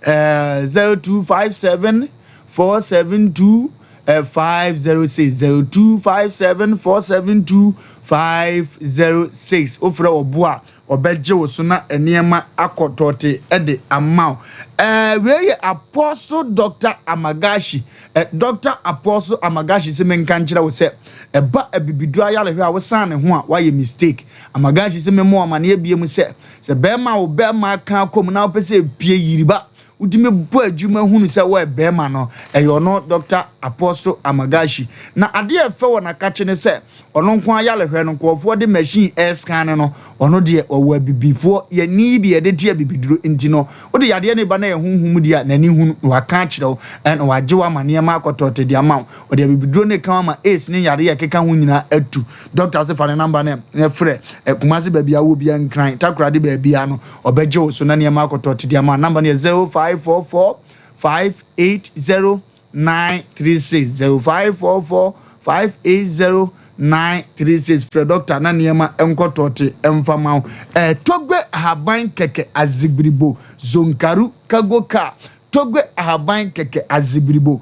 0257 472 506 0257 472 506 wofrɛ ɔbo a ɔbɛgye wo so na nneɛma akɔ tɔɔte de ama wo. Ɛɛ wei yɛ Apostle Dr. Amagashi. Ɛ Dr. Apostle Amagashi sɛ menka nkyerɛ wo sɛ ɛba abibiduro ayarehwɛ a wosan ne ho a woayɛ mistake. Amagashi sɛ memmɔ amaneɛ bie mu sɛ sɛ bɛrima wo bɛrima aka akɔ mu na wopɛ sɛ epie yiriba. wotumi bɔ adwuma hunu sɛ wɔyɛ bɛrima no, ɛyɛ ɔno Dɔkta Apostle Amagashi. Na adeɛ a ɛfɛ wɔ n'akakye ne sɛ, ɔno nko ara yarehwɛ no, nkurɔfoɔ de machine ɛrescan no, ɔno deɛ ɔwɔ abibifoɔ, yɛn ani bi yɛde te abibiduro nti no, wode yadeɛ no ba na ɛyɛ honhom mu deɛ a, n'ani hunu na waka akyerɛ wo, ɛna wagye wo ama nneɛma akɔtɔɔte de ama wo. Ɔde abibiduro no reka wo ama AIDS ne yareɛ a ɛkeka ho nyinaa atu. Dɔkta se fa ne namba no na frɛ. Kumasi baabi a wowɔ biara, Nkran, Takoradi baabiara no, ɔbɛgye wo so na nneɛma akɔtɔ te de ama wo. Namba no yɛ 0544 580 936, 0544 580 936. Frɛ dɔkta na nneɛma nkɔtɔ te mfa ma wo. Togbe ahaban kɛkɛ azigbiribo zonkaru kago car. Togbe ahaban kɛkɛ azigbiribo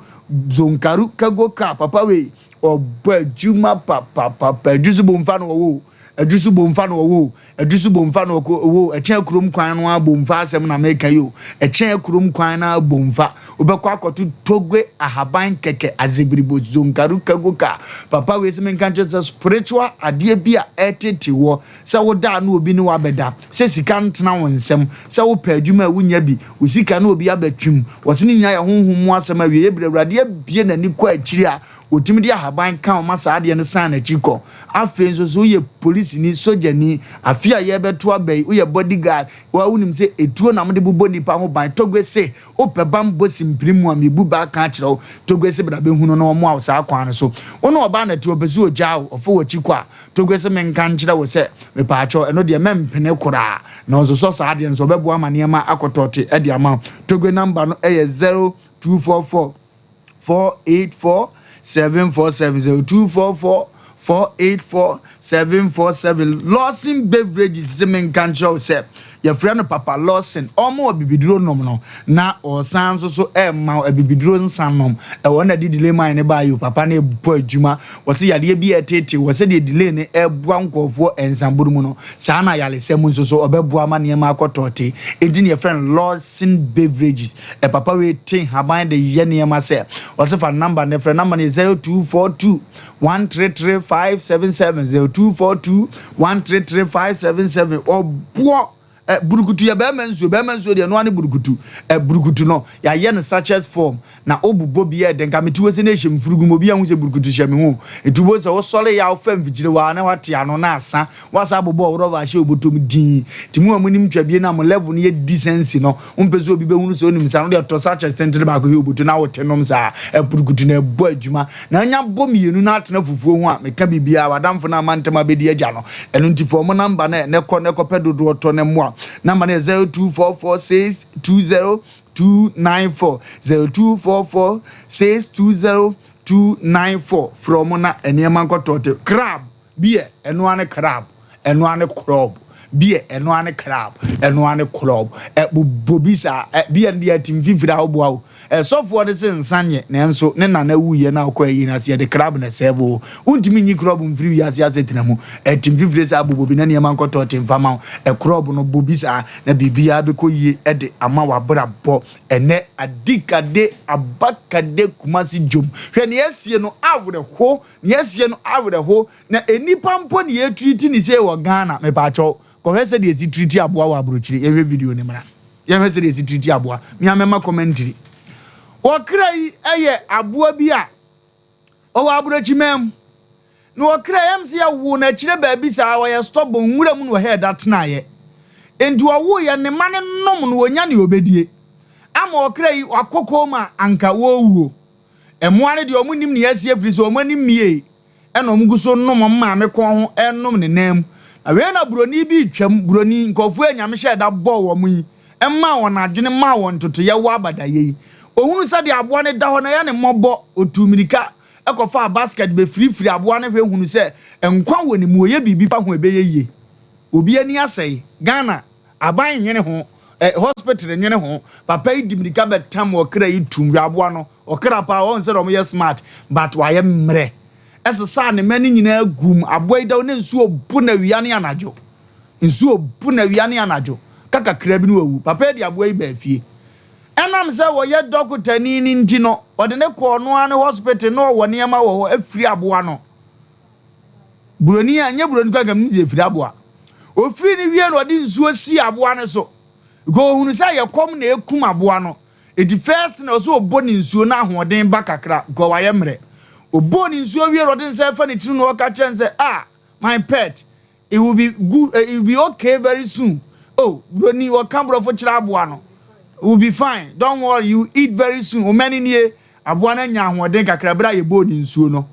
zonkaru kago car. Papa wei ɔbɔ adwuma papapapa. Adwusu bomfa na ɔwɔ o. Adwusu bomfa na ɔwɔ o. Adwusu bomfa na ɔwɔ o. Ɛkyɛn kurom kwan no ara bomfa asɛm na meka yi o. Ɛkyɛn kurom kwan no ara bomfa. Wobɛkɔ akɔto Togbe ahaban kɛkɛ azebribo zonkaru kagoka. Papa wei sɛ menka nkyerɛ sɛ spiritual adeɛ bi a ɛtete wɔ sɛ woda a na obi ne wo abɛda, sɛ sika ntena wo nsam, sɛ wopɛ adwuma a wonnya bi, wo sika na obi abɛtwem. Wɔse ne nyinaa yɛ honhom mu asɛm awieɛ berɛ Awurade abue n'ani kɔ akyiri a Wɔtumi de ahaban ka wo ma saa adeɛ no san n'akyi kɔ. Afei nso sɛ woyɛ polisini, sogyani, afe a yɛrebɛto aba yi, woyɛ body guard, wo ara wonim sɛ etuo na mode bobɔ nnipa ho ban. Togbe se, wopɛ bammɔ simpire mu a, mebu bɛ aka akyerɛ wo. Togbe se bra bɛhu no na ɔmmoa wo saa kwan no so. Wo ne ɔbaa na ɛte, ɔpɛ sɛ ɔgyaa wo, ɔfa w'akyi kɔ a, Togbe se menka nkyerɛ wo sɛ, mepaakyɛw, ɛno deɛ mɛmpene koraa. Na ɔnsosɔ saa adeɛ no so, ɔbɛboa ma nneɛma akɔtɔɔte de ama wo. Togbe number no yɛ 0244. 484 747 0244 484 747 Lawson Beverages sɛ menka nkyerɛ wo sɛ yɛfrɛ no Papa Lawson ɔma abibiduro nom no na ɔsan nso so ɛma abibiduro nsa nom ɛwɔ na de delay man ne baayɛ o papa no ɛbɔ adwuma wɔsɛ yadeɛ bi a ɛtete wɔ sɛdeɛ delay no ɛboa nkurɔfoɔ nsanboro mu no saa na yaresɛ mu nso so ɔbɛboa ma nneɛma akɔtɔɔte enti ne yɛfrɛ no Lawson Beverages Ɛ papa wei te nhaban de yɛ nneɛma sɛ ɔse fa number no frɛ number no yɛ 0242 133 577 0242 133 577 ɔboɔ ɛ burukutu yɛ bɛrima nsuo bɛrima nsuo deɛ noa ne burukutu ɛ burukutu no yɛayɛ no sachet form na wobobɔ bi yɛ dɛ nka mete wɔ sɛ na ɛhyɛ mfurugu mu obi ahu sɛ burukutu hyɛ me ho ɛti wobɔ sɛ wosɔre yɛ a wofa mfikyire wɔ a na wate ano na asa Woasan abobɔ wo rɔba ahyɛ wo bɔtɔ mu dinn. Nti mo a monim twabie no a mo level no yɛ decency no, wompɛ sɛ obi bɛhunu sɛ wonim saa no, wode tɔ sachet tentene baako hwɛ wo bɔtɔ na wote nom saa. Apurukutu na ɛbɔ adwuma. Na anya bɔ mmienu na atena fufuo ho a, meka biribiara, w'adamfo no amma ntɛm abɛdi agya no. Ɛno nti fa wɔn number no na kɔ na kɔpɛ dodoɔ tɔ na mmoa. Number no yɛ 0244 620 294, 0244 620 294. Frɛ wɔn na nneɛma nkɔtɔɔte. Crab! Beer, ɛno ara ne crab, ɛno ara ne club. Beer, ɛno ara ne crab, ɛno ara ne club. Ɛ bobɔ bi saa. Ɛ beer no deɛ ɛte mfimfini a woboa wo. Ɛ sɔfoɔ no se nsa nyɛ nanso ne nana wuiɛ na ɔkɔ ayi no ase yɛde crab na ɛsɛɛvo wo. Wontumi nyi club mfiri wiase asetena mu. Ɛte mfimfini saa bobɔ bi na nneɛma nkɔtɔ te mfa ma wo. Ɛ club no bɔ bi saa na biribiara bɛkɔ yie de ama w'abrabɔ. Ɛnɛ adikade abakade Kumasi dwom. Hwɛ nea asie no awerɛho. Nea asie no awerɛho na nnipa mpo na yɛtreati ne sei wɔ Ghana mepaakyɛw kɔhwɛ sɛdeɛ yɛsi treati aboa wɔ abrokyire yɛnhwɛ video no mmra yɛnhwɛ sɛdeɛ yɛsi treati aboa mea mɛma commentary Ɔkra yi yɛ aboa bi a ɔwɔ abrokyiman mu na ɔkra yi ɛm sɛ yɛwoo no akyire baabi saa ɔyɛ stubborn nwura mu na ɔhɛɛ da tenaeɛ nti ɔwoeɛ ne ma no nom no ɔnya nea ɔbɛdie ama ɔkra yi wakɔ koma anka wɔrewuo. Mmoa no deɛ, wɔnnim nea asi ɛfiri sɛ wɔn ani mmiee, ɛna wɔgu so nom wɔn maame kɔn ho renom ne nan mu. Na wei na buroni bi retwam, buroni, nkurɔfoɔ a Nyame hyɛɛ da bɔɔ wɔn yi, maa wɔn adwene, maa wɔn ntotoeɛ wɔ abadayɛ yi. Ɔhunu sɛdeɛ aboa no da hɔ no, ɛyɛ no mmɔbɔ, ɔtuu mmirika kɔfaa basket bɛfirifiri aboa no hwɛ hunu sɛ nkwa wɔ ne mu, ɔyɛ biribi fa ho a ɛbɛyɛ yie. Obi ani asɛe. Ghana, Aban nwene ho, eh, hospital nwene ho. Papa yi di mirika bɛtam ɔkra yi tum. Hwɛ aboa no, ɔkra paa, ɔhu sɛdeɛ wɔyɛ smart, but wayɛ mmerɛ. Ɛsesaa ne mma no nyinaa gum. Aboa yi da hɔ na nsuo bu no awia ne anadwo. Nsuo bu no awia ne anadwo. Ka kakra bi na wawu. Papa yi de aboa yi baa fie. Ɛnam sɛ ɔyɛ dɔkotani no nti no, ɔde no kɔɔ ɔno ara ne hospital na ɔwɔ nneɛma wɔ hɔ afiri aboa no. Buroni a, nyɛ buroni koraa nka menim sɛ ɛfiri aboa. Ɔfiri no wie na ɔde nsuo sii aboa no so. Because ɔhunu sɛ yɛ kɔm na ɛkum aboa no. Eti first na ɔsɛ ɔbɔ ne nsuo na ahoɔden ba kakra because wayɛ mmerɛ. Ɔbɔɔ ne nsuo wie na ɔde ne nsa ɛfa ne tiri na ɔka kyerɛ no sɛ ah my pet it will be good it will be okay very soon. Oh broni ɔka borɔfo kyerɛ aboa no it will be fine don't worry you eat very soon. Wo mma no nie. Aboa no anya ahoɔden kakra berɛ a yɛbɔɔ ne nsuo no.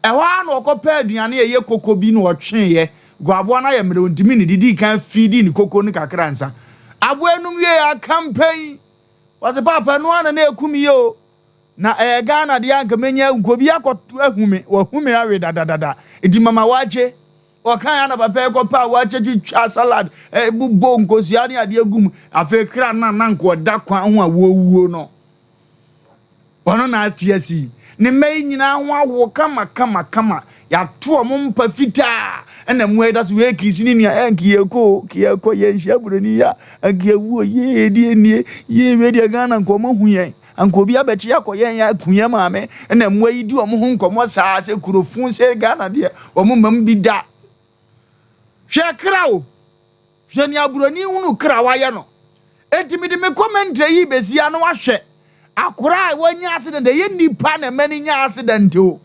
Ɛhɔ ara na ɔkɔpɛɛ aduane a ɛyɛ koko bi na ɔtweeɛ. Guaboa no ayɛ mmerɛ, ɔntumi nnidi. Dii kan fiidii ne koko no kakra ansa. Aboa yi nom wieeɛ a, kampann! Ɔse, Paapa, ɛno ara na na ɛku me yi o. Na ɛyɛ Ghana deɛ a anka mɛnya awu. Nka obi akɔ ahu me, wahu me awe dadadada. Nti mama waakye. Ɔkaeɛ ara na papa yi kɔpɛɛ waakye twitwaa salad, bobɔɔ nkosua ne adeɛ gu mu. Afei kra no a na anka ɔda kwan ho a wɔrewuo no. Ɔno na ate ase yi. Ne mma yi nyinaa ho awo kama kama kama. Yɛato wɔn mpa fitaa. Ɛna mmoa yi da so wei kisi ne nua. Ɛnka yɛkɔ o, ka yɛkɔ yɛnhyia buroni yi a, anka yɛwu o. Yee deɛ nie. Yee wei deɛ Ghana nka wɔn ahu yɛn. Anka obi abɛkye akɔ yɛn aku yɛn maame. Ɛna mmoa yi di wɔn ho nkɔmmɔ saa sɛ kurofo sɛ Ghana deɛ wɔn mma mu bi da. Hwɛ kra o. Hwɛ nea buroni hunu kra wayɛ no. Enti mede me commentary yi besi ano ahwɛ akora a wanya accident ɛyɛ nipa na ɛma no nya accident o.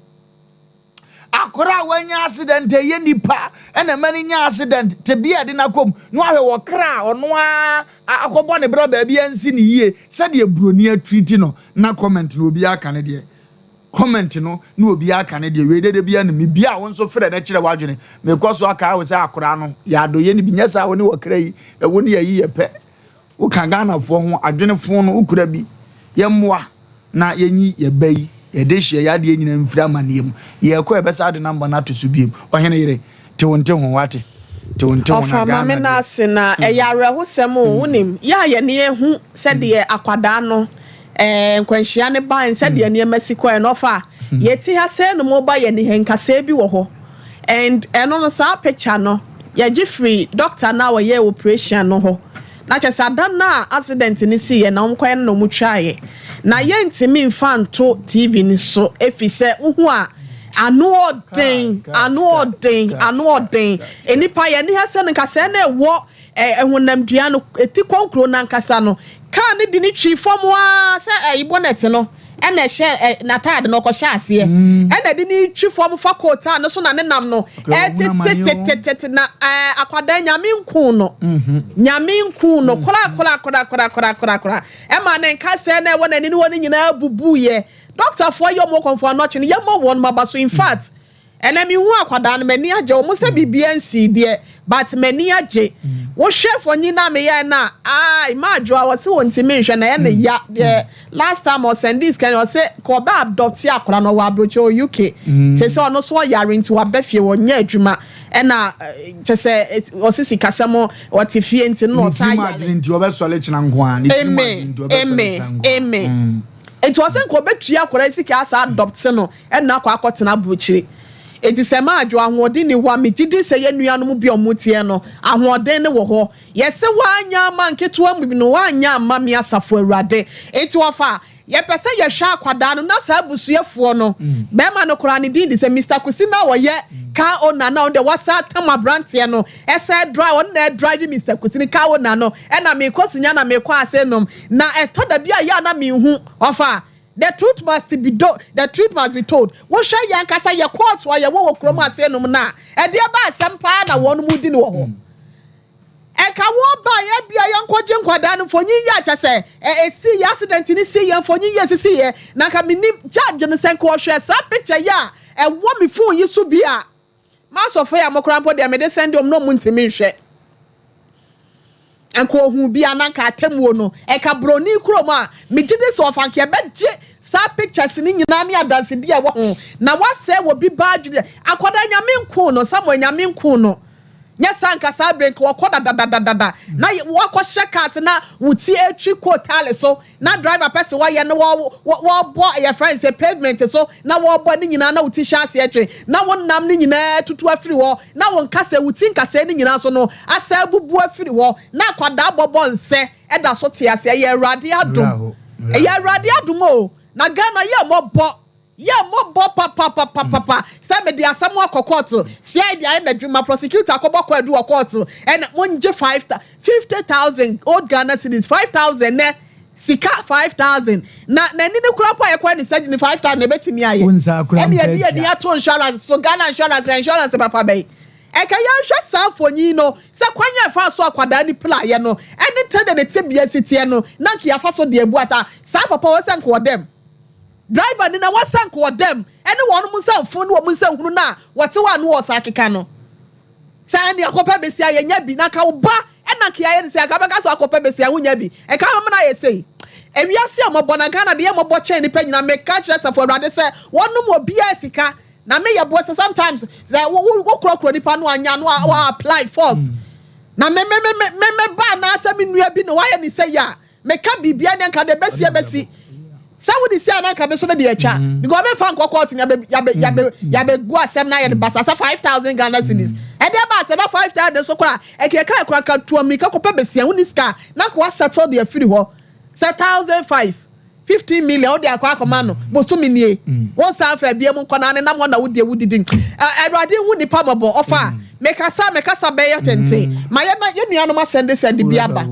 Akora a wanya accident ɛyɛ nipa na ɛma no nya accident tebea a ɛde no akɔ mu na wahwɛ wɔ kra a ɔno ara akɔbɔ ne bra baabi ansi ne yie sɛdeɛ buroni atriti no na comment no obiara ka ne deɛ. Comment no na obiara ka ne deɛ wei dede bia no mebia a wo nso frɛ na kyerɛ w'adwene mekɔ so akae wo sɛ akoraa no yɛ adɔyɛ no bi nyɛ saa wo ne wɔkra yi ɛwo ne ayi yɛ pɛ woka Ghanafoɔ ho adwene fo no wokura bi yɛmmoa na yɛnyi yɛba yi yɛde hyɛ yɛ adeɛ nyina mfiri amaneɛ mu yɛkɔ yɛbɛsa ade namba no ato so biem ɔhene yere te wo nte ho wate te wo nte ho na Ɔfa ma Ghana me no deɛ ase na ɛyɛ awerɛhosɛm o wonim yɛ a yɛne yɛhu sɛdeɛ akwadaa no Ɛɛ, nkwanhyia no bae, sɛdeɛ nneɛma si kɔɛ no, ɔfa, yɛte ha sɛɛ no moba yɛn ni ha, nkasɛɛ bi wɔ hɔ, and ɛno no saa picture no, yɛgye firi doctor no a ɔyɛɛ operation no hɔ, na kyerɛ sɛ ada no a accident no siiɛ na wɔkɔɛ no na wɔtwaeɛ, na yɛntumi mfa nto TV no so, ɛfiri sɛ wohu a, ano ɔden, ano ɔden, ano ɔden, nnipa yɛn ni ha sɛ no nkasɛɛ no ɛwɔ Ɛ, honamdua no, ti kɔnkuro no ankasa no, kaa no de no twii fam ara sɛ ɛyi bɔnɛt no ɛna ɛhyɛ ɛ, n'ataade no ɔkɔhyɛ aseɛ ɛna ɛde no retwi fam fa kootaa no so na ne nam no ɛtetetetete na ɛ, akwadaa nyame nku no nyame nku no korakorakorakorakorakorakora ɛma ne nkasɛɛ na ɛwɔ n'ani ne hɔ no nyinaa bubuiɛ. Dɔktafoɔ yɛ wɔn kɔmfoɔ anɔkye no yɛmmɔ wɔn aba so in fact Ɛnɛ me hu akwadaa no m'ani agye ɔmo sɛ biribiara nsii deɛ but m'ani agye wo hwɛ fɔnyin na me yɛɛ no a aai maadwoa ɔse ɔntimi nhwɛ na ɛyɛ ne ya deɛ last time ɔsɛndee sika no ɔse ka ɔbɛ adɔpte akwadaa no ɔwɔ abrokyi ɔwɔ UK sese ɔno so ɔyare nti waba fie ɔnyɛ adwuma ɛna kyɛ sɛ ɔse sikasɛm ɔte fie nti no na Ne ɔsan tirim yare adwene nti ɔbɛsɔre kyena nko ara. Ne tirim Amen adwene nti ɔbɛsɔre amen kyena nko ara. amen nti ɔse nka ɔbɛtua akwadaa yi sika asa adɔpte no na akɔ akɔtena aburokyire. Enti sɛ madwo ahoɔden nni hɔ a, megye di sɛ yɛn nuanom bi a wɔteɛ no, ahoɔden no wɔ hɔ. Yɛse woanyɛ amma nketewa mu bi no, woanyɛ amma me asafo Awurade. Enti wɔfa, yɛpɛ sɛ yɛhwɛ akwadaa no na saa abusuafoɔ no, barima no koraa ne din de sɛ Mister Kusi no a ɔyɛ car owner no a ɔno deɛ wasan atam aberanteɛ no, ɛsɛ drive, ɔno na ɛdrive Mister Kusi no car owner no, ɛna mekɔ Sunya na mekɔ Asenom, na ɛtɔ da bi a yɛ a na menhu, ɔfa. The truth must be do the truth must be told Wohwɛ yɛn ankasa yɛ kɔɔto a yɛwɔ wɔ kurom ase nom no a, ɛdeɛ ba asɛm paa na wɔn mu di no wɔ hɔ. Ɛnka wɔn ba yɛ bia yɛn kɔgye nkwadaa no mfonyin yi a kyɛ sɛ ɛ esi yɛ accident no si yɛ mfonyin yi esisi yɛ na nka menim judge no sɛ nka ɔhwɛ saa picture yi a ɛwɔ me phone yi so bi a M'asɔfo yi a mokora mpo deɛ mede sɛnde wɔn na wɔn ntumi nhwɛ. Nka ohun bi a na nka atemmuo no ɛka broni kurom a megye di sɛ ɔfa nka ɛbɛgye saa pictures no nyinaa ne adansedi a ɛwɔ ho na wasɛe wɔ bi baa adwene akwadaa nyame nko no Samuel nyame nko no nyɛ saa nka saa bere nka wɔkɔ dadadadada na wakɔhyɛ cars na wo ti atwi kootaale so na driver pɛ se wɔyɛ no wɔ wɔ wɔbɔ yɛfrɛ no sɛ pavement so na wɔbɔ ne nyinaa na wo ti hyɛ aseɛ twe na wo nam ne nyinaa tutu afiri hɔ na wo nkasɛɛ wo ti nkasɛɛ ne nyinaa so no asɛ abubu afiri hɔ na akwadaa bɔbɔ nsɛ ɛda so te ase ɛyɛ awurade adom ɛyɛ awurade adom o na Ghana yɛ mmɔbɔ Yɛ mmɔbɔ papapapapa sɛ mede asɛm akɔ kɔɔto, CID ayɛ n'adwuma, prosecutor akɔbɔ kwaadu wɔ kɔɔto, ɛna mongye five thou, 50,000 old Ghana cedis, 5,000 nɛ. Sika 5,000 na n'ani no koraa mpo a yɛkɔyɛ ne surgery no 5,000 na ɛbɛtumi ayɛ. Wo nsa koraa Ɛne mpo yɛde yɛn ani atua. ato insurance so, Ghana insurance, na insurance papa bɛn? Ɛnka yɛnhwɛ saa mfonyin no sɛ kwan a ɛfaa so akwadaa no piraeɛ no ɛne sɛdeɛ ne tebea si teɛ no na nka yɛafa so de abu ata. Saa papa wɔ sɛ nka ɔdam. Driver ni na wɔ sɛ nka ɔdam ɛne wɔnom nsa mfon ne wɔn nsa hunu no a wɔte hɔ a ne wɔsa akeka no. Saa ne akɔpɛ besia yɛnya bi na nka wo ba ɛna nka yɛayɛ no sei anka bɛka sɛ wakɔpɛ besia wonya bi nka amamena ayɛ sei. Ewiase a mɔbɔ na Ghana deɛ mɔbɔ kyɛn nipa nyina meka kyerɛ asafo awurade sɛ wɔnom obiara sika na me yɛ boɔ sɛ sometimes sɛ wo wo wo korɔkorɔ nipa no anya no a wa apply force na me me me me me ba anaasɛ me nua bi na wayɛ ne sɛ yɛ a Meka biribia ne anka deɛ bɛsi ɛbɛsi sɛ wode si a na anka me so mede atwa mm. because memfa nkɔ court ne yɛabɛgu asɛm no ayɛ no basa sɛ 5000 Ghana cedis ɛdeɛ ba sɛ na 5000 so koraa ɛkɛka kora nka tua mmirika kɔpɛ bɛsia woni sika na nka wasettle deɛ afiri hɔ sɛ 1005 15 million wode akɔ akɔma no bosome nie wɔn san fɛ bia mu nkɔ na ne nam hɔ na wodie wodidi Awurade hu nipa mɔbɔ ɔfa mekasa mekasa bɛyɛ tenten ma yɛ na yɛ nuanom asɛnde sɛnde bi aba.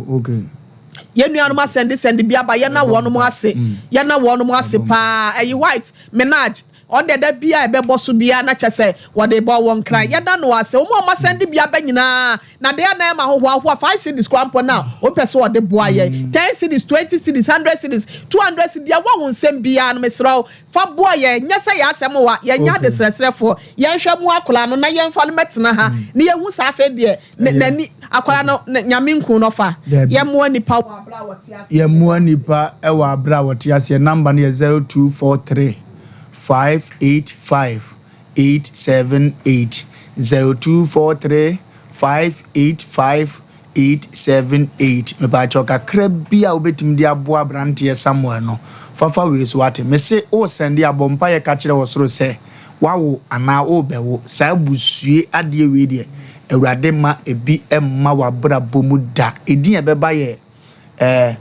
Yɛn nuanom asɛnde sɛnde bi aba yɛna wɔnom ase yɛna wɔnom ase paa ɛyi white minaj ɔno deɛ da bia ɛbɛbɔ so bia na kyɛ sɛ wɔde bɔ wɔn kran yɛda no ase wɔn a wɔn asɛnde bi aba nyinaa na deɛ na ɛma ahohoahoa five cedis koraa mpo na wɔn pɛ sɛ wɔde boa yɛn ten cedis twenty cedis hundred cedis two hundred cedis deɛ ɛwɔ wo nsam biara no mesrɛ wo fa boa yɛn nyɛ sɛ yɛn asɛm wa yɛnyɛ adesrɛsrɛfoɔ yɛnhwɛ mu akwadaa no na yɛnfa no mɛtena ha na yɛhu saa afei deɛ N'ani, akwadaa no, Nyame nku no fa. Yɛmmoa nnipa wɔ aberɛ a wɔte aseɛ. Yɛmmoa nnipa wɔ aberɛ a wɔte aseɛ. Number no yɛ 0243 585 878. 0243 585 878. Mepaakyɛw kakra bi a wobɛtumi de aboa aberanteɛ Samuel no, fafa wei so wate. Mese wo sɛnde a bɔ mpaeɛ ka kyerɛ ɔsoro sɛ Woawo anaa worebɛwo, saa abusue adeɛ wei deɛ, Awurade mma ebi mma w'abrabɔ mu da. Edin a ɛbɛba yɛ eh,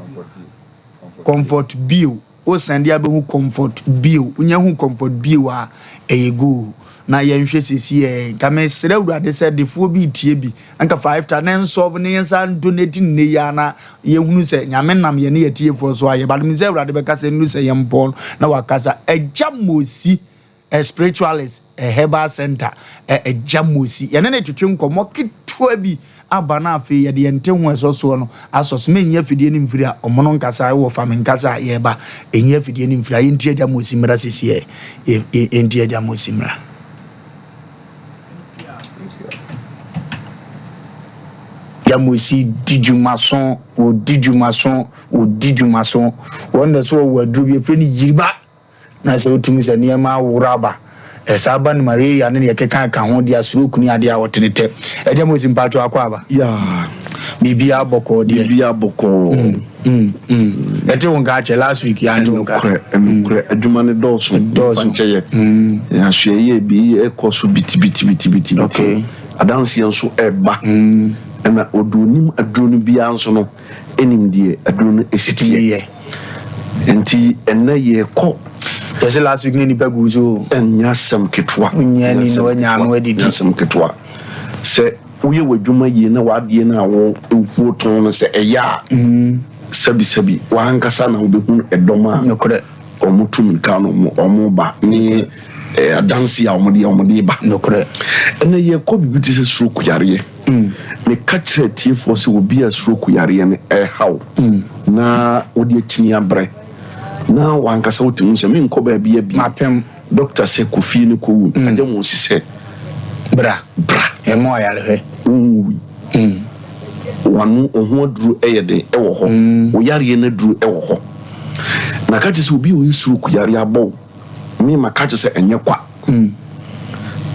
Comfort Bio. Wosan de abɛhu Comfort Bio. Wonya hu Comfort Bio a, ɛyɛ go. Na yɛnhwɛ sɛsi ɛ. Nka mesrɛ Awurade sɛ defoɔ bi retie bi. Nka 5,000 na ɛnsɔlve na yɛnsan donate nnɛ yi ara na yɛhunu sɛ Nyame nam yɛne yɛtiefoɔ so ayɛ. But menim sɛ Awurade bɛka sɛ nnuru sɛ yɛmpɔn no na wakasa. Agya Mosi, a spiritualist, a herbal center, a Agya Mosi. Yɛne no twetwe nkɔmmɔ ketewa bi aba na afei yɛde yɛn nte ho a ɛsɔ soɔ no asɔ so. Menyi afidie no mfiri a ɔmo no nkasa wɔ fa me nkasa a yɛreba. Ɛnyi afidie no mfiri a yɛntie Agya Mosi mmra sesiɛ. Yɛntie Agya Mosi mmra. Yamosi di dwumaso, wɔdi dwumaso, wɔdi dwumaso. Wɔn na so wɔwɔ aduro bi efiri no yiriba na sɛ wotumi sɛ nneɛma aworo aba. Ɛsaa ba no malaria ne deɛ ɛkeka ka ho deɛ stroke ne adeɛ a wɔtene tɛ. Ɛgya Mosi mpatsɔ akɔ aba. Yeah. Biribiara bɔkɔɔ deɛ. Biribiara bɔkɔɔ. Mm, mm. Yɛte wo nka akyɛ last week yɛante wo nka. Ɛnokorɛ, ɛnokorɛ, adwuma no dɔɔso. Dɔɔso. Nkyɛyɛ. Mm. Ahwɛyɛ bi ɛkɔ so bitibitibitibiti. Okay. Adanseɛ nso ɛba. Mm. Ɛna oduonim aduro no biara nso no ɛnim deɛ aduro no ɛsi teɛ. Nti ɛnɛ yɛkɔ. Yɛsɛ last week ne nipa gu so. Ɛnyɛ asɛm ketewa. Nyɛ ni na wanya ano adidi. Ɛnyɛ asɛm ketewa. Sɛ woyɛ w'adwuma yie na w'adeɛ no a wotɔn no sɛ ɛyɛ a, sɛbisɛbi w'ankasa na wobɛhunu ɛdɔm a wɔtu mmirika no wɔba ne adanseɛ a wɔde wɔde ba. Ɛnɛ yɛkɔ biribi te sɛ stroke yareɛ. Meka kyerɛ atiefoɔ sɛ obi a stroke yareɛ no ɛhaw na wode akyini abrɛ na w'ankasa wote mu sɛ menkɔ baabi abie. Doctor sɛ kɔ fie no kɔ wu. Agya mu si sɛ. Bra. Bra. Yɛma wo ayarehwɛ. Wo nwui. Wano wo ho aduro yɛ den wɔ hɔ. Wo yareɛ no aduro wɔ hɔ. Na ka kyerɛ sɛ obi a ɔyɛ stroke yareɛ abɔ wo. Me ma ka kyerɛ sɛ ɛnyɛ kwa.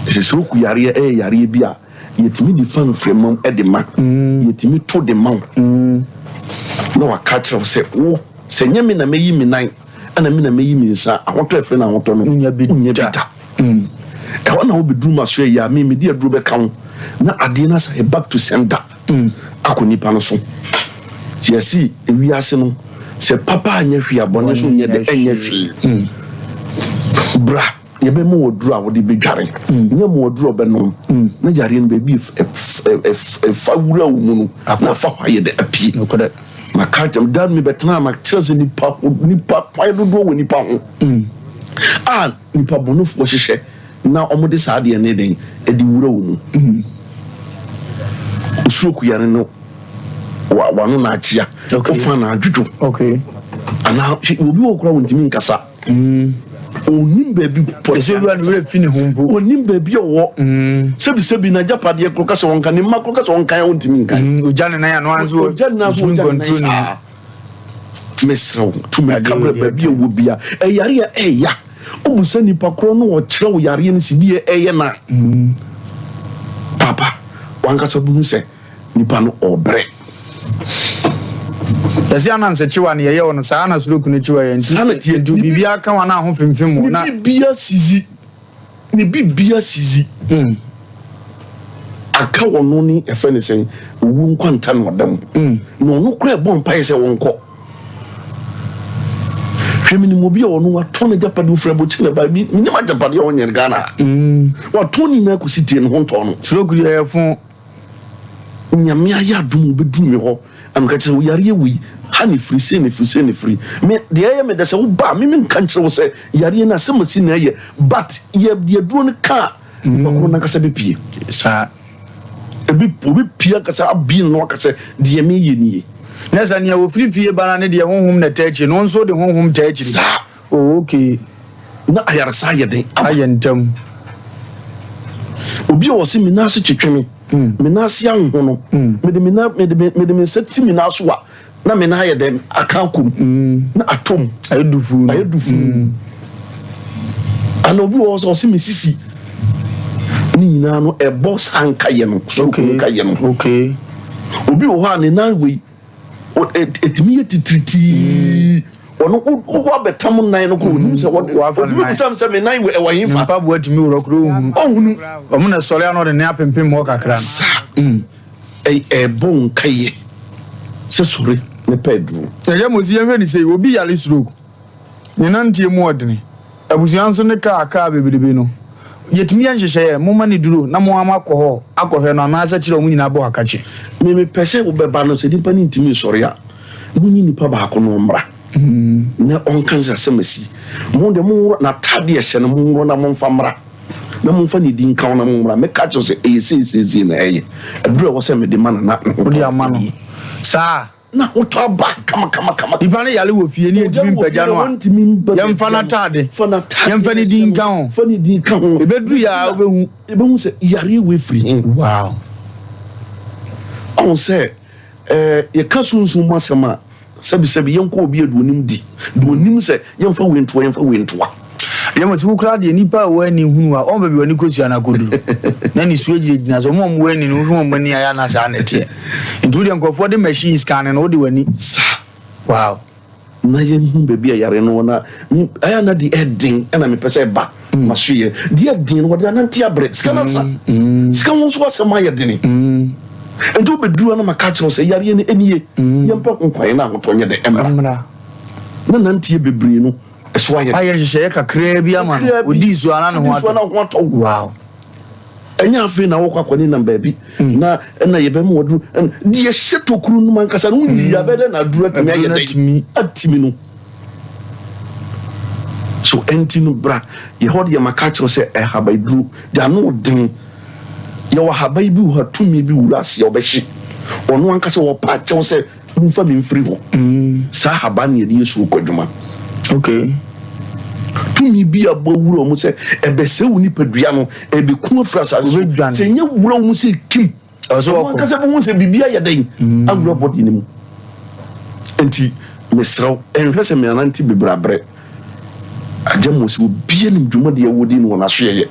Sɛ stroke yareɛ ɛyɛ yareɛ bi a yɛtumi de fa mframa mu de ma. Yɛtumi to de ma wo. Na waka kyerɛ wo sɛ wo sɛ nyɛ me na mɛyi me nan. Ɛna me na mɛyi me nsa, ahotɔ a ɛfrɛ no ahotɔ no, Wonya bi wonnya bi da. Ɛhɔ na wobɛduru m'asoɛ yi a, me mede aduro bɛka wo na adeɛ no asan back to sender akɔ nipa no so. Yɛse ewiase no, sɛ papa anyɛ hwee a, bɔne nso nyɛ dɛ, ɛnyɛ hwee. Bra, yɛbɛma wo aduro a wode bɛdware, nyɛ ma wo aduro a wobɛnom na yareɛ no baabi ɛfa wura wo mu no na afa hɔ ayɛ dɛ apue. Maka akyerɛ da mebɛtena makyerɛ sɛ nipa nipa kwan dodoɔ wɔ nipa ho mm. a nipa bɔnefoɔ hyehyɛ na wɔde saa adeɛ no den de wura wo mu. Mm. Stroke yare no wano na akyea wofa na adwodwo anaa obi wɔ kora wɔntumi nkasa. Ɔnnim baabi pɔtee. Ɛsɛ wura no werɛ fi ne ho mpo. Ɔnnim baabi a ɔwɔ. Sɛbisɛbi n'agyapadeɛ koro ka sɛ ɔnka, ne mma koro ka sɛ ɔnkan a ɔntumi nkan. Ɔgya ne nan ano ara nso ɔgya ne nan so ɔntumi ɔgya ne nan ncontrol ne ho. saa. Mesrɛ wo, tu mmirika brɛ baabi a ɔwɔ bia. Ɛyare a ɛya. Wobusa nipa korɔ no ɔkyerɛ wo yareɛ no si bi a ɛyɛ no a, papa, w'ankasa wobɛhu sɛ nipa no ɔbrɛ. Yɛse ananse kyewa ne yɛyɛ wo no saa na stroke no kyewa yɛ nti nti biribiara ka wa na aho femfem wo na. Ne bibia sizi ne bibia sizi hmm. Aka ɔno ne ɛfɛ ne sɛn owu nkwanta na ɔda mu hmm. Na ɔno kora ɛbɔ mpaeɛ sɛ wɔnkɔ hwɛ menim obi a ɔno watɔn n'agyapadeɛ ofiri abɔkyi na ba menim agyapadeɛ a ɔnyɛ no Ghana hmm. Watɔn ne nyinaa kɔsi tie ne ho ntɔn no. Stroke yɛ fo. Nyame ayɛ adom obɛduru me hɔ na meka kyerɛ wo yareɛ wei ha na ɛfiri sei na ɛfiri sei na ɛfiri me deɛ ɛyɛ me dɛ sɛ woba a me menka nkyerɛ wo sɛ yareɛ no asɛm asi na ɛyɛ but yɛ deɛ aduro no ka a nipa korɔ no ankasa bɛpie saa ebi obi pie ankasa abie no aka sɛ deɛ meyɛ nie. Na sɛ nea ofiri fie ba no ne deɛ honhom na ɛtaa akyiri no, wo nso wode honhom taa akyiri. Saa. Oh, okay. Na ayaresa ayɛ den ama. Ayɛ ntɛm. Obi a ɔse me nan ase twetwe me, hmm. me nan ase ahohono, hmm. mede me nan mede me mede me nsa ti me nan so a na me nan ayɛ dɛn aka akɔ mu hmm. na atɔ mu. Ayɛ dufuu. Ayɛ dufuu. Ana obi wɔ hɔ sɛ ɔse me sisi ne nyinaa no ɛbɔ saa nkayɛ no soro nkayɛ no. Okay. Obi wɔ hɔ a ne nan wei ɛtumi yɛ titiritii ɔno wowɔ abɛtam nan no kɔ onim sɛ wɔde otumi bisa sɛ me nan ɛwɔ he fa mpaboa tumi worɔ koro ohunu ɔhunu ɔmo na sɔre ano ɔde ne apempem hɔ kakra no saa ɛbɔ nkayɛ sɛ sɔre ne pɛ aduro ɛyɛ mo si yɛnhwɛ ne sei obi yare stroke Ne nanteɛ mu ɔdene. Abusua nso ne kaa kaa bebrebe no. Yɛtumi yɛ nhyehyɛeɛ, momma no duro na mo ara moakɔ hɔ akɔhwɛ no anaasɛ kyerɛ wɔn nyinaa bɔ akakye. Me mepɛ sɛ wobɛba no, sɛ nipa no ntumi nsɔre a, monyi nipa baako na ɔmmra na ɔnka sɛ asɛm asi. Mo deɛ monworɔ n'ataadeɛ a ɛhyɛ no, monworɔ na momfa mmra, na momfa ne din nka ho na mommra. Mɛka akyerɛ wo sɛ ɛyɛ sei sei sei na ɛyɛ. Aduro a ɛwɔ sɛ mede ma no na ne ho Wode tɔ ama no no nie. saa. Na ahotɔ aba kamakamakama. Nipa no yare wɔ fie ne yɛntumi mpagya no a, yɛmfa n'ataade, yɛmfa ne din nka ho. Fa ne din ka ho. Ɛbɛduru yɛ a wobɛhu. Yɛbɛhu sɛ yareɛ wei firi he. Wow. Ɔhu sɛ eh, yɛka sunsum mu asɛm a, sɛbisɛbi yɛnkɔ obi a deɛ onim di, deɛ onim sɛ yɛmfa wei ntoa, yɛmfa wei ntoa. Yɛ mo sɛ wo koraa deɛ nipa a wɔn ani hunu a wɔn baabi wɔn ani kosua no akɔduru na ne suo gyinagyina so wɔn a wɔn ani no wohwɛ wɔn ani ayɛ ana saa na ɛteɛ nti wo deɛ nkurɔfoɔ de machine scan no wode w'ani saa wow na yɛhu baabi a yare no wɔ na ɛyɛ na deɛ ɛden ɛna mepɛ sɛ ɛba mm. maso yɛ deɛ ɛden no wɔde anante abrɛ sika no asa mm. Mm. sika ho nso asɛm ayɛ dene nti wobɛduru na maka kyerɛ sɛ yareɛ no ɛnie yɛmpɛ ho kwan na ahotɔ nyɛ dɛ ɛmmra na nanteɛ bebree no Ɛso ayɛ. Ayɛ nhyehyɛeɛ kakraa bi ama no. Ɔdii so a na ne ho atɔ. Na ho atɔ. Wow. Ɛnyɛ afei na wɔkɔ akɔne nam baabi hmm. na ɛna yɛbɛma wɔduru deɛ hyɛ tokuro no mu ankasa no wonyi hmm. abɛdɛ na aduru atumi ayɛ dɛn atumi no. So ɛnti no bra yɛhɔ deɛ maka kyerɛ sɛ ɛhaba duro deɛ ano den yɛwɔ haba bi wɔ ha tumi bi wura aseɛ ɔbɛhye ɔno ankasa wɔpa kyɛw sɛ Momfa me mfiri hɔ. Saa haban na yɛde yɛ sukuu adwuma. Okay. Tumi bi abɔ wura wɔn sɛ ɛbɛsɛe wo nipadua no, ɛbɛku afiri asase so. Sɛ ɛnyɛ wura wɔn sɛ kim. Wɔn ankasa bɛhu sɛ biribi ayɛ dɛn mm. awura bɔdeɛ no mu. Nti mesrɛ wo, ɛnhwɛ sɛ menanante bebree abrɛ. Agya Mosi, obiara nim dwumadi a wɔdi no wɔ n'asoɛeɛ.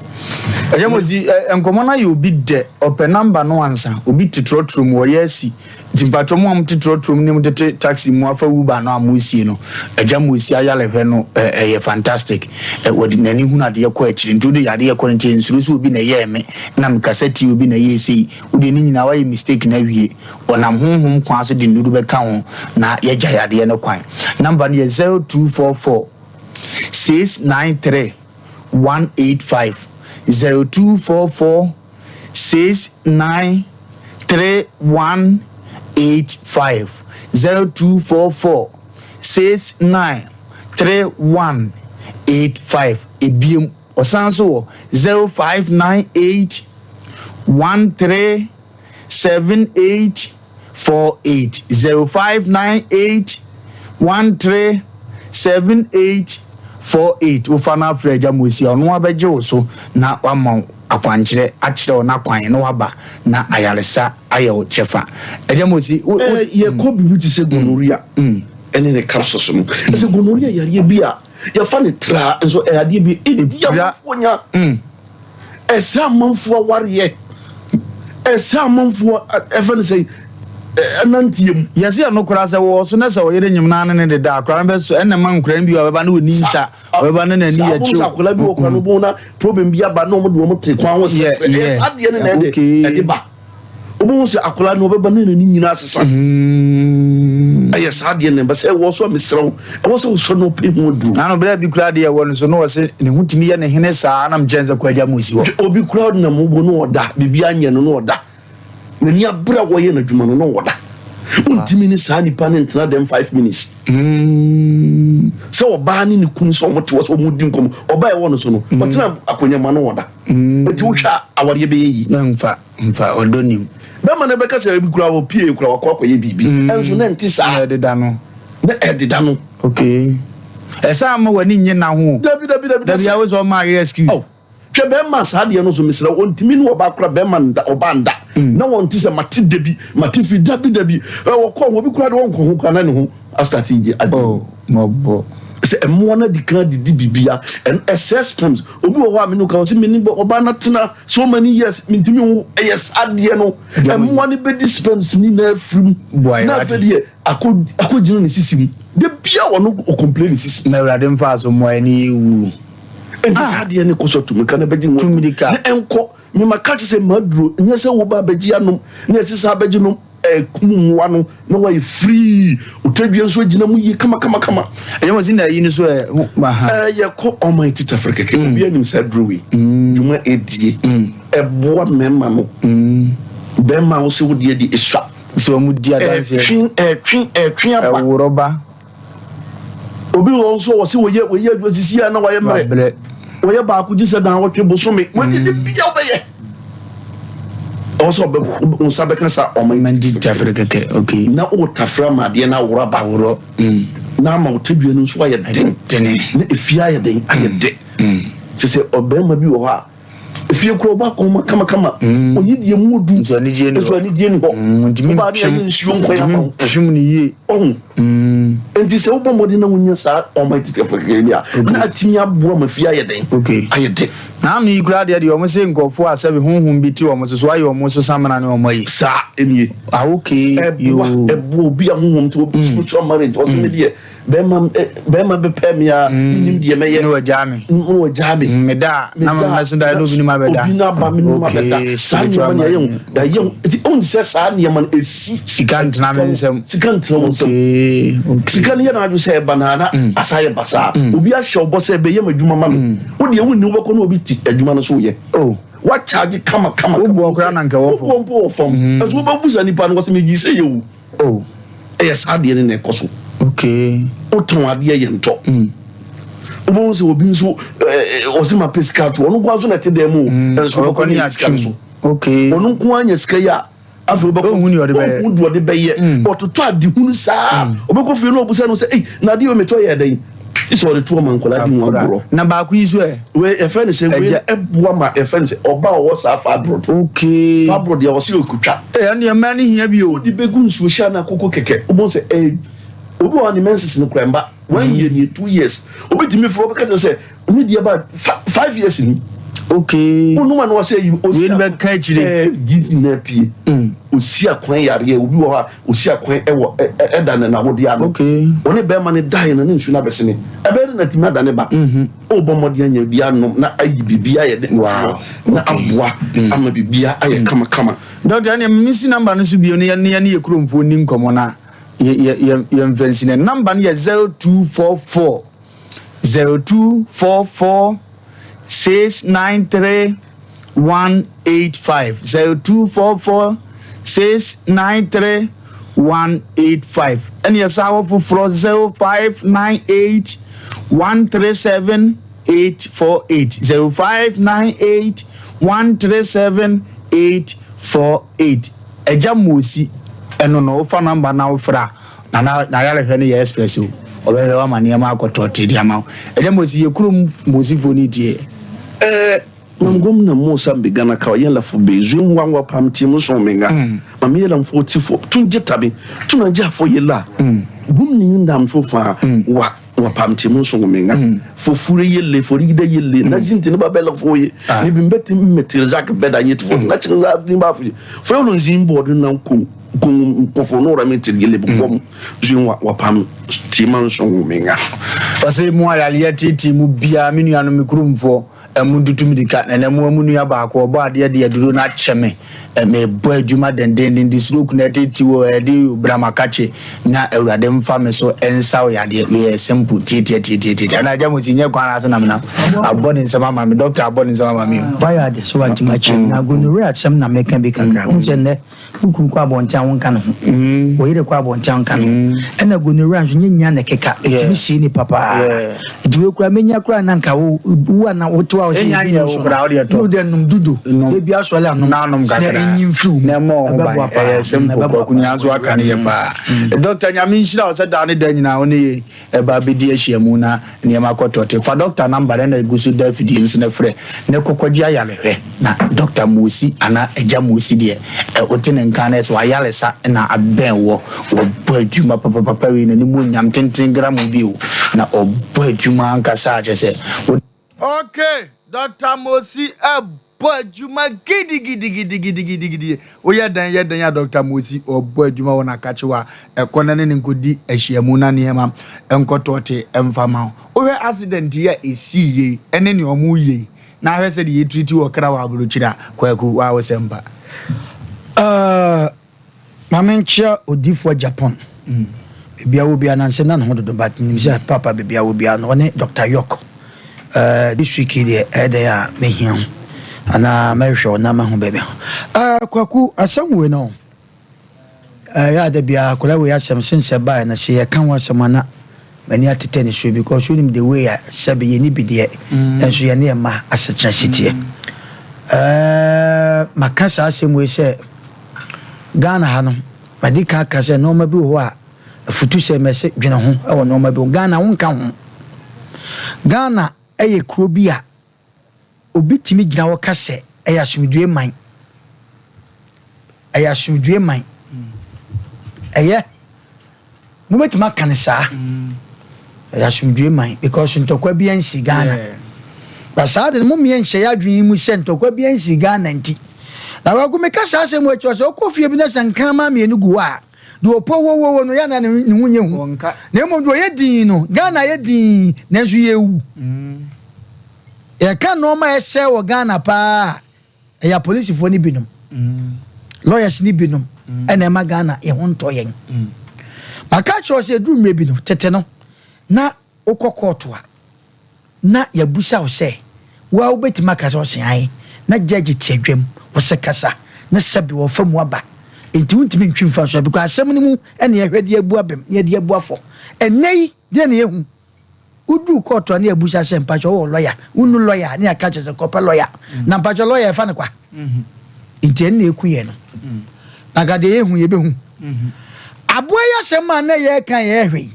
Agya Mosi, nkɔmmɔ no ayɛ obi dɛ, ɔpɛ number no ansa. Obi te trɔtrɔ mu, ɔyɛ asi. Nti mpakyɛw mo a mote trɔtrɔ mu ne motete taxi mu afa Uber no a moresie no, Agya Mosi ayarehwɛ no ɛyɛ fantastic. Wɔde n'ani hunu adeɛ kɔ akyiri. Nti wode yadeɛ kɔ no nti nsuro sɛ obi na ɛyɛɛ me, na mekasa tie obi na ɛyɛɛ sei. Wodeɛ ne nyinaa woayɛ mistake no awie. Wɔnam honhom kwan so de nnuru bɛka ho na yɛagya yadeɛ no kwan. Number no yɛ 0244 693 185, 0244 693 31 85 0244 69 31 85 Ebiem ɔsan nso wɔ 0598 13 78 48 0598 13 78 48 Wofa no afrɛ Agya Mosi a, ɔno ara bɛgye wo so na wama wo akwankyerɛ, akyerɛ wo n'akwan na waba na ayaresa ayɛ wo kyɛfa. Agya Mosi, wo, wo. Eh, yɛkɔ biribi te sɛ gonorrhea ne ne capsules no. Ɛsɛ gonorrhea yareɛ bi a yɛfa no traa nso ɛyɛ adeɛ bi ɛdi amanfoɔ nya. Ɛsɛ amanfoɔ awareɛ. Ɛsɛ amanfoɔ ɛfɛ no sɛ ɛnanteɛ mu. Yɛse ɛno koraa sɛ wɔwɔ so na sɛ ɔyere nyem naa ne ne deda a, akwadaa no bɛsɔ ɛna ɛma nkwadaa no bi wɔ a ɔbɛba na ɔni nsa, ɔbɛba na n'ani yɛ kyew. Saa akwadaa bi wɔ koraa no wobɛhu na problem bi aba na wɔn de wɔn te kwan ho sɛ ɛyɛ saa deɛ no na ɛde ɛde ba. Wobɛhu sɛ akwadaa no ɔbɛba na n'ani nyinaa asesa. Ɛyɛ saa deɛ no ɛba sɛ ɛwɔ so a mesrɛ wo ɛwɔ sɛ wosɔ no pɛ ho aduro. Ano berɛ bi koraa deɛ ɛwɔ no so na ɔse ne ho tumi yɛ ne hene saa na mekyɛn sɛ kɔ agya mu si hɔ. Obi koraa nam wo na ɔda biribi anyɛ no na ɔda. N'ani abere a wɔyɛ n'adwuma no na ɔda. Wontumi ne saa nipa no ntena dɛm 5 minutes. Sɛ ɔbaa ne ne kunu sɛ wɔte hɔ sɛ wɔdi nkɔmmɔ ɔbaa ɛwɔ no so no ɔtena akonnwa mu a na ɔda. Nti wohwɛ a awareɛ bɛyɛ yie? Mfa mfa ɔdɔ nim. Bɛrima no bɛka sɛ ebi koraa ɔpie koraa wakɔ akɔyɛ biribi. Ɛnso na ɛnte saa. Na ɛdeda no. Na ɛdeda no. Okay. Ɛsɛ ama w'ani nnye nna ho. Dabi dabi dabi. Dabi awo sɛ ɔma ayere excuse. Oh. Hwɛ bɛrima saa deɛ no so mesrɛ wo ɔntumi ne ɔbaa kora bɛrima nda ɔbaa nda na wɔnte sɛ mate dabi mate firi dabi dabi ɛ wɔkɔ ho obi kora de wɔnkɔ ho kora na ne ho asate gye adi. Oh mɔbɔ. Sɛ mmoa no adi kan didi bibia ɛno ɛsɛ sperms obi wɔ hɔ a me ne wo ka ɔse me ne ɔbaa no atena so many years mentumi nwo ɛyɛ saa deɛ no mmoa no bɛdi sperms nyinaa afiri mu na afei deɛ akɔ akɔgyina ne sisi mu da bia ɔno ɔcomplain ne sisi. Na awurade mfa so mmoa yɛn ne yɛwu. Nti saa adeɛ no kɔ so tumi ka na bɛgye ho na ɛnkɔ mema ka kyerɛ sɛ maduro nyɛ sɛ wo ba bɛgye anom na ɛsɛ sɛ abɛgye nom ɛkum mmoa no na wayɛ free otadua nso agyina mu yie kama kama kama. Ɛnyɛ wɔn si na ayi no so ɛ ha. Ɛɛ yɛkɔ ɔman tita fere kɛkɛ obi anim saa duro wei dwuma ɛdie ɛboa mmarima no bɛrima a wosɛ wodeɛ de esua. Sɛ wɔn di adanseɛ. Ɛtwe ɛtwe ɛtwe aba. Ɛworɔ ba. Obi wɔ hɔ nso a wɔsi wɔyɛ wɔyɛ adwuma sisi a na wɔayɛ mmerɛ. Wɔyɛ baako gye sɛ dan wɔtwe bosome. Wɔde de bia wɔbɛyɛ. Ɛwɔ sɛ ɔbɛ wo nsa bɛka sa ɔman ti tafere kɛkɛ okay. Na o tafere ama adeɛ na aworɔ aba. Aworɔ. Na ama wo tadua no nso ayɛ den. Dene. Na efie ayɛ den ayɛ de. Te sɛ ɔbarima bi wɔ hɔ a efie kura ɔba kɔn kama kama. Oyi deɛ mu odu. Nso anigyeɛ ni hɔ. Nso anigyeɛ ni hɔ. Ntumi Ɔbaa ne ayɛ nsuo nkwan ama wo. ntumi mpem ne yie. Ɔho. Nti sɛ wobɔ mmɔden na wonya saa ɔman tete kakra bi a, na atumi aboa ma fie ayɛ den. Okay. Ayɛ den. Na ano yi koraa deɛ deɛ wɔn se nkurɔfoɔ a sɛbi honhom bi te wɔn so so ayɛ wɔn so samena ne wɔn ayi. Saa ɛnie. Ah okay. Ɛboa ɛboa obi a honhom te obi spiritual marriage ɔsɛ me deɛ bɛrima bɛrima bɛpɛ me a menim deɛ mɛyɛ. Ne wagyaa me. Ne wagyaa me. Meda a na mɛso da na obi ne ma bɛda. Obi na aba me ne ma bɛda. Saa nneɛma no yɛayɛ ho yɛayɛ ho nti ohun sɛ saa nneɛma no esi. Sika ntena me nsam. Sika ntena wo nsam. Sika no yɛ n'adwene sɛ ɛba na na asa yɛ basaa. Obi ahyɛ ɔbɔ sɛ ɛbɛyɛ m'adwuma ma me. Wo deɛ wonni wobɛkɔ na obi te adwuma no so yɛ. Oh. Wakyagye kama kama. Woboɔ koraa na nka ɛwɔ fam. Woboɔ mpo wɔ fam. Nso wobɛbusa nipa no wɔ sɛ megye sɛ yɛ o. Oh. Ɛyɛ saa adeɛ no na ɛkɔ so. Okay. Wotɔn adeɛ yɛ ntɔ. Wobɛhu sɛ obi nso ɔsɛ ma pɛ sika to ɔno nko ara nso na ɛte dan mu o. Ɛnso wobɛkɔ ne yɛ sika no so. Okay. Ɔno nko ara nya sika yi a afei wobɛkɔ Ɔnhu deɛ ɔde bɛyɛ. Ɔnhu deɛ ɔde bɛyɛ. Ɔtotɔ adehunu saa. Ɔbɛkɔ fie na ɔbusa no sɛ ei na adeɛ wei metɔ yɛ dɛn? Sɛ ɔde to ɔma nkwadaa di ho agorɔ. Na baako yi so ɛ? Wei yɛfrɛ no sɛ wei ɛboa ma yɛfrɛ no sɛ ɔba a ɔwɔ saa fibroid. Okay. Fibroid deɛ ɔsɛ ɔkutwa. Ee ɛno deɛ mmaa no hia bi o. Wode bɛgu nsuo hyɛ anaa koko kɛkɛ wobɛhu sɛ ɛɛ obi wɔ hɔ a ne menses no koraa mba one year nie 2 years obi tumi frɛ ɔbɛka kyerɛ sɛ ne deɛ ba 5 years ni. Okay. Wonum ano ɔsɛ yi osi Wei no bɛka akyire. Ɛɛ yi nyinaa pie. Osi akwan yareɛ obi wɔ hɔ a osi akwan ɛwɔ ɛda ne n'awodeɛ ano. Okay. Ɔne bɛrima no daeɛ no ne nsuo no abɛsene ɛbɛyɛ dɛ na atumi adane ba. Ɔrebɔ mmɔden anya bi anom na ayi biribi ayɛ de Wow. na aboa ama biribi ayɛ kamakama. Doctor ɛneɛ mesi number no so bio na yɛne yɛne yɛ kuromfoɔ nni nkɔmmɔ na yɛ yɛ yɛ yɛmfa nsi nɛ number no yɛ 0244 0244 693 185 0244 693 185. Ɛne yɛsan wɔ foforɔ 0598 137 848 0598 137 848. Agya Mosi ɛno no wofa nɔmba na wofrɛ a na na n'ayarehwɛ no yɛ express o ɔbɛhwɛ wo ama nneɛma akɔtɔ te de ama wo. Agya Mosi yɛ kurom Mosifoɔ no tie. Eh, mam gomna Musa n be Ghana ka yɛla fo be zuin wa wa pam ti mu sɔn meŋa. Mam yɛla n fo ti fo tun je tabi tuna je a fo yela. Bum ni ndam fo fa wa wa pam ti mu sɔn meŋa. Fo fure yelle fo rigida yelle na zinti ni ba bɛlɛ fo ye. Ni bi mbɛ ti m mɛ tiri zak bɛ da yeti fo na chini za ni ba fo ye. Fo yɔlɔ zin bɔdu na ko ko ko fo n'o mi tiri yelle bu kom zuin wa wa pam ti man sɔn meŋa. Ɔsɛ mu ayaleɛ tete mu biara me nuanom me kuromfoɔ ɛmu ntutu mirika na ɛnɛ mu mu nua baako ɔbɔ adeɛ de aduro no akyɛ me mebɔ adwuma dendenden de stroke na ɛtete wɔ ɛde bramakakye na awurade mfa me so ɛnsa wo yadeɛ meyɛ simple tiatiatiatiatia na agya mo si nyɛ kwan so nam nam abɔ ne nsɛm ama me doctor abɔ ne nsɛm ama me o. Wayɛ ade so wantumi akyerɛ na gonorrhea asɛm na meka bi kakra wohu sɛ nnɛ Wo kunu kɔ abɔnten a wonka ne ho. Wo yere kɔ abɔnten a wonka ne ho. Ɛna gonorrhea nso nyɛ nyia na ɛkeka. Ɛtumi sie nipa paa. Nti wei koraa menya koraa na nka wo wo a na wote hɔ a wosɛ ebi nom so no. Ne wo dɛ nom dudo. Ebi asɔre anom. Na anom kakra. Na enyi mfiri wo mu. Na ɛmmɔ wo ho ban. Ɛbɛboa paa. Ɛyɛ simple. Ɛbɛboa Kwaku nea nso aka no yɛ paa. Doctor Nyame nhyira wo sɛ daa ne da nyinaa wo ne yɛn ɛba abɛdi ahyiamu na Nneɛma kɔ tɔte. Fa dɔkta namba no na egu so da afidie no so na frɛ na kɔ kɔgye ayarehwɛ. Na dɔkta Mosi anaa Agya Mosi deɛ, ɛ, wote ne nka na ɛsɛ w'ayaresa na abɛn wɔ. Ɔbɔ adwuma papapapa wei n'animuonyam tenten gram bi o. Na ɔbɔ adwuma ankasa a kyerɛ sɛ wo. Okay, Dɔkta Mosi bɔ adwuma gidigidigidigidigidi. Woyɛ dɛn yɛ dɛn a Dɔkta Mosi ɔbɔ adwuma wɔ n'akakyewa ɛkɔ na ne ne nkɔdi ahyiamu na nneɛma nkɔtɔɔte mfa ma wo. Wohwɛ accident yi a ɛsii yei ɛne nea ɔmo yɛ yi na ahwɛ sɛdeɛ yɛtiriti wɔ kra wɔ aburokyire a, Kwaku, waa wo sɛmpa. Uh, Ma menkyea odiyifoɔ Agyapong baabi a ɔwɔ biara nansɛ na ne ho dodo but menim sɛ paapa baabi a ɔwɔ biara no ɔne Doctor York eh, this week yi deɛ ɛyɛ dɛn a mɛhia ho anaa mɛhwehwɛ wo na mahu baabi a eh, Kwaku asɛm wei no eh, yɛ a da biara akwadaa wei asɛm since ɛbaeɛ no sɛ yɛka ho asɛm a na m'ani atetɛ ne so because wonim the way a sɛbe yɛnni bi deɛ nso yɛne yɛn mma asetena si teɛ eh, maka saa asɛm wei sɛ Ghana ha no, madi kan aka sɛ nnoɔma bi wɔ hɔ a afutu sɛ mɛse dwene ho wɔ nnoɔma bi ho. Ghana wonka ho. Ghana yɛ kuro bi a obi tumi gyina hɔ ka sɛ ɛyɛ asomdwoe man. Ɛyɛ asomdwoe man. Ɛyɛ Mobɛtumi aka no saa. Ɛyɛ asomdwoe man because ntɔkwa bi ansi Ghana. But saa de no mommea nhyɛ yɛ adwene yi mu sɛ ntɔkwa bi ansi Ghana nti. Na Kwaku meka saa asɛm wɔ akyi sɛ wokɔ fie bi na sɛ nkraman mmienu gu hɔ a, deɛ ɔpɔ wowowo no yɛ na ne ho nyɛ hu. Na mmom deɛ ɔyɛ dinn no, Ghana yɛ dinn nanso yɛwu. Yɛka nneɛma a ɛsɛe wɔ Ghana paa a, Ɛyɛ apolisifoɔ no binom, lawyers no binom ɛna ɛma Ghana yɛn ho ntɔ yɛn. Maka akyerɛ wo sɛ ɛduru mmerɛ bi no, tete no, na wokɔ kɔɔto a, na yɛabusa wo sɛ, wo ara wobɛtumi aka sɛ ɔse ae, na judge te adwam, ɔse kasa, na sɛbe ɔfa mu aba. Enti wontumi ntwi mfa nso because asɛm no mu ɛna yɛhwɛ de abu abam na yɛde abu afɔ. Ɛnnɛ yi, deɛ na yɛhu? Woduu kɔɔto a na yɛabusa sɛ mpakyɛ wowɔ lɔya? Wonnu lɔya a na yɛaka kyerɛ sɛ kɔpɛ lɔya. Na mpakyɛ lɔya yɛfa no kwa? Nti ɛno na ɛku yɛn no. Na nka deɛ yɛhu yɛbɛhu. Aboa yi asɛm a na yɛreka yɛrehwɛ yi,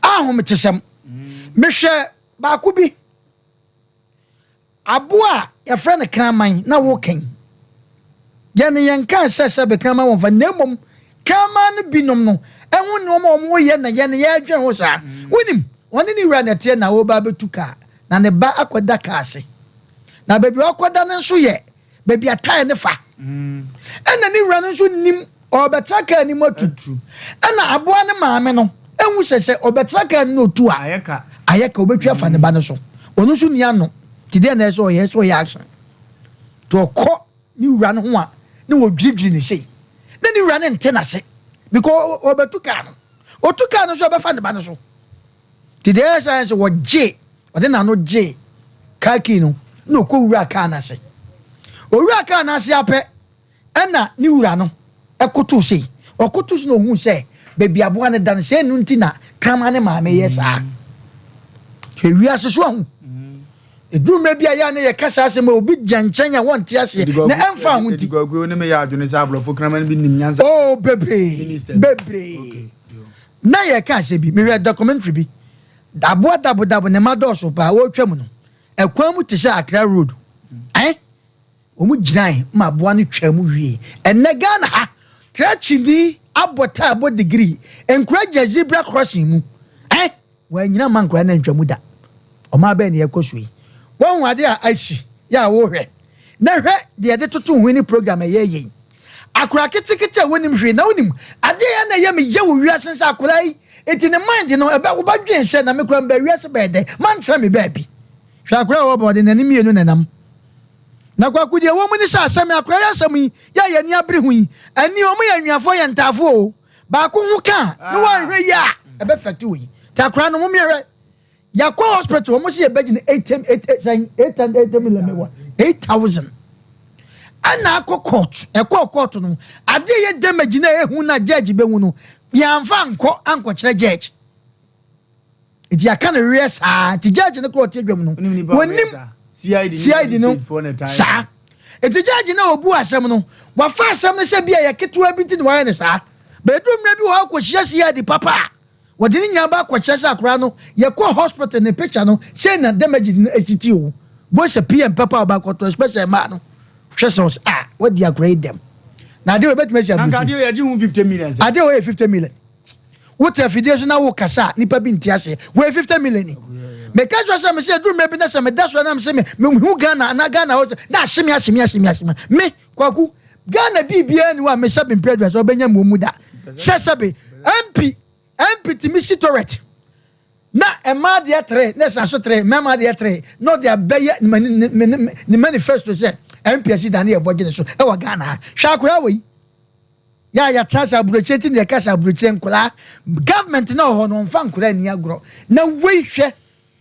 ahometesɛm. Mehwɛ baako bi. Aboa a yɛfrɛ no kraman na woka yi, yɛn no yɛnkaa sɛ sɛbe kraman wɔ mfa, na mmom kraman no binom no ho nneɛma a wɔyɛ na yɛn no yɛdwen ho saa. Wonim, ɔne ne wura na ɛteɛ na ɔreba abɛtu kaa, na ne ba akɔda kaa ase. Na baabi a ɔkɔda no nso yɛ baabi a tae no fa. Ɛna ne wura no nso nim ɔrebɛtra kaa no mu atu. Ɛna aboa no maame no ehu sɛ sɛ ɔbɛtra kaa no na otu a, ayɛ ka, obetwi afa ne ba no so. Ɔno nso nni ano. Nti deɛ na ɛsɛ ɔyɛ, ɛsɛ ɔyɛ action. Nti ɔkɔ ne wura no ho a, na wɔdwiridwiri ne sei. Na ne wura no nte n'ase because ɔbɛtu kaa no. Otu kaa no nso ɔbɛfa ne ba no so. Nti deɛ ɛyɛ sɛ ayɛ sɛ wɔgye, ɔde n'ano gyee car key no na ɔkɔ wuraa car no ase. Ɔwuraa car no ase apɛ, Ɛna ne wura no kotow sei. Ɔkotow so na ohuu sɛ baabi aboa no da no, sɛ ɛno nti na kraman ne maame yɛ saa. Hwɛ wiase so ahu. Ɛduru mmerɛ bi a yɛ a na yɛka saa asɛm a obi gya nkyɛn a wɔnte aseɛ na ɛmfa ho nti. Kwaku ne meyɛ adwene sɛ aborɔfo kraman bi nim nyansa. Oh, bebree, bebree. Na yɛka asɛm bi, mehwɛ documentary bi, aboa dabodabo ne mma dɔɔso paa, wɔretwa mu no, ɛkwan mu te sɛ Accra road. Eh? Wɔn gyinae ma aboa no twaa mu wiei. Ɛnnɛ Ghana ha, krakyeni abɔ taa bɔ degree, nkura gyina zebra crossing mu. Eh! Wɔannyina amma nkwadaa no antwa mu da. Ɔman bɛn na yɛkɔ so yi? Woahu ade a asi yɛ a wohwɛ? Na hwɛ deɛ yɛde toto ho ne program a yɛreyɛ yi. Akwadaa ketekete a wɔnnim hwee, na wonim, adeɛ a na ɛyɛ me ya wɔ wiase ne sɛ akwadaa yi, nti ne mind no, ɛbɛ, wobɛdwen sɛ na me koraa mebaa wiase bɛyɛ dɛn? Mantra me baabi. Hwɛ akwadaa a ɔwɔ ɔde n'ani mmienu na ɛnam. Na Kwaku deɛ ɛwɔ mu ne sɛ asɛm yi, akwadaa yi asɛm yi, yɛ a yɛn ani abere ho yi, ɛnni wɔn yɛ anuafoɔ yɛ ntaafoɔ o. Baako ho ka a, na wɔanhwɛ yie a, ɛbɛ fɛte wɔ yi. Nti akwadaa no, mommea hwɛ. Yɛakɔ hospital, wɔn sɛ yɛbɛgye no eight eight sɛn eight hundred eight million mewɔ 8,000. Ɛna akɔ court, ɛkɔɔ court no, adeɛ yɛ damage na ehu na judge bɛhu no, yɛamfa ankɔ ankɔkyerɛ judge. Nti yɛaka no weɛ saa nti judge no kora ɔte adwam no wɔnim CID no saa nti judge no a ɔbu asɛm no wafa asɛm no sɛ bi a yɛ ketewa bi nti na wayɛ no saa bɛdu mmerɛ bi wɔ hɔ akɔhyia CID papa a wɔde ne nyinaa ba akɔkyerɛ sɛ akora no yɛkɔ hospital ne picture no sɛ na damage no asiti o bó sɛ PM papa a ɔba especially mmaa no hwɛ sɛ ɔsɛ a wadi akora yi dɛm na adeɛ wɔ ebɛtumi asi aburukyi adeɛ wɔ yɛ 50 million. Wote afidie so na wokasa a, nipa bi nte aseɛ. Wei 50 million ni. Meka kyerɛ sɛ mesɛ ɛduru mmerɛ bi na sɛ meda so na mesɛ me mehu Ghana anaa Ghana hɔ sɛ na ahye me ahye me ahye me ahye me. Me Kwaku Ghana biribiara ni hɔ a mesɛ mempɛ aduasa ɔbɛnya mu mu da. Sɛ sɛbe MP MP tumi si toilet na mmaa deɛ tere na ɛsan so tere mmarima deɛ tere na ɔde abɛyɛ ne manifesto sɛ MP asi da ne yɛbɔ gye ne so ɛwɔ Ghana ha. Hwɛ akwadaa wei. Yɛ a yɛtena ase aburokyire ti na yɛka sɛ aburokyire nkwadaa government na ɔhɔ no ɔnfa nkwadaa nni agorɔ na wei hwɛ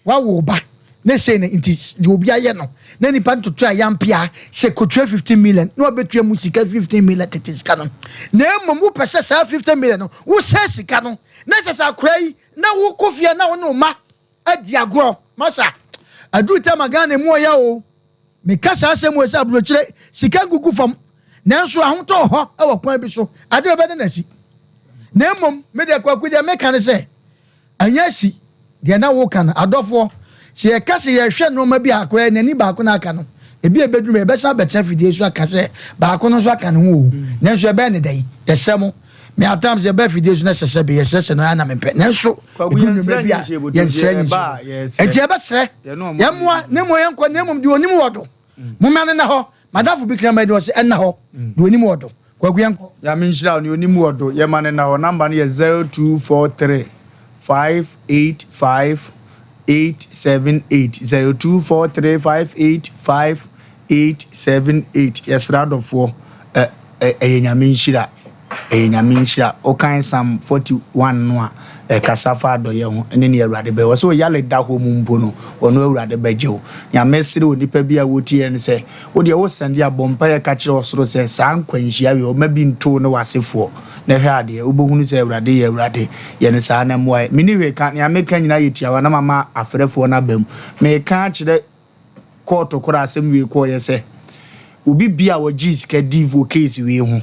wawo ba ne sei na nti deɛ obi ayɛ no na nipa ntoto a yampea sɛ kotua 15 million na wabɛtua mu sika 15 million tete sika no na mmom wopɛ sɛ saa 15 million no wosɛ sika no na kyɛ sɛ akwadaa yi na wokɔ fie na wo ne wo ma adi agorɔ masa aduru tɛma Ghana mu ɔyɛ o. Meka saa asɛm wei sɛ aburokyire sika ngugu fam, nanso ahotɔ wɔ hɔ wɔ kwan bi so. Ade a ɛbɛda no asi. Na mmom, me deɛ Kwaku deɛ meka ne sɛ, ɛnyɛ asi deɛ na woka no. Adɔfoɔ, sɛ yɛka sɛ yɛhwɛ nneɛma bi a akɔyɛ n'ani baako na aka no, ebi a ɛbɛduru ma yɛbɛsan abɛtena afidie so aka sɛ baako no nso aka ne ho o. Nanso ɛbɛyɛ ne dɛn? Yɛsrɛ mo. Me at times yɛba afidie so na ɛsɛ sɛ yɛsrɛsrɛ no na mempɛ nanso ɛduru nneɛma bi a yɛnsrɛ nyinhyɛ nti yɛbɛsrɛ yɛmmoa na mmom yɛnkɔ na mmom deɛ ɔnim wɔ do momma no nna hɔ madamfo bi kraman ni ɔsɛ ɛnna hɔ deɛ ɔnim wɔ do Kwaku yɛnkɔ. Nyame nhyira wo nea onim wɔ do yɛma no nna hɔ number no yɛ 0243 585 878 0243 585 878 Yɛsrɛ adɔfoɔ ɛ ɛ ɛyɛ Nyame nhyira ɛyɛ Nyame nhyira Wokan Psalm 41 no a ɛkasa fa adɔyɛ ho ne nea Awurade bɛyɛ Ɔse wo yare da hɔ mu mpo no ɔno Awurade bɛgye wo Nyame srɛ onipa bi a wotie yɛn sɛ wo deɛ wo sɛnde a bɔ mpaeɛ ka kyerɛ ɔsoro sɛ saa nkwanhyia wei ɔmma bi nto wo ne w'asefoɔ na hwɛ adeɛ wobɛhunu sɛ Awurade yɛ Awurade Yɛ no saa na mmoa yɛn Menni hwee ka nea meka nyinaa yɛ tiawa na mama afrɛfoɔ no aba mu Meka akyerɛ kɔɔto koro a asɛm wei kɔeɛ sɛ, obi bia a ɔgyee sika dii wɔ case wei ho,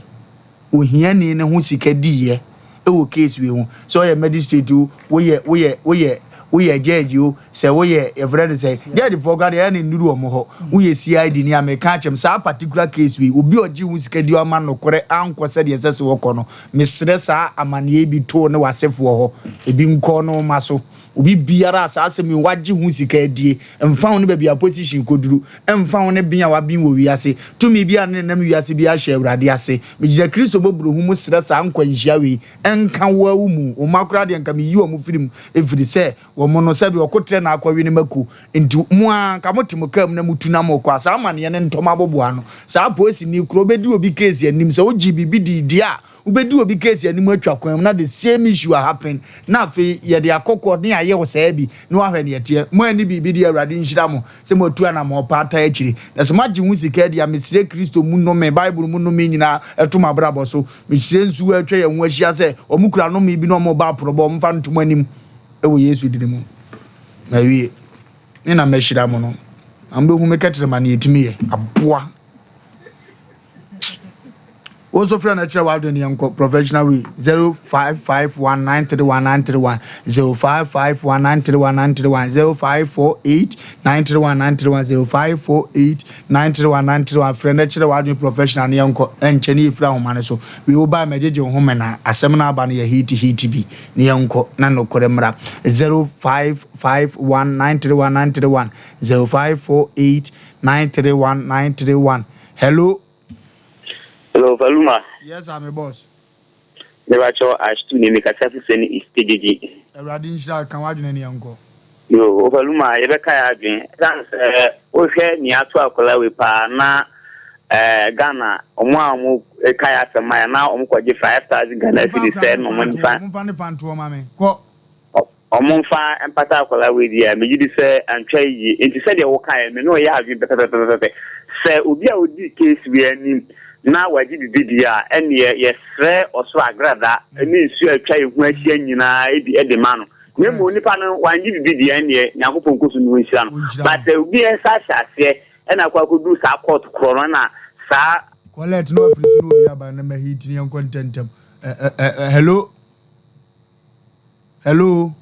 ohiani no ho sika diiɛ wɔ case wei ho, sɛ ɔyɛ magistrate o, woyɛ woyɛ woyɛ woyɛ judge o, sɛ woyɛ yɛfrɛ no sɛ judge foɔ koraa deɛ ɛyɛ na nnuru wɔn hɔ, woyɛ CID ni a meka akyɛm saa particular case wei, obi a ɔgye ho sika di ama nokorɛ ankɔ sɛdeɛ ɛsɛ sɛ wɔkɔ no, mesrɛ saa amaneɛ yi bi too ne w'asefoɔ hɔ, ebi nkɔ no mma so. Obi biara a saa asɛm yi wagye ho sika adie, mfa ho ne baabi a position kɔduru, mfa ho ne ben a waben wɔ wiase, tumi biara ne nenam wiase biara hyɛ Awurade ase. Megyina Kristo mmɔborɔhu mu srɛ saa nkwanhyia wei nka wo ara wo mu. Wo mma koraa deɛ nka meyi wɔn firi mu, ɛfiri sɛ wɔn no sɛdeɛ ɔkotrɛ na akɔwe ne mako nti, mo ara nka mote mo kaa mu na motu na mokɔ a, saa amaneɛ no ntɔ mo aboboano. Saa polisini korɔ bɛdi obi case anim, sɛ wogyee biribi dii deɛ a, Wobɛdi obi case anim atwa kwan mu na the same issue a happen na afei yɛde akɔ court ne yɛayɛ wo saa bi na woahwɛ neɛ ɛteɛ. Mo anni biribi deɛ Awurade nhyira mo sɛ moatu anamɔn pa ataa akyire. Na sɛ moagye ho sika adi a, mesrɛ Kristo mu nnome, Bible mu nnome nyinaa ɛto mo abrabɔ so. Mesrɛ nsuo a atwa yɛn ho ahyia sɛ wɔn kura nnome bi na wɔn reba aporɔbɔ, wɔmfa nto mo anim wɔ Yesu dini mu. Mawie. Me na mahyira mo no. Na mobɛhu me kɛtrɛma ne ɛtumi yɛ. Aboa. Wo nso frɛ no kyerɛ w'adwene yɛnkɔ professional way 0551931931 0551931931 0548931931 0548931931 frɛ no kyerɛ w'adwene professional no yɛnkɔ ɛnkyɛ ne yɛfiri ahoma no so wei wo baa mɛgyegye wo ho mena asɛm no aba no yɛ heat heat bi ne yɛnkɔ na nokorɛ mmra 0551931931 0548931931 hello Hello, Valuma. Yes, I'm a boss. Mebakyɛw Ashtu ne mekasa fi sɛ ne East Kejiji. Awurade nhyira ka w'adwene ne yɛnkɔ. Yo, Valuma, yɛbɛka yɛ adwene. Ɛsiane sɛ wohwɛ nea ato akwadaa wei paa na eh, Ghana, ɔmo a ɔmo ka yɛ asɛm ayɛ na ɔmo kɔgye 5,000 Ghana cedis sɛ na ɔmo nfa. Momfa ne fa ntoɔ ma me. Kɔ. Wɔmfa mpata akwadaa wei deɛ a, megye di sɛ antwa yie. Enti sɛdeɛ wokaeɛ no, me ne wo yɛ adwene pɛpɛpɛpɛpɛ. Sɛ obi a ɔdii case wei anim na wagye biribi deɛ a, ɛnneɛ yɛsrɛ ɔsoro agrada ne nsuo a atwa yɛn ho ahyia nyinaa bi de ma no. Na mmom nipa no wangye biribi deɛ, ɛnneɛ Nyankopɔn nkɔ so ne ɔnhyira no. But sɛ obi nsa ahyɛ aseɛ na akɔ akɔduru saa court korɔ no na saa. Collect na wafiri so na obi aba na mahi tini yɛnkɔ ntɛntɛm. Ɛ ɛ ɛ hello. Hello.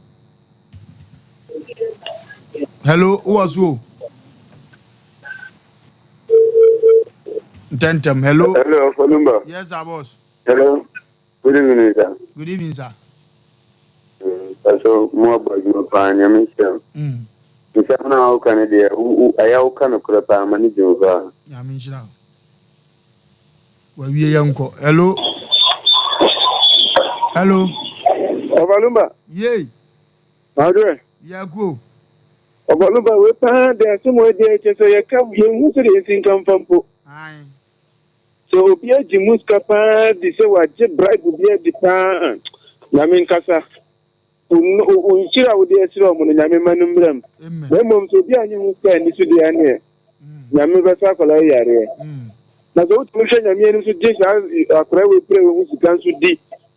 Hello, who was so? Ntɛntɛm, hello. Hello, Kolumba. Yes, sir, boss. Hello. Good evening, sir. Good evening, sir. Pastor, mo abɔ adwuma paa, nyame nhyira wo. Nsɛm no a woka no deɛ, ɛyɛ woka nokorɛ paa, ma ne gye wo paa. Nyame nhyira wo. Wawie yɛn kɔ. Hello. Hello. Ɔbalumba. Yei. Madre. Yakuo. Ɔbalumba wei paa de asɛm wei deɛ kyɛ sɛ yɛka yɛnhu sɛdeɛ yɛsi nka mfa mpo. Sɛ obi agye mu sika paa di sɛ wagye bribe bi adi paa Nyame nkasa. Wo nhyira a wode ahyira wɔn no, Nyame mma no mmra mu. Na mmom sɛ obi annye ho sika anni so deɛ ɛneɛ, Nyame bɛsa akwadaa yi yareɛ. Na sɛ wotumi hwɛ Nyame anim so gye saa akwadaa wei pere wei ho sika nso di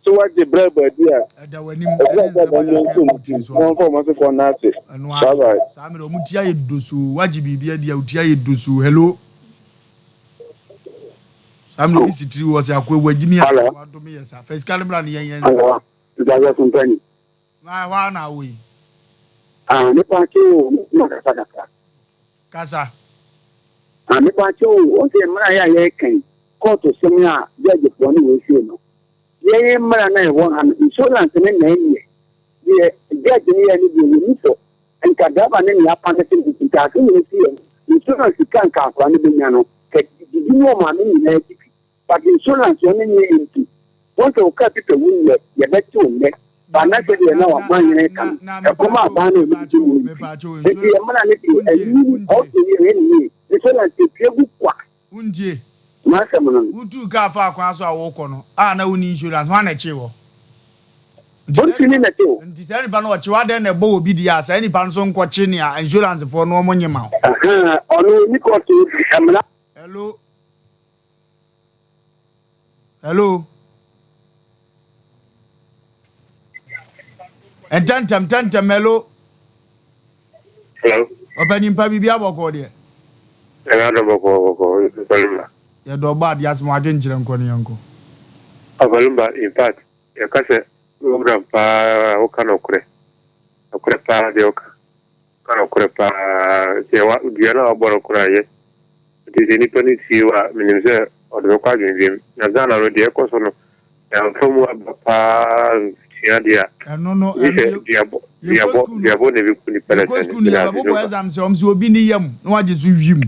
sɛ woagye bribe adi a, ɛda w'anim ɛne nsɛm a yɛaka agu tiri so. Na wɔmfa wɔn asefoɔ nna ase. Bye bye. Saa mmerɛ wɔn ti ayɛ dosoo, woagye biribi adi a wo ti ayɛ dosoo. Hello. Saa mmerɛ obi si tiri wɔ sɛ akoa wagyimi a wadome yɛ saa. Fa sika no bra ne yɛn yɛn nsa. Ntadeɛ so mpani. Na ɛhɔ ara na awɔ yi. Ah, me pa kyɛ o, ma kasa kakra. Kasa. Ah, me pa kyɛ o, wɔn sɛ mmara yɛ a yɛreka yi, kɔɔto sɛm a judge foɔ ne wɔn sie no, yɛn mmara na ɛwɔ ha no, insurance ne na ɛnyɛ. Deɛ judge ne yɛ ne deɛ yɛ ni fɔ, nka driver ne nea apa ne se nka ase nyina si yɛ no, insurance sika nka akora no bɛnya no, kɛ didi ne ɔmaame nyinaa di bi. But insurance ɔno nyɛ yɛ nti wɔn sɛ ɔka peter wu nnɛ yɛbɛte wo nnɛ ba na sɛ deɛ na waman yɛn ka no ɛkɔm a aban no ɛmu didi mu nti nti yɛ mmara ne deɛ ɛyi ɔsɛ yɛ yɛ ne yie insurance etua gu kwa. Wontie. M'asɛm no no. Wotuu kaa faa kwan so a worekɔ no a na wonni insurance, hwan na ɛkyee wɔ? Polisini na ɛkye wo. Nti saa nipa no ɔkye wo adɛn na ɛbɔ obi deɛ a saa nipa no nso nkɔkye nea insurance foɔ no wɔn nye ma wo. Ahaa ɔno ɔni kɔɔto mmara. Hello. Hello. Ntɛntɛm ntɛntɛm hello. Hello. Ɔpɛni mpa biribi abɔkɔ deɛ. Ɛna adɔ bɔkɔ bɔkɔ Ɔfalumba. Yɛdɔ ɔbɔ adeɛ asɛm wadwe nkyerɛ nkɔ ne yɛnkɔ. Ɔfalumba in fact yɛka sɛ program paa woka nɔkorɛ nɔkorɛ paa deɛ woka. Ka nokorɛ paa, deɛ wa, dua no a wabɔ no koraa yɛ. Nti sɛ nipa no tie wo a, menim sɛ ɔde bɛkɔ adwendwen mu. Na Ghana no, deɛ ɛkɔ so no, yɛamfa mu aba paa nsua deɛ a, Ɛno no, gye ɛno sɛ yɛ, duabɔ, yɛkɔ duabɔ, sukuu no, duabɔ na ɛbɛku nipa no yɛkɔ sɛne. sukuu no Meda ase yɛbɛbobɔ Jehovah. exam sɛ wɔn sɛ obi ne yam na wagye so wim.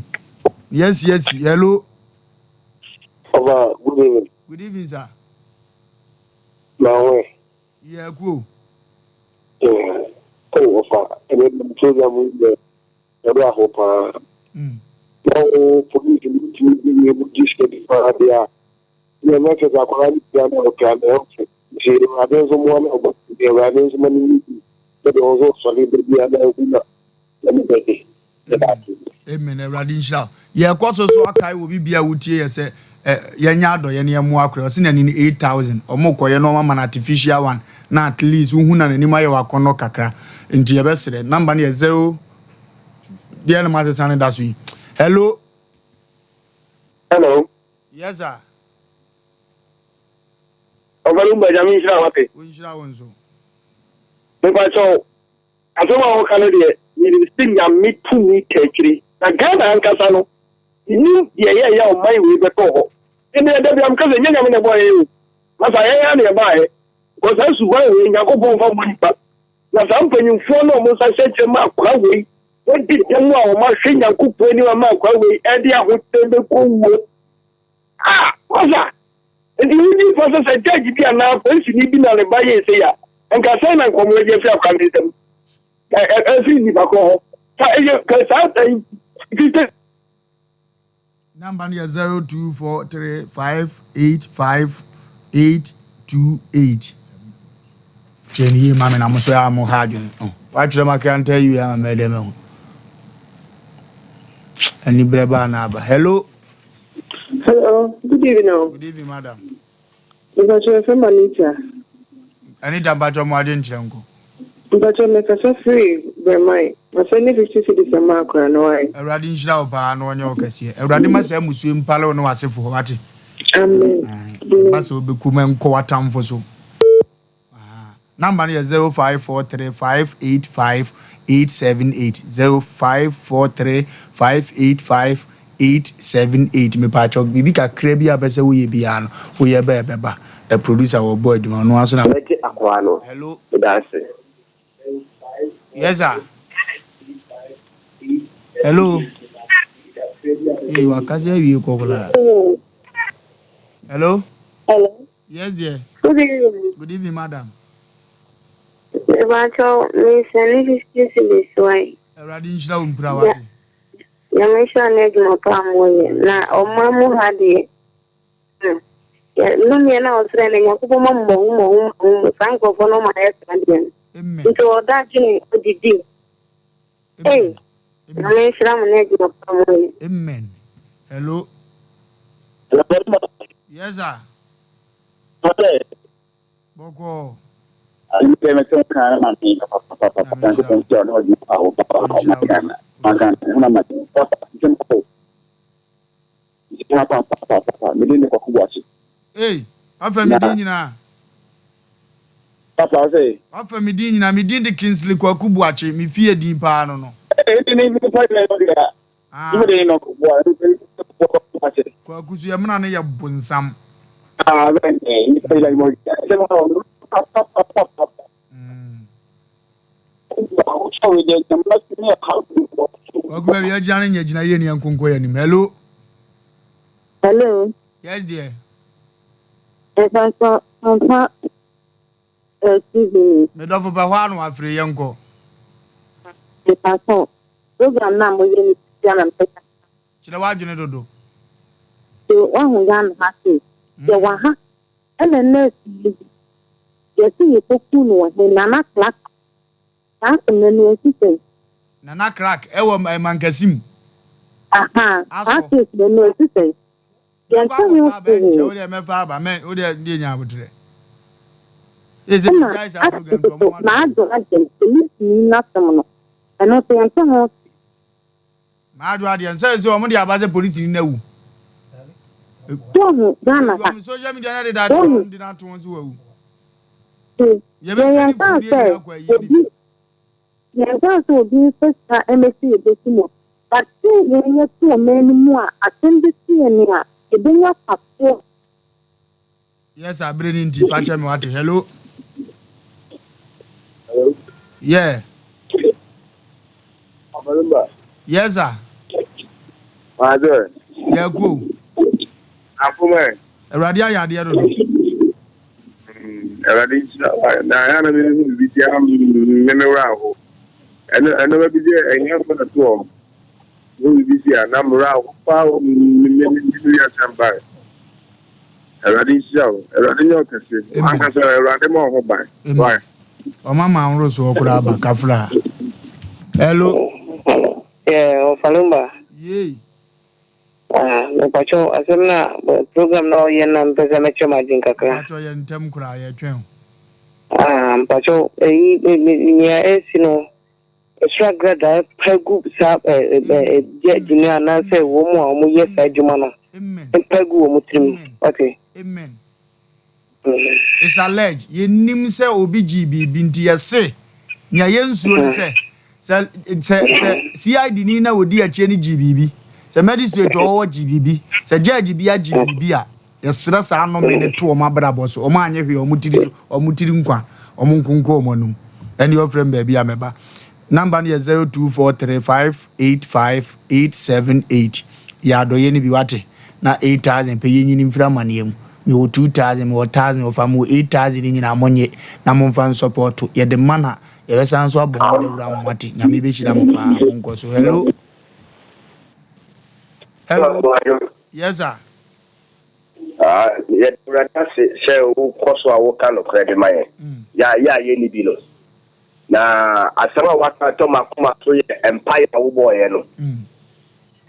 Yɛasi asi. Hello. Ɔba, good evening. Good evening, sir. Mawe. Yeah, cool. Yeah. Oh, ɔfa, ɛnɛ program yi deɛ, ɛbɛ aho paa. Na wo police no tumi di wie mu di sika bi paa deɛ a, Deɛ na kyerɛ sɛ akwadaa no pira na ɔpira no ɛho fɛ. Nti Awurade nso mmoa no ɔbɔ nti Awurade nso ma no nyɛ bi sɛdeɛ ɔno nso ɔsɔre da biara na ɔhu na n'ani bɛgye. Yɛda ase. Amen Awurade nhyira wo. Yɛkɔ so so akae wɔ bibia a wotie yɛ sɛ eh, yɛnyɛ adɔyɛ na yɛmmoa akora. Ɔse n'ani no 8000. Ɔmo kɔyɛ na ɔmo ama no artificial one na at least wohu na n'anim ayɛ wo akɔnnɔ kakra. Nti yɛbɛsrɛ. Number no yɛ 0 deɛ na masesa no da so yi. Hello. Hello. Yes sir. Ɔbarima Nyame nhyira wo ate. Wo nhyira wo nso. Mepa kyɛw, asɛm a woka no deɛ, menim sɛ Nyame tumi ka akyire. Na Ghana ankasa no, menim deɛ ɛyɛɛyɛ a ɔman wei bɛtɔɔ hɔ. Ɛnneɛ da biara meka sɛ, ɛnyɛ Nyame na ɛbɔɔ yɛn o. Masa yɛn ara na yɛbaeɛ. Because saa suban wei, Nyankopɔn mfa mmɔ nipa. Na saa mpanyimfoɔ no a wɔn nsa hyɛ kyɛ ma akora wei, wɔadi dɛm a wɔahwɛ Nyankopɔn anim ama akora wei ɛde ahokyerɛ bɛkɔ wuo. Ah, masa, nti wogye fa sɛ sɛ judge bi anaa polisini bi na ne ba yɛɛ sei a, nka sɛn na nkɔmmɔ agye afiri akora no nsam? Ɛfiri nnipa korɔ hɔ. Fa ɛyɛ ka saa ɛyi fifty. Number no yɛ 0243585828. Kyerɛ no yie ma me na mo so a mo ha adwene. Oh, watwerɛ ma kranta yi ama mɛ dɛ mahu. Ani berɛ baa na aba. Hello. Hello, good evening. Oh. Good evening, madam. Mpacho efe Anita. Anita mpacho mo adwen kyerɛ nko. Mpacho me kasa firi Bremai. Masɛ ne 50 cedis ama akora no wai. Awurade nhyira wo paa na ɔnyɛ wo kɛseɛ. Awurade ma saa mmusuo yi mpale wo ne w'asefo hɔ wate. Amen. Ba sɛ wobɛku ma nkɔ w'atamfo so. Number no yɛ 0543585878 0543585878 mepaakyɛw biribi kakra bi a pɛ sɛ woyɛ biara no woyɛ bɛ ɛbɛba ɛ producer wɔbɔ adwuma ɔno ara so na. Mɛgye akoa no. Hello. Meda ase. Yes sir. Hello. Ee wakasa awie kɔ koraa. Hello. Hello. Yes dear. Good evening. Good evening madam. Mebakyɛw me sɛne 50 cedis wai. Awurade nhyira wo mpira wate. Nyame nhyira ne adwuma pa a moyɛ na ɔman mu ha deɛ hmm yɛ nnomeɛ no a ɔsrɛ no Nyankopɔn ma mmɔho mmɔho mmɔho saa nkurɔfoɔ no ɔma ayɛ saa deɛ no nti ɔda adwene ɔdidi ei Nyame nhyira mo ne adwuma pa a moyɛ. Amen. Hello. Yes sir. Bɔkɔɔ. Ei, wafa me din nyinaa. Papa ɔsɛ. Wafa me din nyinaa. Me din de Kingsley Kwaku Boakye. Me fie din paa no no. Ah. Kwaku so yɛ mena no yɛ bonsam. Kwaku baabi agyina no nyɛ gyina yie ne yɛn nkonko yɛ anim. Hello. Hello. Yes dear. Ɛfasa pampa TV ni. Medɔfo pɛ hɔ ano afiri yɛn kɔ. Mepatɔ program na mo yɛ ni tia na mpɛ. Kyerɛ w'adwene dodo. So wahu Ghana ha sei. Yɛ wɔ ha Ɛna nurse yi bi yɛse yɛkɔkuu no wɔ he? Nana Clark saa asɛm no ɛno ɛsi sɛn? Nana Clark ɛwɔ Mankasi mu. Ahaa saa case no ɛno ɛsi sɛn? Mɛkɔ Yɛnte ho akɔfa aba ɛnkyɛ hwee. wodeɛ mɛfa aba mɛ wodeɛ deɛ nya aboterɛ. Ɛsɛ Ɛna megyae saa program ase nti ɔmo nso ma Maadwo Agyen polisini no asɛm no ɛno nso yɛnte ho hwee. Maadwo adeɛ nsɛ sɛ ɔmo de aba sɛ polisini no awu. Wohu Ghana ha. Wɔn social media na deda de Wohu. wɔn de no ato wɔn so wawu. Yɛn Yɛbɛpɛ yɛn ne kaa funu ne sɛ yɛn akɔ ayie ne obi bi. yɛn kaa sɛ obi nfa sika mmɛsi yɛbɛsi mu but sɛ yɛn yɛte ɔman no mu a asɛm bi to yɛn a yɛbɛnya fasoɔ. Yes sir, bere no nti fa kyɛ me wate. Hello. Hello. Yeah. Abarimba. Yes sir. Maadze. Yeah ko. Afomɛ. Awurade ayɛ adeɛ dodo. Mm, Awurade nhyira wa na ya na me hu bibi tia me me wura ho. Ɛno ɛno bɛ bi sɛ ɛnyɛ fo na to wɔn. Hu bibi si a na me wura ho paa wɔ me me me me wiase mba. Awurade nhyira wo. Awurade nyɛ wo kɛse. W'ankasa Awurade ma wo ho ban. Why? Ɔma ma ahorow soɔ koraa ba kafra. Hello. Yeah, Ɔfalumba. Yei. Ah, mepakyɛw asɛm na program na ɔyɛ na mpɛ sɛ mɛkyerɛ m'adwene kakra. Mepakyɛw yɛ ntɛm koraa yɛtwɛn o. Ah, mpakyɛw eyi nea ɛsi no ɛsoro agradaa pa gu saa judge no anaasɛ wɔn a wɔyɛ saa adwuma no mpa gu wɔn tirim. Okay. Amen. It's alleged. Yɛnnim sɛ obi gyee biribi nti yɛse nea yɛnsuro ne sɛ sɛ sɛ sɛ CID ni na ɔdi akyire no gyee biribi, sɛ magistrate ɔwɔ hɔ gyee biribi, sɛ judge bi agye biribi a, yɛsrɛ saa nnome no to wɔn abrabɔ so. Wɔn anyɛ hwee, wɔn tiri wɔn tiri nkwa, wɔn nkonko wɔn anum. Ɛne ɔfrɛ me baabi a mɛba. Number no yɛ 0243585878. Yɛ adɔyɛ no bi wate. Na 8000 pɛ yɛnyini mfiri amaneɛ mu. Mewɔ 2000, mewɔ 1000, wɔfa mewɔ 8000 no nyinaa monnye na momfa nsɔpɔto. Yɛde ma na yɛbɛsan nso abɔ ho dawuro ama moate. Nyame bɛhyira mo paa. Monkɔ so. Hello. Hello. Yes sir. Ah, yɛda Awurade ase sɛ wokɔ so a woka nokorɛ de ma yɛn. Yɛ a yɛ a yɛnni bi no. Na asɛm a waka atɔ m'akoma so yɛ mpaeɛ a wobɔeɛ no.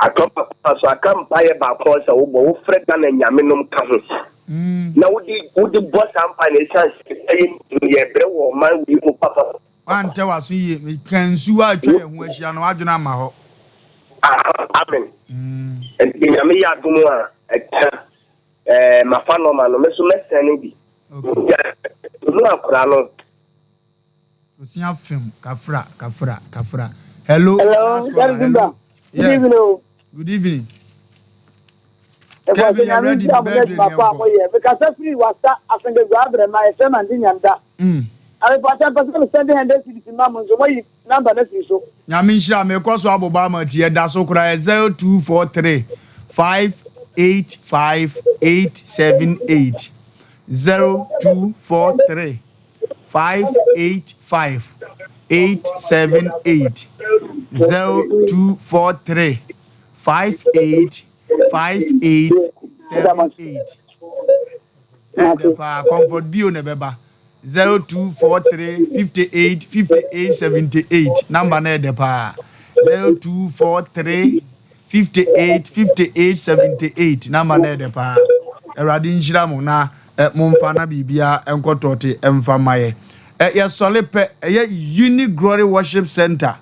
Atɔ m'akoma so, aka mpaeɛ baako a sɛ wobɔ, wofrɛ Ghana nyamenom ka ho. Na wode wode bɔ saa mpaeɛ no ɛsiane sɛ yɛn no yɛbrɛ wɔ ɔman wei mu papa. Woantɛ w'aso yie. Meka nsuo a atwa yɛn ho ahyia no, w'adwene amma hɔ. Aha, amen. Nti Nyame yɛ adom a, ɛkyena, eh, mafa nɔma no, me nso mɛsɛne bi. Okay. Mu akora no. Osia fem, kafra, kafra, kafra. Hello, Hello, last caller. Hello. Good yeah. evening. Oh. Good evening. Kevin, you're ready. The birthday, yɛnkɔ. Mekasa firi wasa afendegua abrɛma ɛfɛ ma ndi nyanda. Amepakyɛ mpɛ sɛ mesɛnde hundred cedis ma mo nso moayi number no afiri so. Nyame nhyira mekɔ so abobɔ ama ti ɛda so koraa yɛ 0243 585 878 0243 585 878 0243 58 5878 Ɛdɛ paa Comfort Bio na ɛbɛba 0243 58 58 78 number no ɛdɛ paa 0243 58 58 78 number no ɛdɛ paa Awurade nhyira mo na eh, momfa na biribiara nkɔ tɔɔte mfa ma yɛ eh, yɛsɔle pɛ ɛyɛ Uni Glory Worship Center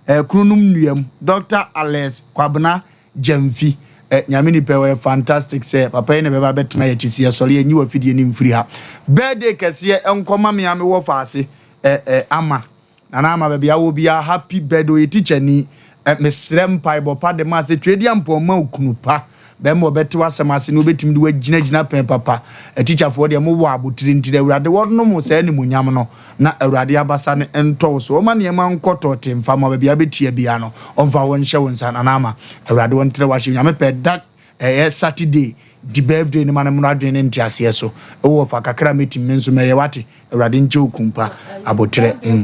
eh, Kronom Nnuam Dr. Alex Kwabena Gyamfi eh Nyame nipa yi ɔyɛ fantastic sɛ papa yi na bɛba abɛtena yɛkyi sɛ yɛsɔre yɛnyi wafidie no mfiri ha Birthday kɛseɛ nkɔ ma me a mewɔ faase eh eh Ama Nana Ama baabi a wɔ biara happy birthday ɔyɛ teacher ni eh mesrɛ mpaebɔ pa de ma sɛ Tweaduampɔn ma okunu pa bɛrima ɔbɛte w'asɛm ase na ɔbɛtumi de wagyina gyina pɛn papa Atikyafoɔ deɛ mowɔ abotire nti na Awurade wɔnom mo saa animuonyam no na Awurade abasa no ntɔ wo so ɔma nneɛma nkɔ tɔɔte mfa ma baabi a wobɛtua biara no ɔmfa wo nhyɛ wo nsa nana ama Awurade ɔntrɛ w'ahyɛ Nyame pɛ da ɛyɛ Saturday di birthday no ma no mmra adwene ne nteaseɛ so wowɔ fa kakra a mɛtumi me nso mɛyɛ wate Awurade nkyɛ wo kumpa aboterɛ mm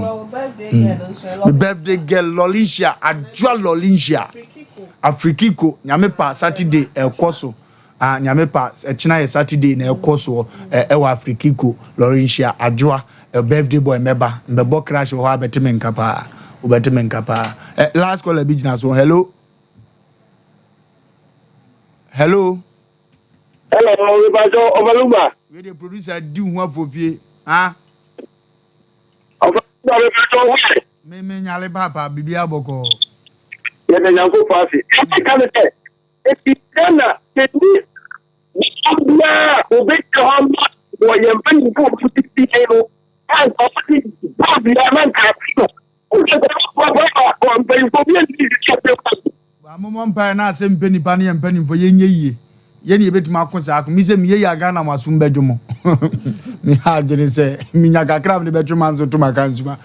mm me birthday girl Lolicia Adwoa Lolicia Afrikiko Nyame pa Saturday ɛkɔ so Ah Nyame pa ɛkyena yɛ Saturday na ɛkɔ soɔ ɛwɔ Afrikiko Laurentia Adwoa birthday boy mɛba mbɛbɔ crash wɔ hɔ a bɛte me nka paa wobɛte me nka paa eh, last caller bi gyina so hello hello. Hello, Rebajɔ Ɔbalugba. Wei de producer di ho afofie ah. Ɔbalugba Rebajɔ why? Me me nyale paapa bibi abɔkɔ. Yɛda Nyankopɔn ase. Ɛka ne sɛ Enti dɛn na yenni nipa biara a obegyina hɔ ama wɔ yɛn mpanyimfo a wɔtete yɛn no a nka wɔde bɔɔ dua na nka ase no? Wohwɛ sɛ wɔboaboa mpanyimfo bi antumi nsisi asɛm no. Mommɔ mpaeɛ na asɛm mpɛ nipa ne yɛn mpanimfoɔ yɛnyɛ yie. Yɛn na yɛbɛtumi ako saa ako. Me sɛ meyɛ yie a Ghana mo asom bɛdwo mo. Me ha adwene sɛ menya kakra a mede bɛtwe ma nso to maka nsuma.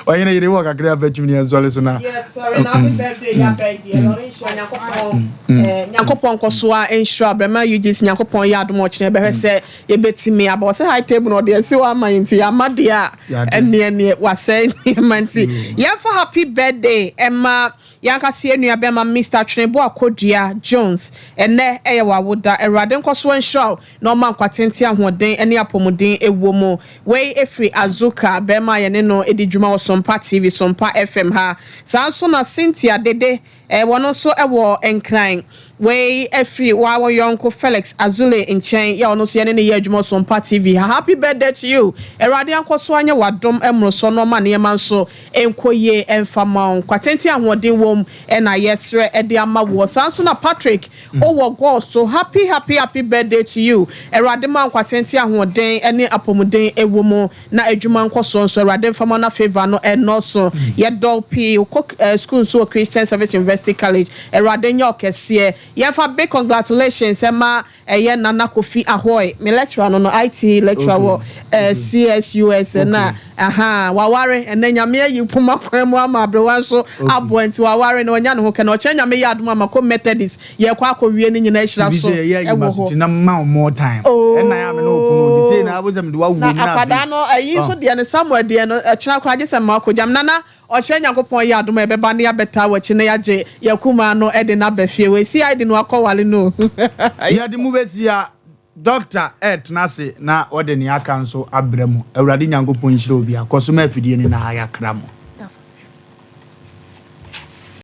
Ɔhene yere wɔ kakra afa twim ne yɛn sɔre so na. Yes, sorry na happy birthday ya bɛn deɛ na ɔne nhyira Nyankopɔn eh, Nyankopɔn nkɔ so a nhyira brɛma UGC Nyankopɔn yɛ adom ɔkyena yɛbɛhwɛ sɛ yɛbɛtumi aba ɔsɛ high table na ɔde asi hɔ ama yɛn nti yɛama deɛ a ɛneɛ neɛ wasɛe nneɛma nti yɛmfa happy birthday ɛma. Yɛn ankasa yɛn nua bɛma Mister Tweneboa Kodua Jones, ɛnnɛ ɛyɛ w'awoda. Awurade nkɔsoɔ nhyira wo na ɔmma nkwa tenten, ahoɔden ne apɔmuden wɔ mu. Wei firi Azuka, bɛrima a yɛne no di dwuma wɔ Sompa TV, Sompa FM ha. Saa nso na Cynthia Dede, wɔn nso wɔ Nkran. Wei firi wa wo yɔnko Felix Azule nkyɛn, yɛ ɔno nso yɛne no yɛ adwuma wɔ Sompa TV ha. Happy birthday to you. Awurade ankɔso anyɛ w'adom mmorosoɔ na ɔma nneɛma nso nkɔ yie mfa ma wo. Nkwa tenten ahoɔden wom na yɛsrɛ de ama woɔ. Saa nso na Patrick wɔ God so. Happy happy happy birthday to you. Awurade ma nkwa tenten ahoɔden ne apɔmuden wɔ mu na adwuma nkɔsoɔ nso Awurade mfa ma na favour no nnɔɔso. Yɛdɔ wo pii. Wokɔ school nso wɔ Christian Service University College. Awurade nyɛ wo kɛseɛ. Yɛmfa big congratulations ma ɛyɛ Nana Kofi Ahoy, me lecturer no no, IT lecturer wɔ eh, CSUS na aha waware ɛnɛ Nyame ayi poma kwan mu ama aberewa nso aboa nti waware na wanya ne ho kɛ na ɔkyerɛ Nyame yɛ adom ama kɔ Methodist yɛkɔ akɔ wie ne nyinaa ahyira Ebi so sɛ yɛyɛ ayi ɛwɔ ma so hɔ. ti na ma wo more time. Ɛna yɛ a me ne wo ko no nti sei na abosɛ mede wo awuo Na mu na akwadaa afei. no ayi nso deɛ no Samuel deɛ no ɛkyena koraa gye sɛ mma wakɔ gyam Nana Ɔkyerɛ Nyankopɔn yɛ adom a yɛbɛba na yɛabɛtaa w'akyi na yɛagye yɛn kumaa no de no aba fie. Wei CID no akɔware no o. Yɛde mo bɛsi ha. Dɔkta retena ase na ɔde nea aka nso abrɛ mo. Awurade Nyankopɔn nhyira obiara. Kɔ so ma afidie no na yɛakra mo.